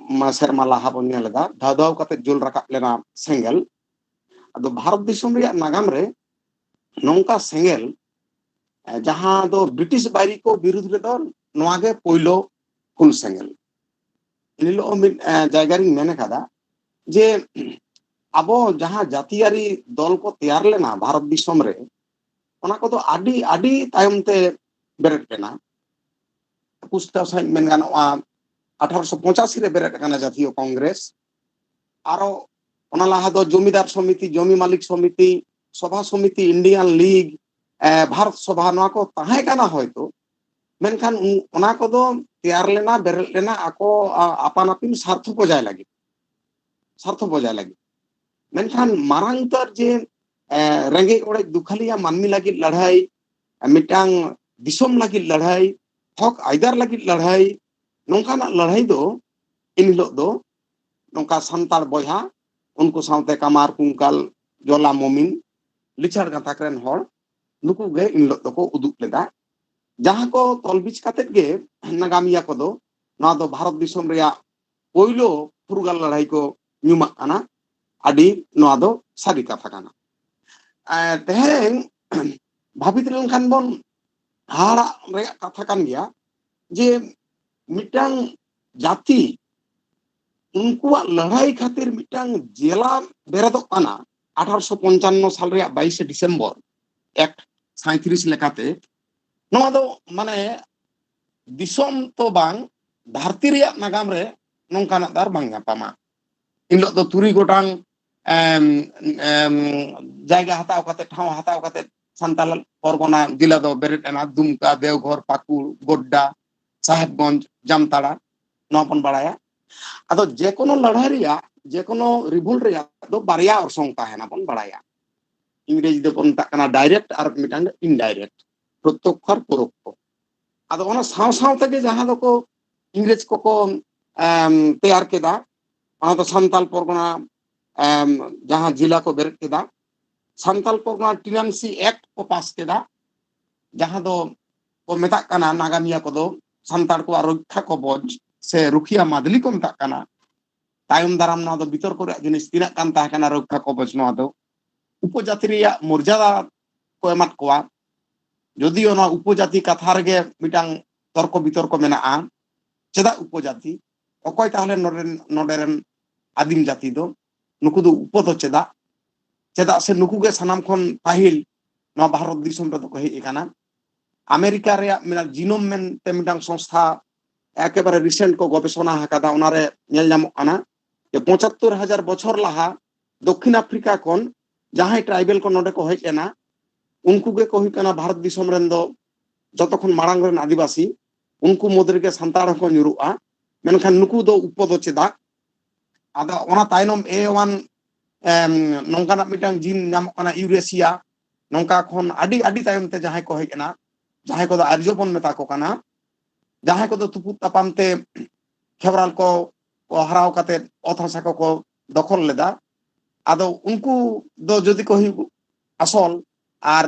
ᱥᱮᱨᱢᱟ ᱞᱟᱦᱟ ᱵᱚᱱ ᱧᱮᱞ ᱮᱫᱟ, ᱫᱷᱟᱣ ᱫᱷᱟᱣ ᱠᱟᱛᱮ ᱡᱩᱞ ᱨᱟᱠᱟᱵ ᱞᱮᱱᱟ ᱥᱮᱸᱜᱮᱞ᱾ ᱟᱫᱚ ᱵᱷᱟᱨᱚᱛ ᱫᱤᱥᱚᱢ ᱨᱮᱭᱟᱜ ᱱᱟᱜᱟᱢ ᱨᱮ ᱱᱚᱝᱠᱟ ᱥᱮᱸᱜᱮᱞ, ᱮ, ᱡᱟᱦᱟᱸ ᱫᱚ ᱵᱨᱤᱴᱤᱥ ᱵᱟᱹᱭᱨᱤ ᱠᱚ ᱵᱤᱨᱩᱫᱷ ᱨᱮᱫᱚ ᱱᱚᱣᱟ ᱜᱮ ᱯᱳᱭᱞᱳ ᱦᱩᱞ ᱥᱮᱸᱜᱮᱞ᱾ ᱮᱱᱦᱤᱞᱳᱜ ᱦᱚᱸ ᱢᱤᱫ, ᱮ, ᱡᱟᱭᱜᱟ ᱨᱤᱧ ᱢᱮᱱ ᱟᱠᱟᱫᱟ ᱡᱮ ᱟᱵᱚ ᱡᱟᱦᱟᱸ ᱡᱟᱹᱛᱤᱭᱟᱹᱨᱤ ᱫᱚᱞ ᱠᱚ ᱛᱮᱭᱟᱨ ᱞᱮᱱᱟ ᱵᱷᱟᱨᱚᱛ ᱫᱤᱥᱚᱢ ᱨᱮ, ᱚᱱᱟ ᱠᱚᱫᱚ ᱟᱹᱰᱤ ᱟᱹᱰᱤ ᱛᱟᱭᱚᱢ ᱛᱮ ᱵᱮᱨᱮᱫ ᱞᱮᱱᱟ᱾ ᱯᱩᱥᱴᱟᱹᱣ ᱥᱟᱺᱦᱤᱡ ᱢᱮᱱ ᱜᱟᱱᱚᱜᱼᱟ, ᱟᱴᱷᱟᱨᱚᱥᱚ ᱯᱚᱸᱪᱟᱥᱤ ᱨᱮ ᱵᱮᱨᱮᱫ ᱟᱠᱟᱱᱟ ᱡᱟᱛᱤᱭᱚ ᱠᱚᱝᱜᱨᱮᱥ᱾ ᱟᱨᱚ ᱚᱱᱟ ᱞᱟᱦᱟ ᱫᱚ ᱡᱚᱢᱤᱫᱟᱨ ᱥᱚᱢᱤᱛᱤ, ᱡᱚᱢᱤ ᱢᱟᱞᱤᱠ ᱥᱚᱢᱤᱛᱤ, ᱥᱚᱵᱷᱟ ᱥᱚᱢᱤᱛᱤ, ᱤᱱᱰᱤᱭᱟᱱ ᱞᱤᱜᱽ, ᱮ, ᱵᱷᱟᱨᱚᱛ ᱥᱚᱵᱷᱟ, ᱱᱚᱣᱟ ᱠᱚ ᱛᱟᱦᱮᱸ ᱠᱟᱱᱟ ᱦᱚᱭᱛᱳ, ᱢᱮᱱᱠᱷᱟᱱ ᱩᱱ-, ᱚᱱᱟ ᱠᱚᱫᱚ ᱛᱮᱭᱟᱨ ᱞᱮᱱᱟ, ᱵᱮᱨᱮᱫ ᱞᱮᱱᱟ ᱟᱠᱚ, ᱟ, ᱟᱯᱟᱱ ᱟᱹᱯᱤᱱ ᱥᱟᱨᱛᱷᱚ ᱵᱚᱡᱟᱭ ᱞᱟᱹᱜᱤᱫ, ᱥᱟᱨᱛᱷᱚ ᱵᱚᱡᱟᱭ ᱞᱟᱹᱜᱤᱫ᱾ ᱢᱮᱱᱠᱷᱟᱱ ᱢᱟᱨᱟᱝ ᱩᱛᱟᱹᱨ ᱡᱮ, ᱮ, ᱨᱮᱸᱜᱮᱡ ᱚᱲᱮᱡ ᱫᱩᱠᱷᱟᱹᱞᱤᱭᱟ ᱢᱟᱹᱱᱢᱤ ᱞᱟᱹᱜᱤᱫ ᱞᱟᱹᱲᱦᱟᱹᱭ, ᱢᱤᱫᱴᱟᱝ ᱫᱤᱥᱚᱢ ᱞᱟᱹᱜᱤᱫ ᱞᱟᱹᱲᱦᱟᱹᱭ, ᱦᱚᱠ ᱟᱹᱭᱫᱟᱹᱨ ᱞᱟᱹᱜᱤᱫ ᱞᱟᱹᱲᱦᱟᱹᱭ, ᱱᱚᱝᱠᱟᱱᱟᱜ ᱞᱟᱹᱲᱦᱟᱹᱭ ᱫᱚ ᱮᱱᱦᱤᱞᱳᱜ ᱫᱚ ᱱᱚᱝᱠᱟ ᱥᱟᱱᱛᱟᱲ ᱵᱚᱭᱦᱟ ᱩᱱᱠᱩ ᱥᱟᱶᱛᱮ ᱠᱟᱢᱟᱨ, ᱠᱩᱝᱠᱟᱞ, ᱡᱚᱞᱟ, ᱢᱚᱢᱤᱱ, ᱞᱤᱪᱷᱟᱲ ᱜᱟᱸᱛᱟᱠ ᱨᱮᱱ ᱦᱚᱲ, ᱱᱩᱠᱩ ᱜᱮ ᱤᱱ ᱦᱤᱞᱳᱜ ᱫᱚᱠᱚ ᱩᱫᱩᱜ ᱞᱮᱫᱟ᱾ ᱡᱟᱦᱟᱸ ᱠᱚ ᱛᱚᱞᱵᱤᱪ ᱠᱟᱛᱮᱫ ᱜᱮ ᱱᱟᱜᱟᱢᱤᱭᱟᱹ ᱠᱚᱫᱚ ᱱᱚᱣᱟ ᱫᱚ ᱵᱷᱟᱨᱚᱛ ᱫᱤᱥᱚᱢ ᱨᱮᱭᱟᱜ ᱯᱳᱭᱞᱳ ᱯᱷᱩᱨᱜᱟᱹᱞ ᱞᱟᱹᱲᱦᱟᱹᱭ ᱠᱚ ᱧᱩᱢᱟᱜ ᱠᱟᱱᱟ᱾ ᱟᱹᱰᱤ ᱱᱚᱣᱟ ᱫᱚ ᱥᱟᱹᱨᱤ ᱠᱟᱛᱷᱟ ᱠᱟᱱᱟ᱾ ᱮ, ᱛᱮᱦᱮᱧ ᱵᱷᱟᱹᱵᱤᱛ ᱞᱮᱱᱠᱷᱟᱱ ᱵᱚᱱ ᱦᱟᱦᱟᱲᱟᱜ ᱨᱮᱭᱟᱜ ᱠᱟᱛᱷᱟ ᱠᱟᱱ ᱜᱮᱭᱟ ᱡᱮ ᱢᱤᱫᱴᱟᱝ ᱡᱟᱹᱛᱤ ᱩᱱᱠᱩᱣᱟᱜ ᱞᱟᱹᱲᱦᱟᱹᱭ ᱠᱷᱟᱹᱛᱤᱨ ᱢᱤᱫᱴᱟᱝ ᱡᱮᱞᱟ ᱵᱮᱨᱮᱫᱚᱜ ᱠᱟᱱᱟ ᱟᱴᱷᱟᱨᱚᱥᱚ ᱯᱚᱧᱪᱟᱱᱱᱚ ᱥᱟᱞ ᱨᱮᱭᱟᱜ ᱵᱟᱭᱤᱥᱮ ᱰᱤᱥᱮᱢᱵᱚᱨ, ᱮᱠᱴ ᱥᱟᱸᱭᱛᱨᱤᱥ ᱞᱮᱠᱟᱛᱮ᱾ ᱱᱚᱣᱟ ᱫᱚ ᱢᱟᱱᱮ ᱫᱤᱥᱚᱢ ᱛᱚ ᱵᱟᱝ, ᱫᱷᱟᱹᱨᱛᱤ ᱨᱮᱭᱟᱜ ᱱᱟᱜᱟᱢ ᱨᱮ ᱱᱚᱝᱠᱟᱱᱟᱜ ᱫᱚ ᱟᱨ ᱵᱟᱝ ᱧᱟᱯᱟᱢᱟ᱾ ᱮᱱ ᱦᱤᱞᱳᱜ ᱫᱚ ᱛᱩᱨᱩᱭ ᱜᱚᱴᱟᱝ ᱮᱢ, ᱮᱢ, ᱡᱟᱭᱜᱟ ᱦᱟᱛᱟᱣ ᱠᱟᱛᱮ, ᱴᱷᱟᱶ ᱦᱟᱛᱟᱣ ᱠᱟᱛᱮ ᱥᱟᱱᱛᱟᱲ ᱯᱚᱨᱜᱚᱱᱟ ᱡᱮᱞᱟ ᱫᱚ ᱵᱮᱨᱮᱫ ᱮᱱᱟ᱾ ᱫᱩᱢᱠᱟ, ᱫᱮᱣᱜᱷᱚᱨ, ᱯᱟᱹᱠᱩᱲ, ᱜᱳᱰᱰᱟ, ᱥᱟᱦᱮᱵᱽᱜᱚᱸᱡᱽ, ᱡᱟᱢᱛᱟᱲᱟ, ᱱᱚᱣᱟ ᱵᱚᱱ ᱵᱟᱲᱟᱭᱟ᱾ ᱟᱫᱚ ᱡᱮᱠᱳᱱᱳ ᱞᱟᱹᱲᱦᱟᱹᱭ ᱨᱮᱭᱟᱜ, ᱡᱮᱠᱳᱱᱳ ᱨᱤᱵᱷᱩᱞᱴ ᱨᱮᱭᱟᱜ ᱫᱚ ᱵᱟᱨᱭᱟ ᱚᱨᱥᱚᱝ ᱛᱟᱦᱮᱱᱟ ᱵᱚᱱ ᱵᱟᱲᱟᱭᱟ᱾ ᱤᱝᱨᱮᱡᱤ ᱫᱚᱵᱚᱱ ᱢᱮᱛᱟᱜ ᱠᱟᱱᱟ ᱰᱟᱭᱨᱮᱠᱴ ᱟᱨ ᱢᱤᱫᱴᱟᱝ ᱫᱚ ᱤᱱᱰᱟᱭᱨᱮᱠᱴ, ᱯᱨᱚᱛᱛᱚᱠᱠᱷᱚ ᱟᱨ ᱯᱚᱨᱚᱠᱠᱷᱚ᱾ ᱟᱫᱚ ᱚᱱᱟ ᱥᱟᱶ ᱥᱟᱶ ᱛᱮᱜᱮ ᱡᱟᱦᱟᱸ ᱫᱚᱠᱚ ᱤᱝᱨᱮᱡᱽ ᱠᱚᱠᱚ ᱮᱢ, ᱛᱮᱭᱟᱨ ᱠᱮᱫᱟ, ᱚᱱᱟ ᱫᱚ ᱥᱟᱱᱛᱟᱞ ᱯᱚᱨᱜᱚᱱᱟ ᱮᱢ, ᱡᱟᱦᱟᱸ ᱡᱮᱞᱟ ᱠᱚ ᱵᱮᱨᱮᱫ ᱠᱮᱫᱟ, ᱥᱟᱱᱛᱟᱞ ᱯᱚᱨᱜᱚᱱᱟ ᱴᱤᱱᱟᱱᱥᱤ ᱮᱠᱴ ᱠᱚ ᱯᱟᱥ ᱠᱮᱫᱟ, ᱡᱟᱦᱟᱸ ᱫᱚ ᱠᱚ ᱢᱮᱛᱟᱜ ᱠᱟᱱᱟ ᱱᱟᱜᱟᱢᱤᱭᱟᱹ ᱠᱚᱫᱚ ᱥᱟᱱᱛᱟᱲ ᱠᱚᱣᱟᱜ ᱨᱚᱠᱠᱷᱟ ᱠᱚᱵᱚᱪ ᱥᱮ ᱨᱩᱠᱷᱤᱭᱟ ᱢᱟᱫᱽᱞᱤ ᱠᱚ ᱢᱮᱛᱟᱜ ᱠᱟᱱᱟ᱾ ᱛᱟᱭᱚᱢ ᱫᱟᱨᱟᱢ ᱱᱚᱣᱟ ᱫᱚ ᱵᱤᱛᱚᱨᱠᱚ ᱨᱮᱭᱟᱜ ᱡᱤᱱᱤᱥ ᱛᱤᱱᱟᱹᱜ ᱠᱟᱱ ᱛᱟᱦᱮᱸ ᱠᱟᱱᱟ ᱨᱚᱠᱠᱷᱟ ᱠᱚᱵᱚᱪ, ᱱᱚᱣᱟ ᱫᱚ ᱩᱯᱚᱡᱟᱹᱛᱤ ᱨᱮᱭᱟᱜ ᱢᱚᱨᱡᱟᱫᱟ ᱠᱚ ᱮᱢᱟᱫ ᱠᱚᱣᱟ᱾ ᱡᱚᱫᱤᱭᱳ ᱱᱚᱣᱟ ᱩᱯᱚᱡᱟᱹᱛᱤ ᱠᱟᱛᱷᱟ ᱨᱮᱜᱮ ᱢᱤᱫᱴᱟᱝ ᱛᱚᱨᱠᱚ ᱵᱤᱛᱚᱨᱠᱚ ᱢᱮᱱᱟᱜᱼᱟ, ᱪᱮᱫᱟᱜ ᱩᱯᱚᱡᱟᱹᱛᱤ? ᱚᱠᱚᱭ ᱛᱟᱦᱚᱞᱮ ᱱᱚᱰᱮ ᱨᱮᱱ, ᱱᱚᱰᱮ ᱨᱮᱱ ᱟᱹᱫᱤᱢ ᱡᱟᱹᱛᱤ ᱫᱚ? ᱱᱩᱠᱩ ᱫᱚ ᱩᱯᱚ ᱫᱚ ᱪᱮᱫᱟᱜ? ᱪᱮᱫᱟᱜ ᱥᱮ ᱱᱩᱠᱩ ᱜᱮ ᱥᱟᱱᱟᱢ ᱠᱷᱚᱱ ᱯᱟᱹᱦᱤᱞ ᱱᱚᱣᱟ ᱵᱷᱟᱨᱚᱛ ᱫᱤᱥᱚᱢ ᱨᱮᱫᱚ ᱠᱚ ᱦᱮᱡ ᱟᱠᱟᱱᱟ᱾ ᱟᱢᱮᱨᱤᱠᱟ ᱨᱮᱭᱟᱜ ᱢᱮᱱᱟᱜ ᱡᱤᱱᱳᱢ ᱢᱮᱱᱛᱮ ᱢᱤᱫᱴᱟᱝ ᱥᱚᱝᱥᱛᱷᱟ ᱮᱠᱮᱵᱟᱨᱮ ᱨᱤᱥᱮᱱᱴ ᱠᱚ ᱜᱚᱵᱮᱥᱚᱱᱟ ᱟᱠᱟᱫᱟ, ᱚᱱᱟᱨᱮ ᱧᱮᱞ ᱧᱟᱢᱚᱜ ᱠᱟᱱᱟ ᱡᱮ ᱯᱚᱸᱪᱟᱛᱛᱳᱨ ᱦᱟᱡᱟᱨ ᱵᱚᱪᱷᱚᱨ ᱞᱟᱦᱟ ᱫᱚᱠᱠᱷᱤᱱ ᱟᱯᱷᱨᱤᱠᱟ ᱠᱷᱚᱱ ᱡᱟᱦᱟᱸᱭ ᱴᱨᱟᱭᱵᱮᱞ ᱠᱚ ᱱᱚᱰᱮ ᱠᱚ ᱦᱮᱡ ᱮᱱᱟ, ᱩᱱᱠᱩ ᱜᱮᱠᱚ ᱦᱩᱭᱩᱜ ᱠᱟᱱᱟ ᱵᱷᱟᱨᱚᱛ ᱫᱤᱥᱚᱢ ᱨᱮᱱ ᱫᱚ ᱡᱚᱛᱚ ᱠᱷᱚᱱ ᱢᱟᱲᱟᱝ ᱨᱮᱱ ᱟᱹᱫᱤᱵᱟᱹᱥᱤ᱾ ᱩᱱᱠᱩ ᱢᱩᱫᱽ ᱨᱮᱜᱮ ᱥᱟᱱᱛᱟᱲ ᱦᱚᱸᱠᱚ ᱧᱩᱨᱩᱜᱼᱟ᱾ ᱢᱮᱱᱠᱷᱟᱱ ᱱᱩᱠᱩ ᱫᱚ ᱩᱯᱚ ᱫᱚ ᱪᱮᱫᱟᱜ? ᱟᱫᱚ ᱚᱱᱟ ᱛᱟᱭᱱᱚᱢ ᱮ ᱳᱣᱟᱱ, ᱮᱢ, ᱱᱚᱝᱠᱟᱱᱟᱜ ᱢᱤᱫᱴᱟᱝ ᱡᱤᱱ ᱧᱟᱢᱚᱜ ᱠᱟᱱᱟ ᱤᱭᱩᱨᱮᱥᱤᱭᱟ, ᱱᱚᱝᱠᱟ ᱠᱷᱚᱱ ᱟᱹᱰᱤ ᱟᱹᱰᱤ ᱛᱟᱭᱚᱢ ᱛᱮ ᱡᱟᱦᱟᱸᱭ ᱠᱚ ᱦᱮᱡ ᱮᱱᱟ, ᱡᱟᱦᱟᱸᱭ ᱠᱚᱫᱚ ᱟᱨᱡᱚ ᱵᱚᱱ ᱢᱮᱛᱟ ᱠᱚ ᱠᱟᱱᱟ, ᱡᱟᱦᱟᱸᱭ ᱠᱚᱫᱚ ᱛᱩᱯᱩᱫ ᱛᱟᱯᱟᱢ ᱛᱮ ᱠᱷᱮᱣᱨᱟᱞ ᱠᱚ, ᱠᱚ ᱦᱟᱨᱟᱣ ᱠᱟᱛᱮ ᱚᱛ ᱦᱟᱥᱟ ᱠᱚᱠᱚ ᱫᱚᱠᱷᱚᱞ ᱞᱮᱫᱟ, ᱟᱫᱚ ᱩᱱᱠᱩ ᱫᱚ ᱡᱩᱫᱤ ᱠᱚ ᱦᱩᱭᱩᱜ ᱟᱥᱚᱞ ᱟᱨ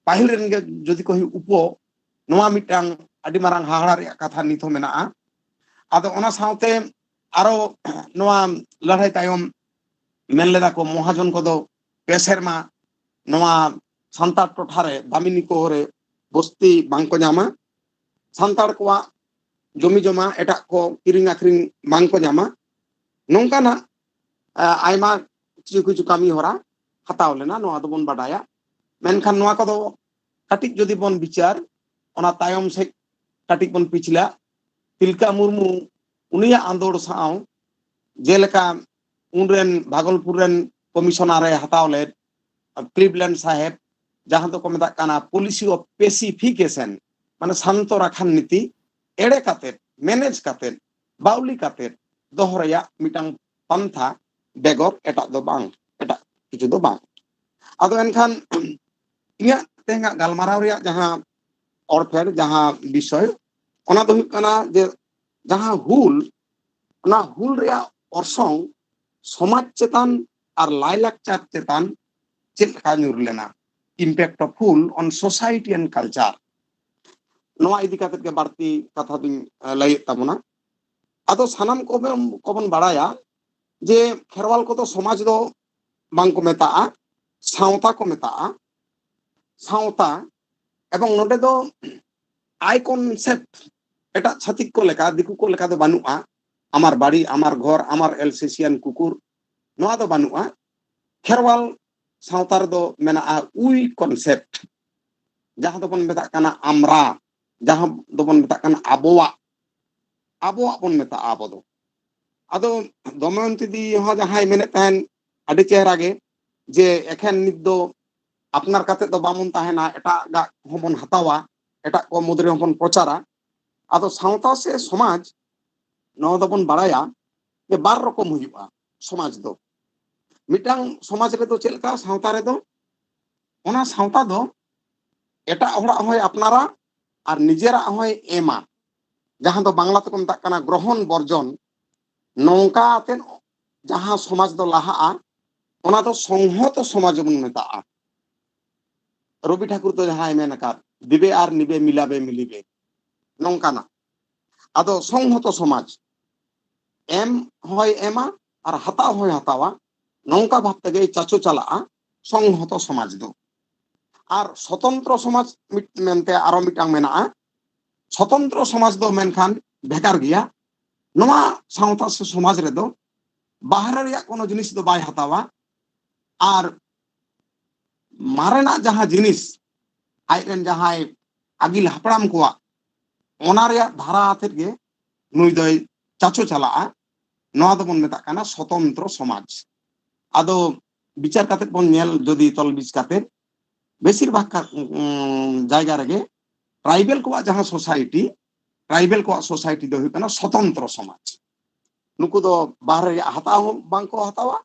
ᱯᱟᱹᱦᱤᱞ ᱨᱮᱱ ᱜᱮ ᱡᱩᱫᱤ ᱠᱚ ᱦᱩᱭᱩᱜ ᱩᱯᱚ, ᱱᱚᱣᱟ ᱢᱤᱫᱴᱟᱝ ᱟᱹᱰᱤ ᱢᱟᱨᱟᱝ ᱦᱟᱦᱟᱲᱟ ᱨᱮᱭᱟᱜ ᱠᱟᱛᱷᱟ ᱱᱤᱛ ᱦᱚᱸ ᱢᱮᱱᱟᱜᱼᱟ᱾ ᱟᱫᱚ ᱚᱱᱟ ᱥᱟᱶᱛᱮ ᱟᱨᱚ ᱱᱚᱣᱟ ᱞᱟᱹᱲᱦᱟᱹᱭ ᱛᱟᱭᱚᱢ ᱢᱮᱱ ᱞᱮᱫᱟ ᱠᱚ, ᱢᱚᱦᱟᱡᱚᱱ ᱠᱚᱫᱚ ᱯᱮ ᱥᱮᱨᱢᱟ ᱱᱚᱣᱟ ᱥᱟᱱᱛᱟᱲ ᱴᱚᱴᱷᱟ ᱨᱮ ᱫᱟᱢᱤᱱᱤ ᱠᱚ ᱨᱮ ᱵᱚᱥᱛᱤ ᱵᱟᱝᱠᱚ ᱧᱟᱢᱟ, ᱥᱟᱱᱛᱟᱲ ᱠᱚᱣᱟᱜ ᱡᱚᱢᱤ ᱡᱚᱢᱟ ᱮᱴᱟᱜ ᱠᱚ ᱠᱤᱨᱤᱧ ᱟᱠᱷᱨᱤᱧ ᱵᱟᱝᱠᱚ ᱧᱟᱢᱟ᱾ ᱱᱚᱝᱠᱟᱱᱟᱜ ᱟᱭᱢᱟ ᱠᱤᱪᱷᱩ ᱠᱤᱪᱷᱩ ᱠᱟᱹᱢᱤ ᱦᱚᱨᱟ ᱦᱟᱛᱟᱣ ᱞᱮᱱᱟ, ᱱᱚᱣᱟ ᱫᱚᱵᱚᱱ ᱵᱟᱰᱟᱭᱟ᱾ ᱢᱮᱱᱠᱷᱟᱱ ᱱᱚᱣᱟ ᱠᱚᱫᱚ ᱠᱟᱹᱴᱤᱡ ᱡᱩᱫᱤ ᱵᱚᱱ ᱵᱤᱪᱟᱹᱨ, ᱚᱱᱟ ᱛᱟᱭᱚᱢ ᱥᱮᱫ ᱠᱟᱹᱴᱤᱡ ᱵᱚᱱ ᱯᱤᱪᱷᱞᱟ᱾ ᱛᱤᱞᱠᱟ ᱢᱩᱨᱢᱩ, ᱩᱱᱤᱭᱟᱜ ᱟᱸᱫᱳᱲ ᱥᱟᱶ, ᱡᱮᱞᱮᱠᱟ ᱩᱱᱨᱮᱱ ᱵᱷᱟᱜᱚᱞᱯᱩᱨ ᱨᱮᱱ ᱠᱚᱢᱤᱥᱚᱱᱟᱨ ᱮ ᱦᱟᱛᱟᱣ ᱞᱮᱫ ᱠᱞᱤᱵᱞᱮᱱᱰ ᱥᱟᱦᱮᱵ, ᱡᱟᱦᱟᱸ ᱫᱚᱠᱚ ᱢᱮᱛᱟᱜ ᱠᱟᱱᱟ policy of pacification, ᱢᱟᱱᱮ ᱥᱟᱱᱛᱚ ᱨᱟᱠᱷᱟᱱ ᱱᱤᱛᱤ, ᱮᱲᱮ ᱠᱟᱛᱮᱫ, ᱢᱮᱱᱮᱡᱽ ᱠᱟᱛᱮᱫ, ᱵᱟᱣᱞᱤ ᱠᱟᱛᱮᱫ ᱫᱚᱦᱚ ᱨᱮᱭᱟᱜ ᱢᱤᱫᱴᱟᱝ ᱯᱟᱱᱛᱷᱟ ᱵᱮᱜᱚᱨ ᱮᱴᱟᱜ ᱫᱚ ᱵᱟᱝ, ᱮᱴᱟᱜ ᱠᱤᱪᱷᱩ ᱫᱚ ᱵᱟᱝ᱾ ᱟᱫᱚ ᱮᱱᱠᱷᱟᱱ ᱤᱧᱟᱹᱜ ᱛᱮᱦᱮᱧᱟᱜ ᱜᱟᱞᱢᱟᱨᱟᱣ ᱨᱮᱭᱟᱜ ᱡᱟᱦᱟᱸ ᱚᱨᱯᱷᱮᱲ, ᱡᱟᱦᱟᱸ ᱵᱤᱥᱚᱭ, ᱚᱱᱟ ᱫᱚ ᱦᱩᱭᱩᱜ ᱠᱟᱱᱟ ᱡᱮ ᱡᱟᱦᱟᱸ ᱦᱩᱞ, ᱚᱱᱟ ᱦᱩᱞ ᱨᱮᱭᱟᱜ ᱚᱨᱥᱚᱝ ᱥᱚᱢᱟᱡᱽ ᱪᱮᱛᱟᱱ ᱟᱨ ᱞᱟᱭᱞᱟᱠᱪᱟᱨ ᱪᱮᱛᱟᱱ ᱪᱮᱫ ᱞᱮᱠᱟ ᱧᱩᱨ ᱞᱮᱱᱟ, impact of ᱦᱩᱞ on society and culture, ᱱᱚᱣᱟ ᱤᱫᱤ ᱠᱟᱛᱮᱫ ᱜᱮ ᱵᱟᱹᱲᱛᱤ ᱠᱟᱛᱷᱟ ᱫᱩᱧ ᱞᱟᱹᱭᱮᱫ ᱛᱟᱵᱚᱱᱟ᱾ ᱟᱫᱚ ᱥᱟᱱᱟᱢ ᱠᱚᱵᱚᱱ ᱵᱟᱲᱟᱭᱟ ᱡᱮ ᱠᱷᱮᱨᱣᱟᱞ ᱠᱚᱫᱚ ᱥᱚᱢᱟᱡᱽ ᱫᱚ ᱵᱟᱝ ᱠᱚ ᱢᱮᱛᱟᱜᱼᱟ, ᱥᱟᱶᱛᱟ ᱠᱚ ᱢᱮᱛᱟᱜᱼᱟ᱾ ᱥᱟᱶᱛᱟ, ᱮᱵᱚᱝ ᱱᱚᱰᱮ ᱫᱚ I concept ᱮᱴᱟᱜ ᱪᱷᱟᱹᱛᱤᱠ ᱠᱚ ᱞᱮᱠᱟ, ᱫᱤᱠᱩ ᱠᱚ ᱞᱮᱠᱟ ᱫᱚ ᱵᱟᱹᱱᱩᱜᱼᱟ᱾ ᱟᱢᱟᱨ ᱵᱟᱲᱤ, ᱟᱢᱟᱨ ᱜᱷᱚᱨ, ᱟᱢᱟᱨ ᱮᱞᱥᱮᱥᱤᱭᱟᱱ ᱠᱩᱠᱩᱨ, ᱱᱚᱣᱟ ᱫᱚ ᱵᱟᱹᱱᱩᱜᱼᱟ᱾ ᱠᱷᱮᱨᱣᱟᱞ ᱥᱟᱶᱛᱟ ᱨᱮᱫᱚ ᱢᱮᱱᱟᱜᱼᱟ we concept, ᱡᱟᱦᱟᱸ ᱫᱚᱵᱚᱱ ᱢᱮᱛᱟᱜ ᱠᱟᱱᱟ ᱟᱢᱨᱟ, ᱡᱟᱦᱟᱸ ᱫᱚᱵᱚᱱ ᱢᱮᱛᱟᱜ ᱠᱟᱱᱟ ᱟᱵᱚᱣᱟᱜ, ᱟᱵᱚᱣᱟᱜ ᱵᱚᱱ ᱢᱮᱛᱟᱜᱼᱟ ᱟᱵᱚ ᱫᱚ᱾ ᱟᱫᱚ ᱫᱚᱢᱚᱭᱚᱱᱛᱤ ᱫᱤ ᱦᱚᱸ ᱡᱟᱦᱟᱸᱭ ᱢᱮᱱᱮᱫ ᱛᱟᱦᱮᱱ ᱟᱹᱰᱤ ᱪᱮᱦᱨᱟ ᱜᱮ, ᱡᱮ ᱮᱠᱷᱮᱱ ᱱᱤᱛ ᱫᱚ ᱟᱯᱱᱟᱨ ᱠᱟᱛᱮ ᱫᱚ ᱵᱟᱵᱚᱱ ᱛᱟᱦᱮᱱᱟ, ᱮᱴᱟᱜᱟᱜ ᱦᱚᱸᱵᱚᱱ ᱦᱟᱛᱟᱣᱟ, ᱮᱴᱟᱜ ᱠᱚ ᱢᱩᱫᱽ ᱨᱮᱦᱚᱸ ᱵᱚᱱ ᱯᱨᱚᱪᱟᱨᱟ᱾ ᱟᱫᱚ ᱥᱟᱶᱛᱟ ᱥᱮ ᱥᱚᱢᱟᱡᱽ, ᱱᱚᱣᱟ ᱫᱚᱵᱚᱱ ᱵᱟᱲᱟᱭᱟ ᱡᱮ ᱵᱟᱨ ᱨᱚᱠᱚᱢ ᱦᱩᱭᱩᱜᱼᱟ ᱥᱚᱢᱟᱡᱽ ᱫᱚ᱾ ᱢᱤᱫᱴᱟᱝ ᱥᱚᱢᱟᱡᱽ ᱨᱮᱫᱚ ᱪᱮᱫ ᱞᱮᱠᱟ ᱥᱟᱶᱛᱟ ᱨᱮᱫᱚ, ᱚᱱᱟ ᱥᱟᱶᱛᱟ ᱫᱚ ᱮᱴᱟᱜ ᱦᱚᱲᱟᱜ ᱦᱚᱸᱭ ᱟᱯᱱᱟᱨᱟ ᱟᱨ ᱱᱤᱡᱮᱨᱟᱜ ᱦᱚᱸᱭ ᱮᱢᱟ, ᱡᱟᱦᱟᱸ ᱫᱚ ᱵᱟᱝᱞᱟ ᱛᱮᱠᱚ ᱢᱮᱛᱟᱜ ᱠᱟᱱᱟ ᱜᱨᱚᱦᱚᱱ ᱵᱚᱨᱡᱚᱱ᱾ ᱱᱚᱝᱠᱟ ᱟᱛᱮ ᱡᱟᱦᱟᱸ ᱥᱚᱢᱟᱡᱽ ᱫᱚ ᱞᱟᱦᱟᱜᱼᱟ, ᱚᱱᱟ ᱫᱚ ᱥᱚᱝᱦᱚᱛᱚ ᱥᱚᱢᱟᱡᱽ ᱵᱚᱱ ᱢᱮᱛᱟᱜᱼᱟ᱾ ᱨᱚᱵᱤ ᱴᱷᱟᱠᱩᱨ ᱫᱚ ᱡᱟᱦᱟᱸᱭ ᱢᱮᱱ ᱟᱠᱟᱫ, "ᱫᱤᱵᱮ ᱟᱨ ᱱᱤᱵᱮ, ᱢᱤᱞᱟᱵᱮ ᱢᱤᱞᱤᱵᱮ", ᱱᱚᱝᱠᱟᱱᱟᱜ᱾ ᱟᱫᱚ ᱥᱚᱝᱦᱚᱛᱚ ᱥᱚᱢᱟᱡᱽ, ᱮᱢ ᱦᱚᱸᱭ ᱮᱢᱟ ᱟᱨ ᱦᱟᱛᱟᱣ ᱦᱚᱸᱭ ᱦᱟᱛᱟᱣᱟ, ᱱᱚᱝᱠᱟ ᱵᱷᱟᱵ ᱛᱮᱜᱮ ᱪᱟᱪᱳ ᱪᱟᱞᱟᱜᱼᱟ ᱥᱚᱝᱦᱚᱛᱚ ᱥᱚᱢᱟᱡᱽ ᱫᱚ᱾ ᱟᱨ ᱥᱚᱛᱚᱱᱛᱨᱚ ᱥᱚᱢᱟᱡᱽ ᱢᱤᱫ ᱢᱮᱱᱛᱮ ᱟᱨᱚ ᱢᱤᱫᱴᱟᱝ ᱢᱮᱱᱟᱜᱼᱟ᱾ ᱥᱚᱛᱚᱱᱛᱨᱚ ᱥᱚᱢᱟᱡᱽ ᱫᱚ ᱢᱮᱱᱠᱷᱟᱱ ᱵᱷᱮᱜᱟᱨ ᱜᱮᱭᱟ᱾ ᱱᱚᱣᱟ ᱥᱟᱶᱛᱟ ᱥᱮ ᱥᱚᱢᱟᱡᱽ ᱨᱮᱫᱚ ᱵᱟᱦᱨᱮ ᱨᱮᱭᱟᱜ ᱠᱳᱱᱳ ᱡᱤᱱᱤᱥ ᱫᱚ ᱵᱟᱭ ᱦᱟᱛᱟᱣᱟ᱾ ᱟᱨ ᱢᱟᱨᱮᱱᱟᱜ ᱡᱟᱦᱟᱸ ᱡᱤᱱᱤᱥ, ᱟᱡᱨᱮᱱ ᱡᱟᱦᱟᱸᱭ ᱟᱹᱜᱤᱞ ᱦᱟᱯᱲᱟᱢ ᱠᱚᱣᱟᱜ, ᱚᱱᱟ ᱨᱮᱭᱟᱜ ᱫᱷᱟᱨᱟ ᱟᱛᱮᱫ ᱜᱮ ᱱᱩᱭ ᱫᱚᱭ ᱪᱟᱪᱳ ᱪᱟᱞᱟᱜᱼᱟ᱾ ᱱᱚᱣᱟ ᱫᱚᱵᱚᱱ ᱢᱮᱛᱟᱜ ᱠᱟᱱᱟ ᱥᱚᱛᱚᱱᱛᱨᱚ ᱥᱚᱢᱟᱡᱽ᱾ ᱟᱫᱚ ᱵᱤᱪᱟᱨ ᱠᱟᱛᱮᱫ ᱵᱚᱱ ᱧᱮᱞ, ᱡᱩᱫᱤ ᱛᱚᱞᱵᱤᱪ ᱠᱟᱛᱮᱫ, ᱵᱮᱥᱤᱨ ᱵᱷᱟᱜᱽ ᱠᱟ-, ᱩᱸ, ᱡᱟᱭᱜᱟ ᱨᱮᱜᱮ ᱴᱨᱟᱭᱵᱮᱞ ᱠᱚᱣᱟᱜ ᱡᱟᱦᱟᱸ ᱥᱳᱥᱟᱭᱴᱤ, ᱴᱨᱟᱭᱵᱮᱞ ᱠᱚᱣᱟᱜ ᱥᱳᱥᱟᱭᱴᱤ ᱫᱚ ᱦᱩᱭᱩᱜ ᱠᱟᱱᱟ ᱥᱚᱛᱚᱱᱛᱨᱚ ᱥᱚᱢᱟᱡᱽ᱾ ᱱᱩᱠᱩ ᱫᱚ ᱵᱟᱦᱨᱮ ᱨᱮᱭᱟᱜ ᱦᱟᱛᱟᱣ ᱦᱚᱸ ᱵᱟᱝ ᱠᱚ ᱦᱟᱛᱟᱣᱟ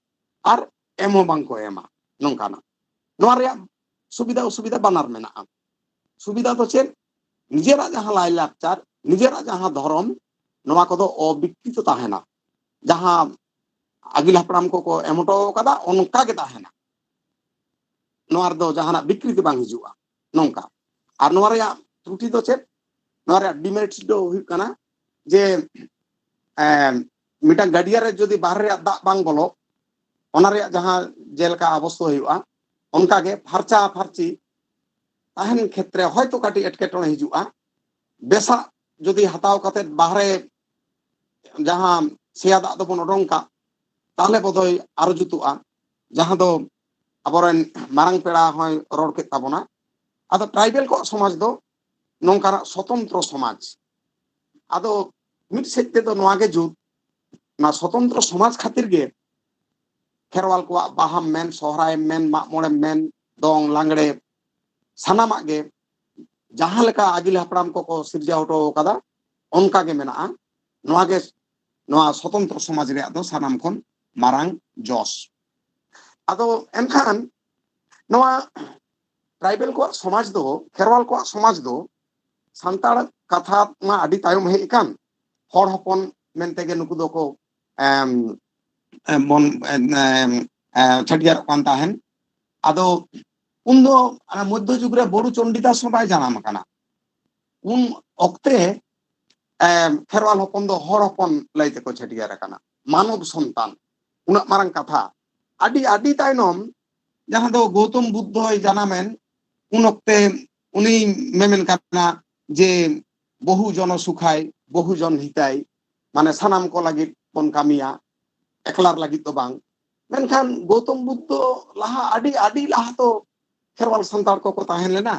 ᱟᱨ ᱮᱢ ᱦᱚᱸ ᱵᱟᱝ ᱠᱚ ᱮᱢᱟ, ᱱᱚᱝᱠᱟᱱᱟᱜ᱾ ᱱᱚᱣᱟ ᱨᱮᱭᱟᱜ ᱥᱩᱵᱤᱫᱷᱟ ᱚᱥᱩᱵᱤᱫᱷᱟ ᱵᱟᱱᱟᱨ ᱢᱮᱱᱟᱜᱼᱟ᱾ ᱥᱩᱵᱤᱫᱷᱟ ᱫᱚ ᱪᱮᱫ? ᱱᱤᱡᱮᱨᱟᱜ ᱡᱟᱦᱟᱸ ᱞᱟᱭᱞᱟᱠᱪᱟᱨ, ᱱᱤᱡᱮᱨᱟᱜ ᱡᱟᱦᱟᱸ ᱫᱷᱚᱨᱚᱢ, ᱱᱚᱣᱟ ᱠᱚᱫᱚ ᱚᱵᱤᱠᱨᱤᱛᱚ ᱛᱟᱦᱮᱱᱟ᱾ ᱡᱟᱦᱟᱸ ᱟᱹᱜᱤᱞ ᱦᱟᱯᱲᱟᱢ ᱠᱚᱠᱚ ᱮᱢ ᱦᱚᱴᱚ ᱟᱠᱟᱫᱟ, ᱚᱱᱠᱟ ᱜᱮ ᱛᱟᱦᱮᱱᱟ᱾ ᱱᱚᱣᱟ ᱨᱮᱫᱚ ᱡᱟᱦᱟᱱᱟᱜ ᱵᱤᱠᱨᱤᱛᱤ ᱵᱟᱝ ᱦᱤᱡᱩᱜᱼᱟ, ᱱᱚᱝᱠᱟ᱾ ᱟᱨ ᱱᱚᱣᱟ ᱨᱮᱭᱟᱜ ᱛᱨᱩᱴᱤ ᱫᱚ ᱪᱮᱫ? ᱱᱚᱣᱟ ᱨᱮᱭᱟᱜ ᱰᱤᱢᱮᱨᱤᱴ ᱫᱚ ᱦᱩᱭᱩᱜ ᱠᱟᱱᱟ ᱡᱮ, ᱮᱢ, ᱢᱤᱫᱴᱟᱝ ᱜᱟᱹᱰᱭᱟᱹ ᱨᱮ ᱡᱩᱫᱤ ᱵᱟᱦᱨᱮ ᱨᱮᱭᱟᱜ ᱫᱟᱜ ᱵᱟᱝ ᱵᱚᱞᱚᱜ, ᱚᱱᱟ ᱨᱮᱭᱟᱜ ᱡᱟᱦᱟᱸ ᱡᱮᱞᱮᱠᱟ ᱚᱵᱚᱥᱛᱷᱟ ᱦᱩᱭᱩᱜᱼᱟ, ᱚᱱᱠᱟᱜᱮ ᱯᱷᱟᱨᱪᱟ ᱯᱷᱟᱨᱪᱤ ᱛᱟᱦᱮᱱ ᱠᱷᱮᱛᱨᱮ ᱦᱚᱭᱛᱳ ᱠᱟᱹᱴᱤᱡ ᱮᱴᱠᱮᱴᱚᱬᱮ ᱦᱤᱡᱩᱜᱼᱟ᱾ ᱵᱮᱥᱟᱜ ᱡᱩᱫᱤ ᱦᱟᱛᱟᱣ ᱠᱟᱛᱮᱫ ᱵᱟᱦᱨᱮ ᱡᱟᱦᱟᱸ ᱥᱮᱭᱟ ᱫᱟᱜ ᱫᱚᱵᱚᱱ ᱚᱰᱚᱝ ᱠᱟᱜ, ᱛᱟᱦᱞᱮ ᱵᱚᱫᱚᱭ ᱟᱨᱚ ᱡᱩᱛᱩᱜᱼᱟ, ᱡᱟᱦᱟᱸ ᱫᱚ ᱟᱵᱚᱨᱮᱱ ᱢᱟᱨᱟᱝ ᱯᱮᱲᱟ ᱦᱚᱸᱭ ᱨᱚᱲ ᱠᱮᱫ ᱛᱟᱵᱚᱱᱟ᱾ ᱟᱫᱚ ᱴᱨᱟᱭᱵᱮᱞ ᱠᱚᱣᱟᱜ ᱥᱚᱢᱟᱡᱽ ᱫᱚ ᱱᱚᱝᱠᱟᱱᱟᱜ ᱥᱚᱛᱚᱱᱛᱨᱚ ᱥᱚᱢᱟᱡᱽ᱾ ᱟᱫᱚ ᱢᱤᱫ ᱥᱮᱫ ᱛᱮᱫᱚ ᱱᱚᱣᱟ ᱜᱮ ᱡᱩᱛ, ᱚᱱᱟ ᱥᱚᱛᱚᱱᱛᱨᱚ ᱥᱚᱢᱟᱡᱽ ᱠᱷᱟᱹᱛᱤᱨ ᱜᱮ ᱠᱷᱮᱨᱣᱟᱞ ᱠᱚᱣᱟᱜ ᱵᱟᱦᱟᱢ ᱢᱮᱱ, ᱥᱚᱦᱨᱟᱭᱮᱢ ᱢᱮᱱ, ᱢᱟᱜ ᱢᱚᱬᱮᱢ ᱢᱮᱱ, ᱫᱚᱝ, ᱞᱟᱜᱽᱲᱮ, ᱥᱟᱱᱟᱢᱟᱜ ᱜᱮ ᱡᱟᱦᱟᱸ ᱞᱮᱠᱟ ᱟᱹᱜᱤᱞ ᱦᱟᱯᱲᱟᱢ ᱠᱚᱠᱚ ᱥᱤᱨᱡᱟᱹᱣ ᱦᱚᱴᱚ ᱟᱠᱟᱫᱟ, ᱚᱱᱠᱟ ᱜᱮ ᱢᱮᱱᱟᱜᱼᱟ᱾ ᱱᱚᱣᱟ ᱜᱮ ᱱᱚᱣᱟ ᱥᱚᱛᱚᱱᱛᱨᱚ ᱥᱚᱢᱟᱡᱽ ᱨᱮᱭᱟᱜ ᱫᱚ ᱥᱟᱱᱟᱢ ᱠᱷᱚᱱ ᱢᱟᱨᱟᱝ ᱡᱚᱥ᱾ ᱟᱫᱚ ᱮᱱᱠᱷᱟᱱ ᱱᱚᱣᱟ ᱴᱨᱟᱭᱵᱮᱞ ᱠᱚᱣᱟᱜ ᱥᱚᱢᱟᱡᱽ ᱫᱚ, ᱠᱷᱮᱨᱣᱟᱞ ᱠᱚᱣᱟᱜ ᱥᱚᱢᱟᱡᱽ ᱫᱚ ᱥᱟᱱᱛᱟᱲ ᱠᱟᱛᱷᱟ ᱢᱟ ᱟᱹᱰᱤ ᱛᱟᱭᱚᱢ ᱦᱮᱡ ᱟᱠᱟᱱ, ᱦᱚᱲ ᱦᱚᱯᱚᱱ ᱢᱮᱱᱛᱮ ᱜᱮ ᱱᱩᱠᱩ ᱫᱚᱠᱚ, ᱮᱢ, ᱮᱢ, ᱵᱚᱱ, ᱮᱢ, ᱮᱢ, ᱮ, ᱪᱷᱟᱹᱴᱭᱟᱹᱨᱚᱜ ᱠᱟᱱ ᱛᱟᱦᱮᱱ᱾ ᱟᱫᱚ ᱩᱱᱫᱚ ᱚᱱᱟ ᱢᱚᱫᱽᱫᱷᱚ ᱡᱩᱜᱽ ᱨᱮ ᱵᱚᱨᱩ ᱪᱚᱱᱰᱤᱫᱟᱥ ᱦᱚᱸ ᱵᱟᱭ ᱡᱟᱱᱟᱢ ᱟᱠᱟᱱᱟ᱾ ᱩᱱ ᱚᱠᱛᱮ, ᱮ, ᱠᱷᱮᱨᱣᱟᱞ ᱦᱚᱯᱚᱱ ᱫᱚ ᱦᱚᱲ ᱦᱚᱯᱚᱱ ᱞᱟᱹᱭ ᱛᱮᱠᱚ ᱪᱷᱟᱹᱴᱭᱟᱹᱨ ᱟᱠᱟᱱᱟ, ᱢᱟᱱᱚᱵ ᱥᱚᱱᱛᱟᱱ᱾ ᱩᱱᱟᱹᱜ ᱢᱟᱨᱟᱝ ᱠᱟᱛᱷᱟ᱾ ᱟᱹᱰᱤ ᱟᱹᱰᱤ ᱛᱟᱭᱱᱚᱢ ᱡᱟᱦᱟᱸ ᱫᱚ ᱜᱳᱛᱚᱢ ᱵᱩᱫᱽᱫᱷᱚᱭ ᱡᱟᱱᱟᱢᱮᱱ, ᱩᱱ ᱚᱠᱛᱮ ᱩᱱᱤ ᱢᱮᱢᱮᱱ ᱠᱟᱱᱟ ᱡᱮ ᱵᱚᱦᱩ ᱡᱚᱱᱚ ᱥᱩᱠᱷᱟᱭ, ᱵᱚᱦᱩ ᱡᱚᱱ ᱦᱤᱛᱟᱭ, ᱢᱟᱱᱮ ᱥᱟᱱᱟᱢ ᱠᱚ ᱞᱟᱹᱜᱤᱫ ᱵᱚᱱ ᱠᱟᱹᱢᱤᱭᱟ, ᱮᱠᱞᱟᱨ ᱞᱟᱹᱜᱤᱫ ᱫᱚ ᱵᱟᱝ᱾ ᱢᱮᱱᱠᱷᱟᱱ ᱜᱳᱛᱚᱢ ᱵᱩᱫᱽᱫᱷᱚ ᱞᱟᱦᱟ, ᱟᱹᱰᱤ ᱟᱹᱰᱤ ᱞᱟᱦᱟ ᱛᱚ ᱠᱷᱮᱨᱣᱟᱞ ᱥᱟᱱᱛᱟᱲ ᱠᱚᱠᱚ ᱛᱟᱦᱮᱸ ᱞᱮᱱᱟ᱾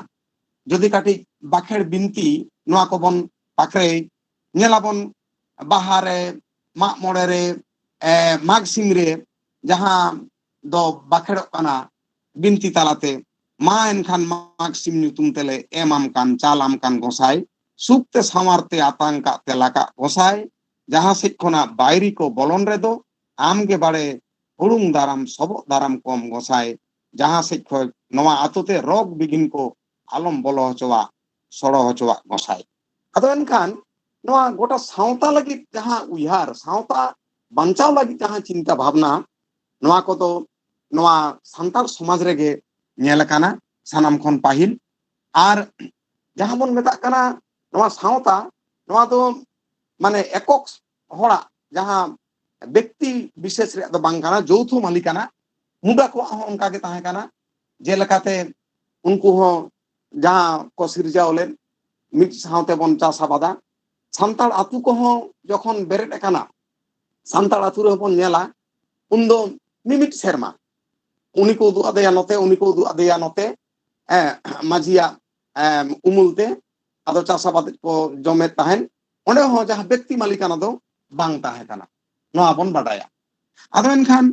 ᱡᱩᱫᱤ ᱠᱟᱹᱴᱤᱡ ᱵᱟᱠᱷᱮᱲ ᱵᱤᱱᱛᱤ ᱱᱚᱣᱟ ᱠᱚᱵᱚᱱ ᱯᱟᱠᱨᱮᱭ, ᱧᱮᱞᱟᱵᱚᱱ ᱵᱟᱦᱟ ᱨᱮ, ᱢᱟᱜ ᱢᱚᱬᱮ ᱨᱮ, ᱮ, ᱢᱟᱜᱽ ᱥᱤᱢ ᱨᱮ ᱡᱟᱦᱟᱸ ᱫᱚ ᱵᱟᱠᱷᱮᱲᱚᱜ ᱠᱟᱱᱟ ᱵᱤᱱᱛᱤ ᱛᱟᱞᱟᱛᱮ, "ᱢᱟ ᱮᱱᱠᱷᱟᱱ ᱢᱟᱜᱽ ᱥᱤᱢ ᱧᱩᱛᱩᱢ ᱛᱮᱞᱮ ᱮᱢᱟᱢ ᱠᱟᱱ, ᱪᱟᱞᱟᱢ ᱠᱟᱱ ᱜᱚᱸᱥᱟᱭ, ᱥᱩᱠ ᱛᱮ ᱥᱟᱶᱟᱨ ᱛᱮ ᱟᱛᱟᱝ ᱠᱟᱜ ᱛᱮᱞᱟ ᱠᱟᱜ ᱜᱚᱸᱥᱟᱭ, ᱡᱟᱦᱟᱸ ᱥᱮᱫ ᱠᱷᱚᱱᱟᱜ ᱵᱟᱭᱨᱤ ᱠᱚ ᱵᱚᱞᱚᱱ ᱨᱮᱫᱚ ᱟᱢ ᱜᱮ ᱵᱟᱲᱮ ᱦᱩᱲᱩᱝ ᱫᱟᱨᱟᱢ ᱥᱚᱵᱚᱜ ᱫᱟᱨᱟᱢ ᱠᱚᱢ ᱜᱚᱸᱥᱟᱭ, ᱡᱟᱦᱟᱸ ᱥᱮᱫ ᱠᱷᱚᱱ ᱱᱚᱣᱟ ᱟᱛᱳ ᱛᱮ ᱨᱳᱜᱽ ᱵᱤᱜᱷᱤᱱ ᱠᱚ ᱟᱞᱚᱢ ᱵᱚᱞᱚ ᱦᱚᱪᱚᱣᱟᱜ, ᱥᱚᱲᱚ ᱦᱚᱪᱚᱣᱟᱜ ᱜᱚᱸᱥᱟᱭ᱾" ᱟᱫᱚ ᱮᱱᱠᱷᱟᱱ ᱱᱚᱣᱟ ᱜᱚᱴᱟ ᱥᱟᱶᱛᱟ ᱞᱟᱹᱜᱤᱫ ᱡᱟᱦᱟᱸ ᱩᱭᱦᱟᱹᱨ, ᱥᱟᱶᱛᱟ ᱵᱟᱧᱪᱟᱣ ᱞᱟᱹᱜᱤᱫ ᱡᱟᱦᱟᱸ ᱪᱤᱱᱛᱟ ᱵᱷᱟᱵᱽᱱᱟ, ᱱᱚᱣᱟ ᱠᱚᱫᱚ ᱱᱚᱣᱟ ᱥᱟᱱᱛᱟᱲ ᱥᱚᱢᱟᱡᱽ ᱨᱮᱜᱮ ᱧᱮᱞ ᱟᱠᱟᱱᱟ ᱥᱟᱱᱟᱢ ᱠᱷᱚᱱ ᱯᱟᱹᱦᱤᱞ᱾ ᱟᱨ ᱡᱟᱦᱟᱸ ᱵᱚᱱ ᱢᱮᱛᱟᱜ ᱠᱟᱱᱟ ᱱᱚᱣᱟ ᱥᱟᱶᱛᱟ, ᱱᱚᱣᱟ ᱫᱚ ᱢᱟᱱᱮ ᱮᱠᱚᱠ ᱦᱚᱲᱟᱜ, ᱡᱟᱦᱟᱸ ᱵᱮᱠᱛᱤ ᱵᱤᱥᱮᱥ ᱨᱮᱭᱟᱜ ᱫᱚ ᱵᱟᱝ ᱠᱟᱱᱟ, ᱡᱳᱣᱛᱷᱚ ᱢᱟᱹᱞᱤᱠᱟᱱᱟ᱾ ᱢᱩᱰᱟ ᱠᱚᱣᱟᱜ ᱦᱚᱸ ᱚᱱᱠᱟ ᱜᱮ ᱛᱟᱦᱮᱸ ᱠᱟᱱᱟ᱾ ᱡᱮᱞᱮᱠᱟᱛᱮ ᱩᱱᱠᱩ ᱦᱚᱸ ᱡᱟᱦᱟᱸ ᱠᱚ ᱥᱤᱨᱡᱟᱣ ᱞᱮᱫ, ᱢᱤᱫ ᱥᱟᱶᱛᱮ ᱵᱚᱱ ᱪᱟᱥ ᱟᱵᱟᱫᱟ᱾ ᱥᱟᱱᱛᱟᱲ ᱟᱹᱛᱩ ᱠᱚᱦᱚᱸ ᱡᱚᱠᱷᱚᱱ ᱵᱮᱨᱮᱫ ᱟᱠᱟᱱᱟ, ᱥᱟᱱᱛᱟᱲ ᱟᱹᱛᱩ ᱨᱮᱦᱚᱸ ᱵᱚᱱ ᱧᱮᱞᱟ, ᱩᱱᱫᱚ ᱢᱤᱢᱤᱫ ᱥᱮᱨᱢᱟ ᱩᱱᱤ ᱠᱚ ᱩᱫᱩᱜ ᱟᱫᱮᱭᱟ ᱱᱚᱛᱮ, ᱩᱱᱤ ᱠᱚ ᱩᱫᱩᱜ ᱟᱫᱮᱭᱟ ᱱᱚᱛᱮ, ᱮ, ᱢᱟᱹᱡᱷᱤᱭᱟᱜ, ᱮ, ᱩᱢᱩᱞ ᱛᱮ ᱟᱫᱚ ᱪᱟᱥ ᱟᱵᱟᱫ ᱠᱚ ᱡᱚᱢᱮᱫ ᱛᱟᱦᱮᱸᱱ᱾ ᱚᱸᱰᱮ ᱦᱚᱸ ᱡᱟᱦᱟᱸ ᱵᱮᱠᱛᱤ ᱢᱟᱹᱞᱤᱠᱟᱱᱟ ᱫᱚ ᱵᱟᱝ ᱛᱟᱦᱮᱸ ᱠᱟᱱᱟ, ᱱᱚᱣᱟ ᱵᱚᱱ ᱵᱟᱰᱟᱭᱟ᱾ ᱟᱫᱚ ᱮᱱᱠᱷᱟᱱ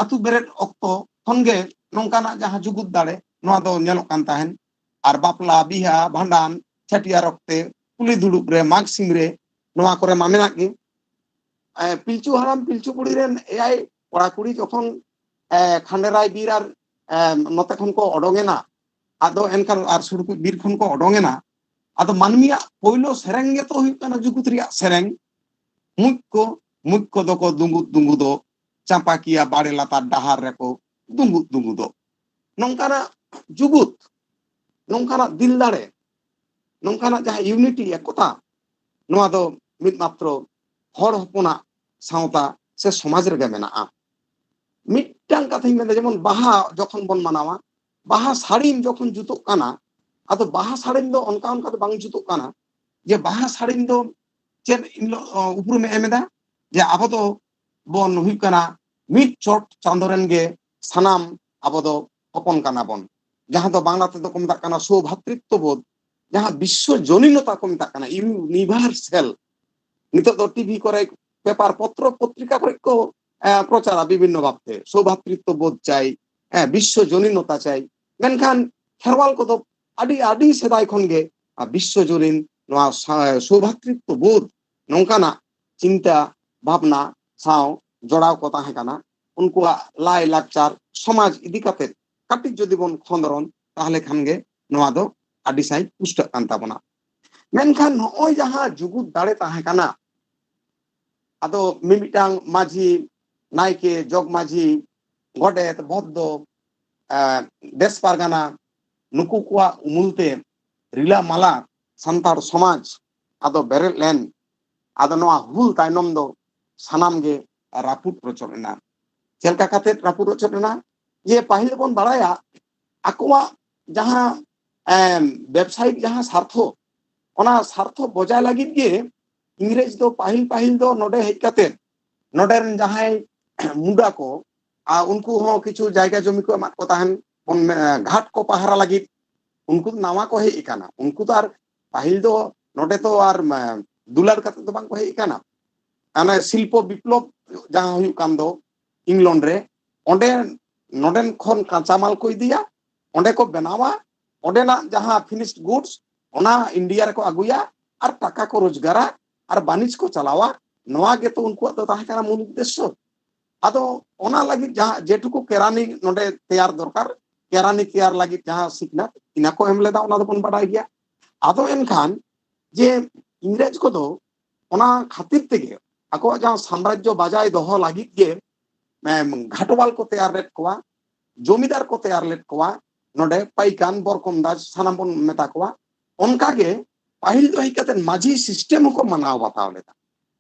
ᱟᱹᱛᱩ ᱵᱮᱨᱮᱫ ᱚᱠᱛᱚ ᱠᱷᱚᱱ ᱜᱮ ᱱᱚᱝᱠᱟᱱᱟᱜ ᱡᱟᱦᱟᱸ ᱡᱩᱜᱩᱫ ᱫᱟᱲᱮ, ᱱᱚᱣᱟ ᱫᱚ ᱧᱮᱞᱚᱜ ᱠᱟᱱ ᱛᱟᱦᱮᱸᱱ᱾ ᱟᱨ ᱵᱟᱯᱞᱟ, ᱵᱤᱦᱟ, ᱵᱷᱟᱸᱰᱟᱱ, ᱪᱷᱟᱹᱴᱭᱟᱹᱨ ᱚᱠᱛᱮ, ᱠᱩᱞᱦᱤ ᱫᱩᱲᱩᱵ ᱨᱮ, ᱢᱟᱜᱽ ᱥᱤᱢ ᱨᱮ, ᱱᱚᱣᱟ ᱠᱚᱨᱮ ᱢᱟ ᱢᱮᱱᱟᱜ ᱜᱮ᱾ ᱮ, ᱯᱤᱞᱪᱩ ᱦᱟᱲᱟᱢ ᱯᱤᱞᱪᱩ ᱵᱩᱲᱦᱤ ᱨᱮᱱ ᱮᱭᱟᱭ ᱠᱚᱲᱟ ᱠᱩᱲᱤ ᱡᱚᱠᱷᱚᱱ, ᱮ, ᱠᱷᱟᱸᱰᱮᱨᱟᱭ ᱵᱤᱨ ᱟᱨ, ᱮ, ᱱᱚᱛᱮ ᱠᱷᱚᱱ ᱠᱚ ᱚᱰᱚᱝ ᱮᱱᱟ, ᱟᱫᱚ ᱮᱱᱠᱷᱟᱱ ᱟᱨ ᱥᱩᱲᱠᱩᱡ ᱵᱤᱨ ᱠᱷᱚᱱ ᱠᱚ ᱚᱰᱚᱝ ᱮᱱᱟ, ᱟᱫᱚ ᱢᱟᱹᱱᱢᱤᱭᱟᱜ ᱯᱳᱭᱞᱳ ᱥᱮᱨᱮᱧ ᱜᱮᱛᱚ ᱦᱩᱭᱩᱜ ᱠᱟᱱᱟ ᱡᱩᱜᱩᱫ ᱨᱮᱭᱟᱜ ᱥᱮᱨᱮᱧ᱾ ᱢᱩᱡ ᱠᱚ, ᱢᱩᱡ ᱠᱚᱫᱚ ᱠᱚ ᱫᱩᱸᱜᱩᱫ ᱫᱩᱸᱜᱩᱫᱚᱜ, ᱪᱟᱸᱯᱟᱠᱤᱭᱟᱹ ᱵᱟᱲᱮ ᱞᱟᱛᱟᱨ ᱰᱟᱦᱟᱨ ᱨᱮᱠᱚ ᱫᱩᱸᱜᱩᱫ ᱫᱩᱸᱜᱩᱫᱚᱜ᱾ ᱱᱚᱝᱠᱟᱱᱟᱜ ᱡᱩᱜᱩᱫ, ᱱᱚᱝᱠᱟᱱᱟᱜ ᱫᱤᱞ ᱫᱟᱲᱮ, ᱱᱚᱝᱠᱟᱱᱟᱜ ᱡᱟᱦᱟᱸ ᱤᱭᱩᱱᱤᱴᱤ, ᱮᱠᱚᱛᱟ, ᱱᱚᱣᱟ ᱫᱚ ᱢᱤᱫ ᱢᱟᱛᱨᱚ ᱦᱚᱲ ᱦᱚᱯᱚᱱᱟᱜ ᱥᱟᱶᱛᱟ ᱥᱮ ᱥᱚᱢᱟᱡᱽ ᱨᱮᱜᱮ ᱢᱮᱱᱟᱜᱼᱟ᱾ ᱢᱤᱫᱴᱟᱝ ᱠᱟᱛᱷᱟᱧ ᱢᱮᱱᱫᱟ, ᱡᱮᱢᱚᱱ ᱵᱟᱦᱟ ᱡᱚᱠᱷᱚᱱ ᱵᱚᱱ ᱢᱟᱱᱟᱣᱟ, ᱵᱟᱦᱟ ᱥᱟᱹᱲᱤᱢ ᱡᱚᱠᱷᱚᱱ ᱡᱩᱛᱚᱜ ᱠᱟᱱᱟ, ᱟᱫᱚ ᱵᱟᱦᱟ ᱥᱟᱹᱲᱤᱢ ᱫᱚ ᱚᱱᱠᱟ ᱚᱱᱠᱟ ᱫᱚ ᱵᱟᱝ ᱡᱩᱛᱚᱜ ᱠᱟᱱᱟ᱾ ᱡᱮ ᱵᱟᱦᱟ ᱥᱟᱹᱲᱤᱢ ᱫᱚ ᱪᱮᱫ ᱮᱱ ᱦᱤᱞᱳᱜ, ᱚ, ᱩᱯᱨᱩᱢᱮ ᱮᱢ ᱮᱫᱟ? ᱡᱮ ᱟᱵᱚ ᱫᱚ ᱵᱚᱱ ᱦᱩᱭᱩᱜ ᱠᱟᱱᱟ ᱢᱤᱫ ᱪᱚᱴ ᱪᱟᱸᱫᱚ ᱨᱮᱱ ᱜᱮ ᱥᱟᱱᱟᱢ ᱟᱵᱚ ᱫᱚ ᱦᱚᱯᱚᱱ ᱠᱟᱱᱟ ᱵᱚᱱ, ᱡᱟᱦᱟᱸ ᱫᱚ ᱵᱟᱝᱞᱟ ᱛᱮᱫᱚ ᱠᱚ ᱢᱮᱛᱟᱜ ᱠᱟᱱᱟ ᱥᱳᱵᱷᱟᱛᱨᱤᱛᱛᱚ ᱵᱳᱫᱷ, ᱡᱟᱦᱟᱸ ᱵᱤᱥᱥᱚ ᱡᱚᱱᱤᱱᱚᱛᱟ ᱠᱚ ᱢᱮᱛᱟᱜ ᱠᱟᱱᱟ, ᱤᱭᱩᱱᱤᱵᱷᱟᱨᱥᱟᱞ᱾ ᱱᱤᱛᱚᱜ ᱫᱚ ᱴᱤᱵᱷᱤ ᱠᱚᱨᱮ, ᱯᱮᱯᱟᱨ, ᱯᱚᱛᱨᱚ ᱯᱚᱛᱨᱤᱠᱟ ᱠᱚᱨᱮ ᱠᱚ, ᱮ, ᱯᱨᱚᱪᱟᱨᱟ ᱵᱤᱵᱷᱤᱱᱱᱚ ᱵᱷᱟᱵᱛᱮ, ᱥᱳᱵᱷᱟᱛᱨᱤᱛᱛᱚ ᱵᱳᱫᱷ ᱪᱟᱭ, ᱮ, ᱵᱤᱥᱥᱚ ᱡᱚᱱᱤᱱᱚᱛᱟ ᱪᱟᱭ᱾ ᱢᱮᱱᱠᱷᱟᱱ ᱠᱷᱮᱨᱣᱟᱞ ᱠᱚᱫᱚ ᱟᱹᱰᱤ, ᱟᱹᱰᱤ ᱥᱮᱫᱟᱭ ᱠᱷᱚᱱ ᱜᱮ, ᱟ, ᱵᱤᱥᱥᱚ ᱡᱚᱱᱤᱱ ᱱᱚᱣᱟ ᱥᱟ-, ᱥᱳᱵᱷᱟᱛᱨᱤᱛᱛᱚ ᱵᱳᱫᱷ ᱱᱚᱝᱠᱟᱱᱟᱜ ᱪᱤᱱᱛᱟᱹ ᱵᱷᱟᱵᱽᱱᱟ ᱥᱟᱶ ᱡᱚᱲᱟᱣ ᱠᱚ ᱛᱟᱦᱮᱸ ᱠᱟᱱᱟ᱾ ᱩᱱᱠᱩᱣᱟᱜ ᱞᱟᱭ ᱞᱟᱠᱪᱟᱨ, ᱥᱚᱢᱟᱡᱽ ᱤᱫᱤ ᱠᱟᱛᱮ ᱠᱟᱹᱴᱤᱡ ᱡᱩᱫᱤ ᱵᱚᱱ ᱠᱷᱚᱸᱫᱽᱨᱚᱱ, ᱛᱟᱦᱚᱞᱮ ᱠᱷᱟᱱ ᱜᱮ ᱱᱚᱣᱟ ᱫᱚ ᱟᱹᱰᱤ ᱥᱟᱺᱦᱤᱡ ᱯᱩᱥᱴᱟᱹᱜ ᱠᱟᱱ ᱛᱟᱵᱚᱱᱟ᱾ ᱢᱮᱱᱠᱷᱟᱱ ᱱᱚᱜᱼᱚᱭ ᱡᱟᱦᱟᱸ ᱡᱩᱜᱩᱫ ᱫᱟᱲᱮ ᱛᱟᱦᱮᱸ ᱠᱟᱱᱟ, ᱟᱫᱚ ᱢᱤᱢᱤᱫᱴᱟᱝ ᱢᱟᱹᱡᱷᱤ, ᱱᱟᱭᱠᱮ, ᱡᱚᱜᱽ ᱢᱟᱹᱡᱷᱤ, ᱜᱚᱰᱮᱛ, ᱵᱷᱚᱫᱽᱫᱚ, ᱮ, ᱫᱮᱥ ᱯᱟᱨᱜᱟᱱᱟ, ᱱᱩᱠᱩ ᱠᱚᱣᱟᱜ ᱩᱢᱩᱞ ᱛᱮ ᱨᱤᱞᱟᱹᱢᱟᱞᱟ ᱥᱟᱱᱛᱟᱲ ᱥᱚᱢᱟᱡᱽ ᱟᱫᱚ ᱵᱮᱨᱮᱫ ᱞᱮᱱ᱾ ᱟᱫᱚ ᱱᱚᱣᱟ ᱦᱩᱞ ᱛᱟᱭᱱᱚᱢ ᱫᱚ ᱥᱟᱱᱟᱢ ᱜᱮ ᱨᱟᱹᱯᱩᱫ ᱨᱚᱪᱚᱫ ᱮᱱᱟ᱾ ᱪᱮᱫ ᱞᱮᱠᱟ ᱠᱟᱛᱮ ᱨᱟᱹᱯᱩᱫ ᱨᱚᱪᱚᱫ ᱮᱱᱟ? ᱡᱮ ᱯᱟᱹᱦᱤᱞ ᱵᱚᱱ ᱵᱟᱲᱟᱭᱟ, ᱟᱠᱚᱣᱟᱜ ᱡᱟᱦᱟᱸ, ᱮᱢ, ᱵᱮᱵᱽᱥᱟᱭᱤᱠ ᱡᱟᱦᱟᱸ ᱥᱟᱨᱛᱷᱚ, ᱚᱱᱟ ᱥᱟᱨᱛᱷᱚ ᱵᱚᱡᱟᱭ ᱞᱟᱹᱜᱤᱫ ᱜᱮ ᱤᱝᱨᱮᱡᱽ ᱫᱚ ᱯᱟᱹᱦᱤᱞ, ᱯᱟᱹᱦᱤᱞ ᱫᱚ ᱱᱚᱰᱮ ᱦᱮᱡ ᱠᱟᱛᱮ ᱱᱚᱰᱮ ᱨᱮᱱ ᱡᱟᱦᱟᱸᱭ ᱢᱩᱰᱟ ᱠᱚ, ᱟᱨ ᱩᱱᱠᱩ ᱦᱚᱸ ᱠᱤᱪᱷᱩ ᱡᱟᱭᱜᱟ ᱡᱚᱢᱤ ᱠᱚ ᱮᱢᱟᱫ ᱠᱚ ᱛᱟᱦᱮᱱ, ᱵᱚᱱ ᱢᱮ-, ᱜᱷᱟᱴ ᱠᱚ ᱯᱟᱦᱟᱨᱟ ᱞᱟᱹᱜᱤᱫ᱾ ᱩᱱᱠᱩ ᱫᱚ ᱱᱟᱣᱟ ᱠᱚ ᱦᱮᱡ ᱟᱠᱟᱱᱟ, ᱩᱱᱠᱩ ᱫᱚ ᱟᱨ ᱯᱟᱹᱦᱤᱞ ᱫᱚ ᱱᱚᱰᱮ ᱫᱚ ᱟᱨ, ᱢᱮ-, ᱫᱩᱞᱟᱹᱲ ᱠᱟᱛᱮ ᱫᱚ ᱵᱟᱝ ᱠᱚ ᱦᱮᱡ ᱟᱠᱟᱱᱟ᱾ ᱚᱱᱮ ᱥᱤᱞᱯᱚ ᱵᱤᱯᱞᱚᱵ ᱡᱟᱦᱟᱸ ᱦᱩᱭᱩᱜ ᱠᱟᱱ ᱫᱚ ᱤᱝᱞᱚᱱᱰ ᱨᱮ, ᱚᱸᱰᱮ ᱱᱚᱰᱮᱱ ᱠᱷᱚᱱ ᱠᱟᱸᱪᱟ ᱢᱟᱞ ᱠᱚ ᱤᱫᱤᱭᱟ, ᱚᱸᱰᱮ ᱠᱚ ᱵᱮᱱᱟᱣᱟ, ᱚᱸᱰᱮᱱᱟᱜ ᱡᱟᱦᱟᱸ ᱯᱷᱤᱱᱤᱥᱰ ᱜᱩᱰᱥ, ᱚᱱᱟ ᱤᱱᱰᱤᱭᱟ ᱨᱮᱠᱚ ᱟᱹᱜᱩᱭᱟ ᱟᱨ ᱴᱟᱠᱟ ᱠᱚ ᱨᱳᱡᱽᱜᱟᱨᱟ ᱟᱨ ᱵᱟᱹᱱᱤᱡᱽ ᱠᱚ ᱪᱟᱞᱟᱣᱟ᱾ ᱱᱚᱣᱟ ᱜᱮᱛᱚ ᱩᱱᱠᱩᱣᱟᱜ ᱫᱚ ᱛᱟᱦᱮᱸ ᱠᱟᱱᱟ ᱢᱩᱞ ᱩᱫᱽᱫᱮᱥᱥᱚ᱾ ᱟᱫᱚ ᱚᱱᱟ ᱞᱟᱹᱜᱤᱫ ᱡᱟᱦᱟᱸ ᱡᱮᱴᱩᱠᱩ ᱠᱮᱨᱟᱱᱤ ᱱᱚᱰᱮ ᱛᱮᱭᱟᱨ ᱫᱚᱨᱠᱟᱨ, ᱠᱮᱨᱟᱱᱤ ᱛᱮᱭᱟᱨ ᱞᱟᱹᱜᱤᱫ ᱡᱟᱦᱟᱸ ᱥᱤᱠᱷᱱᱟᱹᱛ, ᱤᱱᱟᱹ ᱠᱚ ᱮᱢ ᱞᱮᱫᱟ, ᱚᱱᱟ ᱫᱚᱵᱚᱱ ᱵᱟᱰᱟᱭ ᱜᱮᱭᱟ᱾ ᱟᱫᱚ ᱮᱱᱠᱷᱟᱱ ᱡᱮ ᱤᱝᱨᱮᱡᱽ ᱠᱚᱫᱚ ᱚᱱᱟ ᱠᱷᱟᱹᱛᱤᱨ ᱛᱮᱜᱮ ᱟᱠᱚᱣᱟᱜ ᱡᱟᱦᱟᱸ ᱥᱟᱢᱨᱟᱡᱽᱡᱚ ᱵᱟᱡᱟᱭ ᱫᱚᱦᱚ ᱞᱟᱹᱜᱤᱫ ᱜᱮ ᱮᱢ, ᱜᱷᱟᱴᱣᱟᱞ ᱠᱚ ᱛᱮᱭᱟᱨ ᱞᱮᱫ ᱠᱚᱣᱟ, ᱡᱚᱢᱤᱫᱟᱨ ᱠᱚ ᱛᱮᱭᱟᱨ ᱞᱮᱫ ᱠᱚᱣᱟ, ᱱᱚᱰᱮ ᱯᱟᱭᱠᱟᱱ, ᱵᱚᱨᱠᱚᱱᱫᱟᱡᱽ, ᱥᱟᱱᱟᱢ ᱵᱚᱱ ᱢᱮᱛᱟ ᱠᱚᱣᱟ᱾ ᱚᱱᱠᱟᱜᱮ ᱯᱟᱹᱦᱤᱞ ᱫᱚ ᱦᱮᱡ ᱠᱟᱛᱮ ᱢᱟᱹᱡᱷᱤ ᱥᱤᱥᱴᱮᱢ ᱦᱚᱸᱠᱚ ᱢᱟᱱᱟᱣ ᱵᱟᱛᱟᱣ ᱞᱮᱫᱟ᱾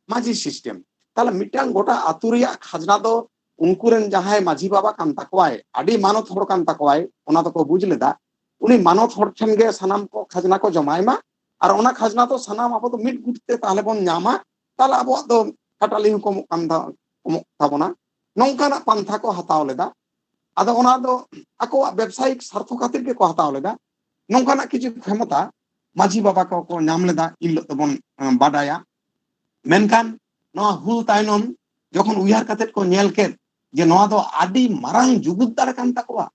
ᱢᱟᱹᱡᱷᱤ ᱥᱤᱥᱴᱮᱢ, ᱛᱟᱦᱞᱮ ᱢᱤᱫᱴᱟᱝ ᱜᱚᱴᱟ ᱟᱹᱛᱩ ᱨᱮᱭᱟᱜ ᱠᱷᱟᱡᱽᱱᱟ ᱫᱚ ᱩᱱᱠᱩ ᱨᱮᱱ ᱡᱟᱦᱟᱸᱭ ᱢᱟᱹᱡᱷᱤ ᱵᱟᱵᱟ ᱠᱟᱱ ᱛᱟᱠᱚᱣᱟᱭ, ᱟᱹᱰᱤ ᱢᱟᱱᱚᱛ ᱦᱚᱲ ᱠᱟᱱ ᱛᱟᱠᱚᱣᱟᱭ, ᱚᱱᱟ ᱫᱚᱠᱚ ᱵᱩᱡᱽ ᱞᱮᱫᱟ᱾ ᱩᱱᱤ ᱢᱟᱱᱚᱛ ᱦᱚᱲ ᱴᱷᱮᱱ ᱜᱮ ᱥᱟᱱᱟᱢ ᱠᱚ ᱠᱷᱟᱡᱽᱱᱟ ᱠᱚ ᱡᱚᱢᱟᱭ ᱢᱟ, ᱟᱨ ᱚᱱᱟ ᱠᱷᱟᱡᱽᱱᱟ ᱫᱚ ᱥᱟᱱᱟᱢ ᱟᱵᱚ ᱫᱚ ᱢᱤᱫ ᱜᱩᱴ ᱛᱮ ᱛᱟᱦᱞᱮ ᱵᱚᱱ ᱧᱟᱢᱟ, ᱛᱟᱦᱞᱮ ᱟᱵᱚᱣᱟᱜ ᱫᱚ ᱠᱷᱟᱴᱟᱞᱤ ᱦᱚᱸ ᱠᱚᱢᱚᱜ ᱠᱟᱱ ᱛᱟ-, ᱠᱚᱢᱚᱜ ᱛᱟᱵᱚᱱᱟ᱾ ᱱᱚᱝᱠᱟᱱᱟᱜ ᱯᱟᱱᱛᱷᱟ ᱠᱚ ᱦᱟᱛᱟᱣ ᱞᱮᱫᱟ᱾ ᱟᱫᱚ ᱚᱱᱟ ᱫᱚ ᱟᱠᱚᱣᱟᱜ ᱵᱮᱵᱽᱥᱟᱭᱤᱠ ᱥᱟᱨᱛᱷᱚ ᱠᱷᱟᱹᱛᱤᱨ ᱜᱮᱠᱚ ᱦᱟᱛᱟᱣ ᱞᱮᱫᱟ᱾ ᱱᱚᱝᱠᱟᱱᱟᱜ ᱠᱤᱪᱷᱩ ᱠᱷᱮᱢᱚᱛᱟ ᱢᱟᱹᱡᱷᱤ ᱵᱟᱵᱟ ᱠᱚᱠᱚ ᱧᱟᱢ ᱞᱮᱫᱟ, ᱤᱱ ᱦᱤᱞᱳᱜ ᱫᱚᱵᱚᱱ, ᱮᱸ, ᱵᱟᱰᱟᱭᱟ᱾ ᱢᱮᱱᱠᱷᱟᱱ ᱱᱚᱣᱟ ᱦᱩᱞ ᱛᱟᱭᱱᱚᱢ ᱡᱚᱠᱷᱚᱱ ᱩᱭᱦᱟᱹᱨ ᱠᱟᱛᱮ ᱠᱚ ᱧᱮᱞ ᱠᱮᱫ ᱡᱮ ᱱᱚᱣᱟ ᱫᱚ ᱟᱹᱰᱤ ᱢᱟᱨᱟᱝ ᱡᱩᱜᱩᱫ ᱫᱟᱲᱮ ᱠᱟᱱ ᱛᱟᱠᱚᱣᱟ,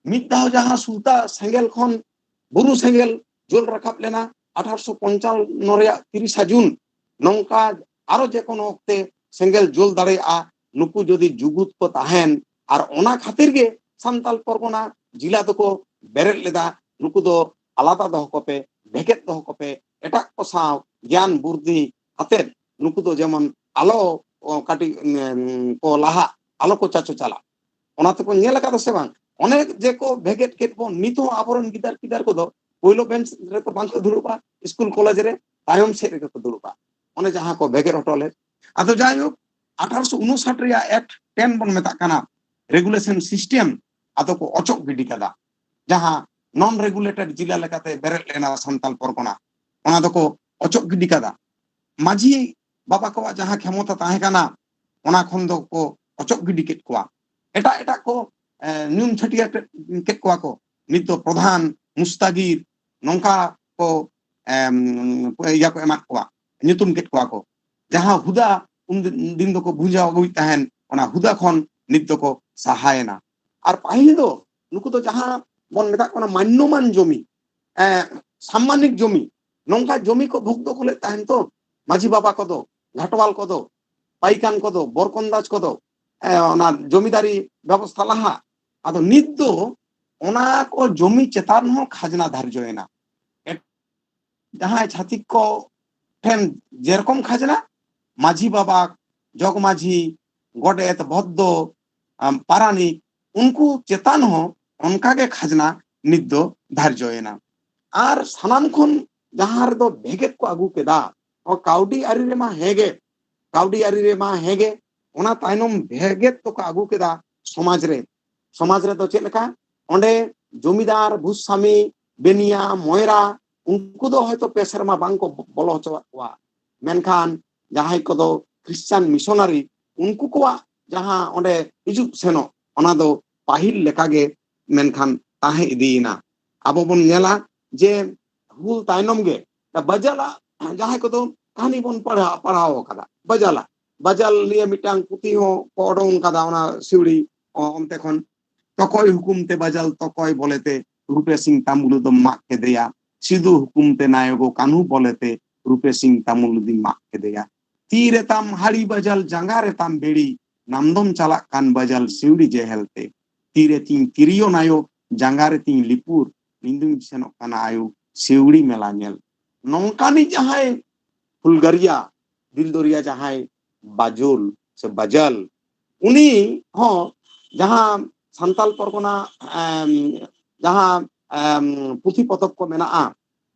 ᱢᱤᱫ ᱫᱷᱟᱣ ᱡᱟᱦᱟᱸ ᱥᱩᱞᱛᱟ ᱥᱮᱸᱜᱮᱞ ᱠᱷᱚᱱ, ᱵᱩᱨᱩ ᱥᱮᱸᱜᱮᱞ ᱡᱩᱞ ᱨᱟᱠᱟᱵ ᱞᱮᱱᱟ ᱟᱴᱷᱟᱨᱚᱥᱚ ᱯᱚᱧᱪᱟᱱᱱᱚ ᱨᱮᱭᱟᱜ ᱛᱤᱨᱤᱥᱟ ᱡᱩᱱ, ᱱᱚᱝᱠᱟ ᱟᱨᱚ ᱡᱮ ᱠᱳᱱᱳ ᱚᱠᱛᱮ ᱥᱮᱸᱜᱮᱞ ᱡᱩᱞ ᱫᱟᱲᱮᱭᱟᱜᱼᱟ, ᱱᱩᱠᱩ ᱡᱩᱫᱤ ᱡᱩᱜᱩᱫ ᱠᱚ ᱛᱟᱦᱮᱱ, ᱟᱨ ᱚᱱᱟ ᱠᱷᱟᱹᱛᱤᱨ ᱜᱮ ᱥᱟᱱᱛᱟᱞ ᱯᱚᱨᱜᱚᱱᱟ ᱡᱤᱞᱟ ᱫᱚᱠᱚ ᱵᱮᱨᱮᱫ ᱞᱮᱫᱟ, ᱱᱩᱠᱩ ᱫᱚ ᱟᱞᱟᱫᱟ ᱫᱚᱦᱚ ᱠᱚᱯᱮ, ᱵᱷᱮᱜᱮᱫ ᱫᱚᱦᱚ ᱠᱚᱯᱮ, ᱮᱴᱟᱜ ᱠᱚ ᱥᱟᱶ ᱜᱮᱭᱟᱱ ᱵᱩᱨᱫᱷᱤ ᱟᱛᱮᱫ ᱱᱩᱠᱩ ᱫᱚ ᱡᱮᱢᱚᱱ ᱟᱞᱚ, ᱚ, ᱠᱟᱹᱴᱤᱡ, ᱩᱢ, ᱠᱚ ᱞᱟᱦᱟᱜ, ᱟᱞᱚ ᱠᱚ ᱪᱟᱪᱚ ᱪᱟᱞᱟᱜ᱾ ᱚᱱᱟ ᱛᱮᱠᱚ ᱧᱮᱞ ᱟᱠᱟᱫᱟ ᱥᱮ ᱵᱟᱝ? ᱚᱱᱮ ᱡᱮ ᱠᱚ ᱵᱷᱮᱜᱮᱫ ᱠᱮᱫ ᱵᱚᱱ, ᱱᱤᱛ ᱦᱚᱸ ᱟᱵᱚᱨᱮᱱ ᱜᱤᱫᱟᱹᱨ ᱯᱤᱫᱟᱹᱨ ᱠᱚᱫᱚ ᱯᱳᱭᱞᱳ ᱵᱮᱧᱪ ᱨᱮᱫᱚ ᱵᱟᱝ ᱠᱚ ᱫᱩᱲᱩᱵᱼᱟ, ᱥᱠᱩᱞ ᱠᱚᱞᱮᱡᱽ ᱨᱮ ᱛᱟᱭᱚᱢ ᱥᱮᱫ ᱨᱮᱜᱮ ᱠᱚ ᱫᱩᱲᱩᱵᱼᱟ, ᱚᱱᱮ ᱡᱟᱦᱟᱸ ᱠᱚ ᱵᱷᱮᱜᱮᱫ ᱦᱚᱴᱚ ᱞᱮᱫ᱾ ᱟᱫᱚ ᱡᱟᱭᱦᱳᱠ, ᱟᱴᱷᱟᱨᱚᱥᱚ ᱩᱱᱩᱥᱟᱴ ᱨᱮᱭᱟᱜ ᱮᱠᱴ ᱴᱮᱱ ᱵᱚᱱ ᱢᱮᱛᱟᱜ ᱠᱟᱱᱟ, ᱨᱮᱜᱩᱞᱮᱥᱚᱱ ᱥᱤᱥᱴᱮᱢ, ᱟᱫᱚ ᱠᱚ ᱚᱪᱚᱜ ᱜᱤᱰᱤ ᱠᱟᱫᱟ᱾ ᱡᱟᱦᱟᱸ ᱱᱚᱱ ᱨᱮᱜᱩᱞᱮᱴᱮᱰ ᱡᱤᱞᱟ ᱞᱮᱠᱟᱛᱮ ᱵᱮᱨᱮᱫ ᱞᱮᱱᱟ ᱥᱟᱱᱛᱟᱞ ᱯᱚᱨᱜᱚᱱᱟ, ᱚᱱᱟ ᱫᱚᱠᱚ ᱚᱪᱚᱜ ᱜᱤᱰᱤ ᱠᱟᱫᱟ᱾ ᱢᱟᱹᱡᱷᱤ ᱵᱟᱵᱟ ᱠᱚᱣᱟᱜ ᱡᱟᱦᱟᱸ ᱠᱷᱮᱢᱚᱛᱟ ᱛᱟᱦᱮᱸ ᱠᱟᱱᱟ, ᱚᱱᱟ ᱠᱷᱚᱱ ᱫᱚ ᱠᱚ ᱚᱪᱚᱜ ᱜᱤᱰᱤ ᱠᱮᱫ ᱠᱚᱣᱟ᱾ ᱮᱴᱟᱜ ᱮᱴᱟᱜ ᱠᱚ, ᱮ, ᱧᱩᱢ ᱪᱷᱟᱹᱴᱭᱟᱹᱨ ᱠᱮᱫ, ᱠᱮᱫ ᱠᱚᱣᱟ ᱠᱚ᱾ ᱱᱤᱛ ᱫᱚ ᱯᱨᱚᱫᱷᱟᱱ, ᱢᱩᱥᱛᱟᱜᱤᱨ, ᱱᱚᱝᱠᱟ ᱠᱚ, ᱮᱢ, ᱤᱭᱟᱹ ᱠᱚ ᱮᱢᱟᱫ ᱠᱚᱣᱟ, ᱧᱩᱛᱩᱢ ᱠᱮᱫ ᱠᱚᱣᱟ ᱠᱚ᱾ ᱡᱟᱦᱟᱸ ᱦᱩᱫᱟ ᱩᱱ ᱫᱤᱱ ᱫᱚᱠᱚ ᱵᱷᱩᱸᱡᱟᱹᱣ ᱟᱹᱜᱩᱭᱮᱫ ᱛᱟᱦᱮᱱ, ᱚᱱᱟ ᱦᱩᱫᱟ ᱠᱷᱚᱱ ᱱᱤᱛ ᱫᱚᱠᱚ ᱥᱟᱦᱟᱭᱮᱱᱟ᱾ ᱟᱨ ᱯᱟᱹᱦᱤᱞ ᱫᱚ ᱱᱩᱠᱩ ᱫᱚ ᱡᱟᱦᱟᱸ ᱵᱚᱱ ᱢᱮᱛᱟᱜ ᱠᱟᱱᱟ ᱢᱟᱱᱱᱚᱢᱟᱱ ᱡᱚᱢᱤ, ᱮ, ᱥᱟᱢᱢᱟᱱᱤᱠ ᱡᱚᱢᱤ, ᱱᱚᱝᱠᱟ ᱡᱚᱢᱤ ᱠᱚ ᱵᱷᱳᱜᱽ ᱫᱚᱠᱷᱚᱞᱮᱫ ᱛᱟᱦᱮᱱ ᱛᱚ ᱢᱟᱹᱡᱷᱤ ᱵᱟᱵᱟ ᱠᱚᱫᱚ, ᱜᱷᱟᱴᱣᱟᱞ ᱠᱚᱫᱚ, ᱯᱟᱭᱠᱟᱱ ᱠᱚᱫᱚ, ᱵᱚᱨᱠᱚᱱᱫᱟᱡᱽ ᱠᱚᱫᱚ, ᱮ, ᱚᱱᱟ ᱡᱚᱢᱤᱫᱟᱨᱤ ᱵᱮᱵᱚᱥᱛᱷᱟ ᱞᱟᱦᱟ᱾ ᱟᱫᱚ ᱱᱤᱛ ᱫᱚ ᱚᱱᱟ ᱠᱚ ᱡᱚᱢᱤ ᱪᱮᱛᱟᱱ ᱦᱚᱸ ᱠᱷᱟᱡᱽᱱᱟ ᱫᱷᱟᱨᱡᱚᱭᱮᱱᱟ᱾ ᱮᱴ-, ᱡᱟᱦᱟᱸᱭ ᱪᱷᱟᱹᱛᱤᱠ ᱠᱚ ᱴᱷᱮᱱ ᱡᱮᱨᱚᱠᱚᱢ ᱠᱷᱟᱡᱽᱱᱟ, ᱢᱟᱹᱡᱷᱤ ᱵᱟᱵᱟ, ᱡᱚᱜᱽ ᱢᱟᱹᱡᱷᱤ, ᱜᱚᱰᱮᱛ, ᱵᱷᱚᱫᱽᱫᱚ, ᱟᱢ, ᱯᱟᱨᱟᱱᱤᱠ, ᱩᱱᱠᱩ ᱪᱮᱛᱟᱱ ᱦᱚᱸ ᱚᱱᱠᱟᱜᱮ ᱠᱷᱟᱡᱽᱱᱟ ᱱᱤᱛ ᱫᱚ ᱫᱷᱟᱨᱡᱚᱭᱮᱱᱟ᱾ ᱟᱨ ᱥᱟᱱᱟᱢ ᱠᱷᱚᱱ ᱡᱟᱦᱟᱸ ᱨᱮᱫᱚ ᱵᱷᱮᱜᱮᱫ ᱠᱚ ᱟᱹᱜᱩ ᱠᱮᱫᱟ, ᱠᱟᱹᱣᱰᱤ ᱟᱹᱨᱤ ᱨᱮᱢᱟ ᱦᱮᱸᱜᱮ, ᱠᱟᱹᱣᱰᱤ ᱟᱹᱨᱤ ᱨᱮᱢᱟ ᱦᱮᱸᱜᱮ, ᱚᱱᱟ ᱛᱟᱭᱱᱚᱢ ᱵᱷᱮᱜᱮᱫ ᱫᱚᱠᱚ ᱟᱹᱜᱩ ᱠᱮᱫᱟ ᱥᱚᱢᱟᱡᱽ ᱨᱮ᱾ ᱥᱚᱢᱟᱡᱽ ᱨᱮᱫᱚ ᱪᱮᱫ ᱞᱮᱠᱟ? ᱚᱸᱰᱮ ᱡᱚᱢᱤᱫᱟᱨ, ᱵᱷᱩᱥᱟᱢᱤ, ᱵᱮᱱᱤᱭᱟ, ᱢᱚᱭᱨᱟ, ᱩᱱᱠᱩ ᱫᱚ ᱦᱚᱭᱛᱚ ᱯᱮ ᱥᱮᱨᱢᱟ ᱵᱟᱝ ᱠᱚ ᱵᱚᱞᱚ ᱦᱚᱪᱚᱣᱟᱜ ᱠᱚᱣᱟ, ᱢᱮᱱᱠᱷᱟᱱ ᱡᱟᱦᱟᱸᱭ ᱠᱚᱫᱚ ᱠᱷᱨᱤᱥᱪᱟᱱ ᱢᱤᱥᱚᱱᱟᱨᱤ, ᱩᱱᱠᱩ ᱠᱚᱣᱟᱜ ᱡᱟᱦᱟᱸ ᱚᱸᱰᱮ ᱦᱤᱡᱩᱜ ᱥᱮᱱᱚᱜ, ᱚᱱᱟ ᱫᱚ ᱯᱟᱹᱦᱤᱞ ᱞᱮᱠᱟᱜᱮ ᱢᱮᱱᱠᱷᱟᱱ ᱛᱟᱦᱮᱸ ᱤᱫᱤᱭᱮᱱᱟ᱾ ᱟᱵᱚ ᱵᱚᱱ ᱧᱮᱞᱟ ᱡᱮ ᱦᱩᱞ ᱛᱟᱭᱱᱚᱢ ᱜᱮ ᱵᱟᱡᱟᱞᱟᱜ, ᱡᱟᱦᱟᱸᱭ ᱠᱚᱫᱚ ᱠᱟᱹᱦᱱᱤ ᱵᱚᱱ ᱯᱟᱲᱦᱟᱣ, ᱯᱟᱲᱦᱟᱣ ᱟᱠᱟᱫᱟ, ᱵᱟᱡᱟᱞᱟ, ᱵᱟᱡᱟᱞ ᱱᱤᱭᱮ ᱢᱤᱫᱴᱟᱝ ᱯᱩᱛᱷᱤ ᱦᱚᱸ ᱠᱚ ᱚᱰᱚᱝ ᱟᱠᱟᱫᱟ ᱚᱱᱟ ᱥᱤᱣᱲᱤ, ᱚ-, ᱚᱱᱛᱮ ᱠᱷᱚᱱ᱾ ᱛᱚᱠᱚᱭ ᱦᱩᱠᱩᱢ ᱛᱮ ᱵᱟᱡᱟᱞ ᱛᱚᱠᱚᱭ ᱵᱚᱞᱮᱛᱮ ᱨᱩᱯᱮ ᱥᱤᱝ ᱛᱟᱢᱩᱞᱩ ᱫᱚᱢ ᱢᱟᱜ ᱠᱮᱫᱮᱭᱟ᱾ ᱥᱤᱫᱩ ᱦᱩᱠᱩᱢ ᱛᱮ ᱱᱟᱭᱚᱜᱚ ᱠᱟᱹᱱᱦᱩ ᱵᱚᱞᱮᱛᱮ ᱨᱩᱯᱮ ᱥᱤᱝ ᱛᱟᱢᱩᱞᱩ ᱫᱤᱧ ᱢᱟᱜ ᱠᱮᱫᱮᱭᱟ᱾ ᱛᱤ ᱨᱮ ᱛᱟᱢ ᱦᱟᱹᱲᱤ ᱵᱟᱡᱟᱞ, ᱡᱟᱸᱜᱟ ᱨᱮ ᱛᱟᱢ ᱵᱮᱲᱤ, ᱱᱟᱢ ᱫᱚᱢ ᱪᱟᱞᱟᱜ ᱠᱟᱱ ᱵᱟᱡᱟᱞ ᱥᱤᱣᱲᱤ ᱡᱮᱦᱮᱞ ᱛᱮ᱾ ᱛᱤ ᱨᱮ ᱛᱤᱧ ᱛᱤᱨᱭᱳ ᱱᱟᱭᱚ, ᱡᱟᱸᱜᱟ ᱨᱮ ᱛᱤᱧ ᱞᱤᱯᱩᱨ, ᱤᱧ ᱫᱩᱧ ᱥᱮᱱᱚᱜ ᱠᱟᱱᱟ ᱟᱭᱳ ᱥᱤᱣᱲᱤ ᱢᱮᱞᱟ ᱧᱮᱞ᱾ ᱱᱚᱝᱠᱟᱱᱤᱡ ᱡᱟᱦᱟᱸᱭ ᱦᱩᱞᱜᱟᱹᱨᱤᱭᱟ, ᱫᱤᱞ ᱫᱚᱨᱤᱭᱟ ᱡᱟᱦᱟᱸᱭ ᱵᱟᱡᱩᱞ ᱥᱮ ᱵᱟᱡᱟᱞ, ᱩᱱᱤ ᱦᱚᱸ ᱡᱟᱦᱟᱸ ᱥᱟᱱᱛᱟᱞ ᱯᱚᱨᱜᱚᱱᱟ, ᱮᱢ, ᱡᱟᱦᱟᱸ, ᱮᱢ, ᱯᱩᱛᱷᱤ ᱯᱚᱛᱚᱵ ᱠᱚ ᱢᱮᱱᱟᱜᱼᱟ,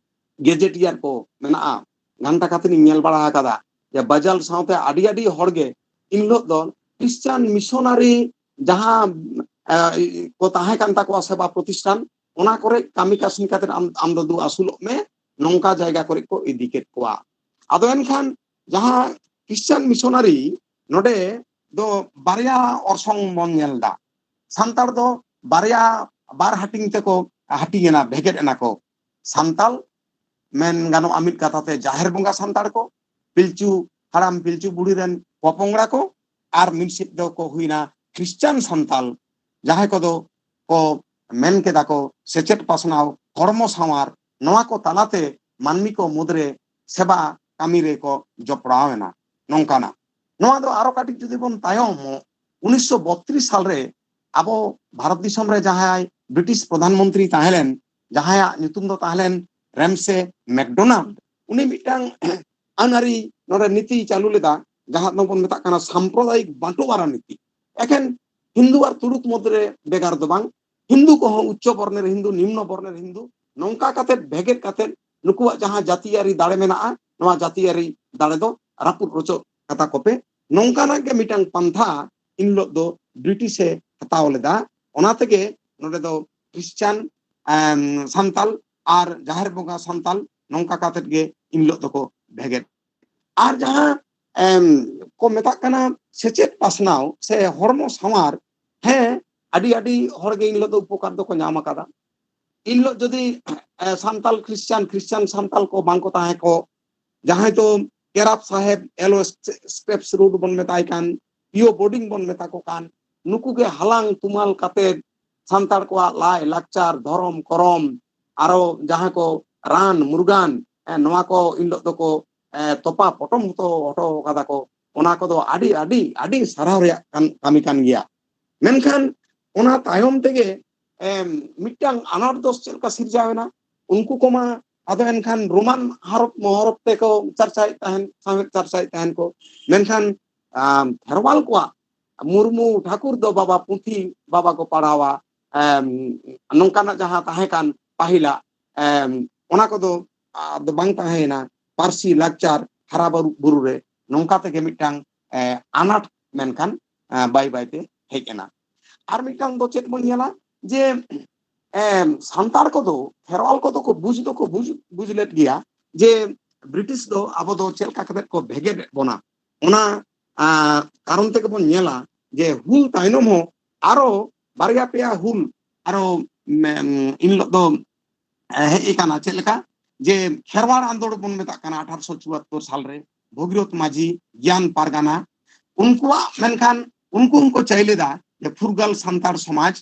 ᱜᱮᱡᱮᱴᱤᱭᱟᱨ ᱠᱚ ᱢᱮᱱᱟᱜᱼᱟ, ᱜᱷᱟᱱᱴᱟ ᱠᱟᱛᱮ ᱤᱧ ᱧᱮᱞ ᱵᱟᱲᱟ ᱟᱠᱟᱫᱟ ᱡᱮ ᱵᱟᱡᱟᱞ ᱥᱟᱶᱛᱮ ᱟᱹᱰᱤ ᱟᱹᱰᱤ ᱦᱚᱲ ᱜᱮ ᱤᱱ ᱦᱤᱞᱳᱜ ᱫᱚ ᱠᱷᱨᱤᱥᱪᱟᱱ ᱢᱤᱥᱚᱱᱟᱨᱤ ᱡᱟᱦᱟᱸ, ᱮ, ᱠᱚ ᱛᱟᱦᱮᱸ ᱠᱟᱱ ᱛᱟᱠᱚᱣᱟ ᱥᱮᱵᱟ ᱯᱨᱚᱛᱤᱥᱴᱷᱟᱱ, ᱚᱱᱟ ᱠᱚᱨᱮ ᱠᱟᱹᱢᱤ ᱠᱟᱹᱥᱱᱤ ᱠᱟᱛᱮ ᱟᱢ, ᱟᱢ ᱫᱚ ᱫᱩ ᱟᱹᱥᱩᱞᱚᱜ ᱢᱮ, ᱱᱚᱝᱠᱟ ᱡᱟᱭᱜᱟ ᱠᱚᱨᱮ ᱠᱚ ᱤᱫᱤ ᱠᱮᱫ ᱠᱚᱣᱟ᱾ ᱟᱫᱚ ᱮᱱᱠᱷᱟᱱ ᱡᱟᱦᱟᱸ ᱠᱷᱨᱤᱥᱪᱟᱱ ᱢᱤᱥᱚᱱᱟᱨᱤ, ᱱᱚᱰᱮ ᱫᱚ ᱵᱟᱨᱭᱟ ᱚᱨᱥᱚᱝ ᱵᱚᱱ ᱧᱮᱞ ᱮᱫᱟ᱾ ᱥᱟᱱᱛᱟᱲ ᱫᱚ ᱵᱟᱨᱭᱟ, ᱵᱟᱨ ᱦᱟᱹᱴᱤᱧ ᱛᱮᱠᱚ ᱦᱟᱹᱴᱤᱧ ᱮᱱᱟ, ᱵᱷᱮᱜᱮᱫ ᱮᱱᱟ ᱠᱚ᱾ ᱥᱟᱱᱛᱟᱲ, ᱢᱮᱱ ᱜᱟᱱᱚᱜᱼᱟ ᱢᱤᱫ ᱠᱟᱛᱷᱟ ᱛᱮ ᱡᱟᱦᱮᱨ ᱵᱚᱸᱜᱟ ᱥᱟᱱᱛᱟᱲ ᱠᱚ, ᱯᱤᱞᱪᱩ ᱦᱟᱲᱟᱢ ᱯᱤᱞᱪᱩ ᱵᱩᱲᱦᱤ ᱨᱮᱱ ᱯᱚᱯᱚᱝᱲᱟ ᱠᱚ, ᱟᱨ ᱢᱤᱫ ᱥᱮᱫ ᱫᱚᱠᱚ ᱦᱩᱭᱱᱟ ᱠᱷᱨᱤᱥᱪᱟᱱ ᱥᱟᱱᱛᱟᱲ, ᱡᱟᱦᱟᱸᱭ ᱠᱚᱫᱚ ᱠᱚ ᱢᱮᱱ ᱠᱮᱫᱟ ᱠᱚ ᱥᱮᱪᱮᱫ ᱯᱟᱥᱱᱟᱣ, ᱦᱚᱲᱢᱚ ᱥᱟᱶᱟᱨ, ᱱᱚᱣᱟ ᱠᱚ ᱛᱟᱞᱟᱛᱮ ᱢᱟᱹᱱᱢᱤ ᱠᱚ ᱢᱩᱫᱽᱨᱮ ᱥᱮᱵᱟ ᱠᱟᱹᱢᱤ ᱨᱮᱠᱚ ᱡᱚᱯᱲᱟᱣ ᱮᱱᱟ᱾ ᱱᱚᱝᱠᱟᱱᱟᱜ, ᱱᱚᱣᱟ ᱫᱚ ᱟᱨᱚ ᱠᱟᱹᱴᱤᱡ ᱡᱩᱫᱤ ᱵᱚᱱ ᱛᱟᱭᱚᱢᱚᱜ, ᱩᱱᱤᱥᱥᱚ ᱵᱚᱛᱛᱨᱤᱥ ᱥᱟᱞᱨᱮ ᱟᱵᱚ ᱵᱷᱟᱨᱚᱛ ᱫᱤᱥᱚᱢ ᱨᱮ ᱡᱟᱦᱟᱸᱭ ᱵᱨᱤᱴᱤᱥ ᱯᱨᱚᱫᱷᱟᱱ ᱢᱚᱱᱛᱨᱤ ᱛᱟᱦᱮᱸ ᱞᱮᱱ, ᱡᱟᱦᱟᱸᱭᱟᱜ ᱧᱩᱛᱩᱢ ᱫᱚ ᱛᱟᱦᱮᱸ ᱞᱮᱱ ᱨᱮᱢᱥᱮ ᱢᱮᱠᱰᱳᱱᱟᱞᱰ, ᱩᱱᱤ ᱢᱤᱫᱴᱟᱝ ᱟᱹᱱ ᱟᱹᱨᱤ ᱱᱚᱰᱮ ᱱᱤᱛᱤᱭ ᱪᱟᱹᱞᱩ ᱞᱮᱫᱟ ᱡᱟᱦᱟᱸ ᱫᱚᱵᱚᱱ ᱢᱮᱛᱟᱜ ᱠᱟᱱᱟ ᱥᱟᱢᱯᱨᱚᱫᱟᱭᱤᱠ ᱵᱟᱸᱴᱚᱣᱟᱨᱟ ᱱᱤᱛᱤ᱾ ᱮᱠᱷᱮᱱ ᱦᱤᱱᱫᱩ ᱟᱨ ᱛᱩᱲᱩᱠ ᱢᱚᱫᱽᱫᱷᱮ ᱨᱮ ᱵᱷᱮᱜᱟᱨ ᱫᱚ ᱵᱟᱝ, ᱦᱤᱱᱫᱩ ᱠᱚᱦᱚᱸ ᱩᱪᱪᱚ ᱵᱚᱨᱱᱮᱨ ᱦᱤᱱᱫᱩ, ᱱᱤᱢᱱᱚ ᱵᱚᱨᱱᱮᱨ ᱦᱤᱱᱫᱩ, ᱱᱚᱝᱠᱟ ᱠᱟᱛᱮ ᱵᱷᱮᱜᱮᱫ ᱠᱟᱛᱮ ᱱᱩᱠᱩᱣᱟᱜ ᱡᱟᱦᱟᱸ ᱡᱟᱹᱛᱤᱭᱟᱹᱨᱤ ᱫᱟᱲᱮ ᱢᱮᱱᱟᱜᱼᱟ, ᱱᱚᱣᱟ ᱡᱟᱹᱛᱤᱭᱟᱹᱨᱤ ᱫᱟᱲᱮ ᱫᱚ ᱨᱟᱹᱯᱩᱫ ᱨᱚᱪᱚᱜ ᱠᱟᱛᱟ ᱠᱚᱯᱮ, ᱱᱚᱝᱠᱟᱱᱟᱜ ᱜᱮ ᱢᱤᱫᱴᱟᱝ ᱯᱟᱱᱛᱷᱟ ᱤᱱ ᱦᱤᱞᱳᱜ ᱫᱚ ᱵᱨᱤᱴᱤᱥ ᱮ ᱦᱟᱛᱟᱣ ᱞᱮᱫᱟ᱾ ᱚᱱᱟ ᱛᱮᱜᱮ ᱱᱚᱰᱮ ᱫᱚ ᱠᱷᱨᱤᱥᱪᱟᱱ, ᱮᱢ, ᱥᱟᱱᱛᱟᱞ ᱟᱨ ᱡᱟᱦᱮᱨ ᱵᱚᱸᱜᱟ ᱥᱟᱱᱛᱟᱞ ᱱᱚᱝᱠᱟ ᱠᱟᱛᱮ ᱜᱮ ᱤᱱ ᱦᱤᱞᱳᱜ ᱫᱚᱠᱚ ᱵᱷᱮᱜᱮᱫ᱾ ᱟᱨ ᱡᱟᱦᱟᱸ, ᱮᱢ, ᱠᱚ ᱢᱮᱛᱟᱜ ᱠᱟᱱᱟ ᱥᱮᱪᱮᱫ ᱯᱟᱥᱱᱟᱣ ᱥᱮ ᱦᱚᱲᱢᱚ ᱥᱟᱶᱟᱨ, ᱦᱮᱸ, ᱟᱹᱰᱤ ᱟᱹᱰᱤ ᱦᱚᱲ ᱜᱮ ᱤᱱ ᱦᱤᱞᱳᱜ ᱫᱚ ᱩᱯᱚᱠᱟᱨ ᱫᱚᱠᱚ ᱧᱟᱢ ᱟᱠᱟᱫᱟ᱾ ᱤᱱ ᱦᱤᱞᱳᱜ ᱡᱩᱫᱤ, ᱮ, ᱥᱟᱱᱛᱟᱞ ᱠᱷᱨᱤᱥᱪᱟᱱ, ᱠᱷᱨᱤᱥᱪᱟᱱ ᱥᱟᱱᱛᱟᱞ ᱠᱚ ᱵᱟᱝ ᱠᱚ ᱛᱟᱦᱮᱸ ᱠᱚ, ᱡᱟᱦᱟᱸᱭ ᱫᱚ ᱠᱮᱨᱟᱯ ᱥᱟᱦᱮᱵ, ᱮᱞᱳ ᱥᱠᱨᱮᱯᱥ ᱨᱳᱰ ᱵᱚᱱ ᱢᱮᱛᱟᱭ ᱠᱟᱱ, ᱯᱤ ᱳ ᱵᱳᱨᱰᱤᱝ ᱵᱚᱱ ᱢᱮᱛᱟ ᱠᱚ ᱠᱟᱱ, ᱱᱩᱠᱩ ᱜᱮ ᱦᱟᱞᱟᱝ ᱛᱩᱢᱟᱹᱞ ᱠᱟᱛᱮ ᱥᱟᱱᱛᱟᱲ ᱠᱚᱣᱟᱜ ᱞᱟᱭ ᱞᱟᱠᱪᱟᱨ, ᱫᱷᱚᱨᱚᱢ ᱠᱚᱨᱚᱢ, ᱟᱨᱚ ᱡᱟᱦᱟᱸ ᱠᱚ ᱨᱟᱱ ᱢᱩᱨᱜᱟᱱ, ᱮ, ᱱᱚᱣᱟ ᱠᱚ ᱤᱱ ᱦᱤᱞᱳᱜ ᱫᱚᱠᱚ, ᱮ, ᱛᱚᱯᱟ ᱯᱚᱴᱚᱢ ᱦᱚᱴᱚ, ᱦᱚᱴᱚ ᱠᱟᱫᱟ ᱠᱚ᱾ ᱚᱱᱟ ᱠᱚᱫᱚ ᱟᱹᱰᱤ, ᱟᱹᱰᱤ, ᱟᱹᱰᱤ ᱥᱟᱨᱦᱟᱣ ᱨᱮᱭᱟᱜ ᱠᱟᱱ, ᱠᱟᱹᱢᱤ ᱠᱟᱱ ᱜᱮᱭᱟ᱾ ᱢᱮᱱᱠᱷᱟᱱ ᱚᱱᱟ ᱛᱟᱭᱚᱢ ᱛᱮᱜᱮ, ᱮᱢ, ᱢᱤᱫᱴᱟᱝ ᱟᱱᱟᱴ ᱫᱚ ᱪᱮᱫ ᱞᱮᱠᱟ ᱥᱤᱨᱡᱟᱹᱣ ᱮᱱᱟ? ᱩᱱᱠᱩ ᱠᱚᱢᱟ ᱟᱫᱚ ᱮᱱᱠᱷᱟᱱ ᱨᱳᱢᱟᱱ ᱦᱚᱨᱚᱯ ᱢᱚᱦᱚᱨᱚᱯ ᱛᱮᱠᱚ ᱪᱟᱨᱪᱟᱭᱮᱫ ᱛᱟᱦᱮᱱ, ᱥᱟᱶᱦᱮᱫ ᱪᱟᱨᱪᱟᱭᱮᱫ ᱛᱟᱦᱮᱱ ᱠᱚ᱾ ᱢᱮᱱᱠᱷᱟᱱ, ᱟᱢ, ᱠᱷᱮᱨᱣᱟᱞ ᱠᱚᱣᱟᱜ ᱢᱩᱨᱢᱩ ᱴᱷᱟᱹᱠᱩᱨ ᱫᱚ ᱵᱟᱵᱟ ᱯᱩᱛᱷᱤ ᱵᱟᱵᱟ ᱠᱚ ᱯᱟᱲᱦᱟᱣᱟ, ᱮᱢ, ᱱᱚᱝᱠᱟᱱᱟᱜ ᱡᱟᱦᱟᱸ ᱛᱟᱦᱮᱸ ᱠᱟᱱ ᱯᱟᱹᱦᱤᱞᱟᱜ, ᱮᱢ, ᱚᱱᱟ ᱠᱚᱫᱚ ᱟᱫᱚ ᱵᱟᱝ ᱛᱟᱦᱮᱸᱭᱮᱱᱟ᱾ ᱯᱟᱹᱨᱥᱤ ᱞᱟᱠᱪᱟᱨ ᱦᱟᱨᱟ ᱵᱩᱨᱩ, ᱵᱩᱨᱩ ᱨᱮ ᱱᱚᱝᱠᱟ ᱛᱮᱜᱮ ᱢᱤᱫᱴᱟᱝ, ᱮ, ᱟᱱᱟᱴ ᱢᱮᱱᱠᱷᱟᱱ, ᱮ, ᱵᱟᱭ ᱵᱟᱭᱛᱮ ᱦᱮᱡ ᱮᱱᱟ᱾ ᱟᱨ ᱢᱤᱫᱴᱟᱝ ᱫᱚ ᱪᱮᱫ ᱵᱚᱱ ᱧᱮᱞᱟ ᱡᱮ, ᱮᱢ, ᱥᱟᱱᱛᱟᱲ ᱠᱚᱫᱚ, ᱠᱷᱮᱨᱣᱟᱞ ᱠᱚᱫᱚ ᱠᱚ ᱵᱩᱡᱽ ᱫᱚᱠᱚ ᱵᱩᱡᱽ, ᱵᱩᱡᱽ ᱞᱮᱫ ᱜᱮᱭᱟ ᱡᱮ ᱵᱨᱤᱴᱤᱥ ᱫᱚ ᱟᱵᱚ ᱫᱚ ᱪᱮᱫ ᱞᱮᱠᱟ ᱠᱟᱛᱮ ᱠᱚ ᱵᱷᱮᱜᱮᱫ ᱮᱫ ᱵᱚᱱᱟ᱾ ᱚᱱᱟ, ᱟ, ᱠᱟᱨᱚᱱ ᱛᱮᱜᱮ ᱵᱚᱱ ᱧᱮᱞᱟ ᱡᱮ ᱦᱩᱞ ᱛᱟᱭᱱᱚᱢ ᱦᱚᱸ ᱟᱨᱚ ᱵᱟᱨᱭᱟ ᱯᱮᱭᱟ ᱦᱩᱞ ᱟᱨᱚ, ᱢᱮ-, ᱤᱱ ᱦᱤᱞᱳᱜ ᱫᱚ, ᱮ, ᱦᱮᱡ ᱟᱠᱟᱱᱟ᱾ ᱪᱮᱫ ᱞᱮᱠᱟ? ᱡᱮ ᱠᱷᱮᱨᱣᱟᱲ ᱟᱱᱫᱳᱲ ᱵᱚᱱ ᱢᱮᱛᱟᱜ ᱠᱟᱱᱟ ᱟᱴᱷᱟᱨᱚᱥᱚ ᱪᱩᱣᱟᱛᱛᱳᱨ ᱥᱟᱞᱨᱮ, ᱵᱷᱚᱜᱤᱨᱚᱛᱷ ᱢᱟᱹᱡᱷᱤ, ᱜᱮᱭᱟᱱ ᱯᱟᱨᱜᱟᱱᱟ, ᱩᱱᱠᱩᱣᱟᱜ ᱢᱮᱱᱠᱷᱟᱱ ᱩᱱᱠᱩ ᱦᱚᱸᱠᱚ ᱪᱟᱹᱭ ᱞᱮᱫᱟ ᱡᱮ ᱯᱷᱩᱨᱜᱟᱞ ᱥᱟᱱᱛᱟᱲ ᱥᱚᱢᱟᱡᱽ,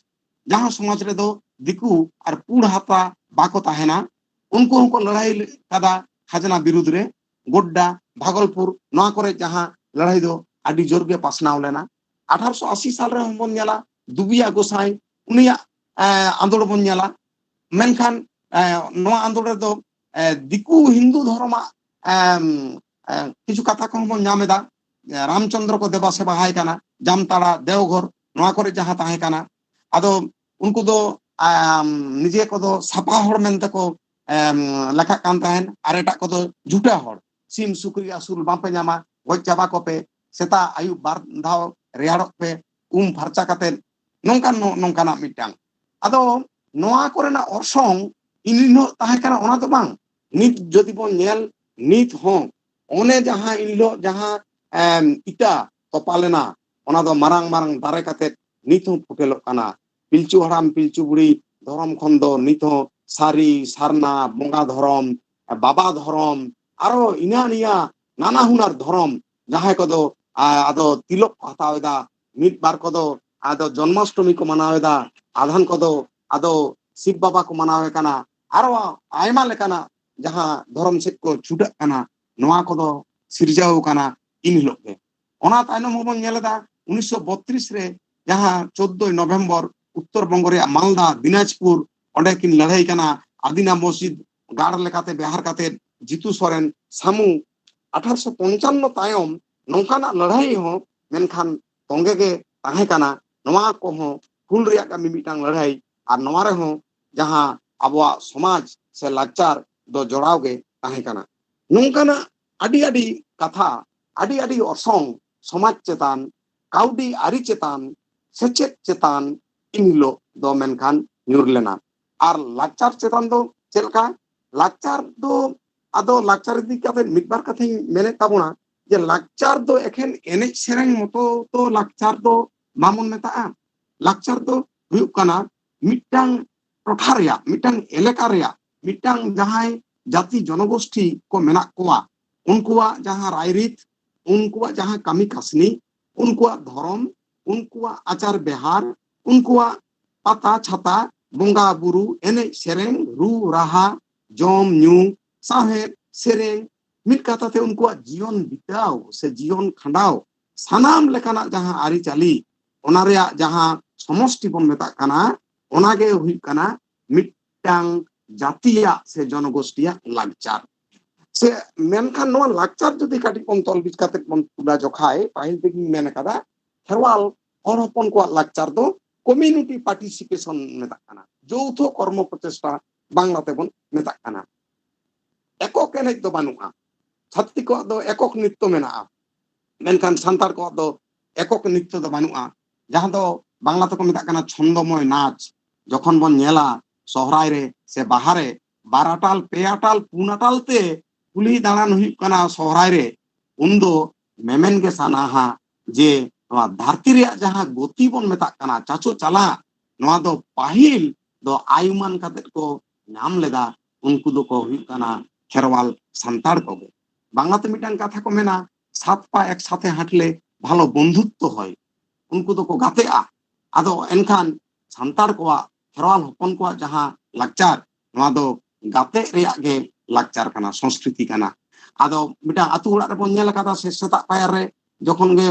ᱡᱟᱦᱟᱸ ᱥᱚᱢᱟᱡᱽ ᱨᱮᱫᱚ ᱫᱤᱠᱩ ᱟᱨ ᱯᱩᱲ ᱦᱟᱛᱟ ᱵᱟᱠᱚ ᱛᱟᱦᱮᱱᱟ, ᱩᱱᱠᱩ ᱦᱚᱸᱠᱚ ᱞᱟᱹᱲᱦᱟᱹᱭ ᱠᱟᱫᱟ ᱠᱷᱟᱡᱽᱱᱟ ᱵᱤᱨᱩᱫᱽ ᱨᱮ᱾ ᱜᱳᱰᱰᱟ, ᱵᱷᱟᱜᱚᱞᱯᱩᱨ, ᱱᱚᱣᱟ ᱠᱚᱨᱮ ᱡᱟᱦᱟᱸ ᱞᱟᱹᱲᱦᱟᱹᱭ ᱫᱚ ᱟᱹᱰᱤ ᱡᱳᱨ ᱜᱮ ᱯᱟᱥᱱᱟᱣ ᱞᱮᱱᱟ᱾ ᱟᱴᱷᱟᱨᱚᱥᱚ ᱟᱥᱤ ᱥᱟᱞ ᱨᱮᱦᱚᱸ ᱵᱚᱱ ᱧᱮᱞᱟ, ᱫᱩᱵᱤᱭᱟ ᱜᱚᱸᱥᱟᱭ, ᱩᱱᱤᱭᱟᱜ, ᱮ, ᱟᱸᱫᱳᱲ ᱵᱚᱱ ᱧᱮᱞᱟ᱾ ᱢᱮᱱᱠᱷᱟᱱ, ᱮ, ᱱᱚᱣᱟ ᱟᱸᱫᱳᱲ ᱨᱮᱫᱚ, ᱮ, ᱫᱤᱠᱩ ᱦᱤᱱᱫᱩ ᱫᱷᱚᱨᱚᱢᱟᱜ, ᱮᱢ, ᱮ, ᱠᱤᱪᱷᱩ ᱠᱟᱛᱷᱟ ᱠᱚᱦᱚᱸ ᱵᱚᱱ ᱧᱟᱢ ᱮᱫᱟ᱾ ᱨᱟᱢᱪᱚᱸᱫᱽᱨᱚ ᱠᱚ ᱫᱮᱵᱟ ᱥᱮᱵᱟᱭ ᱠᱟᱱᱟ, ᱡᱟᱢᱛᱟᱲᱟ, ᱫᱮᱣᱜᱷᱚᱨ, ᱱᱚᱣᱟ ᱠᱚᱨᱮ ᱡᱟᱦᱟᱸ ᱛᱟᱦᱮᱸ ᱠᱟᱱᱟ᱾ ᱟᱫᱚ ᱩᱱᱠᱩ ᱫᱚ ᱟᱢ, ᱱᱤᱡᱮ ᱠᱚᱫᱚ ᱥᱟᱯᱷᱟ ᱦᱚᱲ ᱢᱮᱱᱛᱮ ᱠᱚ ᱮᱢ, ᱞᱮᱠᱷᱟᱜ ᱠᱟᱱ ᱛᱟᱦᱮᱸᱱ, ᱟᱨ ᱮᱴᱟᱜ ᱠᱚᱫᱚ ᱡᱷᱩᱴᱟ ᱦᱚᱲ, ᱥᱤᱢ ᱥᱩᱠᱨᱤ ᱟᱹᱥᱩᱞ ᱵᱟᱝᱯᱮ ᱧᱟᱢᱟ, ᱜᱚᱡ ᱪᱟᱵᱟ ᱠᱚᱯᱮ, ᱥᱮᱛᱟᱜ ᱟᱹᱭᱩᱵ ᱵᱟᱨ ᱫᱷᱟᱣ ᱨᱮᱭᱟᱲᱚᱜ ᱯᱮ, ᱩᱢ ᱯᱷᱟᱨᱪᱟ ᱠᱟᱛᱮ ᱱᱚᱝᱠᱟᱱ ᱱᱚ-, ᱱᱚᱝᱠᱟᱱᱟᱜ ᱢᱤᱫᱴᱟᱝ᱾ ᱟᱫᱚ ᱱᱚᱣᱟ ᱠᱚᱨᱮᱱᱟᱜ ᱚᱨᱥᱚᱝ ᱤᱱ ᱦᱤᱞᱳᱜ ᱛᱟᱦᱮᱸ ᱠᱟᱱᱟ, ᱚᱱᱟ ᱫᱚ ᱵᱟᱝ᱾ ᱱᱤᱛ ᱡᱩᱫᱤ ᱵᱚᱱ ᱧᱮᱞ, ᱱᱤᱛ ᱦᱚᱸ ᱚᱱᱮ ᱡᱟᱦᱟᱸ ᱤᱱ ᱦᱤᱞᱳᱜ ᱡᱟᱦᱟᱸ ᱮᱢ, ᱤᱴᱟ ᱛᱚᱯᱟ ᱞᱮᱱᱟ, ᱚᱱᱟ ᱫᱚ ᱢᱟᱨᱟᱝ ᱢᱟᱨᱟᱝ ᱫᱟᱨᱮ ᱠᱟᱛᱮ ᱱᱤᱛ ᱦᱚᱸ ᱯᱷᱩᱴᱮᱞᱚᱜ ᱠᱟᱱᱟ᱾ ᱯᱤᱞᱪᱩ ᱦᱟᱲᱟᱢ ᱯᱤᱞᱪᱩ ᱵᱩᱲᱦᱤ ᱫᱷᱚᱨᱚᱢ ᱠᱷᱚᱱ ᱫᱚ ᱱᱤᱛ ᱦᱚᱸ ᱥᱟᱹᱨᱤ ᱥᱟᱨᱱᱟ ᱵᱚᱸᱜᱟ ᱫᱷᱚᱨᱚᱢ, ᱵᱟᱵᱟ ᱫᱷᱚᱨᱚᱢ, ᱟᱨᱚ ᱤᱱᱟ ᱱᱤᱭᱟ ᱱᱟᱱᱟ ᱦᱩᱱᱟᱨ ᱫᱷᱚᱨᱚᱢ, ᱡᱟᱦᱟᱸᱭ ᱠᱚᱫᱚ ᱟ, ᱟᱫᱚ ᱛᱤᱞᱚᱠ ᱠᱚ ᱦᱟᱛᱟᱣ ᱮᱫᱟ, ᱢᱤᱫ ᱵᱟᱨ ᱠᱚᱫᱚ ᱟᱫᱚ ᱡᱚᱱᱢᱟᱥᱴᱚᱢᱤ ᱠᱚ ᱢᱟᱱᱟᱣ ᱮᱫᱟ, ᱟᱫᱷᱟᱱ ᱠᱚᱫᱚ ᱟᱫᱚ ᱥᱤᱵ ᱵᱟᱵᱟ ᱠᱚ ᱢᱟᱱᱟᱣᱮ ᱠᱟᱱᱟ, ᱟᱨᱚ ᱟᱭᱢᱟ ᱞᱮᱠᱟᱱᱟᱜ ᱡᱟᱦᱟᱸ ᱫᱷᱚᱨᱚᱢ ᱥᱮᱫ ᱠᱚ ᱪᱷᱩᱴᱟᱹᱜ ᱠᱟᱱᱟ, ᱱᱚᱣᱟ ᱠᱚᱫᱚ ᱥᱤᱨᱡᱟᱹᱣ ᱠᱟᱱᱟ ᱤᱱ ᱦᱤᱞᱳᱜ ᱜᱮ᱾ ᱚᱱᱟ ᱛᱟᱭᱱᱚᱢ ᱦᱚᱸᱵᱚᱱ ᱧᱮᱞ ᱮᱫᱟ ᱩᱱᱤᱥᱥᱚ ᱵᱚᱛᱨᱤᱥ ᱨᱮ ᱡᱟᱦᱟᱸ ᱪᱳᱫᱫᱳᱭ ᱱᱚᱵᱷᱮᱢᱵᱚᱨ ᱩᱛᱛᱚᱨ ᱵᱚᱝᱜᱚ ᱨᱮᱭᱟᱜ ᱢᱟᱞᱫᱟ ᱫᱤᱱᱟᱡᱽᱯᱩᱨ, ᱚᱸᱰᱮ ᱠᱤᱱ ᱞᱟᱹᱲᱦᱟᱹᱭ ᱠᱟᱱᱟ, ᱟᱫᱤᱱᱟ ᱢᱚᱥᱡᱤᱫ ᱜᱟᱲ ᱞᱮᱠᱟᱛᱮ ᱵᱮᱣᱦᱟᱨ ᱠᱟᱛᱮ ᱡᱤᱛᱩ ᱥᱚᱨᱮᱱ ᱥᱟᱢᱩ ᱟᱴᱷᱟᱨᱚᱥᱚ ᱯᱚᱧᱪᱟᱱᱱᱚ ᱛᱟᱭᱚᱢ ᱱᱚᱝᱠᱟᱱᱟᱜ ᱞᱟᱹᱲᱦᱟᱹᱭ ᱦᱚᱸ ᱢᱮᱱᱠᱷᱟᱱ ᱛᱚᱸᱜᱮ ᱜᱮ ᱛᱟᱦᱮᱸ ᱠᱟᱱᱟ᱾ ᱱᱚᱣᱟ ᱠᱚᱦᱚᱸ ᱦᱩᱞ ᱨᱮᱭᱟᱜ ᱜᱮ ᱢᱤᱢᱤᱫᱴᱟᱝ ᱞᱟᱹᱲᱦᱟᱹᱭ, ᱟᱨ ᱱᱚᱣᱟ ᱨᱮᱦᱚᱸ ᱡᱟᱦᱟᱸ ᱟᱵᱚᱣᱟᱜ ᱥᱚᱢᱟᱡᱽ ᱥᱮ ᱞᱟᱠᱪᱟᱨ ᱫᱚ ᱡᱚᱲᱟᱣ ᱜᱮ ᱛᱟᱦᱮᱸ ᱠᱟᱱᱟ᱾ ᱱᱚᱝᱠᱟᱱᱟᱜ ᱟᱹᱰᱤ ᱟᱹᱰᱤ ᱠᱟᱛᱷᱟ, ᱟᱹᱰᱤ ᱟᱹᱰᱤ ᱚᱨᱥᱚᱝ ᱥᱚᱢᱟᱡᱽ ᱪᱮᱛᱟᱱ, ᱠᱟᱹᱣᱰᱤ ᱟᱹᱨᱤ ᱪᱮᱛᱟᱱ, ᱥᱮᱪᱮᱫ ᱪᱮᱛᱟᱱ ᱤᱱ ᱦᱤᱞᱳᱜ ᱫᱚ ᱢᱮᱱᱠᱷᱟᱱ ᱧᱩᱨ ᱞᱮᱱᱟ᱾ ᱟᱨ ᱞᱟᱠᱪᱟᱨ ᱪᱮᱛᱟᱱ ᱫᱚ ᱪᱮᱫ ᱞᱮᱠᱟ? ᱞᱟᱠᱪᱟᱨ ᱫᱚ, ᱟᱫᱚ ᱞᱟᱠᱪᱟᱨ ᱤᱫᱤ ᱠᱟᱛᱮ ᱢᱤᱫ ᱵᱟᱨ ᱠᱟᱛᱷᱟᱧ ᱢᱮᱱᱮᱫ ᱛᱟᱵᱚᱱᱟ ᱡᱮ ᱞᱟᱠᱪᱟᱨ ᱫᱚ ᱮᱠᱷᱮᱱ ᱮᱱᱮᱡ ᱥᱮᱨᱮᱧ ᱢᱚᱛᱚ ᱫᱚ ᱞᱟᱠᱪᱟᱨ ᱫᱚ ᱵᱟᱵᱚᱱ ᱢᱮᱛᱟᱜᱼᱟ᱾ ᱞᱟᱠᱪᱟᱨ ᱫᱚ ᱦᱩᱭᱩᱜ ᱠᱟᱱᱟ ᱢᱤᱫᱴᱟᱝ ᱴᱚᱴᱷᱟ ᱨᱮᱭᱟᱜ, ᱢᱤᱫᱴᱟᱝ ᱮᱞᱟᱠᱟ ᱨᱮᱭᱟᱜ, ᱢᱤᱫᱴᱟᱝ ᱡᱟᱦᱟᱸᱭ ᱡᱟᱹᱛᱤ ᱡᱚᱱᱚᱜᱳᱥᱴᱷᱤ ᱠᱚ ᱢᱮᱱᱟᱜ ᱠᱚᱣᱟ, ᱩᱱᱠᱩᱣᱟᱜ ᱡᱟᱦᱟᱸ ᱨᱟᱭᱨᱤᱛ, ᱩᱱᱠᱩᱣᱟᱜ ᱡᱟᱦᱟᱸ ᱠᱟᱹᱢᱤ ᱠᱟᱹᱥᱱᱤ, ᱩᱱᱠᱩᱣᱟᱜ ᱫᱷᱚᱨᱚᱢ, ᱩᱱᱠᱩᱣᱟᱜ ᱟᱪᱟᱨ ᱵᱮᱦᱟᱨ, ᱩᱱᱠᱩᱣᱟᱜ ᱯᱟᱛᱟ ᱪᱷᱟᱛᱟ, ᱵᱚᱸᱜᱟ ᱵᱩᱨᱩ, ᱮᱱᱮᱡ ᱥᱮᱨᱮᱧ, ᱨᱩ ᱨᱟᱦᱟ, ᱡᱚᱢ ᱧᱩ, ᱥᱟᱶᱦᱮᱫ ᱥᱮᱨᱮᱧ, ᱢᱤᱫ ᱠᱟᱛᱷᱟ ᱛᱮ ᱩᱱᱠᱩᱣᱟᱜ ᱡᱤᱭᱚᱱ ᱵᱤᱛᱟᱹᱣ ᱥᱮ ᱡᱤᱭᱚᱱ ᱠᱷᱟᱸᱰᱟᱣ, ᱥᱟᱱᱟᱢ ᱞᱮᱠᱟᱱᱟᱜ ᱡᱟᱦᱟᱸ ᱟᱹᱨᱤᱪᱟᱹᱞᱤ, ᱚᱱᱟ ᱨᱮᱭᱟᱜ ᱡᱟᱦᱟᱸ ᱥᱚᱢᱚᱥᱴᱤ ᱵᱚᱱ ᱢᱮᱛᱟᱜ ᱠᱟᱱᱟ, ᱚᱱᱟ ᱜᱮ ᱦᱩᱭᱩᱜ ᱠᱟᱱᱟ ᱢᱤᱫᱴᱟᱝ ᱡᱟᱹᱛᱤᱭᱟᱜ ᱥᱮ ᱡᱚᱱᱚᱜᱳᱥᱴᱤᱭᱟᱜ ᱞᱟᱠᱪᱟᱨ᱾ ᱥᱮ ᱢᱮᱱᱠᱷᱟᱱ ᱱᱚᱣᱟ ᱞᱟᱠᱪᱟᱨ ᱡᱩᱫᱤ ᱠᱟᱹᱴᱤᱡ ᱵᱚᱱ ᱛᱚᱞ ᱵᱤᱪ ᱠᱟᱛᱮ ᱵᱚᱱ ᱛᱩᱞᱟ ᱡᱚᱠᱷᱟᱭ, ᱯᱟᱹᱦᱤᱞ ᱛᱮᱜᱤᱧ ᱢᱮᱱ ᱟᱠᱟᱫᱟ, ᱠᱷᱮᱨᱣᱟᱞ ᱦᱚᱲ ᱦᱚᱯᱚᱱ ᱠᱚᱣᱟᱜ ᱞᱟᱠᱪᱟᱨ ᱫᱚ ᱠᱚᱢᱤᱭᱩᱱᱤᱴᱤ ᱯᱟᱨᱴᱤᱥᱤᱯᱮᱥᱚᱱ ᱢᱮᱛᱟᱜ ᱠᱟᱱᱟ, ᱡᱳᱣᱛᱷᱚ ᱠᱚᱨᱢᱚ ᱯᱨᱚᱪᱮᱥᱴᱟ ᱵᱟᱝᱞᱟ ᱛᱮᱵᱚᱱ ᱢᱮᱛᱟᱜ ᱠᱟᱱᱟ᱾ ᱮᱠᱚᱠ ᱮᱱᱮᱡ ᱫᱚ ᱵᱟᱹᱱᱩᱜᱼᱟ᱾ ᱪᱷᱟᱛᱤᱠ ᱠᱚᱣᱟᱜ ᱫᱚ ᱮᱠᱚᱠ ᱱᱤᱛᱛᱚ ᱢᱮᱱᱟᱜᱼᱟ, ᱢᱮᱱᱠᱷᱟᱱ ᱥᱟᱱᱛᱟᱲ ᱠᱚᱣᱟᱜ ᱫᱚ ᱮᱠᱚᱠ ᱱᱤᱛᱛᱚ ᱫᱚ ᱵᱟᱹᱱᱩᱜᱼᱟ, ᱡᱟᱦᱟᱸ ᱫᱚ ᱵᱟᱝᱞᱟ ᱛᱮᱠᱚ ᱢᱮᱛᱟᱜ ᱠᱟᱱᱟ ᱪᱷᱚᱱᱫᱚᱢᱚᱭ ᱱᱟᱪ᱾ ᱡᱚᱠᱷᱚᱱ ᱵᱚᱱ ᱧᱮᱞᱟ ᱥᱚᱦᱨᱟᱭ ᱨᱮ ᱥᱮ ᱵᱟᱦᱟ ᱨᱮ, ᱵᱟᱨ ᱟᱴᱟᱞ, ᱯᱮ ᱟᱴᱟᱞ, ᱯᱩᱱ ᱟᱴᱟᱞ ᱛᱮ ᱠᱩᱞᱦᱤ ᱫᱟᱬᱟᱱ ᱦᱩᱭᱩᱜ ᱠᱟᱱᱟ ᱥᱚᱦᱨᱟᱭ ᱨᱮ, ᱩᱱᱫᱚ ᱢᱮᱢᱮᱱ ᱜᱮ ᱥᱟᱱᱟᱦᱟ ᱡᱮ ᱱᱚᱣᱟ ᱫᱷᱟᱹᱨᱛᱤ ᱨᱮᱭᱟᱜ ᱡᱟᱦᱟᱸ ᱜᱚᱛᱤ ᱵᱚᱱ ᱢᱮᱛᱟᱜ ᱠᱟᱱᱟ, ᱪᱟᱪᱳ ᱪᱟᱞᱟᱜ, ᱱᱚᱣᱟ ᱫᱚ ᱯᱟᱹᱦᱤᱞ ᱫᱚ ᱟᱭᱩᱢᱟᱹᱱ ᱠᱟᱛᱮᱫ ᱠᱚ ᱧᱟᱢ ᱞᱮᱫᱟ᱾ ᱩᱱᱠᱩ ᱫᱚᱠᱚ ᱦᱩᱭᱩᱜ ᱠᱟᱱᱟ ᱠᱷᱮᱨᱣᱟᱞ ᱥᱟᱱᱛᱟᱲ ᱠᱚᱜᱮ᱾ ᱵᱟᱝᱞᱟᱛᱮ ᱢᱤᱫᱴᱟᱝ ᱠᱟᱛᱷᱟ ᱠᱚ ᱢᱮᱱᱟ, "ᱥᱟᱛ ᱯᱟ ᱮᱠ ᱥᱟᱛᱷᱮ ᱦᱟᱸᱴᱞᱮ ᱵᱷᱟᱞᱚ ᱵᱚᱱᱫᱷᱩᱛᱛᱚ ᱦᱚᱭ", ᱩᱱᱠᱩ ᱫᱚᱠᱚ ᱜᱟᱛᱮᱜᱼᱟ᱾ ᱟᱫᱚ ᱮᱱᱠᱷᱟᱱ ᱥᱟᱱᱛᱟᱲ ᱠᱚᱣᱟᱜ, ᱠᱷᱮᱨᱣᱟᱞ ᱦᱚᱯᱚᱱ ᱠᱚᱣᱟᱜ ᱡᱟᱦᱟᱸ ᱞᱟᱠᱪᱟᱨ, ᱱᱚᱣᱟ ᱫᱚ ᱜᱟᱛᱮᱜ ᱨᱮᱭᱟᱜ ᱜᱮ ᱞᱟᱠᱪᱟᱨ ᱠᱟᱱᱟ, ᱥᱚᱸᱥᱠᱨᱤᱛᱤ ᱠᱟᱱᱟ᱾ ᱟᱫᱚ ᱢᱤᱫᱴᱟᱝ ᱟᱹᱛᱩ ᱚᱲᱟᱜ ᱨᱮᱵᱚᱱ ᱧᱮᱞ ᱟᱠᱟᱫᱟ ᱥᱮ, ᱥᱮᱛᱟᱜ ᱯᱟᱭᱟᱨ ᱨᱮ ᱡᱚᱠᱷᱚᱱ ᱜᱮ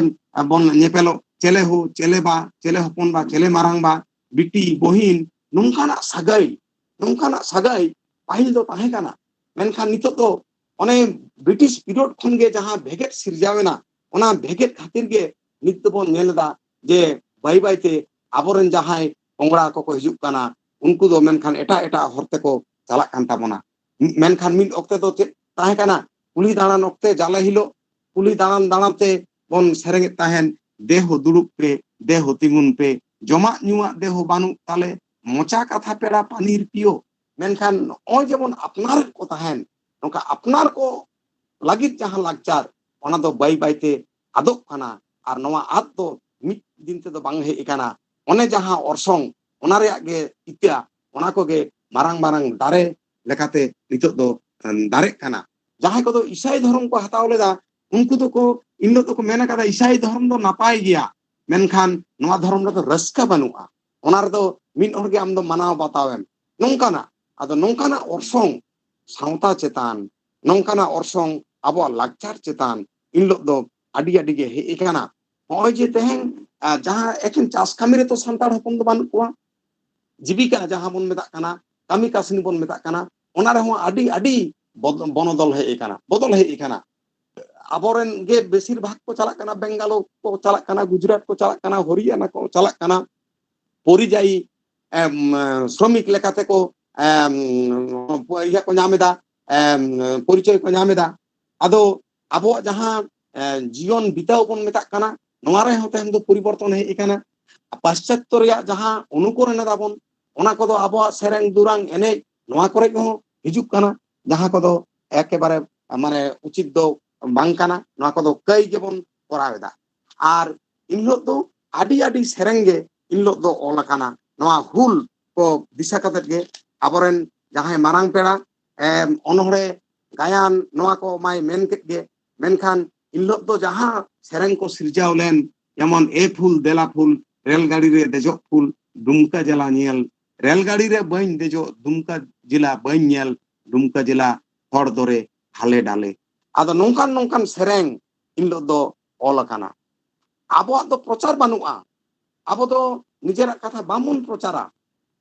ᱵᱚᱱ ᱧᱮᱯᱮᱞᱚᱜ, ᱪᱮᱞᱮ ᱦᱳ, ᱪᱮᱞᱮ ᱵᱟ, ᱪᱮᱞᱮ ᱦᱚᱯᱚᱱ ᱵᱟ, ᱪᱮᱞᱮ ᱢᱟᱨᱟᱝ ᱵᱟ, ᱵᱤᱴᱤ, ᱵᱚᱦᱤᱱ, ᱱᱚᱝᱠᱟᱱᱟᱜ ᱥᱟᱹᱜᱟᱹᱭ, ᱱᱚᱝᱠᱟᱱᱟᱜ ᱥᱟᱹᱜᱟᱹᱭ ᱯᱟᱹᱦᱤᱞ ᱫᱚ ᱛᱟᱦᱮᱸ ᱠᱟᱱᱟ᱾ ᱢᱮᱱᱠᱷᱟᱱ ᱱᱤᱛᱚᱜ ᱫᱚ ᱚᱱᱮ ᱵᱨᱤᱴᱤᱥ ᱯᱤᱨᱤᱭᱚᱰ ᱠᱷᱚᱱ ᱜᱮ ᱡᱟᱦᱟᱸ ᱵᱷᱮᱜᱮᱫ ᱥᱤᱨᱡᱟᱣ ᱮᱱᱟ, ᱚᱱᱟ ᱵᱷᱮᱜᱮᱫ ᱠᱷᱟᱹᱛᱤᱨ ᱜᱮ ᱱᱤᱛ ᱫᱚᱵᱚᱱ ᱧᱮᱞ ᱮᱫᱟ ᱡᱮ ᱵᱟᱹᱭ ᱵᱟᱹᱭᱛᱮ ᱟᱵᱚᱨᱮᱱ ᱡᱟᱦᱟᱸᱭ ᱯᱚᱝᱲᱟ ᱠᱚᱠᱚ ᱦᱤᱡᱩᱜ ᱠᱟᱱᱟ, ᱩᱱᱠᱩ ᱫᱚ ᱢᱮᱱᱠᱷᱟᱱ ᱮᱴᱟᱜ ᱮᱴᱟᱜ ᱦᱚᱨ ᱛᱮᱠᱚ ᱪᱟᱞᱟᱜ ᱠᱟᱱ ᱛᱟᱵᱚᱱᱟ᱾ ᱢᱮᱱᱠᱷᱟᱱ ᱢᱤᱫ ᱚᱠᱛᱮ ᱫᱚ ᱪᱮᱫ ᱛᱟᱦᱮᱸ ᱠᱟᱱᱟ? ᱠᱩᱞᱦᱤ ᱫᱟᱬᱟᱱ ᱚᱠᱛᱮ ᱡᱟᱞᱮ ᱦᱤᱞᱳᱜ ᱠᱩᱞᱦᱤ ᱫᱟᱬᱟᱱ ᱫᱟᱬᱟᱱ ᱛᱮ ᱵᱚᱱ ᱥᱮᱨᱮᱧᱮᱫ ᱛᱟᱦᱮᱱ, "ᱫᱮᱦᱳ ᱫᱩᱲᱩᱵ ᱯᱮ, ᱫᱮᱦᱳ ᱛᱤᱸᱜᱩᱱ ᱯᱮ, ᱡᱚᱢᱟᱜ ᱧᱩᱣᱟᱜ ᱫᱮᱦᱳ ᱵᱟᱹᱱᱩᱜ ᱛᱟᱞᱮ, ᱢᱚᱪᱟ ᱠᱟᱛᱷᱟ ᱯᱮᱲᱟ ᱯᱟᱱᱤᱨ ᱯᱤᱭᱳ", ᱢᱮᱱᱠᱷᱟᱱ ᱱᱚᱜᱼᱚᱭ ᱡᱮᱢᱚᱱ ᱟᱯᱱᱟᱨ ᱠᱚ ᱛᱟᱦᱮᱱ, ᱱᱚᱝᱠᱟ ᱟᱯᱱᱟᱨ ᱠᱚ ᱞᱟᱹᱜᱤᱫ ᱡᱟᱦᱟᱸ ᱞᱟᱠᱪᱟᱨ, ᱚᱱᱟ ᱫᱚ ᱵᱟᱹᱭ ᱵᱟᱹᱭᱛᱮ ᱟᱫᱚᱜ ᱠᱟᱱᱟ᱾ ᱟᱨ ᱱᱚᱣᱟ ᱟᱫ ᱫᱚ ᱢᱤᱫ ᱫᱤᱱ ᱛᱮᱫᱚ ᱵᱟᱝ ᱦᱮᱡ ᱟᱠᱟᱱᱟ᱾ ᱚᱱᱮ ᱡᱟᱦᱟᱸ ᱚᱨᱥᱚᱝ, ᱚᱱᱟ ᱨᱮᱭᱟᱜ ᱜᱮ ᱤᱛᱟᱹ, ᱚᱱᱟ ᱠᱚᱜᱮ ᱢᱟᱨᱟᱝ ᱢᱟᱨᱟᱝ ᱫᱟᱨᱮ ᱞᱮᱠᱟᱛᱮ ᱱᱤᱛᱚᱜ ᱫᱚ, ᱮᱸ, ᱫᱟᱨᱮᱜ ᱠᱟᱱᱟ᱾ ᱡᱟᱦᱟᱸᱭ ᱠᱚᱫᱚ ᱤᱥᱟᱭ ᱫᱷᱚᱨᱚᱢ ᱠᱚ ᱦᱟᱛᱟᱣ ᱞᱮᱫᱟ, ᱩᱱᱠᱩ ᱫᱚᱠᱚ, ᱤᱱ ᱦᱤᱞᱳᱜ ᱫᱚᱠᱚ ᱢᱮᱱ ᱟᱠᱟᱫᱟ, "ᱤᱥᱟᱭ ᱫᱷᱚᱨᱚᱢ ᱫᱚ ᱱᱟᱯᱟᱭ ᱜᱮᱭᱟ, ᱢᱮᱱᱠᱷᱟᱱ ᱱᱚᱣᱟ ᱫᱷᱚᱨᱚᱢ ᱨᱮᱫᱚ ᱨᱟᱹᱥᱠᱟᱹ ᱵᱟᱹᱱᱩᱜᱼᱟ, ᱚᱱᱟ ᱨᱮᱫᱚ ᱢᱤᱫ ᱦᱚᱲ ᱜᱮ ᱟᱢ ᱫᱚ ᱢᱟᱱᱟᱣ ᱵᱟᱛᱟᱣ ᱮᱢ", ᱱᱚᱝᱠᱟᱱᱟᱜ᱾ ᱟᱫᱚ ᱱᱚᱝᱠᱟᱱᱟᱜ ᱚᱨᱥᱚᱝ ᱥᱟᱶᱛᱟ ᱪᱮᱛᱟᱱ, ᱱᱚᱝᱠᱟᱱᱟᱜ ᱚᱨᱥᱚᱝ ᱟᱵᱚᱣᱟᱜ ᱞᱟᱠᱪᱟᱨ ᱪᱮᱛᱟᱱ ᱤᱱ ᱦᱤᱞᱳᱜ ᱫᱚ ᱟᱹᱰᱤ ᱟᱹᱰᱤ ᱜᱮ ᱦᱮᱡ ᱟᱠᱟᱱᱟ᱾ ᱱᱚᱜᱼᱚᱭ ᱡᱮ ᱛᱮᱦᱮᱧ, ᱟᱸ, ᱡᱟᱦᱟᱸ ᱮᱠᱮᱱ ᱪᱟᱥ ᱠᱟᱹᱢᱤ ᱨᱮᱛᱚ ᱥᱟᱱᱛᱟᱲ ᱦᱚᱯᱚᱱ ᱫᱚ ᱵᱟᱹᱱᱩᱜ ᱠᱚᱣᱟ, ᱡᱤᱵᱤᱠᱟ ᱡᱟᱦᱟᱸ ᱵᱚᱱ ᱢᱮᱛᱟᱜ ᱠᱟᱱᱟ, ᱠᱟᱹᱢᱤ ᱠᱟᱹᱥᱱᱤ ᱵᱚᱱ ᱢᱮᱛᱟᱜ ᱠᱟᱱᱟ, ᱚᱱᱟ ᱨᱮᱦᱚᱸ ᱟᱹᱰᱤ ᱟᱹᱰᱤ ᱵᱚᱫ- ᱵᱚᱱᱚᱫᱚᱞ ᱦᱮᱡ ᱟᱠᱟᱱᱟ, ᱵᱚᱫᱚᱞ ᱦᱮᱡ ᱟᱠᱟᱱᱟ᱾ ᱟᱵᱚᱨᱮᱱ ᱜᱮ ᱵᱮᱥᱤᱨ ᱵᱷᱟᱜᱽ ᱠᱚ ᱪᱟᱞᱟᱜ ᱠᱟᱱᱟ, ᱵᱮᱝᱜᱟᱞᱳᱨ ᱠᱚ ᱪᱟᱞᱟᱜ ᱠᱟᱱᱟ, ᱜᱩᱡᱽᱨᱟᱴ ᱠᱚ ᱪᱟᱞᱟᱜ ᱠᱟᱱᱟ, ᱦᱚᱨᱤᱭᱟᱱᱟ ᱠᱚ ᱪᱟᱞᱟᱜ ᱠᱟᱱᱟ, ᱯᱚᱨᱤᱡᱟᱭᱤ ᱮᱢ, ᱥᱨᱚᱢᱤᱠ ᱞᱮᱠᱟᱛᱮ ᱠᱚ ᱮᱢ, ᱤᱭᱟᱹ ᱠᱚ ᱧᱟᱢ ᱮᱫᱟ, ᱮᱢ, ᱯᱚᱨᱤᱪᱚᱭ ᱠᱚ ᱧᱟᱢ ᱮᱫᱟ᱾ ᱟᱫᱚ ᱟᱵᱚᱣᱟᱜ ᱡᱟᱦᱟᱸ ᱮ, ᱡᱤᱭᱚᱱ ᱵᱤᱛᱟᱹᱣ ᱵᱚᱱ ᱢᱮᱛᱟᱜ ᱠᱟᱱᱟ, ᱱᱚᱣᱟ ᱨᱮᱦᱚᱸ ᱛᱮᱦᱮᱧ ᱫᱚ ᱯᱚᱨᱤᱵᱚᱨᱛᱚᱱ ᱦᱮᱡ ᱟᱠᱟᱱᱟ᱾ ᱯᱟᱥᱪᱟᱛᱛᱚ ᱨᱮᱭᱟᱜ ᱡᱟᱦᱟᱸ ᱚᱱᱩᱠᱚᱨᱚᱱ ᱮᱫᱟ ᱵᱚᱱ, ᱚᱱᱟ ᱠᱚᱫᱚ ᱟᱵᱚᱣᱟᱜ ᱥᱮᱨᱮᱧ ᱫᱩᱨᱟᱝ ᱮᱱᱮᱡ ᱱᱚᱣᱟ ᱠᱚᱨᱮ ᱦᱚᱸ ᱦᱤᱡᱩᱜ ᱠᱟᱱᱟ, ᱡᱟᱦᱟᱸ ᱠᱚᱫᱚ ᱮᱠᱮᱵᱟᱨᱮ ᱢᱟᱱᱮ ᱩᱪᱤᱛ ᱫᱚ ᱵᱟᱝ ᱠᱟᱱᱟ᱾ ᱱᱚᱣᱟ ᱠᱚᱫᱚ ᱠᱟᱹᱭ ᱜᱮᱵᱚᱱ ᱠᱚᱨᱟᱣ ᱮᱫᱟ᱾ ᱟᱨ ᱮᱱᱦᱤᱞᱳᱜ ᱫᱚ ᱟᱹᱰᱤ ᱟᱹᱰᱤ ᱥᱮᱨᱮᱧ ᱜᱮ ᱮᱱᱦᱤᱞᱳᱜ ᱫᱚ ᱚᱞ ᱟᱠᱟᱱᱟ ᱱᱚᱣᱟ ᱦᱩᱞ ᱠᱚ ᱫᱤᱥᱟᱹ ᱠᱟᱛᱮᱫ ᱜᱮ᱾ ᱟᱵᱚᱨᱮᱱ ᱡᱟᱦᱟᱸᱭ ᱢᱟᱨᱟᱝ ᱯᱮᱲᱟ ᱮᱢ, ᱚᱱᱚᱬᱦᱮ, ᱜᱟᱭᱟᱱ, ᱱᱚᱣᱟ ᱠᱚ ᱢᱟᱭ ᱢᱮᱱ ᱠᱮᱫ ᱜᱮ, ᱢᱮᱱᱠᱷᱟᱱ ᱮᱱᱦᱤᱞᱳᱜ ᱫᱚ ᱡᱟᱦᱟᱸ ᱥᱮᱨᱮᱧ ᱠᱚ ᱥᱤᱨᱡᱟᱣ ᱞᱮᱱ, ᱡᱮᱢᱚᱱ ᱮ ᱯᱷᱩᱞ ᱫᱮᱞᱟ ᱯᱷᱩᱞ, ᱨᱮᱞ ᱜᱟᱹᱰᱤ ᱨᱮ ᱫᱮᱡᱚᱜ ᱯᱷᱩᱞ, ᱰᱩᱢᱠᱟ ᱡᱮᱞᱟ ᱧᱮᱞ, ᱨᱮᱞ ᱜᱟᱹᱰᱤ ᱨᱮ ᱵᱟᱹᱧ ᱫᱮᱡᱚᱜ, ᱰᱩᱢᱠᱟ ᱡᱮᱞᱟ ᱵᱟᱹᱧ ᱧᱮᱞ, ᱰᱩᱢᱠᱟ ᱡᱮᱞᱟ ᱦᱚᱲ ᱫᱚᱨᱮ ᱦᱟᱞᱮ ᱰᱟᱞᱮ᱾ ᱟᱫᱚ ᱱᱚᱝᱠᱟᱱ ᱱᱚᱝᱠᱟᱱ ᱥᱮᱨᱮᱧ ᱮᱱᱦᱤᱞᱳᱜ ᱫᱚ ᱚᱞ ᱟᱠᱟᱱᱟ᱾ ᱟᱵᱚᱣᱟᱜ ᱫᱚ ᱯᱨᱚᱪᱟᱨ ᱵᱟᱹᱱᱩᱜᱼᱟ᱾ ᱟᱵᱚ ᱫᱚ ᱱᱤᱡᱮᱨᱟᱜ ᱠᱟᱛᱷᱟ ᱵᱟᱵᱚᱱ ᱯᱨᱚᱪᱟᱨᱟ᱾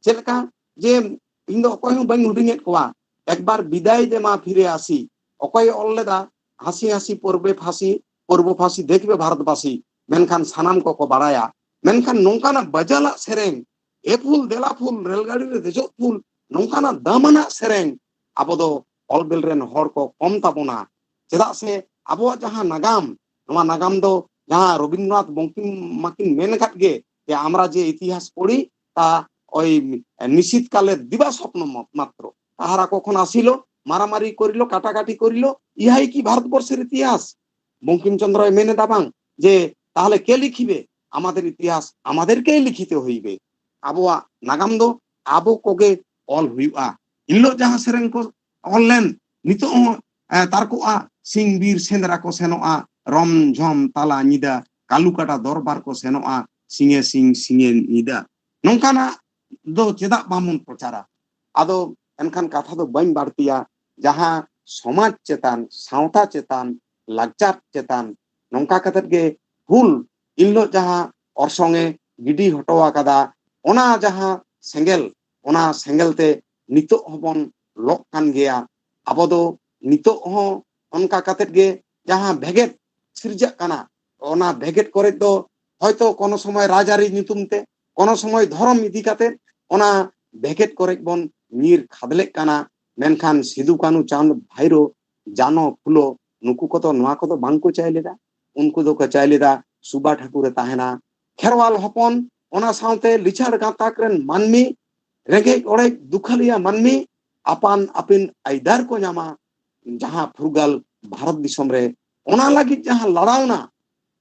ᱪᱮᱫ ᱞᱮᱠᱟ ᱡᱮ ᱤᱧ ᱫᱚ ᱚᱠᱚᱭ ᱦᱚᱸ ᱵᱟᱹᱧ ᱦᱩᱰᱤᱧᱮᱫ ᱠᱚᱣᱟ, ᱮᱠᱵᱟᱨ ᱵᱤᱫᱟᱭ ᱫᱮ ᱢᱟ ᱯᱷᱤᱨᱮ ᱟᱥᱤ, ᱚᱠᱚᱭᱮ ᱚᱞ ᱞᱮᱫᱟ ᱦᱟᱸᱥᱤ ᱦᱟᱸᱥᱤ ᱯᱚᱨᱵᱮ ᱯᱷᱟᱸᱥᱤ, ᱯᱚᱨᱵᱚ ᱯᱷᱟᱸᱥᱤ ᱫᱮᱠᱷᱵᱮ ᱵᱷᱟᱨᱚᱛᱵᱟᱥᱤ, ᱢᱮᱱᱠᱷᱟᱱ ᱥᱟᱱᱟᱢ ᱠᱚᱠᱚ ᱵᱟᱲᱟᱭᱟ᱾ ᱢᱮᱱᱠᱷᱟᱱ ᱱᱚᱝᱠᱟᱱᱟᱜ ᱵᱟᱡᱟᱞᱟᱜ ᱥᱮᱨᱮᱧ, ᱮ ᱯᱷᱩᱞ ᱫᱮᱞᱟ ᱯᱷᱩᱞ, ᱨᱮᱞ ᱜᱟᱹᱰᱤ ᱨᱮ ᱫᱮᱡᱚᱜ ᱯᱷᱩᱞ, ᱱᱚᱝᱠᱟᱱᱟᱜ ᱫᱟᱢᱟᱱᱟᱜ ᱥᱮᱨᱮᱧ ᱟᱵᱚ ᱫᱚ ᱚᱞ ᱵᱤᱞ ᱨᱮᱱ ᱦᱚᱲ ᱠᱚ ᱠᱚᱢ ᱛᱟᱵᱚᱱᱟ᱾ ᱪᱮᱫᱟᱜ ᱥᱮ ᱟᱵᱚᱣᱟᱜ ᱡᱟᱦᱟᱸ ᱱᱟᱜᱟᱢ, ᱱᱚᱣᱟ ᱱᱟᱜᱟᱢ ᱫᱚ ᱡᱟᱦᱟᱸ ᱨᱚᱵᱤᱱᱫᱨᱚᱱᱟᱛᱷ ᱵᱚᱝᱠᱤᱢ ᱢᱟᱠᱤᱱ ᱢᱮᱱ ᱟᱠᱟᱫ ᱜᱮ, ᱡᱮ ᱟᱢᱨᱟ ᱡᱮ ᱤᱛᱤᱦᱟᱥ ᱯᱚᱲᱤ, তা ওই নিশীতকালের দিবা স্বপ্ন ম- মাত্র। তাহারা কখন আসিল, মারামারি করিল, কাটাকাটি করিল, ইহাই কি ভারতবর্ষের ইতিহাস? বঙ্কিমচন্দ্রই মেনে দাবাং যে তাহলে কে লিখিবে? আমাদের ইতিহাস আমাদেরকেই লিখিতে হইবে। ᱟᱵᱚᱣᱟᱜ ᱱᱟᱜᱟᱢ ᱫᱚ ᱟᱵᱚ ᱠᱚᱜᱮ ᱚᱞ ᱦᱩᱭᱩᱜᱼᱟ᱾ ᱮᱱᱦᱤᱞᱳᱜ ᱡᱟᱦᱟᱸ ᱥᱮᱨᱮᱧ ᱠᱚ ᱚᱞ ᱞᱮᱱ, ᱱᱤᱛᱚᱜ ᱦᱚᱸ ᱮ, ᱛᱟᱨᱠᱚᱜᱼᱟ, ᱥᱤᱧ ᱵᱤᱨ ᱥᱮᱸᱫᱽᱨᱟ ᱠᱚ ᱥᱮᱱᱚᱜᱼᱟ, ᱨᱚᱢ ᱡᱷᱚᱢ ᱛᱟᱞᱟ ᱧᱤᱫᱟᱹ, ᱠᱟᱞᱩ ᱠᱟᱴᱟ ᱫᱚᱨᱵᱟᱨ ᱠᱚ ᱥᱮᱱᱚᱜᱼᱟ, ᱥᱤᱧᱮ ᱥᱤᱧ ᱥᱤᱧᱮ ᱧᱤᱫᱟᱹ᱾ ᱱᱚᱝᱠᱟᱱᱟᱜ ᱫᱚ ᱪᱮᱫᱟᱜ ᱵᱟᱵᱚᱱ ᱯᱨᱚᱪᱟᱨᱟ? ᱟᱫᱚ ᱮᱱᱠᱷᱟᱱ ᱠᱟᱛᱷᱟ ᱫᱚ ᱵᱟᱹᱧ ᱵᱟᱹᱲᱛᱤᱭᱟ᱾ ᱡᱟᱦᱟᱸ ᱥᱚᱢᱟᱡᱽ ᱪᱮᱛᱟᱱ, ᱥᱟᱶᱛᱟ ᱪᱮᱛᱟᱱ, ᱞᱟᱠᱪᱟᱨ ᱪᱮᱛᱟᱱ ᱱᱚᱝᱠᱟ ᱠᱟᱛᱮᱫ ᱜᱮ ᱦᱩᱞ ᱮᱱᱦᱤᱞᱳᱜ ᱡᱟᱦᱟᱸ ᱚᱨᱥᱚᱝ ᱮ ᱜᱤᱰᱤ ᱦᱚᱴᱚ ᱟᱠᱟᱫᱟ, ᱚᱱᱟ ᱡᱟᱦᱟᱸ ᱥᱮᱸᱜᱮᱞ, ᱚᱱᱟ ᱥᱮᱸᱜᱮᱞ ᱛᱮ ᱱᱤᱛᱚᱜ ᱦᱚᱸᱵᱚᱱ ᱞᱚᱜ ᱠᱟᱱ ᱜᱮᱭᱟ᱾ ᱟᱵᱚ ᱫᱚ ᱱᱤᱛᱚᱜ ᱦᱚᱸ ᱚᱱᱠᱟ ᱠᱟᱛᱮᱫ ᱜᱮ ᱡᱟᱦᱟᱸ ᱵᱷᱮᱜᱮᱫ ᱥᱤᱨᱡᱟᱹᱜ ᱠᱟᱱᱟ, ᱚᱱᱟ ᱵᱷᱮᱜᱮᱫ ᱠᱚᱨᱮ ᱫᱚ ᱦᱚᱭᱛᱚ ᱠᱳᱱᱳ ᱥᱚᱢᱚᱭ ᱨᱟᱡᱽᱟᱹᱨᱤ ᱧᱩᱛᱩᱢ ᱛᱮ, ᱠᱳᱱᱳ ᱥᱚᱢᱚᱭ ᱫᱷᱚᱨᱚᱢ ᱤᱫᱤ ᱠᱟᱛᱮᱫ ᱚᱱᱟ ᱵᱷᱮᱜᱮᱫ ᱠᱚᱨᱮ ᱵᱚᱱ ᱧᱤᱨ ᱠᱷᱟᱫᱽᱞᱮᱜ ᱠᱟᱱᱟ᱾ ᱢᱮᱱᱠᱷᱟᱱ ᱥᱤᱫᱩ, ᱠᱟᱹᱱᱩ, ᱪᱟᱸᱫᱽ, ᱵᱷᱟᱭᱨᱳ, ᱡᱟᱱᱚ, ᱯᱷᱩᱞᱳ, ᱱᱩᱠᱩ ᱠᱚᱫᱚ ᱱᱚᱣᱟ ᱠᱚᱫᱚ ᱵᱟᱝ ᱠᱚ ᱪᱟᱹᱭ ᱞᱮᱫᱟ᱾ ᱩᱱᱠᱩ ᱫᱚᱠᱚ ᱪᱟᱹᱭ ᱞᱮᱫᱟ ᱥᱩᱵᱟ ᱴᱷᱟᱹᱠᱩᱨ ᱮ ᱛᱟᱦᱮᱱᱟ, ᱠᱷᱮᱨᱣᱟᱞ ᱦᱚᱯᱚᱱ, ᱚᱱᱟ ᱥᱟᱶᱛᱮ ᱞᱤᱪᱟᱹᱲ ᱜᱟᱛᱟᱠ ᱨᱮᱱ ᱢᱟᱹᱱᱢᱤ, ᱨᱮᱸᱜᱮᱡ ᱚᱲᱮᱡ ᱫᱩᱠᱷᱟᱹᱞᱤᱭᱟ ᱢᱟᱹᱱᱢᱤ ᱟᱯᱟᱱ ᱟᱹᱯᱤᱱ ᱟᱹᱭᱫᱟᱹᱨ ᱠᱚ ᱧᱟᱢᱟ, ᱡᱟᱦᱟᱸ ᱯᱷᱩᱨᱜᱟᱹᱞ ᱵᱷᱟᱨᱚᱛ ᱫᱤᱥᱚᱢ ᱨᱮ, ᱚᱱᱟ ᱞᱟᱹᱜᱤᱫ ᱡᱟᱦᱟᱸ ᱞᱟᱲᱟᱣᱱᱟ,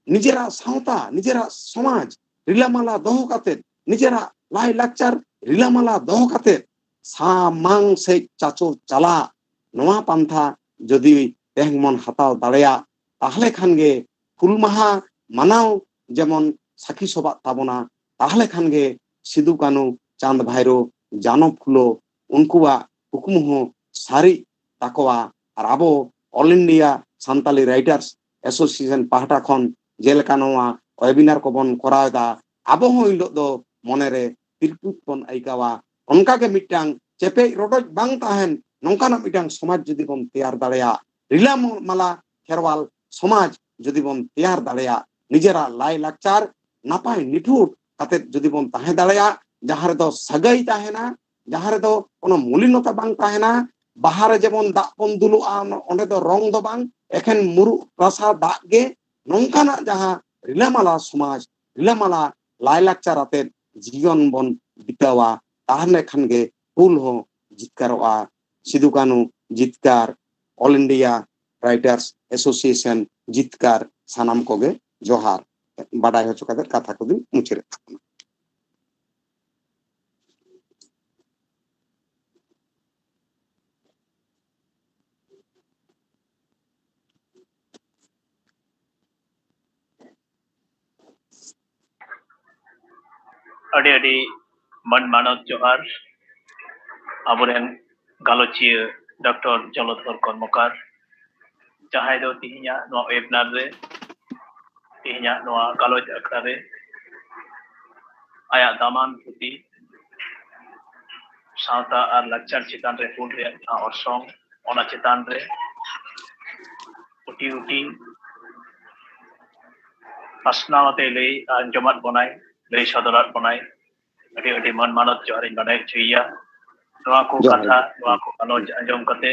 ᱱᱤᱡᱮᱨᱟᱜ ᱥᱟᱶᱛᱟ, ᱱᱤᱡᱮᱨᱟᱜ ᱥᱚᱢᱟᱡᱽ ᱨᱤᱞᱟᱹᱢᱟᱞᱟ ᱫᱚᱦᱚ ᱠᱟᱛᱮᱫ, ᱱᱤᱡᱮᱨᱟᱜ ᱞᱟᱭ ᱞᱟᱠᱪᱟᱨ ᱨᱤᱞᱟᱹᱢᱟᱞᱟ ᱫᱚᱦᱚ ᱠᱟᱛᱮᱫ ᱥᱟᱢᱟᱝ ᱥᱮᱫ ᱪᱟᱪᱳ ᱪᱟᱞᱟᱜ, ᱱᱚᱣᱟ ᱯᱟᱱᱛᱷᱟ ᱡᱩᱫᱤ ᱛᱮᱦᱮᱧ ᱵᱚᱱ ᱦᱟᱛᱟᱣ ᱫᱟᱲᱮᱭᱟᱜ, ᱛᱟᱦᱞᱮ ᱠᱷᱟᱱ ᱜᱮ ᱦᱩᱞ ᱢᱟᱦᱟ ᱢᱟᱱᱟᱣ ᱡᱮᱢᱚᱱ ᱥᱟᱹᱠᱷᱤ ᱥᱚᱵᱷᱟᱜ ᱛᱟᱵᱚᱱᱟ, ᱛᱟᱦᱞᱮ ᱠᱷᱟᱱ ᱜᱮ ᱥᱤᱫᱩ, ᱠᱟᱹᱱᱩ, ᱪᱟᱸᱫᱽ, ᱵᱷᱟᱭᱨᱳ, ᱡᱟᱱᱚ, ᱯᱷᱩᱞᱳ, ᱩᱱᱠᱩᱣᱟᱜ ᱠᱩᱠᱢᱩ ᱦᱚᱸ ᱥᱟᱹᱨᱤᱜ ᱛᱟᱠᱚᱣᱟ᱾ ᱟᱨ ᱟᱵᱚ All India Santali Writers Association ᱯᱟᱦᱴᱟ ᱠᱷᱚᱱ ᱡᱮᱞᱮᱠᱟ ᱱᱚᱣᱟ webinar ᱠᱚᱵᱚᱱ ᱠᱚᱨᱟᱣ ᱮᱫᱟ, ᱟᱵᱚ ᱦᱚᱸ ᱤᱱ ᱦᱤᱞᱳᱜ ᱫᱚ ᱢᱚᱱᱮᱨᱮ ᱛᱤᱨᱯᱤᱛ ᱵᱚᱱ ᱟᱹᱭᱠᱟᱹᱣᱟ᱾ ᱚᱱᱠᱟᱜᱮ ᱢᱤᱫᱴᱟᱝ ᱪᱮᱯᱮᱡ ᱨᱚᱰᱚᱡ ᱵᱟᱝ ᱛᱟᱦᱮᱱ ᱱᱚᱝᱠᱟᱱᱟᱜ ᱢᱤᱫᱴᱟᱝ ᱥᱚᱢᱟᱡᱽ ᱡᱩᱫᱤ ᱵᱚᱱ ᱛᱮᱭᱟᱨ ᱫᱟᱲᱮᱭᱟᱜ, ᱨᱤᱞᱟᱹᱢᱟᱞᱟ ᱠᱷᱮᱨᱣᱟᱞ ᱥᱚᱢᱟᱡᱽ ᱡᱩᱫᱤ ᱵᱚᱱ ᱛᱮᱭᱟᱨ ᱫᱟᱲᱮᱭᱟᱜ, ᱱᱤᱡᱮᱨᱟᱜ ᱞᱟᱭ ᱞᱟᱠᱪᱟᱨ ᱱᱟᱯᱟᱭ ᱱᱤᱴᱷᱩᱴ ᱠᱟᱛᱮᱫ ᱡᱩᱫᱤ ᱵᱚᱱ ᱛᱟᱦᱮᱸ ᱫᱟᱲᱮᱭᱟᱜ, ᱡᱟᱦᱟᱸ ᱨᱮᱫᱚ ᱥᱟᱹᱜᱟᱹᱭ ᱛᱟᱦᱮᱱᱟ, ᱡᱟᱦᱟᱸ ᱨᱮᱫᱚ ᱠᱳᱱᱳ ᱢᱚᱞᱤᱱᱚᱛᱟ ᱵᱟᱝ ᱛᱟᱦᱮᱱᱟ, ᱵᱟᱦᱟ ᱨᱮ ᱡᱮᱢᱚᱱ ᱫᱟᱜ ᱵᱚᱱ ᱫᱩᱞᱩᱜᱼᱟ, ᱚᱸᱰᱮ ᱫᱚ ᱨᱚᱝ ᱫᱚ ᱵᱟᱝ, ᱮᱠᱷᱮᱱ ᱢᱩᱨᱩᱜ ᱨᱟᱥᱟ ᱫᱟᱜ ᱜᱮ, ᱱᱚᱝᱠᱟᱱᱟᱜ ᱡᱟᱦᱟᱸ ᱨᱤᱞᱟᱹᱢᱟᱞᱟ ᱥᱚᱢᱟᱡᱽ, ᱨᱤᱞᱟᱹᱢᱟᱞᱟ ᱞᱟᱭᱞᱟᱠᱪᱟᱨ ᱟᱛᱮᱫ ᱡᱤᱭᱚᱱ ᱵᱚᱱ ᱵᱤᱛᱟᱹᱣᱟ, ᱛᱟᱦᱞᱮ ᱠᱷᱟᱱ ᱜᱮ ᱦᱩᱞ ᱦᱚᱸ ᱡᱤᱛᱠᱟᱹᱨᱚᱜᱼᱟ᱾ ᱥᱤᱫᱩ ᱠᱟᱹᱱᱩ ᱡᱤᱛᱠᱟᱹᱨ, All India Writers Association ᱡᱤᱛᱠᱟᱹᱨ, ᱥᱟᱱᱟᱢ ᱠᱚᱜᱮ ᱡᱚᱦᱟᱨ᱾ ᱵᱟᱰᱟᱭ ᱦᱚᱪᱚ ᱠᱟᱛᱮ ᱠᱟᱛᱷᱟ ᱠᱚᱫᱚᱧ ᱢᱩᱪᱟᱹᱫᱮᱫ ᱛᱟᱵᱚᱱᱟ᱾ ᱟᱹᱰᱤ ᱟᱹᱰᱤ ᱢᱟᱹᱱ ᱢᱟᱱᱚᱛ ᱡᱚᱦᱟᱨ ᱟᱵᱚᱨᱮᱱ ᱜᱟᱞᱚᱪᱤᱭᱟᱹ ᱰᱚᱠᱴᱚᱨ ᱡᱚᱞᱚᱫᱷᱚᱨ ᱠᱚᱨᱢᱚᱠᱟᱨ, ᱡᱟᱦᱟᱸᱭ ᱫᱚ ᱛᱤᱦᱤᱧᱟᱜ ᱱᱚᱣᱟ webinar ᱨᱮ, ᱛᱤᱦᱤᱧᱟᱜ ᱱᱚᱣᱟ ᱜᱟᱞᱚᱪ ᱟᱠᱷᱲᱟ ᱨᱮ ᱟᱭᱟᱜ ᱫᱟᱢᱟᱱ ᱯᱩᱛᱷᱤ ᱥᱟᱶᱛᱟ ᱟᱨ ᱞᱟᱠᱪᱟᱨ ᱪᱮᱛᱟᱱ ᱨᱮ ᱦᱩᱞ ᱨᱮᱭᱟᱜ ᱡᱟᱦᱟᱸ ᱚᱨᱥᱚᱝ, ᱚᱱᱟ ᱪᱮᱛᱟᱱ ᱨᱮ ᱩᱴᱤ ᱩᱴᱤ ᱯᱟᱥᱱᱟᱣ ᱟᱛᱮ ᱞᱟᱹᱭ ᱟᱸᱡᱚᱢᱟᱫ ᱵᱚᱱᱟᱭ, ᱞᱟᱹᱭ ᱥᱚᱫᱚᱨᱟᱫ ᱵᱚᱱᱟᱭ᱾ ᱟᱹᱰᱤ ᱟᱹᱰᱤ ᱢᱟᱹᱱ ᱢᱟᱱᱚᱛ ᱡᱚᱦᱟᱨᱤᱧ ᱵᱟᱰᱟᱭ ᱦᱚᱪᱚᱭᱮᱭᱟ᱾ ᱱᱚᱣᱟ ᱠᱚ ᱡᱚᱦᱟᱨ ᱠᱟᱛᱷᱟ, ᱜᱮ᱾ ᱱᱚᱣᱟ ᱠᱚ ᱜᱟᱞᱚᱪ ᱟᱸᱡᱚᱢ ᱠᱟᱛᱮ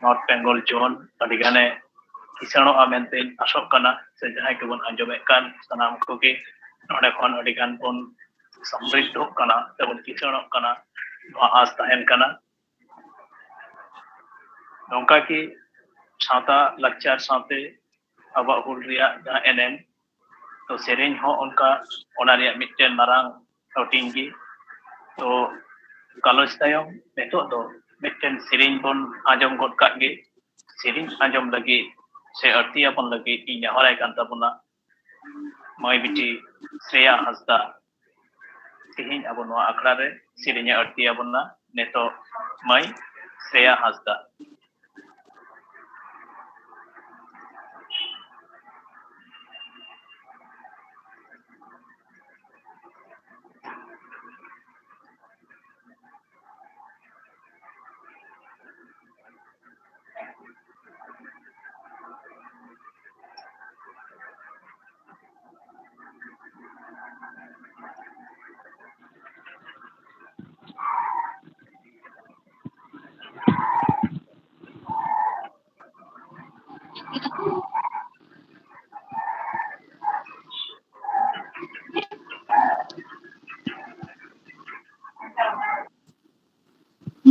North Bengal zone ᱟᱹᱰᱤ ᱜᱟᱱᱮ ᱠᱤᱥᱟᱹᱬᱚᱜᱼᱟ ᱢᱮᱱᱛᱮᱧ ᱟᱥᱚᱜ ᱠᱟᱱᱟ, ᱥᱮ ᱡᱟᱦᱟᱸᱭ ᱠᱚᱵᱚᱱ ᱟᱸᱡᱚᱢᱮᱫ ᱠᱟᱱ ᱥᱟᱱᱟᱢ ᱠᱚᱜᱮ ᱱᱚᱰᱮ ᱠᱷᱚᱱ ᱟᱹᱰᱤ ᱜᱟᱱ ᱵᱚᱱ ᱥᱚᱢᱨᱤᱫᱷᱚᱜ ᱠᱟᱱᱟ ᱥᱮᱵᱚᱱ ᱠᱤᱥᱟᱹᱬᱚᱜ ᱠᱟᱱᱟ, ᱱᱚᱣᱟ ᱟᱸᱥ ᱛᱟᱦᱮᱱ ᱠᱟᱱᱟ᱾ ᱱᱚᱝᱠᱟ ᱜᱮ ᱥᱟᱶᱛᱟ ᱞᱟᱠᱪᱟᱨ ᱥᱟᱶᱛᱮ ᱟᱵᱚᱣᱟᱜ ᱦᱩᱞ ᱨᱮᱭᱟᱜ ᱡᱟᱦᱟᱸ ᱮᱱᱮᱢ, ᱛᱚ ᱥᱮᱨᱮᱧ ᱦᱚᱸ ᱚᱱᱠᱟ ᱚᱱᱟ ᱨᱮᱭᱟᱜ ᱢᱤᱫᱴᱮᱱ ᱢᱟᱨᱟᱝ ᱦᱟᱹᱴᱤᱧ ᱜᱮ᱾ ᱛᱚ ᱜᱟᱞᱚᱪ ᱛᱟᱭᱚᱢ ᱱᱤᱛᱚᱜ ᱫᱚ ᱢᱤᱫᱴᱮᱱ ᱥᱮᱨᱮᱧ ᱵᱚᱱ ᱟᱸᱡᱚᱢ ᱜᱚᱫ ᱠᱟᱜ ᱜᱮ᱾ ᱥᱮᱨᱮᱧ ᱟᱸᱡᱚᱢ ᱞᱟᱹᱜᱤᱫ ᱥᱮ ᱟᱹᱲᱛᱤ ᱟᱵᱚᱱ ᱞᱟᱹᱜᱤᱫ ᱤᱧ ᱱᱮᱦᱚᱨᱟᱭ ᱠᱟᱱ ᱛᱟᱵᱚᱱᱟ ᱢᱟᱹᱭ ᱵᱤᱴᱤ ᱥᱨᱮᱭᱟ ᱦᱟᱸᱥᱫᱟ᱾ ᱛᱮᱦᱮᱧ ᱟᱵᱚ ᱱᱚᱣᱟ ᱟᱠᱷᱲᱟ ᱨᱮ ᱥᱮᱨᱮᱧ ᱮ ᱟᱹᱲᱛᱤ ᱟᱵᱚᱱᱟ ᱱᱤᱛᱚᱜ ᱢᱟᱹᱭ ᱥᱨᱮᱭᱟ ᱦᱟᱸᱥᱫᱟ᱾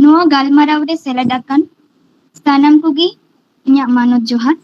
ᱱᱚᱣᱟ ᱜᱟᱞᱢᱟᱨᱟᱣ ᱨᱮ ᱥᱮᱞᱮᱫ ᱟᱠᱟᱱ ᱥᱟᱱᱟᱢ ᱠᱚᱜᱮ ᱤᱧᱟᱹᱜ ᱢᱟᱱᱚᱛ ᱡᱚᱦᱟᱨ᱾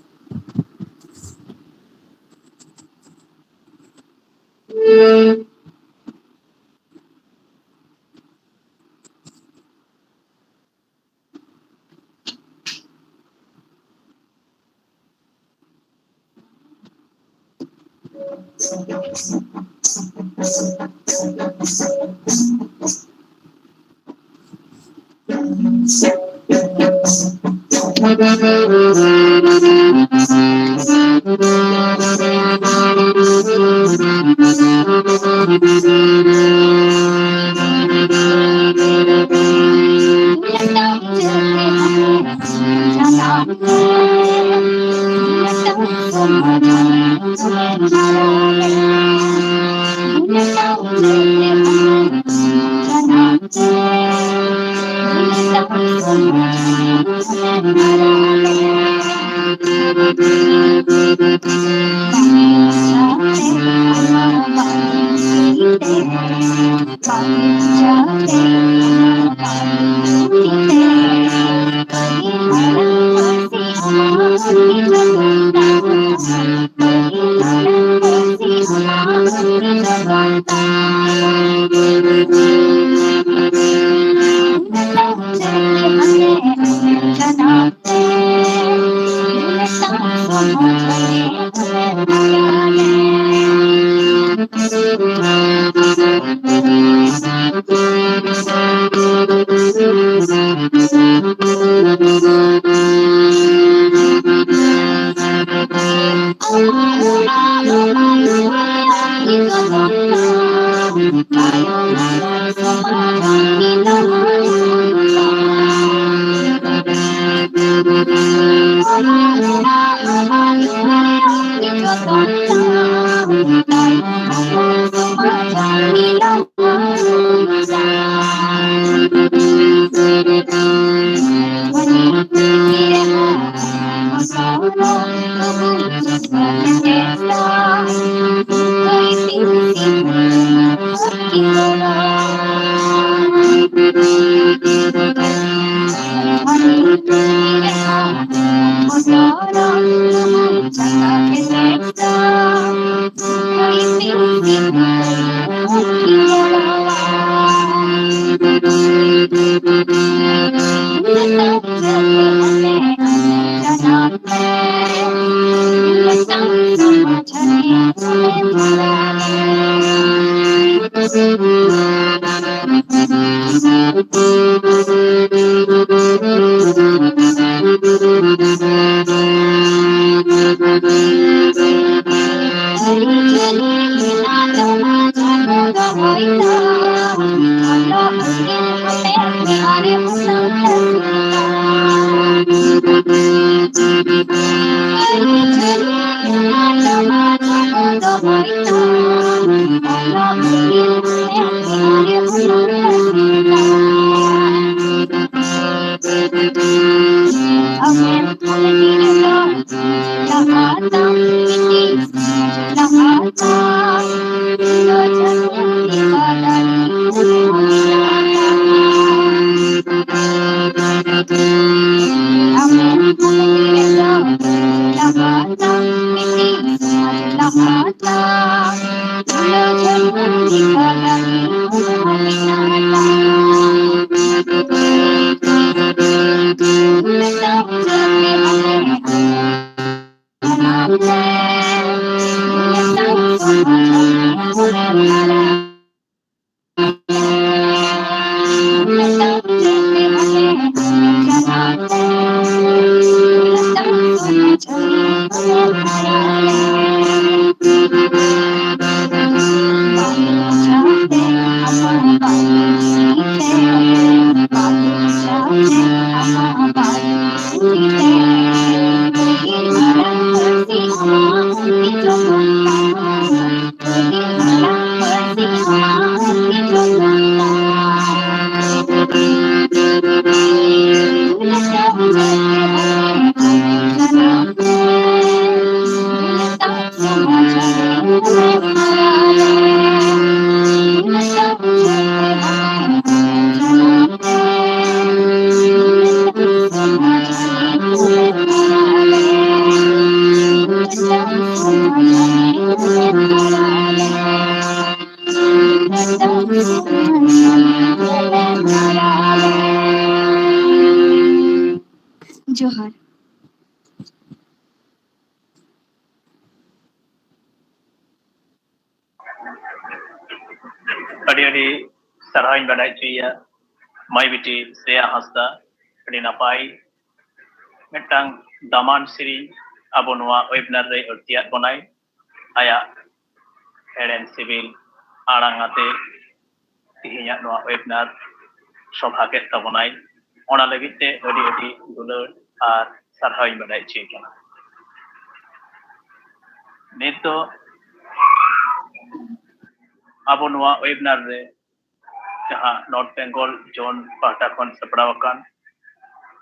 ᱡᱚᱦᱟᱨ᱾ ᱟᱹᱰᱤ ᱟᱹᱰᱤ ᱥᱟᱨᱦᱟᱣᱤᱧ ᱵᱟᱰᱟᱭ ᱦᱚᱪᱚᱭᱮᱭᱟ ᱢᱟᱹᱭ ᱵᱤᱴᱤ ᱥᱨᱮᱭᱟ ᱦᱟᱸᱥᱫᱟ᱾ ᱟᱹᱰᱤ ᱱᱟᱯᱟᱭ ᱢᱤᱫᱴᱟᱝ ᱫᱟᱢᱟᱱ ᱥᱮᱨᱮᱧ ᱟᱵᱚ ᱱᱚᱣᱟ webinar ᱨᱮ ᱟᱹᱲᱛᱤᱭᱟᱫ ᱵᱚᱱᱟᱭ᱾ ᱟᱭᱟᱜ ᱦᱮᱲᱮᱢ ᱥᱤᱵᱤᱞ ᱟᱲᱟᱝ ᱟᱛᱮ ᱛᱮᱦᱮᱧᱟᱜ ᱱᱚᱣᱟ webinar ᱥᱚᱵᱷᱟ ᱠᱮᱫ ᱛᱟᱵᱚᱱᱟᱭ᱾ ᱚᱱᱟ ᱞᱟᱹᱜᱤᱫ ᱛᱮ ᱟᱹᱰᱤ ᱟᱹᱰᱤ ᱫᱩᱞᱟᱹᱲ ᱟᱨ ᱥᱟᱨᱦᱟᱣᱤᱧ ᱵᱟᱰᱟᱭ ᱦᱚᱪᱚᱭᱮ ᱠᱟᱱᱟ᱾ ᱱᱤᱛ ᱫᱚ ᱟᱵᱚ ᱱᱚᱣᱟ webinar ᱨᱮ ᱡᱟᱦᱟᱸ North Bengal zone ᱯᱟᱦᱴᱟ ᱠᱷᱚᱱ ᱥᱟᱯᱲᱟᱣ ᱟᱠᱟᱱ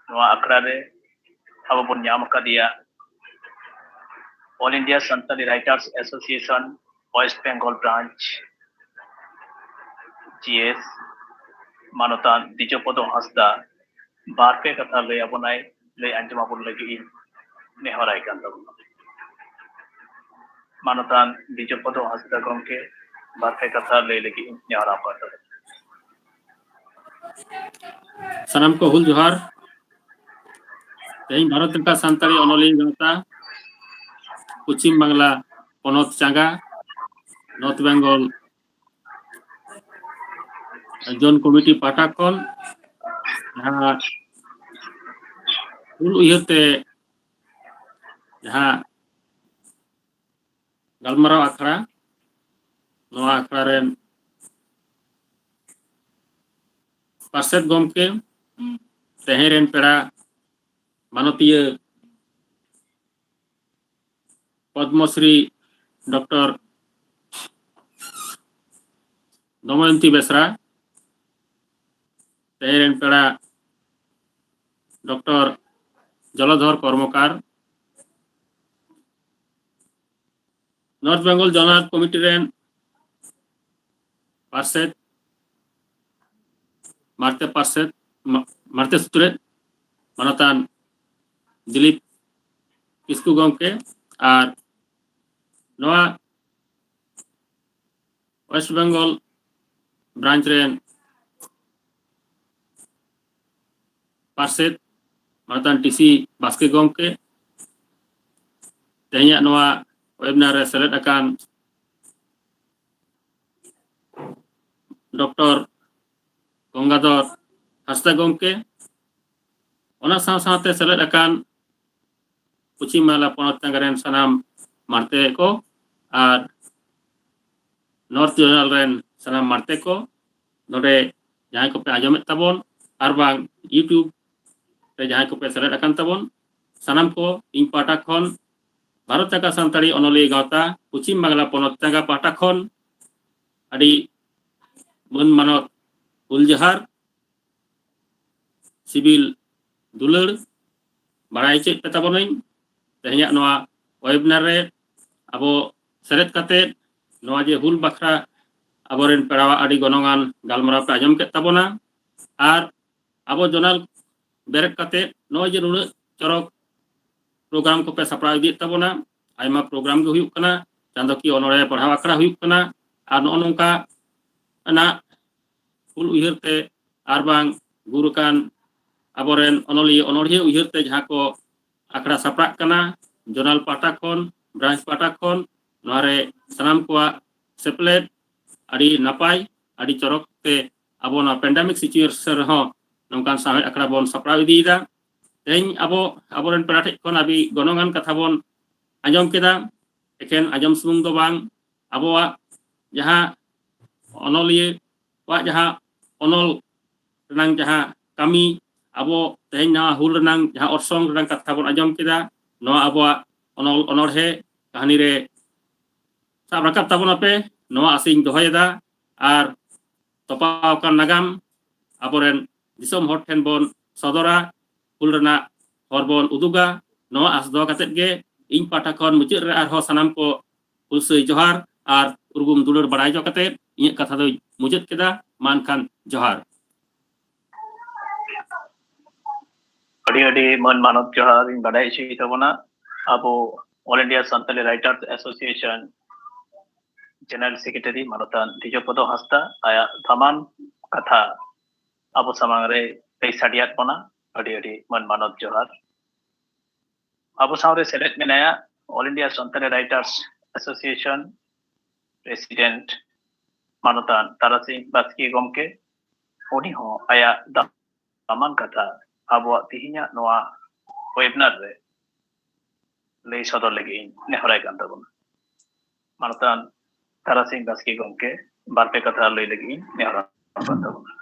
ᱱᱚᱣᱟ ᱟᱠᱷᱲᱟ ᱨᱮ ᱟᱵᱚ ᱵᱚᱱ ᱧᱟᱢ ᱟᱠᱟᱫᱮᱭᱟ All India Santali Writers Association West Bengal Branch, GS, ᱢᱟᱱᱚᱛᱟᱱ ᱫᱤᱡᱚᱯᱚᱫᱚ ᱦᱟᱸᱥᱫᱟ ᱵᱟᱨ ᱯᱮ ᱠᱟᱛᱷᱟ ᱞᱟᱹᱭ ᱟᱵᱚᱱᱟᱭ, ᱞᱟᱹᱭ ᱟᱸᱡᱚᱢ ᱟᱵᱚᱱ ᱞᱟᱹᱜᱤᱫ ᱤᱧ ᱱᱮᱦᱚᱨᱟᱭ ᱠᱟᱱ ᱛᱟᱵᱚᱱᱟ᱾ ᱢᱟᱱᱚᱛᱟᱱ ᱫᱤᱡᱚᱯᱚᱫᱚ ᱦᱟᱸᱥᱫᱟ ᱜᱚᱢᱠᱮ ᱵᱟᱨ ᱯᱮ ᱠᱟᱛᱷᱟ ᱞᱟᱹᱭ ᱞᱟᱹᱜᱤᱫ ᱤᱧ ᱱᱮᱦᱚᱨ ᱟᱠᱟᱫ ᱛᱟᱵᱚᱱᱟ᱾ ᱥᱟᱱᱟᱢ ᱠᱚ ᱦᱩᱞ ᱡᱚᱦᱟᱨ᱾ ᱛᱮᱦᱮᱧ ᱵᱷᱟᱨᱚᱛ ᱞᱮᱠᱟ ᱥᱟᱱᱛᱟᱲᱤ ᱚᱱᱚᱞᱤᱭᱟᱹ ᱜᱟᱶᱛᱟ ᱯᱚᱪᱷᱤᱢ ᱵᱟᱝᱞᱟ ᱯᱚᱱᱚᱛ ᱪᱟᱸᱜᱟ North Bengal zone committee ᱯᱟᱦᱴᱟ ᱠᱷᱚᱱ ᱡᱟᱦᱟᱸ ᱦᱩᱞ ᱩᱭᱦᱟᱹᱨ ᱛᱮ ᱡᱟᱦᱟᱸ ᱜᱟᱞᱢᱟᱨᱟᱣ ᱟᱠᱷᱲᱟ᱾ ᱱᱚᱣᱟ ᱟᱠᱷᱲᱟ ᱨᱮᱱ ᱯᱟᱨᱥᱮᱛ ᱜᱚᱢᱠᱮ, ᱛᱮᱦᱮᱧ ᱨᱮᱱ ᱯᱮᱲᱟ ᱢᱟᱱᱚᱛᱤᱭᱟᱹ ᱯᱚᱫᱽᱢᱚᱥᱨᱤ ᱰᱚᱠᱴᱚᱨ ᱫᱚᱢᱚᱭᱚᱱᱛᱤ ᱵᱮᱥᱨᱟ, ᱛᱮᱦᱮᱧ ᱨᱮᱱ ᱯᱮᱲᱟ doctor Jaladhar Karmakar, north Bengal zonal committee ᱨᱮᱱ ᱯᱟᱨᱥᱮᱛ, ᱢᱟᱨᱛᱮ ᱯᱟᱨᱥᱮᱛ, ᱢᱟ-, ᱢᱟᱨᱛᱮ ᱥᱩᱛᱨᱮᱛ ᱢᱟᱱᱚᱛᱟᱱ ᱫᱤᱞᱤᱯ ᱠᱤᱥᱠᱩ ᱜᱚᱢᱠᱮ, ᱟᱨ ᱱᱚᱣᱟ ᱳᱭᱮᱥᱴ ᱵᱮᱝᱜᱚᱞ ᱵᱨᱟᱧᱪ ᱨᱮᱱ ᱯᱟᱨᱥᱮᱛ ᱢᱟᱱᱚᱛᱟᱱ ᱴᱤ ᱥᱤ ᱵᱟᱥᱠᱮ ᱜᱚᱢᱠᱮ, ᱛᱮᱦᱮᱧᱟᱜ ᱱᱚᱣᱟ ᱣᱮᱵᱤᱱᱟᱨ ᱨᱮ ᱥᱮᱞᱮᱫ ᱟᱠᱟᱱ ᱰᱚᱠᱴᱚᱨ ᱜᱚᱝᱜᱟᱫᱷᱚᱨ ᱦᱟᱸᱥᱫᱟ ᱜᱚᱢᱠᱮ, ᱚᱱᱟ ᱥᱟᱶ ᱥᱟᱶᱛᱮ ᱥᱮᱞᱮᱫ ᱟᱠᱟᱱ ᱯᱚᱪᱷᱤᱢ ᱵᱟᱝᱞᱟ ᱯᱚᱱᱚᱛ ᱪᱟᱸᱜᱟ ᱨᱮᱱ ᱥᱟᱱᱟᱢ ᱢᱟᱨᱛᱮ ᱠᱚ ᱟᱨ ᱱᱚᱨᱛᱷ ᱡᱚᱱᱟᱞ ᱨᱮᱱ ᱥᱟᱱᱟᱢ ᱢᱟᱨᱛᱮ ᱠᱚ, ᱱᱚᱰᱮ ᱡᱟᱦᱟᱸᱭ ᱠᱚᱯᱮ ᱟᱸᱡᱚᱢᱮᱫ ᱛᱟᱵᱚᱱ ᱟᱨ ᱵᱟᱝ YouTube ᱨᱮ ᱡᱟᱦᱟᱸᱭ ᱠᱚᱯᱮ ᱥᱮᱞᱮᱫ ᱟᱠᱟᱱ ᱛᱟᱵᱚᱱ, ᱥᱟᱱᱟᱢ ᱠᱚ ᱤᱧ ᱯᱟᱦᱴᱟ ᱠᱷᱚᱱ ᱵᱷᱟᱨᱚᱛ ᱪᱟᱸᱜᱟ ᱥᱟᱱᱛᱟᱲᱤ ᱚᱱᱚᱞᱤᱭᱟᱹ ᱜᱟᱶᱛᱟ ᱯᱚᱪᱷᱤᱢ ᱵᱟᱝᱞᱟ ᱯᱚᱱᱚᱛ ᱪᱟᱸᱜᱟ ᱯᱟᱦᱴᱟ ᱠᱷᱚᱱ ᱟᱹᱰᱤ ᱢᱟᱹᱱ ᱢᱟᱱᱚᱛ ᱦᱩᱞ ᱡᱚᱦᱟᱨ, ᱥᱤᱵᱤᱞ ᱫᱩᱞᱟᱹᱲ ᱵᱟᱲᱟᱭ ᱦᱚᱪᱚᱭᱮᱫ ᱯᱮ ᱛᱟᱵᱚᱱᱟᱹᱧ᱾ ᱛᱮᱦᱮᱧᱟᱜ ᱱᱚᱣᱟ ᱣᱮᱵᱤᱱᱟᱨ ᱨᱮ ᱟᱵᱚ ᱥᱮᱞᱮᱫ ᱠᱟᱛᱮ ᱱᱚᱣᱟ ᱡᱮ ᱦᱩᱞ ᱵᱟᱠᱷᱨᱟ ᱟᱵᱚᱨᱮᱱ ᱯᱮᱲᱟᱣᱟᱜ ᱟᱹᱰᱤ ᱜᱚᱱᱚᱝᱟᱱ ᱜᱟᱞᱢᱟᱨᱟᱣ ᱯᱮ ᱟᱸᱡᱚᱢ ᱠᱮᱫ ᱛᱟᱵᱚᱱᱟ, ᱟᱨ ᱟᱵᱚ ᱡᱚᱱᱟᱞ ᱵᱮᱨᱮᱫ ᱠᱟᱛᱮ ᱱᱚᱜᱼᱚᱭ ᱡᱮ ᱱᱩᱱᱟᱹᱜ ᱪᱚᱨᱚᱠ ᱯᱨᱳᱜᱨᱟᱢ ᱠᱚᱯᱮ ᱥᱟᱯᱲᱟᱣ ᱤᱫᱤᱭᱮᱫ ᱛᱟᱵᱚᱱᱟ, ᱟᱭᱢᱟ ᱯᱨᱳᱜᱨᱟᱢ ᱜᱮ ᱦᱩᱭᱩᱜ ᱠᱟᱱᱟ, ᱪᱟᱸᱫᱚᱠᱤᱭᱟᱹ ᱚᱱᱚᱬᱦᱮ ᱯᱟᱲᱦᱟᱣ ᱟᱠᱷᱲᱟ ᱦᱩᱭᱩᱜ ᱠᱟᱱᱟ, ᱟᱨ ᱱᱚᱜᱼᱚ ᱱᱚᱝᱠᱟ ᱟᱱᱟᱜ ᱦᱩᱞ ᱩᱭᱦᱟᱹᱨ ᱛᱮ ᱟᱨ ᱵᱟᱝ ᱜᱩᱨ ᱟᱠᱟᱱ ᱟᱵᱚᱨᱮᱱ ᱚᱱᱚᱞᱤᱭᱟᱹ ᱚᱱᱚᱬᱦᱤᱭᱟᱹ ᱩᱭᱦᱟᱹᱨ ᱛᱮ ᱡᱟᱦᱟᱸ ᱠᱚ ᱟᱠᱷᱲᱟ ᱥᱟᱯᱲᱟᱜ ᱠᱟᱱᱟ, ᱡᱚᱱᱟᱞ ᱯᱟᱦᱴᱟ ᱠᱷᱚᱱ, ᱵᱨᱟᱧᱪ ᱯᱟᱦᱴᱟ ᱠᱷᱚᱱ, ᱱᱚᱣᱟ ᱨᱮ ᱥᱟᱱᱟᱢ ᱠᱚᱣᱟᱜ ᱥᱮᱯᱞᱮᱫ ᱟᱹᱰᱤ ᱱᱟᱯᱟᱭ, ᱟᱹᱰᱤ ᱪᱚᱨᱚᱠ ᱛᱮ ᱟᱵᱚ ᱱᱚᱣᱟ ᱯᱮᱱᱰᱮᱢᱤᱠ ᱥᱤᱪᱩᱭᱮᱥᱚᱱ ᱨᱮᱦᱚᱸ ᱱᱚᱝᱠᱟᱱ ᱥᱟᱶᱦᱮᱫ ᱟᱠᱷᱲᱟ ᱵᱚᱱ ᱥᱟᱯᱲᱟᱣ ᱤᱫᱤᱭᱮᱫᱟ᱾ ᱛᱮᱦᱮᱧ ᱟᱵᱚ ᱟᱵᱚᱨᱮᱱ ᱯᱮᱲᱟ ᱴᱷᱮᱱ ᱠᱷᱚᱱ ᱟᱹᱰᱤ ᱜᱚᱱᱚᱝᱟᱱ ᱠᱟᱛᱷᱟ ᱵᱚᱱ ᱟᱸᱡᱚᱢ ᱠᱮᱫᱟ᱾ ᱮᱠᱷᱮᱱ ᱟᱸᱡᱚᱢ ᱥᱩᱢᱩᱝ ᱫᱚ ᱵᱟᱝ, ᱟᱵᱚᱣᱟᱜ ᱡᱟᱦᱟᱸ ᱚᱱᱚᱞᱤᱭᱟᱹ ᱠᱚᱣᱟᱜ ᱡᱟᱦᱟᱸ ᱚᱱᱚᱞ ᱨᱮᱱᱟᱝ ᱡᱟᱦᱟᱸ ᱠᱟᱹᱢᱤ, ᱟᱵᱚ ᱛᱮᱦᱮᱧ ᱱᱚᱣᱟ ᱦᱩᱞ ᱨᱮᱱᱟᱝ ᱡᱟᱦᱟᱸ ᱚᱨᱥᱚᱝ ᱨᱮᱱᱟᱝ ᱠᱟᱛᱷᱟ ᱵᱚᱱ ᱟᱸᱡᱚᱢ ᱠᱮᱫᱟ, ᱱᱚᱣᱟ ᱟᱵᱚᱣᱟᱜ ᱚᱱᱚᱞ ᱚᱱᱚᱬᱦᱮ ᱠᱟᱹᱦᱱᱤ ᱨᱮ ᱥᱟᱵ ᱨᱟᱠᱟᱵ ᱛᱟᱵᱚᱱᱟᱯᱮ, ᱱᱚᱣᱟ ᱟᱥᱤᱧ ᱫᱚᱦᱚᱭᱮᱫᱟ᱾ ᱟᱨ ᱛᱚᱯᱟᱣ ᱟᱠᱟᱱ ᱱᱟᱜᱟᱢ ᱟᱵᱚᱨᱮᱱ ᱫᱤᱥᱚᱢ ᱦᱚᱲ ᱴᱷᱮᱱ ᱵᱚᱱ ᱥᱚᱫᱚᱨᱟ, ᱦᱩᱞ ᱨᱮᱱᱟᱜ ᱦᱚᱨ ᱵᱚᱱ ᱩᱫᱩᱜᱟ᱾ ᱱᱚᱣᱟ ᱟᱥ ᱫᱚᱦᱚ ᱠᱟᱛᱮᱫ ᱜᱮ ᱤᱧ ᱯᱟᱦᱴᱟ ᱠᱷᱚᱱ ᱢᱩᱪᱟᱹᱫ ᱨᱮ ᱟᱨᱦᱚᱸ ᱥᱟᱱᱟᱢ ᱠᱚ ᱦᱩᱞᱥᱟᱹᱭ ᱡᱚᱦᱟᱨ ᱟᱨ ᱩᱨᱜᱩᱢ ᱫᱩᱞᱟᱹᱲ ᱵᱟᱲᱟᱭ ᱦᱚᱪᱚ ᱠᱟᱛᱮᱫ ᱤᱧᱟᱹᱜ ᱠᱟᱛᱷᱟ ᱫᱚᱧ ᱢᱩᱪᱟᱹᱫ ᱠᱮᱫᱟ᱾ ᱢᱟ ᱮᱱᱠᱷᱟᱱ ᱡᱚᱦᱟᱨ᱾ ᱟᱹᱰᱤ ᱟᱹᱰᱤ ᱢᱟᱹᱱ ᱢᱟᱱᱚᱛ ᱡᱚᱦᱟᱨ ᱤᱧ ᱵᱟᱰᱟᱭ ᱦᱚᱪᱚᱭ ᱛᱟᱵᱚᱱᱟ ᱟᱵᱚ All India Santali Writers Association General Secretary ᱢᱟᱱᱚᱛᱟᱱ ᱫᱷᱤᱡᱚᱯᱚᱫᱚ ᱦᱟᱸᱥᱫᱟ ᱟᱭᱟᱜ ᱫᱟᱢᱟᱱ ᱠᱟᱛᱷᱟ ᱟᱵᱚ ᱥᱟᱢᱟᱝ ᱨᱮ ᱞᱟᱹᱭ ᱥᱟᱰᱮᱭᱟᱫ ᱵᱚᱱᱟ᱾ ᱟᱹᱰᱤ ᱟᱹᱰᱤ ᱢᱟᱹᱱ ᱢᱟᱱᱚᱛ ᱡᱚᱦᱟᱨ᱾ ᱟᱵᱚ ᱥᱟᱶᱨᱮ ᱥᱮᱞᱮᱫ ᱢᱮᱱᱟᱭᱟ All India Santali Writers Association President ᱢᱟᱱᱚᱛᱟᱱ ᱛᱟᱨᱟᱥᱤᱧ ᱵᱟᱥᱠᱮ ᱜᱚᱢᱠᱮ᱾ ᱩᱱᱤ ᱦᱚᱸ ᱟᱭᱟᱜ ᱫᱟᱢᱟᱱ ᱠᱟᱛᱷᱟ ᱟᱵᱚᱣᱟᱜ ᱛᱤᱦᱤᱧᱟᱜ ᱱᱚᱣᱟ webinar ᱨᱮ ᱞᱟᱹᱭ ᱥᱚᱫᱚᱨ ᱞᱟᱹᱜᱤᱫ ᱤᱧ ᱱᱮᱦᱚᱨᱟᱭ ᱠᱟᱱ ᱛᱟᱵᱚᱱᱟ᱾ ᱢᱟᱱᱚᱛᱟᱱ ᱛᱟᱨᱟᱥᱤᱧ ᱵᱟᱥᱠᱮ ᱜᱚᱢᱠᱮ ᱵᱟᱨ ᱯᱮ ᱠᱟᱛᱷᱟ ᱞᱟᱹᱭ ᱞᱟᱹᱜᱤᱫ ᱤᱧ ᱱᱮᱦᱚᱨᱟᱭ ᱠᱟᱱ ᱛᱟᱵᱚᱱᱟ᱾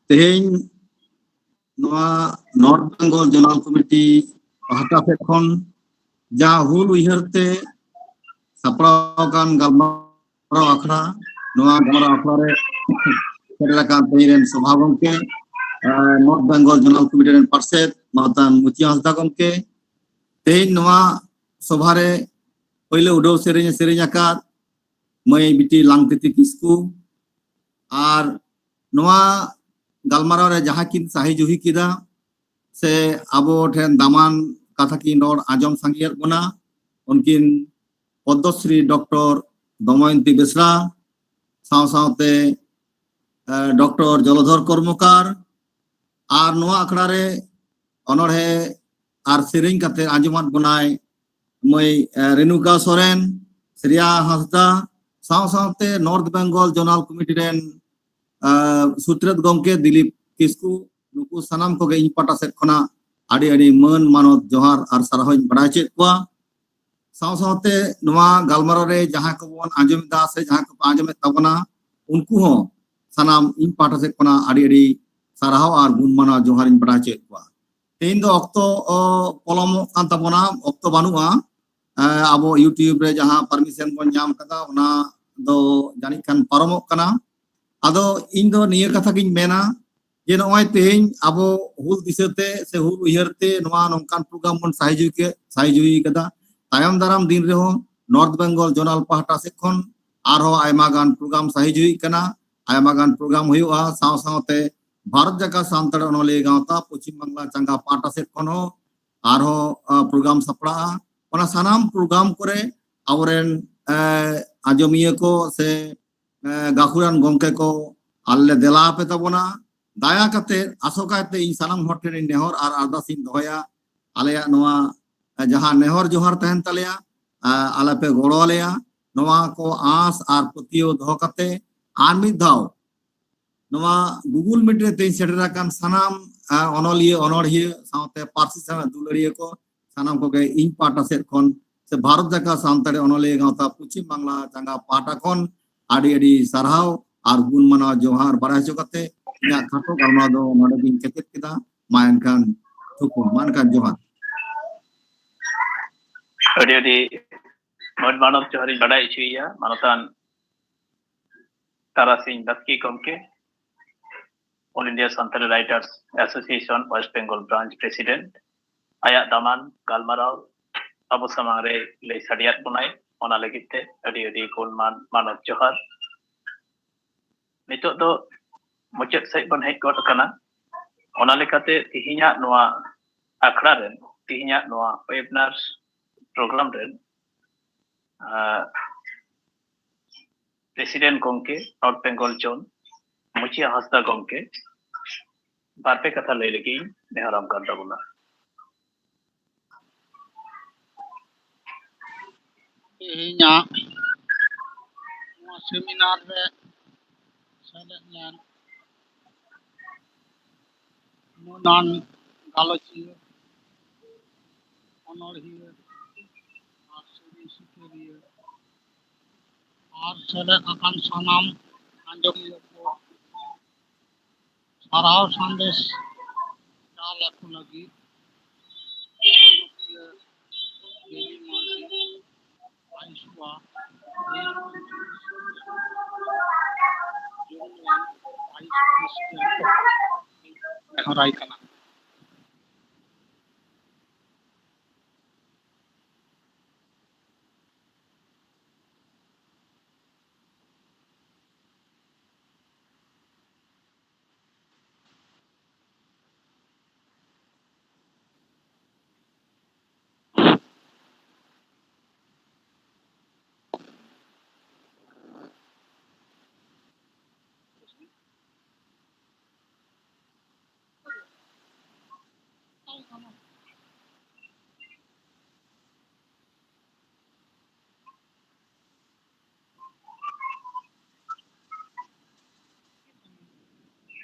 ᱛᱮᱦᱮᱧ ᱱᱚᱣᱟ North Bengal Zonal Committee ᱯᱟᱦᱴᱟ ᱥᱮᱫ ᱠᱷᱚᱱ ᱡᱟᱦᱟᱸ ᱦᱩᱞ ᱩᱭᱦᱟᱹᱨ ᱛᱮ ᱥᱟᱯᱲᱟᱣ ᱟᱠᱟᱱ ᱜᱟᱞᱢᱟᱨᱟᱣ ᱟᱠᱷᱲᱟ, ᱱᱚᱣᱟ ᱜᱟᱞᱢᱟᱨᱟᱣ ᱟᱠᱷᱲᱟ ᱨᱮ ᱥᱮᱴᱮᱨ ᱟᱠᱟᱱ ᱛᱮᱦᱮᱧ ᱨᱮᱱ ᱥᱚᱵᱷᱟ ᱜᱚᱢᱠᱮ, ᱟᱨ North Bengal Zonal Committee ᱨᱮᱱ ᱯᱟᱨᱥᱮᱛ ᱢᱟᱱᱚᱛᱟᱱ ᱢᱩᱪᱤ ᱦᱟᱸᱥᱫᱟ ᱜᱚᱢᱠᱮ, ᱛᱮᱦᱮᱧ ᱱᱚᱣᱟ ᱥᱚᱵᱷᱟ ᱨᱮ ᱯᱳᱭᱞᱳ ᱩᱰᱟᱹᱣ ᱥᱮᱨᱮᱧ ᱮ ᱥᱮᱨᱮᱧ ᱟᱠᱟᱫ ᱢᱟᱹᱭ ᱵᱤᱴᱤ ᱞᱟᱝᱛᱤᱛᱤ ᱠᱤᱥᱠᱩ, ᱟᱨ ᱱᱚᱣᱟ ᱜᱟᱞᱢᱟᱨᱟᱣ ᱨᱮ ᱡᱟᱦᱟᱸ ᱠᱤᱱ ᱥᱟᱹᱦᱤ ᱡᱩᱦᱤ ᱠᱮᱫᱟ ᱥᱮ ᱟᱵᱚ ᱴᱷᱮᱱ ᱫᱟᱢᱟᱱ ᱠᱟᱛᱷᱟ ᱠᱤᱱ ᱨᱚᱲ ᱟᱸᱡᱚᱢ ᱥᱟᱸᱜᱮᱭᱟᱫ ᱵᱚᱱᱟ, ᱩᱱᱠᱤᱱ ᱯᱚᱫᱽᱢᱚᱥᱨᱤ ᱰᱚᱠᱴᱚᱨ ᱫᱚᱢᱚᱭᱚᱱᱛᱤ ᱵᱮᱥᱨᱟ, ᱥᱟᱶ ᱥᱟᱶᱛᱮ ᱰᱚᱠᱴᱚᱨ ᱡᱚᱞᱚᱫᱷᱚᱨ ᱠᱚᱨᱢᱚᱠᱟᱨ, ᱟᱨ ᱱᱚᱣᱟ ᱟᱠᱷᱲᱟ ᱨᱮ ᱚᱱᱚᱬᱦᱮ ᱟᱨ ᱥᱮᱨᱮᱧ ᱠᱟᱛᱮ ᱟᱸᱡᱚᱢᱟᱫ ᱵᱚᱱᱟᱭ ᱢᱟᱹᱭ ᱨᱮᱱᱩᱠᱟ ᱥᱚᱨᱮᱱ, ᱥᱨᱮᱭᱟ ᱦᱟᱸᱥᱫᱟ, ᱥᱟᱶ ᱥᱟᱶᱛᱮ North Bengal Zonal Committee ᱨᱮᱱ ᱥᱩᱛᱨᱮᱛ ᱜᱚᱢᱠᱮ ᱫᱤᱞᱤᱯ ᱠᱤᱥᱠᱩ, ᱱᱩᱠᱩ ᱥᱟᱱᱟᱢ ᱠᱚᱜᱮ ᱤᱧ ᱯᱟᱦᱴᱟ ᱥᱮᱫ ᱠᱷᱚᱱᱟᱜ ᱟᱹᱰᱤ ᱟᱹᱰᱤ ᱢᱟᱹᱱ ᱢᱟᱱᱚᱛ ᱡᱚᱦᱟᱨ ᱟᱨ ᱥᱟᱨᱦᱟᱣ ᱤᱧ ᱵᱟᱲᱟᱭ ᱦᱚᱪᱚᱭᱮᱫ ᱠᱚᱣᱟ᱾ ᱥᱟᱶ ᱥᱟᱶᱛᱮ ᱱᱚᱣᱟ ᱜᱟᱞᱢᱟᱨᱟᱣ ᱨᱮ ᱡᱟᱦᱟᱸ ᱠᱚᱵᱚᱱ ᱟᱸᱡᱚᱢ ᱮᱫᱟ ᱥᱮ ᱡᱟᱦᱟᱸ ᱠᱚᱯᱮ ᱟᱸᱡᱚᱢᱮᱫ ᱛᱟᱵᱚᱱᱟ, ᱩᱱᱠᱩ ᱦᱚᱸ ᱥᱟᱱᱟᱢ ᱤᱧ ᱯᱟᱦᱴᱟ ᱥᱮᱫ ᱠᱷᱚᱱᱟᱜ ᱟᱹᱰᱤ ᱟᱹᱰᱤ ᱥᱟᱨᱦᱟᱣ ᱟᱨ ᱜᱩᱱ ᱢᱟᱱᱟᱣ ᱡᱚᱦᱟᱨ ᱤᱧ ᱵᱟᱲᱟᱭ ᱦᱚᱪᱚᱭᱮᱫ ᱠᱚᱣᱟ᱾ ᱛᱮᱦᱮᱧ ᱫᱚ ᱚᱠᱛᱚ, ᱚ, ᱯᱚᱞᱚᱢᱚᱜ ᱠᱟᱱ ᱛᱟᱵᱚᱱᱟ, ᱚᱠᱛᱚ ᱵᱟᱹᱱᱩᱜᱼᱟ᱾ ᱮ, ᱟᱵᱚ YouTube ᱨᱮ ᱡᱟᱦᱟᱸ permission ᱵᱚᱱ ᱧᱟᱢ ᱠᱟᱫᱟ, ᱚᱱᱟ ᱫᱚ ᱡᱟᱹᱱᱤᱡ ᱠᱷᱟᱱ ᱯᱟᱨᱚᱢᱚᱜ ᱠᱟᱱᱟ᱾ ᱟᱫᱚ ᱤᱧ ᱫᱚ ᱱᱤᱭᱟᱹ ᱠᱟᱛᱷᱟ ᱜᱤᱧ ᱢᱮᱱᱟ ᱡᱮ ᱱᱚᱜᱼᱚᱭ ᱛᱮᱦᱮᱧ ᱟᱵᱚ ᱦᱩᱞ ᱫᱤᱥᱟᱹᱛᱮ ᱥᱮ ᱦᱩᱞ ᱩᱭᱦᱟᱹᱨ ᱛᱮ ᱱᱚᱣᱟ ᱱᱚᱝᱠᱟᱱ program ᱵᱚᱱ ᱥᱟᱹᱦᱤᱡᱩᱦᱤ ᱠᱮ-, ᱥᱟᱹᱦᱤᱡᱩᱦᱤ ᱠᱟᱫᱟ᱾ ᱛᱟᱭᱚᱢ ᱫᱟᱨᱟᱢ ᱫᱤᱱ ᱨᱮᱦᱚᱸ North Bengal Zonal ᱯᱟᱦᱴᱟ ᱥᱮᱫ ᱠᱷᱚᱱ ᱟᱨᱦᱚᱸ ᱟᱭᱢᱟ ᱜᱟᱱ program ᱥᱟᱹᱦᱤᱡᱩᱦᱤᱜ ᱠᱟᱱᱟ, ᱟᱭᱢᱟ ᱜᱟᱱ program ᱦᱩᱭᱩᱜᱼᱟ᱾ ᱥᱟᱶ ᱥᱟᱶᱛᱮ ᱵᱷᱟᱨᱚᱛ ᱡᱟᱠᱟᱛ ᱥᱟᱱᱛᱟᱲ ᱚᱱᱚᱞᱤᱭᱟᱹ ᱜᱟᱶᱛᱟ ᱯᱚᱪᱷᱤᱢ ᱵᱟᱝᱞᱟ ᱪᱟᱸᱜᱟ ᱯᱟᱦᱴᱟ ᱥᱮᱫ ᱠᱷᱚᱱ ᱦᱚᱸ ᱟᱨᱦᱚᱸ, ᱟ, program ᱥᱟᱯᱲᱟᱜᱼᱟ᱾ ᱚᱱᱟ ᱥᱟᱱᱟᱢ program ᱠᱚᱨᱮ ᱟᱵᱚᱨᱮᱱ, ᱮ, ᱟᱸᱡᱚᱢᱤᱭᱟᱹ ᱠᱚ ᱥᱮ, ᱮ, ᱜᱟᱹᱠᱷᱩᱲᱟᱱ ᱜᱚᱢᱠᱮ ᱠᱚ ᱟᱞᱮ ᱞᱮ ᱫᱮᱞᱟ ᱟᱯᱮ ᱛᱟᱵᱚᱱᱟ᱾ ᱫᱟᱭᱟ ᱠᱟᱛᱮ ᱟᱥᱚᱠᱟᱭᱛᱮ ᱤᱧ ᱥᱟᱱᱟᱢ ᱦᱚᱲ ᱴᱷᱮᱱ ᱤᱧ ᱱᱮᱦᱚᱨ ᱟᱨ ᱟᱨᱫᱟᱥ ᱤᱧ ᱫᱚᱦᱚᱭᱟ, ᱟᱞᱮᱭᱟᱜ ᱱᱚᱣᱟ, ᱮ, ᱡᱟᱦᱟᱸ ᱱᱮᱦᱚᱨ ᱡᱚᱦᱟᱨ ᱛᱟᱦᱮᱱ ᱛᱟᱞᱮᱭᱟ, ᱟ, ᱟᱞᱮ ᱯᱮ ᱜᱚᱲᱚ ᱟᱞᱮᱭᱟ᱾ ᱱᱚᱣᱟ ᱠᱚ ᱟᱸᱥ ᱟᱨ ᱯᱟᱹᱛᱭᱟᱹᱣ ᱫᱚᱦᱚ ᱠᱟᱛᱮ ᱟᱨ ᱢᱤᱫ ᱫᱷᱟᱣ ᱱᱚᱣᱟ Google Meet ᱨᱮ ᱛᱮᱦᱮᱧ ᱥᱮᱴᱮᱨ ᱟᱠᱟᱱ ᱥᱟᱱᱟᱢ, ᱟ, ᱚᱱᱚᱞᱤᱭᱟᱹ, ᱚᱱᱚᱲᱦᱤᱭᱟᱹ ᱥᱟᱶᱛᱮ ᱯᱟᱹᱨᱥᱤ ᱥᱟᱶᱦᱮᱫ ᱫᱩᱞᱟᱹᱲᱤᱭᱟᱹ ᱠᱚ, ᱥᱟᱱᱟᱢ ᱠᱚᱜᱮ ᱤᱧ ᱯᱟᱦᱴᱟ ᱥᱮᱫ ᱠᱷᱚᱱ ᱥᱮ ᱵᱷᱟᱨᱚᱛ ᱡᱟᱠᱟᱛ ᱥᱟᱱᱛᱟᱲᱤ ᱚᱱᱚᱞᱤᱭᱟᱹ ᱜᱟᱶᱛᱟ ᱯᱚᱪᱷᱤᱢ ᱵᱟᱝᱞᱟ ᱪᱟᱸᱜᱟ ᱯᱟᱦᱴᱟ ᱠᱷᱚᱱ ᱟᱹᱰᱤ ᱟᱹᱰᱤ ᱥᱟᱨᱦᱟᱣ ᱟᱨ ᱜᱩᱱ ᱢᱟᱱᱟᱣ ᱡᱚᱦᱟᱨ ᱵᱟᱲᱟᱭ ᱦᱚᱪᱚ ᱠᱟᱛᱮ ᱤᱧᱟᱹᱜ ᱠᱷᱟᱴᱚ ᱜᱟᱞᱢᱟᱨᱟᱣ ᱫᱚ ᱱᱚᱰᱮ ᱜᱤᱧ ᱠᱮᱪᱮᱫ ᱠᱮᱫᱟ᱾ ᱢᱟ ᱮᱱᱠᱷᱟᱱ ᱛᱷᱩᱠᱩᱢ, ᱢᱟ ᱮᱱᱠᱷᱟᱱ ᱡᱚᱦᱟᱨ᱾ ᱟᱹᱰᱤ ᱟᱹᱰᱤ ᱢᱚᱡᱽ ᱢᱟᱱᱚᱛ ᱡᱚᱦᱟᱨᱤᱧ ᱵᱟᱰᱟᱭ ᱦᱚᱪᱚᱭᱮᱭᱟ ᱢᱟᱱᱚᱛᱟᱱ ᱛᱟᱨᱟᱥᱤᱧ ᱵᱟᱥᱠᱮ ᱜᱚᱢᱠᱮ, All India Santali Writers Association West Bengal Branch President, ᱟᱭᱟᱜ ᱫᱟᱢᱟᱱ ᱜᱟᱞᱢᱟᱨᱟᱣ ᱟᱵᱚ ᱥᱟᱢᱟᱝ ᱨᱮ ᱞᱟᱹᱭ ᱥᱟᱰᱮᱭᱟᱫ ᱵᱚᱱᱟᱭ, ᱚᱱᱟ ᱞᱟᱹᱜᱤᱫ ᱛᱮ ᱟᱹᱰᱤ ᱟᱹᱰᱤ ᱜᱩᱱᱢᱟᱱ ᱢᱟᱱᱚᱛ ᱡᱚᱦᱟᱨ᱾ ᱱᱤᱛᱚᱜ ᱫᱚ ᱢᱩᱪᱟᱹᱫ ᱥᱮᱫ ᱵᱚᱱ ᱦᱮᱡ ᱜᱚᱫ ᱟᱠᱟᱱᱟ᱾ ᱚᱱᱟ ᱞᱮᱠᱟᱛᱮ ᱛᱤᱦᱤᱧᱟᱜ ᱱᱚᱣᱟ ᱟᱠᱷᱲᱟ ᱨᱮᱱ, ᱛᱤᱦᱤᱧᱟᱜ ᱱᱚᱣᱟ webinar program ᱨᱮᱱ, ᱟᱸ, President ᱜᱚᱢᱠᱮ, North Bengal Zone, ᱢᱩᱪᱤᱭᱟ ᱦᱟᱸᱥᱫᱟ ᱜᱚᱢᱠᱮ, ᱵᱟᱨᱯᱮ ᱠᱟᱛᱷᱟ ᱞᱟᱹᱭ ᱞᱟᱹᱜᱤᱫ ᱤᱧ ᱱᱮᱦᱚᱨᱟᱢ ᱠᱟᱱ ᱛᱟᱵᱚᱱᱟ᱾ ᱛᱮᱦᱮᱧᱟᱜ ᱱᱚᱣᱟ seminar ᱨᱮ ᱥᱮᱞᱮᱫ ᱞᱮᱱ ᱢᱟᱹᱱᱟᱱ ᱜᱟᱞᱚᱪᱤᱭᱟᱹ, ᱚᱱᱚᱬᱦᱤᱭᱟᱹ ᱟᱨ ᱟᱨ ᱥᱮᱞᱮᱫ ᱟᱠᱟᱱ ᱥᱟᱱᱟᱢ ᱟᱸᱡᱚᱢᱤᱭᱟᱹ ᱠᱚ ᱥᱟᱨᱦᱟᱣ ᱥᱟᱸᱫᱮᱥ ᱪᱟᱞ ᱟᱠᱚ ᱞᱟᱹᱜᱤᱫ ᱢᱟᱱᱚᱛᱤᱭᱟᱹ ᱵᱮᱞᱤ ᱢᱟᱨᱰᱤ ᱟᱭᱤᱥᱩᱣᱟ ᱱᱮᱦᱚᱨᱟᱭ ᱠᱟᱱᱟ᱾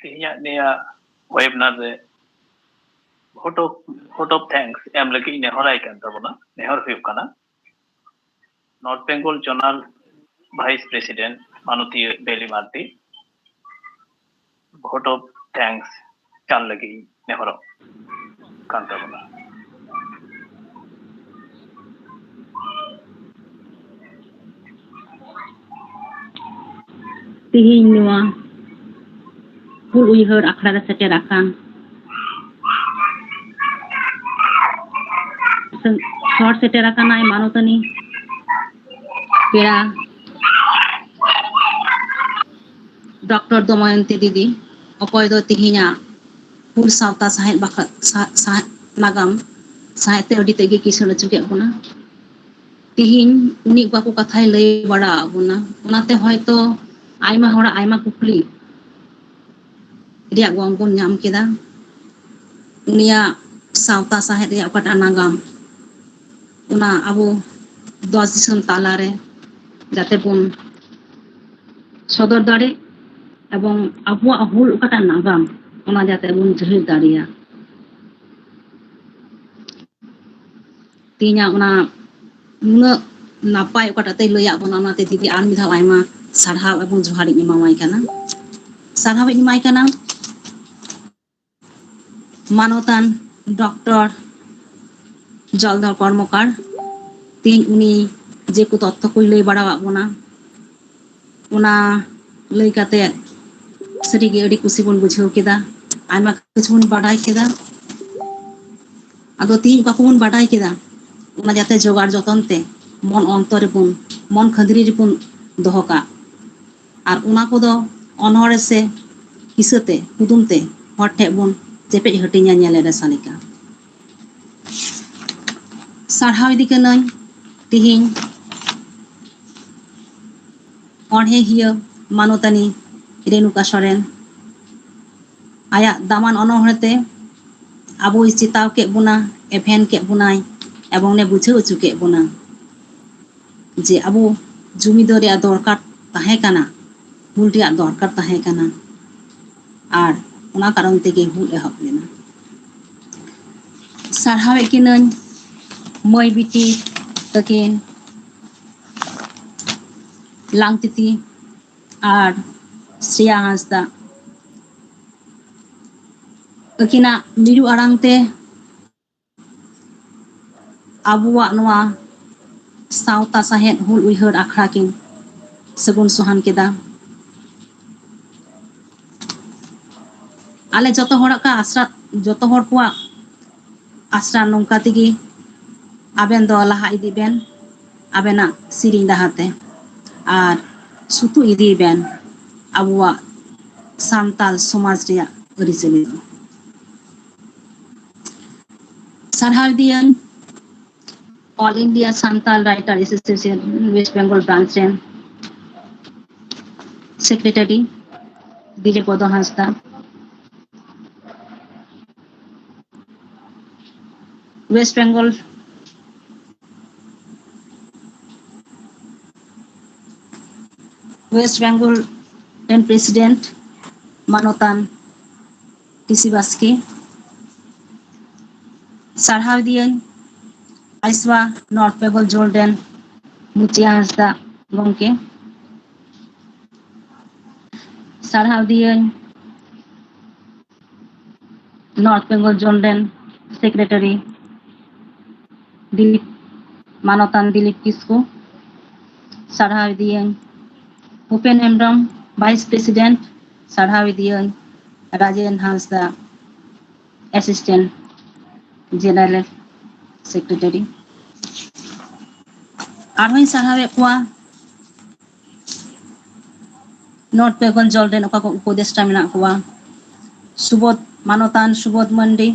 ᱛᱮᱦᱮᱧᱟᱜ ᱱᱤᱭᱟᱹ webinar ᱨᱮ vote of, vote of thanks ᱮᱢ ᱞᱟᱹᱜᱤᱫ ᱱᱮᱦᱚᱨᱟᱭ ᱠᱟᱱ ᱛᱟᱵᱚᱱᱟ, ᱱᱮᱦᱚᱨ ᱦᱩᱭᱩᱜ ᱠᱟᱱᱟ North Bengal Zonal Vice President ᱢᱟᱱᱚᱛᱤᱭᱟᱹ Beli Mardi vote of thanks ᱪᱟᱞ ᱞᱟᱹᱜᱤᱫ ᱤᱧ ᱱᱮᱦᱚᱨᱚᱜ ᱠᱟᱱ ᱛᱟᱵᱚᱱᱟ᱾ ᱛᱮᱦᱮᱧ ᱱᱚᱣᱟ ᱦᱩᱞ ᱩᱭᱦᱟᱹᱨ ᱟᱠᱷᱲᱟ ᱨᱮ ᱥᱮᱴᱮᱨ ᱟᱠᱟᱱ, ᱥᱚᱦᱚᱨ ᱥᱮᱴᱮᱨ ᱟᱠᱟᱱᱟᱭ ᱢᱟᱱᱚᱛᱟᱱᱤ ᱯᱮᱲᱟ ᱰᱚᱠᱴᱚᱨ ᱫᱚᱢᱚᱭᱚᱱᱛᱤ ᱫᱤᱫᱤ, ᱚᱠᱚᱭ ᱫᱚ ᱛᱮᱦᱮᱧᱟᱜ ᱦᱩᱞ ᱥᱟᱶᱛᱟ ᱥᱟᱶᱦᱮᱫ ᱵᱟᱠᱷᱨᱟ, ᱥᱟ-, ᱥᱟᱶᱦᱮᱫ ᱱᱟᱜᱟᱢ ᱥᱟᱶᱦᱮᱫ ᱛᱮ ᱟᱹᱰᱤ ᱛᱮᱫ ᱜᱮ ᱠᱤᱥᱟᱹᱬ ᱦᱚᱪᱚ ᱠᱮᱫ ᱵᱚᱱᱟ᱾ ᱛᱮᱦᱮᱧ ᱩᱱᱤ ᱚᱠᱟ ᱠᱚ ᱠᱟᱛᱷᱟᱭ ᱞᱟᱹᱭ ᱵᱟᱲᱟ ᱟᱵᱚᱱᱟ, ᱚᱱᱟᱛᱮ ᱦᱚᱭᱛᱚ ᱟᱭᱢᱟ ᱦᱚᱲᱟᱜ ᱟᱭᱢᱟ ᱠᱩᱠᱞᱤ ᱨᱮᱭᱟᱜ ᱜᱚᱝ ᱵᱚᱱ ᱧᱟᱢ ᱠᱮᱫᱟ᱾ ᱩᱱᱤᱭᱟᱜ ᱥᱟᱶᱛᱟ ᱥᱟᱶᱦᱮᱫ ᱨᱮᱭᱟᱜ ᱚᱠᱟᱴᱟᱜ ᱱᱟᱜᱟᱢ, ᱚᱱᱟ ᱟᱵᱚ ᱫᱮᱥ ᱫᱤᱥᱚᱢ ᱛᱟᱞᱟᱨᱮ ᱡᱟᱛᱮ ᱵᱚᱱ ᱥᱚᱫᱚᱨ ᱫᱟᱲᱮᱜ, ᱮᱵᱚᱝ ᱟᱵᱚᱣᱟᱜ ᱦᱩᱞ ᱚᱠᱟᱴᱟᱜ ᱱᱟᱜᱟᱢ, ᱚᱱᱟ ᱡᱟᱛᱮ ᱵᱚᱱ ᱡᱟᱹᱦᱤᱨ ᱫᱟᱲᱮᱭᱟᱜ᱾ ᱛᱮᱦᱮᱧᱟᱜ ᱚᱱᱟ ᱱᱩᱱᱟᱹᱜ ᱱᱟᱯᱟᱭ ᱚᱠᱟᱴᱟᱜ ᱛᱮᱭ ᱞᱟᱹᱭᱟᱫ ᱵᱚᱱᱟ, ᱚᱱᱟᱛᱮ ᱫᱤᱫᱤ ᱟᱨ ᱢᱤᱫ ᱫᱷᱟᱣ ᱟᱭᱢᱟ ᱥᱟᱨᱦᱟᱣ ᱮᱵᱚᱝ ᱡᱚᱦᱟᱨ ᱤᱧ ᱮᱢᱟᱣᱟᱭ ᱠᱟᱱᱟ᱾ ᱥᱟᱨᱦᱟᱣ ᱤᱧ ᱮᱢᱟᱭ ᱠᱟᱱᱟ ᱢᱟᱱᱚᱛᱟᱱ ᱰᱚᱠᱴᱚᱨ ᱡᱚᱞᱫᱷᱚᱨ ᱠᱚᱨᱢᱚᱠᱟᱨ᱾ ᱛᱮᱦᱮᱧ ᱩᱱᱤ ᱡᱮ ᱠᱚ ᱛᱚᱛᱛᱷᱚ ᱠᱚᱭ ᱞᱟᱹᱭ ᱵᱟᱲᱟᱣᱟᱫ ᱵᱚᱱᱟ, ᱚᱱᱟ ᱞᱟᱹᱭ ᱠᱟᱛᱮ ᱥᱟᱹᱨᱤᱜᱮ ᱟᱹᱰᱤ ᱠᱩᱥᱤ ᱵᱚᱱ ᱵᱩᱡᱷᱟᱹᱣ ᱠᱮᱫᱟ, ᱟᱭᱢᱟ ᱠᱤᱪᱷᱩ ᱵᱚᱱ ᱵᱟᱰᱟᱭ ᱠᱮᱫᱟ᱾ ᱟᱫᱚ ᱛᱤᱦᱤᱧ ᱚᱠᱟ ᱠᱚᱵᱚᱱ ᱵᱟᱰᱟᱭ ᱠᱮᱫᱟ, ᱚᱱᱟ ᱡᱟᱛᱮ ᱡᱚᱜᱟᱲ ᱡᱚᱛᱚᱱ ᱛᱮ ᱢᱚᱱ ᱚᱱᱛᱚᱨ ᱨᱮᱵᱚᱱ, ᱢᱚᱱ ᱠᱷᱟᱹᱫᱽᱨᱤ ᱨᱮᱵᱚᱱ ᱫᱚᱦᱚ ᱠᱟᱜ᱾ ᱟᱨ ᱚᱱᱟ ᱠᱚᱫᱚ ᱚᱱᱚᱬᱦᱮ ᱥᱮ ᱠᱤᱥᱟᱹ ᱛᱮ, ᱠᱩᱫᱩᱢ ᱛᱮ ᱦᱚᱲ ᱴᱷᱮᱱ ᱵᱚᱱ ᱪᱮᱯᱮᱡ ᱦᱟᱹᱴᱤᱧᱟ, ᱧᱮᱞᱮ ᱨᱮᱥᱟ ᱞᱮᱠᱟ᱾ ᱥᱟᱨᱦᱟᱣ ᱤᱫᱤ ᱠᱟᱹᱱᱟᱹᱧ ᱛᱤᱦᱤᱧ ᱚᱬᱦᱮᱸᱦᱤᱭᱟᱹ ᱢᱟᱱᱚᱛᱟᱱᱤ ᱨᱮᱱᱩᱠᱟ ᱥᱚᱨᱮᱱ᱾ ᱟᱭᱟᱜ ᱫᱟᱢᱟᱱ ᱚᱱᱚᱬᱦᱮ ᱛᱮ ᱟᱵᱚᱭ ᱪᱮᱛᱟᱣ ᱠᱮᱫ ᱵᱚᱱᱟ, ᱮᱵᱷᱮᱱ ᱠᱮᱫ ᱵᱚᱱᱟᱭ, ᱮᱵᱚᱝ ᱮ ᱵᱩᱡᱷᱟᱹᱣ ᱦᱚᱪᱚ ᱠᱮᱫ ᱵᱚᱱᱟ ᱡᱮ ᱟᱵᱚ ᱡᱩᱢᱤᱫ ᱨᱮᱭᱟᱜ ᱫᱚᱨᱠᱟᱨ ᱛᱟᱦᱮᱸ ᱠᱟᱱᱟ, ᱦᱩᱞ ᱨᱮᱭᱟᱜ ᱫᱚᱨᱠᱟᱨ ᱛᱟᱦᱮᱸ ᱠᱟᱱᱟ, ᱟᱨ ᱚᱱᱟ ᱠᱟᱨᱚᱱ ᱛᱮᱜᱮ ᱦᱩᱞ ᱮᱦᱚᱵ ᱞᱮᱱᱟ᱾ ᱥᱟᱨᱦᱟᱣᱮᱫ ᱠᱤᱱᱟᱹᱧ ᱢᱟᱹᱭ ᱵᱤᱴᱤ ᱛᱟᱹᱠᱤᱱ ᱞᱟᱝᱛᱤᱛᱤ ᱟᱨ ᱥᱨᱮᱭᱟ ᱦᱟᱸᱥᱫᱟ᱾ ᱟᱹᱠᱤᱱᱟᱜ ᱢᱤᱨᱩ ᱟᱲᱟᱝ ᱛᱮ ᱟᱵᱚᱣᱟᱜ ᱱᱚᱣᱟ ᱥᱟᱶᱛᱟ ᱥᱟᱶᱦᱮᱫ ᱦᱩᱞ ᱩᱭᱦᱟᱹᱨ ᱟᱠᱷᱲᱟ ᱠᱤᱱ ᱥᱟᱹᱜᱩᱱ ᱥᱚᱦᱟᱱ ᱠᱮᱫᱟ᱾ ᱟᱞᱮ ᱡᱚᱛᱚ ᱦᱚᱲᱟᱜ ᱠᱟ-, ᱟᱥᱨᱟ, ᱡᱚᱛᱚ ᱦᱚᱲ ᱠᱚᱣᱟᱜ ᱟᱥᱨᱟ ᱱᱚᱝᱠᱟ ᱛᱮᱜᱮ ᱟᱵᱮᱱ ᱫᱚ ᱞᱟᱦᱟ ᱤᱫᱤ ᱵᱮᱱ ᱟᱵᱮᱱᱟᱜ ᱥᱮᱨᱮᱧ ᱰᱟᱦᱟᱨ ᱛᱮ, ᱟᱨ ᱥᱩᱛᱩᱜ ᱤᱫᱤᱭ ᱵᱮᱱ ᱟᱵᱚᱣᱟᱜ ᱥᱟᱱᱛᱟᱞ ᱥᱚᱢᱟᱡᱽ ᱨᱮᱭᱟᱜ ᱟᱹᱨᱤᱪᱟᱹᱞᱤ ᱫᱚ᱾ ᱥᱟᱨᱦᱟᱣ ᱤᱫᱤᱭᱟᱹᱧ All India Santal Writer Association West Bengal Branch ᱨᱮᱱ ᱥᱮᱠᱨᱮᱴᱟᱨᱤ ᱫᱤᱞᱤᱯ ᱯᱚᱫᱚ ᱦᱟᱸᱥᱫᱟ, West Bengal, West Bengal ᱨᱮᱱ ᱯᱨᱮᱥᱤᱰᱮᱱᱴ ᱢᱟᱱᱚᱛᱟᱱ ᱴᱤᱥᱤ ᱵᱟᱥᱠᱮ᱾ ᱥᱟᱨᱦᱟᱣ ᱤᱫᱤᱭᱟᱹᱧ ᱟᱭᱥᱣᱟ North Bengal Zone ᱨᱮᱱ ᱢᱩᱪᱤᱭᱟ ᱦᱟᱸᱥᱫᱟ ᱜᱚᱢᱠᱮ, ᱥᱟᱨᱦᱟᱣ ᱫᱤᱭᱟᱹᱧ ᱱᱚᱨᱛᱷ ᱵᱮᱝᱜᱚᱞ ᱡᱳᱱ ᱨᱮᱱ ᱥᱮᱠᱨᱮᱴᱟᱨᱤ ᱫᱤᱞᱤᱯ, ᱢᱟᱱᱚᱛᱟᱱ ᱫᱤᱞᱤᱯ ᱠᱤᱥᱠᱩ, ᱥᱟᱨᱦᱟᱣ ᱫᱤᱭᱟᱹᱧ ᱩᱯᱮᱱ ᱦᱮᱢᱵᱨᱚᱢ, ᱵᱷᱟᱭᱤᱥ ᱯᱨᱮᱥᱤᱰᱮᱱᱴ, ᱥᱟᱨᱦᱟᱣ ᱫᱤᱭᱟᱹᱧ ᱨᱟᱡᱮᱱ ᱦᱟᱸᱥᱫᱟ, ᱮᱥᱤᱥᱴᱮᱱᱴ ᱡᱮᱱᱟᱨᱮᱞ ᱥᱮᱠᱨᱮᱴᱟᱨᱤ᱾ ᱟᱨᱦᱚᱸᱧ ᱥᱟᱨᱦᱟᱣᱮᱫ ᱠᱚᱣᱟ ᱱᱚᱨᱛᱷ ᱵᱮᱝᱜᱚᱞ ᱡᱳᱱ ᱨᱮᱱ ᱚᱠᱟ ᱠᱚ ᱩᱯᱚᱫᱮᱥᱴᱟ ᱢᱮᱱᱟᱜ ᱠᱚᱣᱟ, ᱥᱩᱵᱳᱫᱷ, ᱢᱟᱱᱚᱛᱟᱱ ᱥᱩᱵᱳᱫᱷ ᱢᱟᱱᱰᱤ,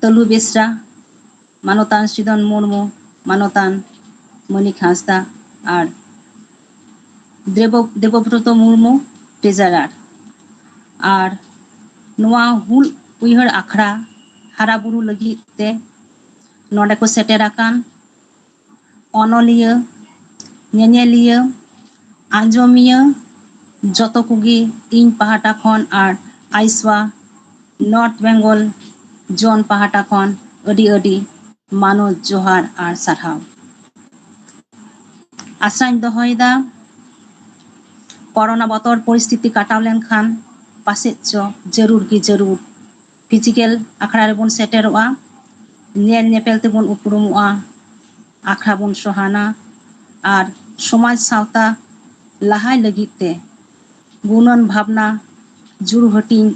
ᱛᱟᱹᱞᱩ ᱵᱮᱥᱨᱟ, ᱢᱟᱱᱚᱛᱟᱱ ᱥᱤᱫᱚᱱ ᱢᱩᱨᱢᱩ, ᱢᱟᱱᱚᱛᱟᱱ ᱢᱟᱹᱱᱤᱠ ᱦᱟᱸᱥᱫᱟ ᱟᱨ ᱫᱮᱵᱚ-, ᱫᱮᱵᱚᱵᱨᱚᱛᱚ ᱢᱩᱨᱢᱩ, ᱴᱨᱮᱡᱟᱨᱟᱨ᱾ ᱟᱨ ᱱᱚᱣᱟ ᱦᱩᱞ ᱩᱭᱦᱟᱹᱨ ᱟᱠᱷᱲᱟ ᱦᱟᱨᱟ ᱵᱩᱨᱩ ᱞᱟᱹᱜᱤᱫ ᱛᱮ ᱱᱚᱰᱮ ᱠᱚ ᱥᱮᱴᱮᱨ ᱟᱠᱟᱱ ᱚᱱᱚᱞᱤᱭᱟᱹ, ᱧᱮᱧᱮᱞᱤᱭᱟᱹ, ᱟᱸᱡᱚᱢᱤᱭᱟᱹ ᱡᱚᱛᱚ ᱠᱚᱜᱮ ᱤᱧ ᱯᱟᱦᱴᱟ ᱠᱷᱚᱱ ᱟᱨ ᱟᱭᱥᱣᱟ ᱱᱚᱨᱛᱷ ᱵᱮᱝᱜᱚᱞ ᱡᱳᱱ ᱯᱟᱦᱴᱟ ᱠᱷᱚᱱ ᱟᱹᱰᱤ ᱟᱹᱰᱤ ᱢᱟᱱᱚᱛ ᱡᱚᱦᱟᱨ ᱟᱨ ᱥᱟᱨᱦᱟᱣ᱾ ᱟᱥᱟᱧ ᱫᱚᱦᱚᱭᱮᱫᱟ, ᱠᱚᱨᱳᱱᱟ ᱵᱚᱛᱚᱨ ᱯᱚᱨᱤᱥᱛᱷᱤᱛᱤ ᱠᱟᱴᱟᱣ ᱞᱮᱱᱠᱷᱟᱱ ᱯᱟᱥᱮᱡ ᱪᱚ ᱡᱟᱹᱨᱩᱲ ᱜᱮ ᱡᱟᱹᱨᱩᱲ ᱯᱷᱤᱡᱤᱠᱮᱞ ᱟᱠᱷᱲᱟ ᱨᱮᱵᱚᱱ ᱥᱮᱴᱮᱨᱚᱜᱼᱟ, ᱧᱮᱞ ᱧᱮᱯᱮᱞ ᱛᱮᱵᱚᱱ ᱩᱯᱨᱩᱢᱚᱜᱼᱟ, ᱟᱠᱷᱲᱟ ᱵᱚᱱ ᱥᱚᱦᱟᱱᱟ ᱟᱨ ᱥᱚᱢᱟᱡᱽ ᱥᱟᱶᱛᱟ ᱞᱟᱦᱟᱭ ᱞᱟᱹᱜᱤᱫ ᱛᱮ ᱜᱩᱱᱟᱹᱱ ᱵᱷᱟᱵᱽᱱᱟ ᱡᱩᱲᱩ ᱦᱟᱹᱴᱤᱧ,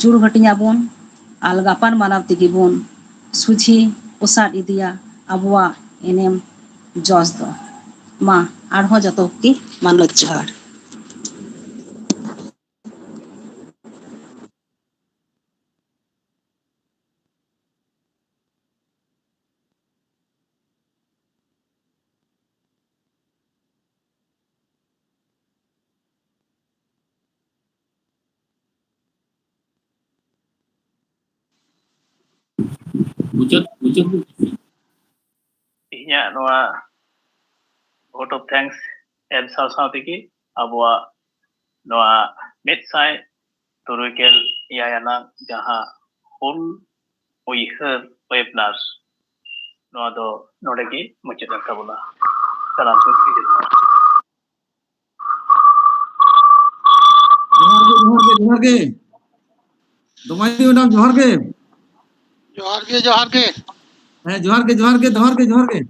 ᱡᱩᱲᱩ ᱦᱟᱹᱴᱤᱧ ᱟᱵᱚᱱ ᱟᱨ ᱜᱟᱯᱟᱞ ᱢᱟᱨᱟᱣ ᱛᱮᱜᱮ ᱵᱚᱱ ᱥᱚᱡᱷᱮ ᱚᱥᱟᱨ ᱤᱫᱤᱭᱟ ᱟᱵᱚᱣᱟᱜ ᱮᱱᱮᱢ ᱡᱚᱥ ᱫᱚ᱾ ᱢᱟ ᱟᱨᱦᱚᱸ ᱡᱚᱛᱚ ᱠᱚᱜᱮ ᱢᱟᱱᱚᱛ ᱡᱚᱦᱟᱨ᱾ ᱢᱩᱪᱟᱹᱫ, ᱢᱩᱪᱟᱹᱫ᱾ ᱤᱧᱟᱹᱜ ᱱᱚᱣᱟ vote of thanks ᱮᱢ ᱥᱟᱶ ᱥᱟᱶ ᱛᱮᱜᱮ ᱟᱵᱚᱣᱟᱜ ᱱᱚᱣᱟ ᱢᱤᱫ ᱥᱟᱭ ᱛᱩᱨᱩᱭ ᱜᱮᱞ ᱮᱭᱟᱭ ᱟᱱᱟᱜ ᱡᱟᱦᱟᱸ ᱦᱩᱞ ᱩᱭᱦᱟᱹᱨ webinar ᱱᱚᱣᱟ ᱫᱚ ᱱᱚᱰᱮ ᱜᱮ ᱢᱩᱪᱟᱹᱫ ᱮᱱ ᱛᱟᱵᱚᱱᱟ᱾ ᱥᱟᱱᱟᱢ ᱠᱚ ᱟᱹᱰᱤ ᱡᱚᱦᱟᱨ᱾ ᱡᱚᱦᱟᱨ ᱜᱮ, ᱡᱚᱦᱟᱨ ᱜᱮ, ᱡᱚᱦᱟᱨ ᱜᱮ᱾ ᱫᱚᱢᱟᱭ ᱢᱮᱰᱟᱢ, ᱡᱚᱦᱟᱨ ᱜᱮ᱾ ᱡᱚᱦᱟᱨ ᱜᱮ, ᱡᱚᱦᱟᱨ ᱜᱮ᱾ ᱦᱮᱸ, ᱡᱚᱦᱟᱨ ᱜᱮ, ᱡᱚᱦᱟᱨ ᱜᱮ, ᱡᱚᱦᱟᱨ ᱜᱮ, ᱡᱚᱦᱟᱨ ᱜᱮ᱾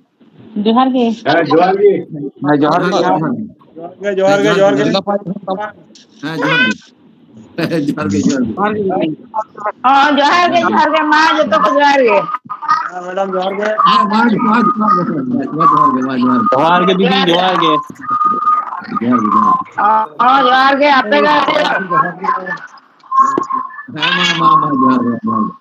ᱡᱚᱦᱟᱨ ᱜᱮ᱾ ᱦᱮᱸ, ᱡᱚᱦᱟᱨ ᱜᱮ᱾ ᱦᱮᱸ, ᱡᱚᱦᱟᱨ ᱜᱮ, ᱡᱚᱦᱟᱨ ᱜᱮ᱾ ᱡᱚᱦᱟᱨ ᱜᱮ, ᱡᱚᱦᱟᱨ ᱜᱮ, ᱡᱚᱦᱟᱨ ᱜᱮ᱾ ᱦᱮᱸ, ᱡᱚᱦᱟᱨ ᱜᱮ᱾ ᱡᱚᱦᱟᱨ ᱜᱮ, ᱡᱚᱦᱟᱨ ᱜᱮ᱾ ᱦᱚᱸ, ᱡᱚᱦᱟᱨ ᱜᱮ, ᱡᱚᱦᱟᱨ ᱜᱮ᱾ ᱢᱟ, ᱡᱚᱛᱚ ᱠᱚ ᱡᱚᱦᱟᱨ ᱜᱮ᱾ ᱦᱮᱸ, ᱢᱮᱰᱟᱢ, ᱡᱚᱦᱟᱨ ᱜᱮ᱾ ᱦᱮᱸ, ᱢᱟ, ᱡᱚᱦᱟᱨ, ᱡᱚᱦᱟᱨ ᱜᱮ, ᱡᱚᱦᱟᱨ ᱜᱮ, ᱢᱟ, ᱡᱚᱦᱟᱨ ᱜᱮ, ᱢᱟ, ᱡᱚᱦᱟᱨ ᱜᱮ᱾ ᱡᱚᱦᱟᱨ ᱜᱮ, ᱫᱤᱫᱤ, ᱡᱚᱦᱟᱨ ᱜᱮ᱾ ᱡᱚᱦᱟᱨ ᱜᱮ, ᱡᱚᱦᱟᱨ ᱜᱮ᱾ ᱦᱚᱸ, ᱡᱚᱦᱟᱨ ᱜᱮ, ᱟᱯᱮ ᱜᱮ᱾ ᱦᱮᱸ, ᱢᱟ, ᱢᱟ, ᱢᱟ, ᱡᱚᱦᱟᱨ ᱜᱮ, ᱡᱚᱦᱟᱨ ᱜᱮ᱾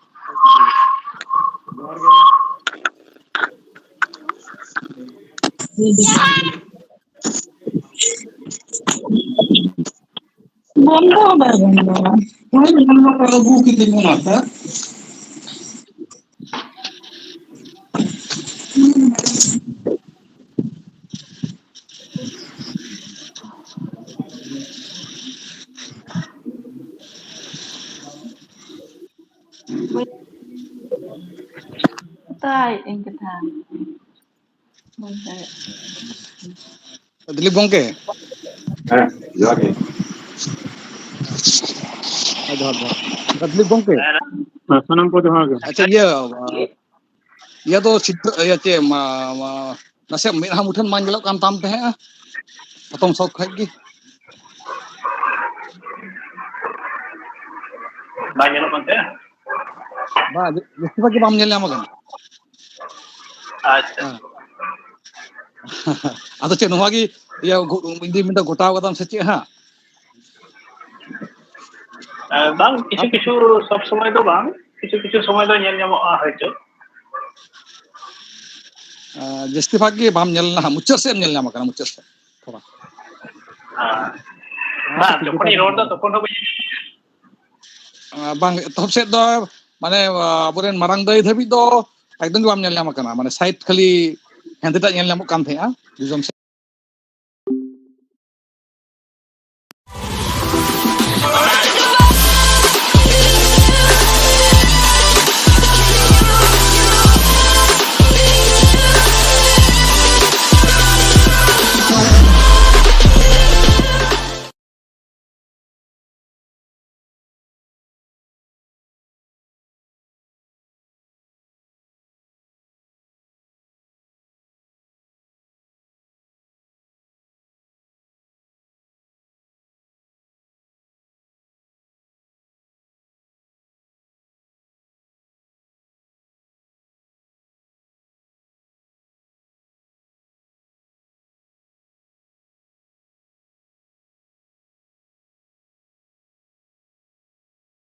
ᱵᱚᱱᱫᱚ ᱦᱚᱸ ᱵᱟᱭ ᱵᱚᱱᱫᱚᱜᱼᱟ᱾ ᱦᱳᱭ, ᱚᱱᱟ ᱢᱟ ᱟᱹᱜᱩ ᱠᱤᱫᱤᱧ ᱚᱱᱟ ᱛᱮ᱾ ᱛᱟᱭ ᱤᱧ ᱠᱟᱛᱷᱟ᱾ ᱫᱤᱞᱤᱯ ᱜᱚᱝᱠᱮ᱾ ᱦᱮᱸ, ᱡᱚᱦᱟᱨ ᱜᱮ᱾ ᱦᱮᱸ, ᱡᱚᱦᱟᱨ, ᱡᱚᱦᱟᱨ᱾ ᱫᱤᱞᱤᱯ ᱜᱚᱝᱠᱮ᱾ ᱦᱮᱸ, ᱥᱟᱱᱟᱢ ᱠᱚ ᱡᱚᱦᱟᱨ ᱜᱮ᱾ ᱟᱪᱪᱷᱟ, ᱤᱭᱟᱹ, ᱤᱭᱟᱹ ᱫᱚ ᱥᱤᱫᱷᱟᱹ, ᱤᱭᱟᱹ, ᱪᱮᱫ, ᱢᱟ, ᱢᱟ, ᱱᱟᱥᱮ ᱢᱮᱫᱦᱟ ᱢᱩᱴᱷᱟᱹᱱ ᱵᱟᱝ ᱧᱮᱞᱚᱜ ᱠᱟᱱ ᱛᱟᱢ ᱛᱟᱦᱮᱸᱜᱼᱟ ᱯᱨᱚᱛᱷᱚᱢ ᱥᱚᱠ ᱠᱷᱚᱡ ᱜᱮ᱾ ᱵᱟᱝ ᱧᱮᱞᱚᱜ ᱠᱟᱱ ᱛᱟᱦᱮᱸᱜᱼᱟ? ᱵᱟ, ᱡᱟᱹᱥᱛᱤ ᱵᱷᱟᱜᱽ ᱜᱮ ᱵᱟᱢ ᱧᱮᱞ ᱧᱟᱢ ᱟᱠᱟᱱᱟ᱾ ᱟᱪᱪᱷᱟ᱾ ᱦᱮᱸ᱾ ᱟᱫᱚ ᱪᱮᱫ ᱱᱚᱣᱟ ᱜᱮ, ᱤᱭᱟᱹ, ᱜᱷᱩ-, ᱤᱧ ᱫᱩᱧ ᱢᱮᱱᱫᱟ ᱜᱚᱴᱟᱣ ᱠᱟᱫᱟᱢ ᱥᱮ ᱪᱮᱫ ᱦᱟᱸᱜ? ᱮ, ᱵᱟᱝ, ᱠᱤᱪᱷᱩ ᱠᱤᱪᱷᱩ ᱥᱚᱵ ᱥᱚᱢᱚᱭ ᱫᱚ ᱵᱟᱝ, ᱠᱤᱪᱷᱩ ᱠᱤᱪᱷᱩ ᱥᱚᱢᱚᱭ ᱫᱚ ᱧᱮᱞ ᱧᱟᱢᱚᱜᱼᱟ ᱦᱚᱭᱛᱚ᱾ ᱮ, ᱡᱟᱹᱥᱛᱤ ᱵᱷᱟᱜᱽ ᱜᱮ ᱵᱟᱢ ᱧᱮᱞ ᱞᱮᱱᱟ ᱦᱟᱸᱜ, ᱢᱩᱪᱟᱹᱫ ᱥᱮᱫ ᱮᱢ ᱧᱮᱞ ᱧᱟᱢ ᱟᱠᱟᱱᱟ, ᱢᱩᱪᱟᱹᱫ ᱥᱮᱫ ᱛᱷᱚᱲᱟ᱾ ᱦᱮᱸ᱾ ᱵᱟᱝ, ᱡᱚᱠᱷᱚᱱᱤᱧ ᱨᱚᱲ ᱫᱟ ᱛᱚᱠᱷᱚᱱ ᱦᱚᱸ ᱵᱟᱹᱧ ᱟᱸ, ᱵᱟᱝ, ᱮᱛᱚᱦᱚᱵ ᱥᱮᱫ ᱫᱚ, ᱢᱟᱱᱮ, ᱟᱸ, ᱟᱵᱚᱨᱮᱱ ᱢᱟᱨᱟᱝ ᱫᱟᱹᱭ ᱫᱷᱟᱹᱵᱤᱡ ᱫᱚ ᱮᱠᱫᱚᱢ ᱜᱮ ᱵᱟᱢ ᱧᱮᱞ ᱧᱟᱢ ᱟᱠᱟᱱᱟ᱾ ᱢᱟᱱᱮ, ᱥᱟᱭᱤᱰ ᱠᱷᱟᱹᱞᱤ ᱦᱮᱸᱫᱮᱴᱟᱜ ᱧᱮᱞ ᱧᱟᱢᱚᱜ ᱠᱟᱱ ᱛᱟᱦᱮᱸᱜᱼᱟ, ᱡᱚᱡᱚᱢ ᱥᱮᱫ᱾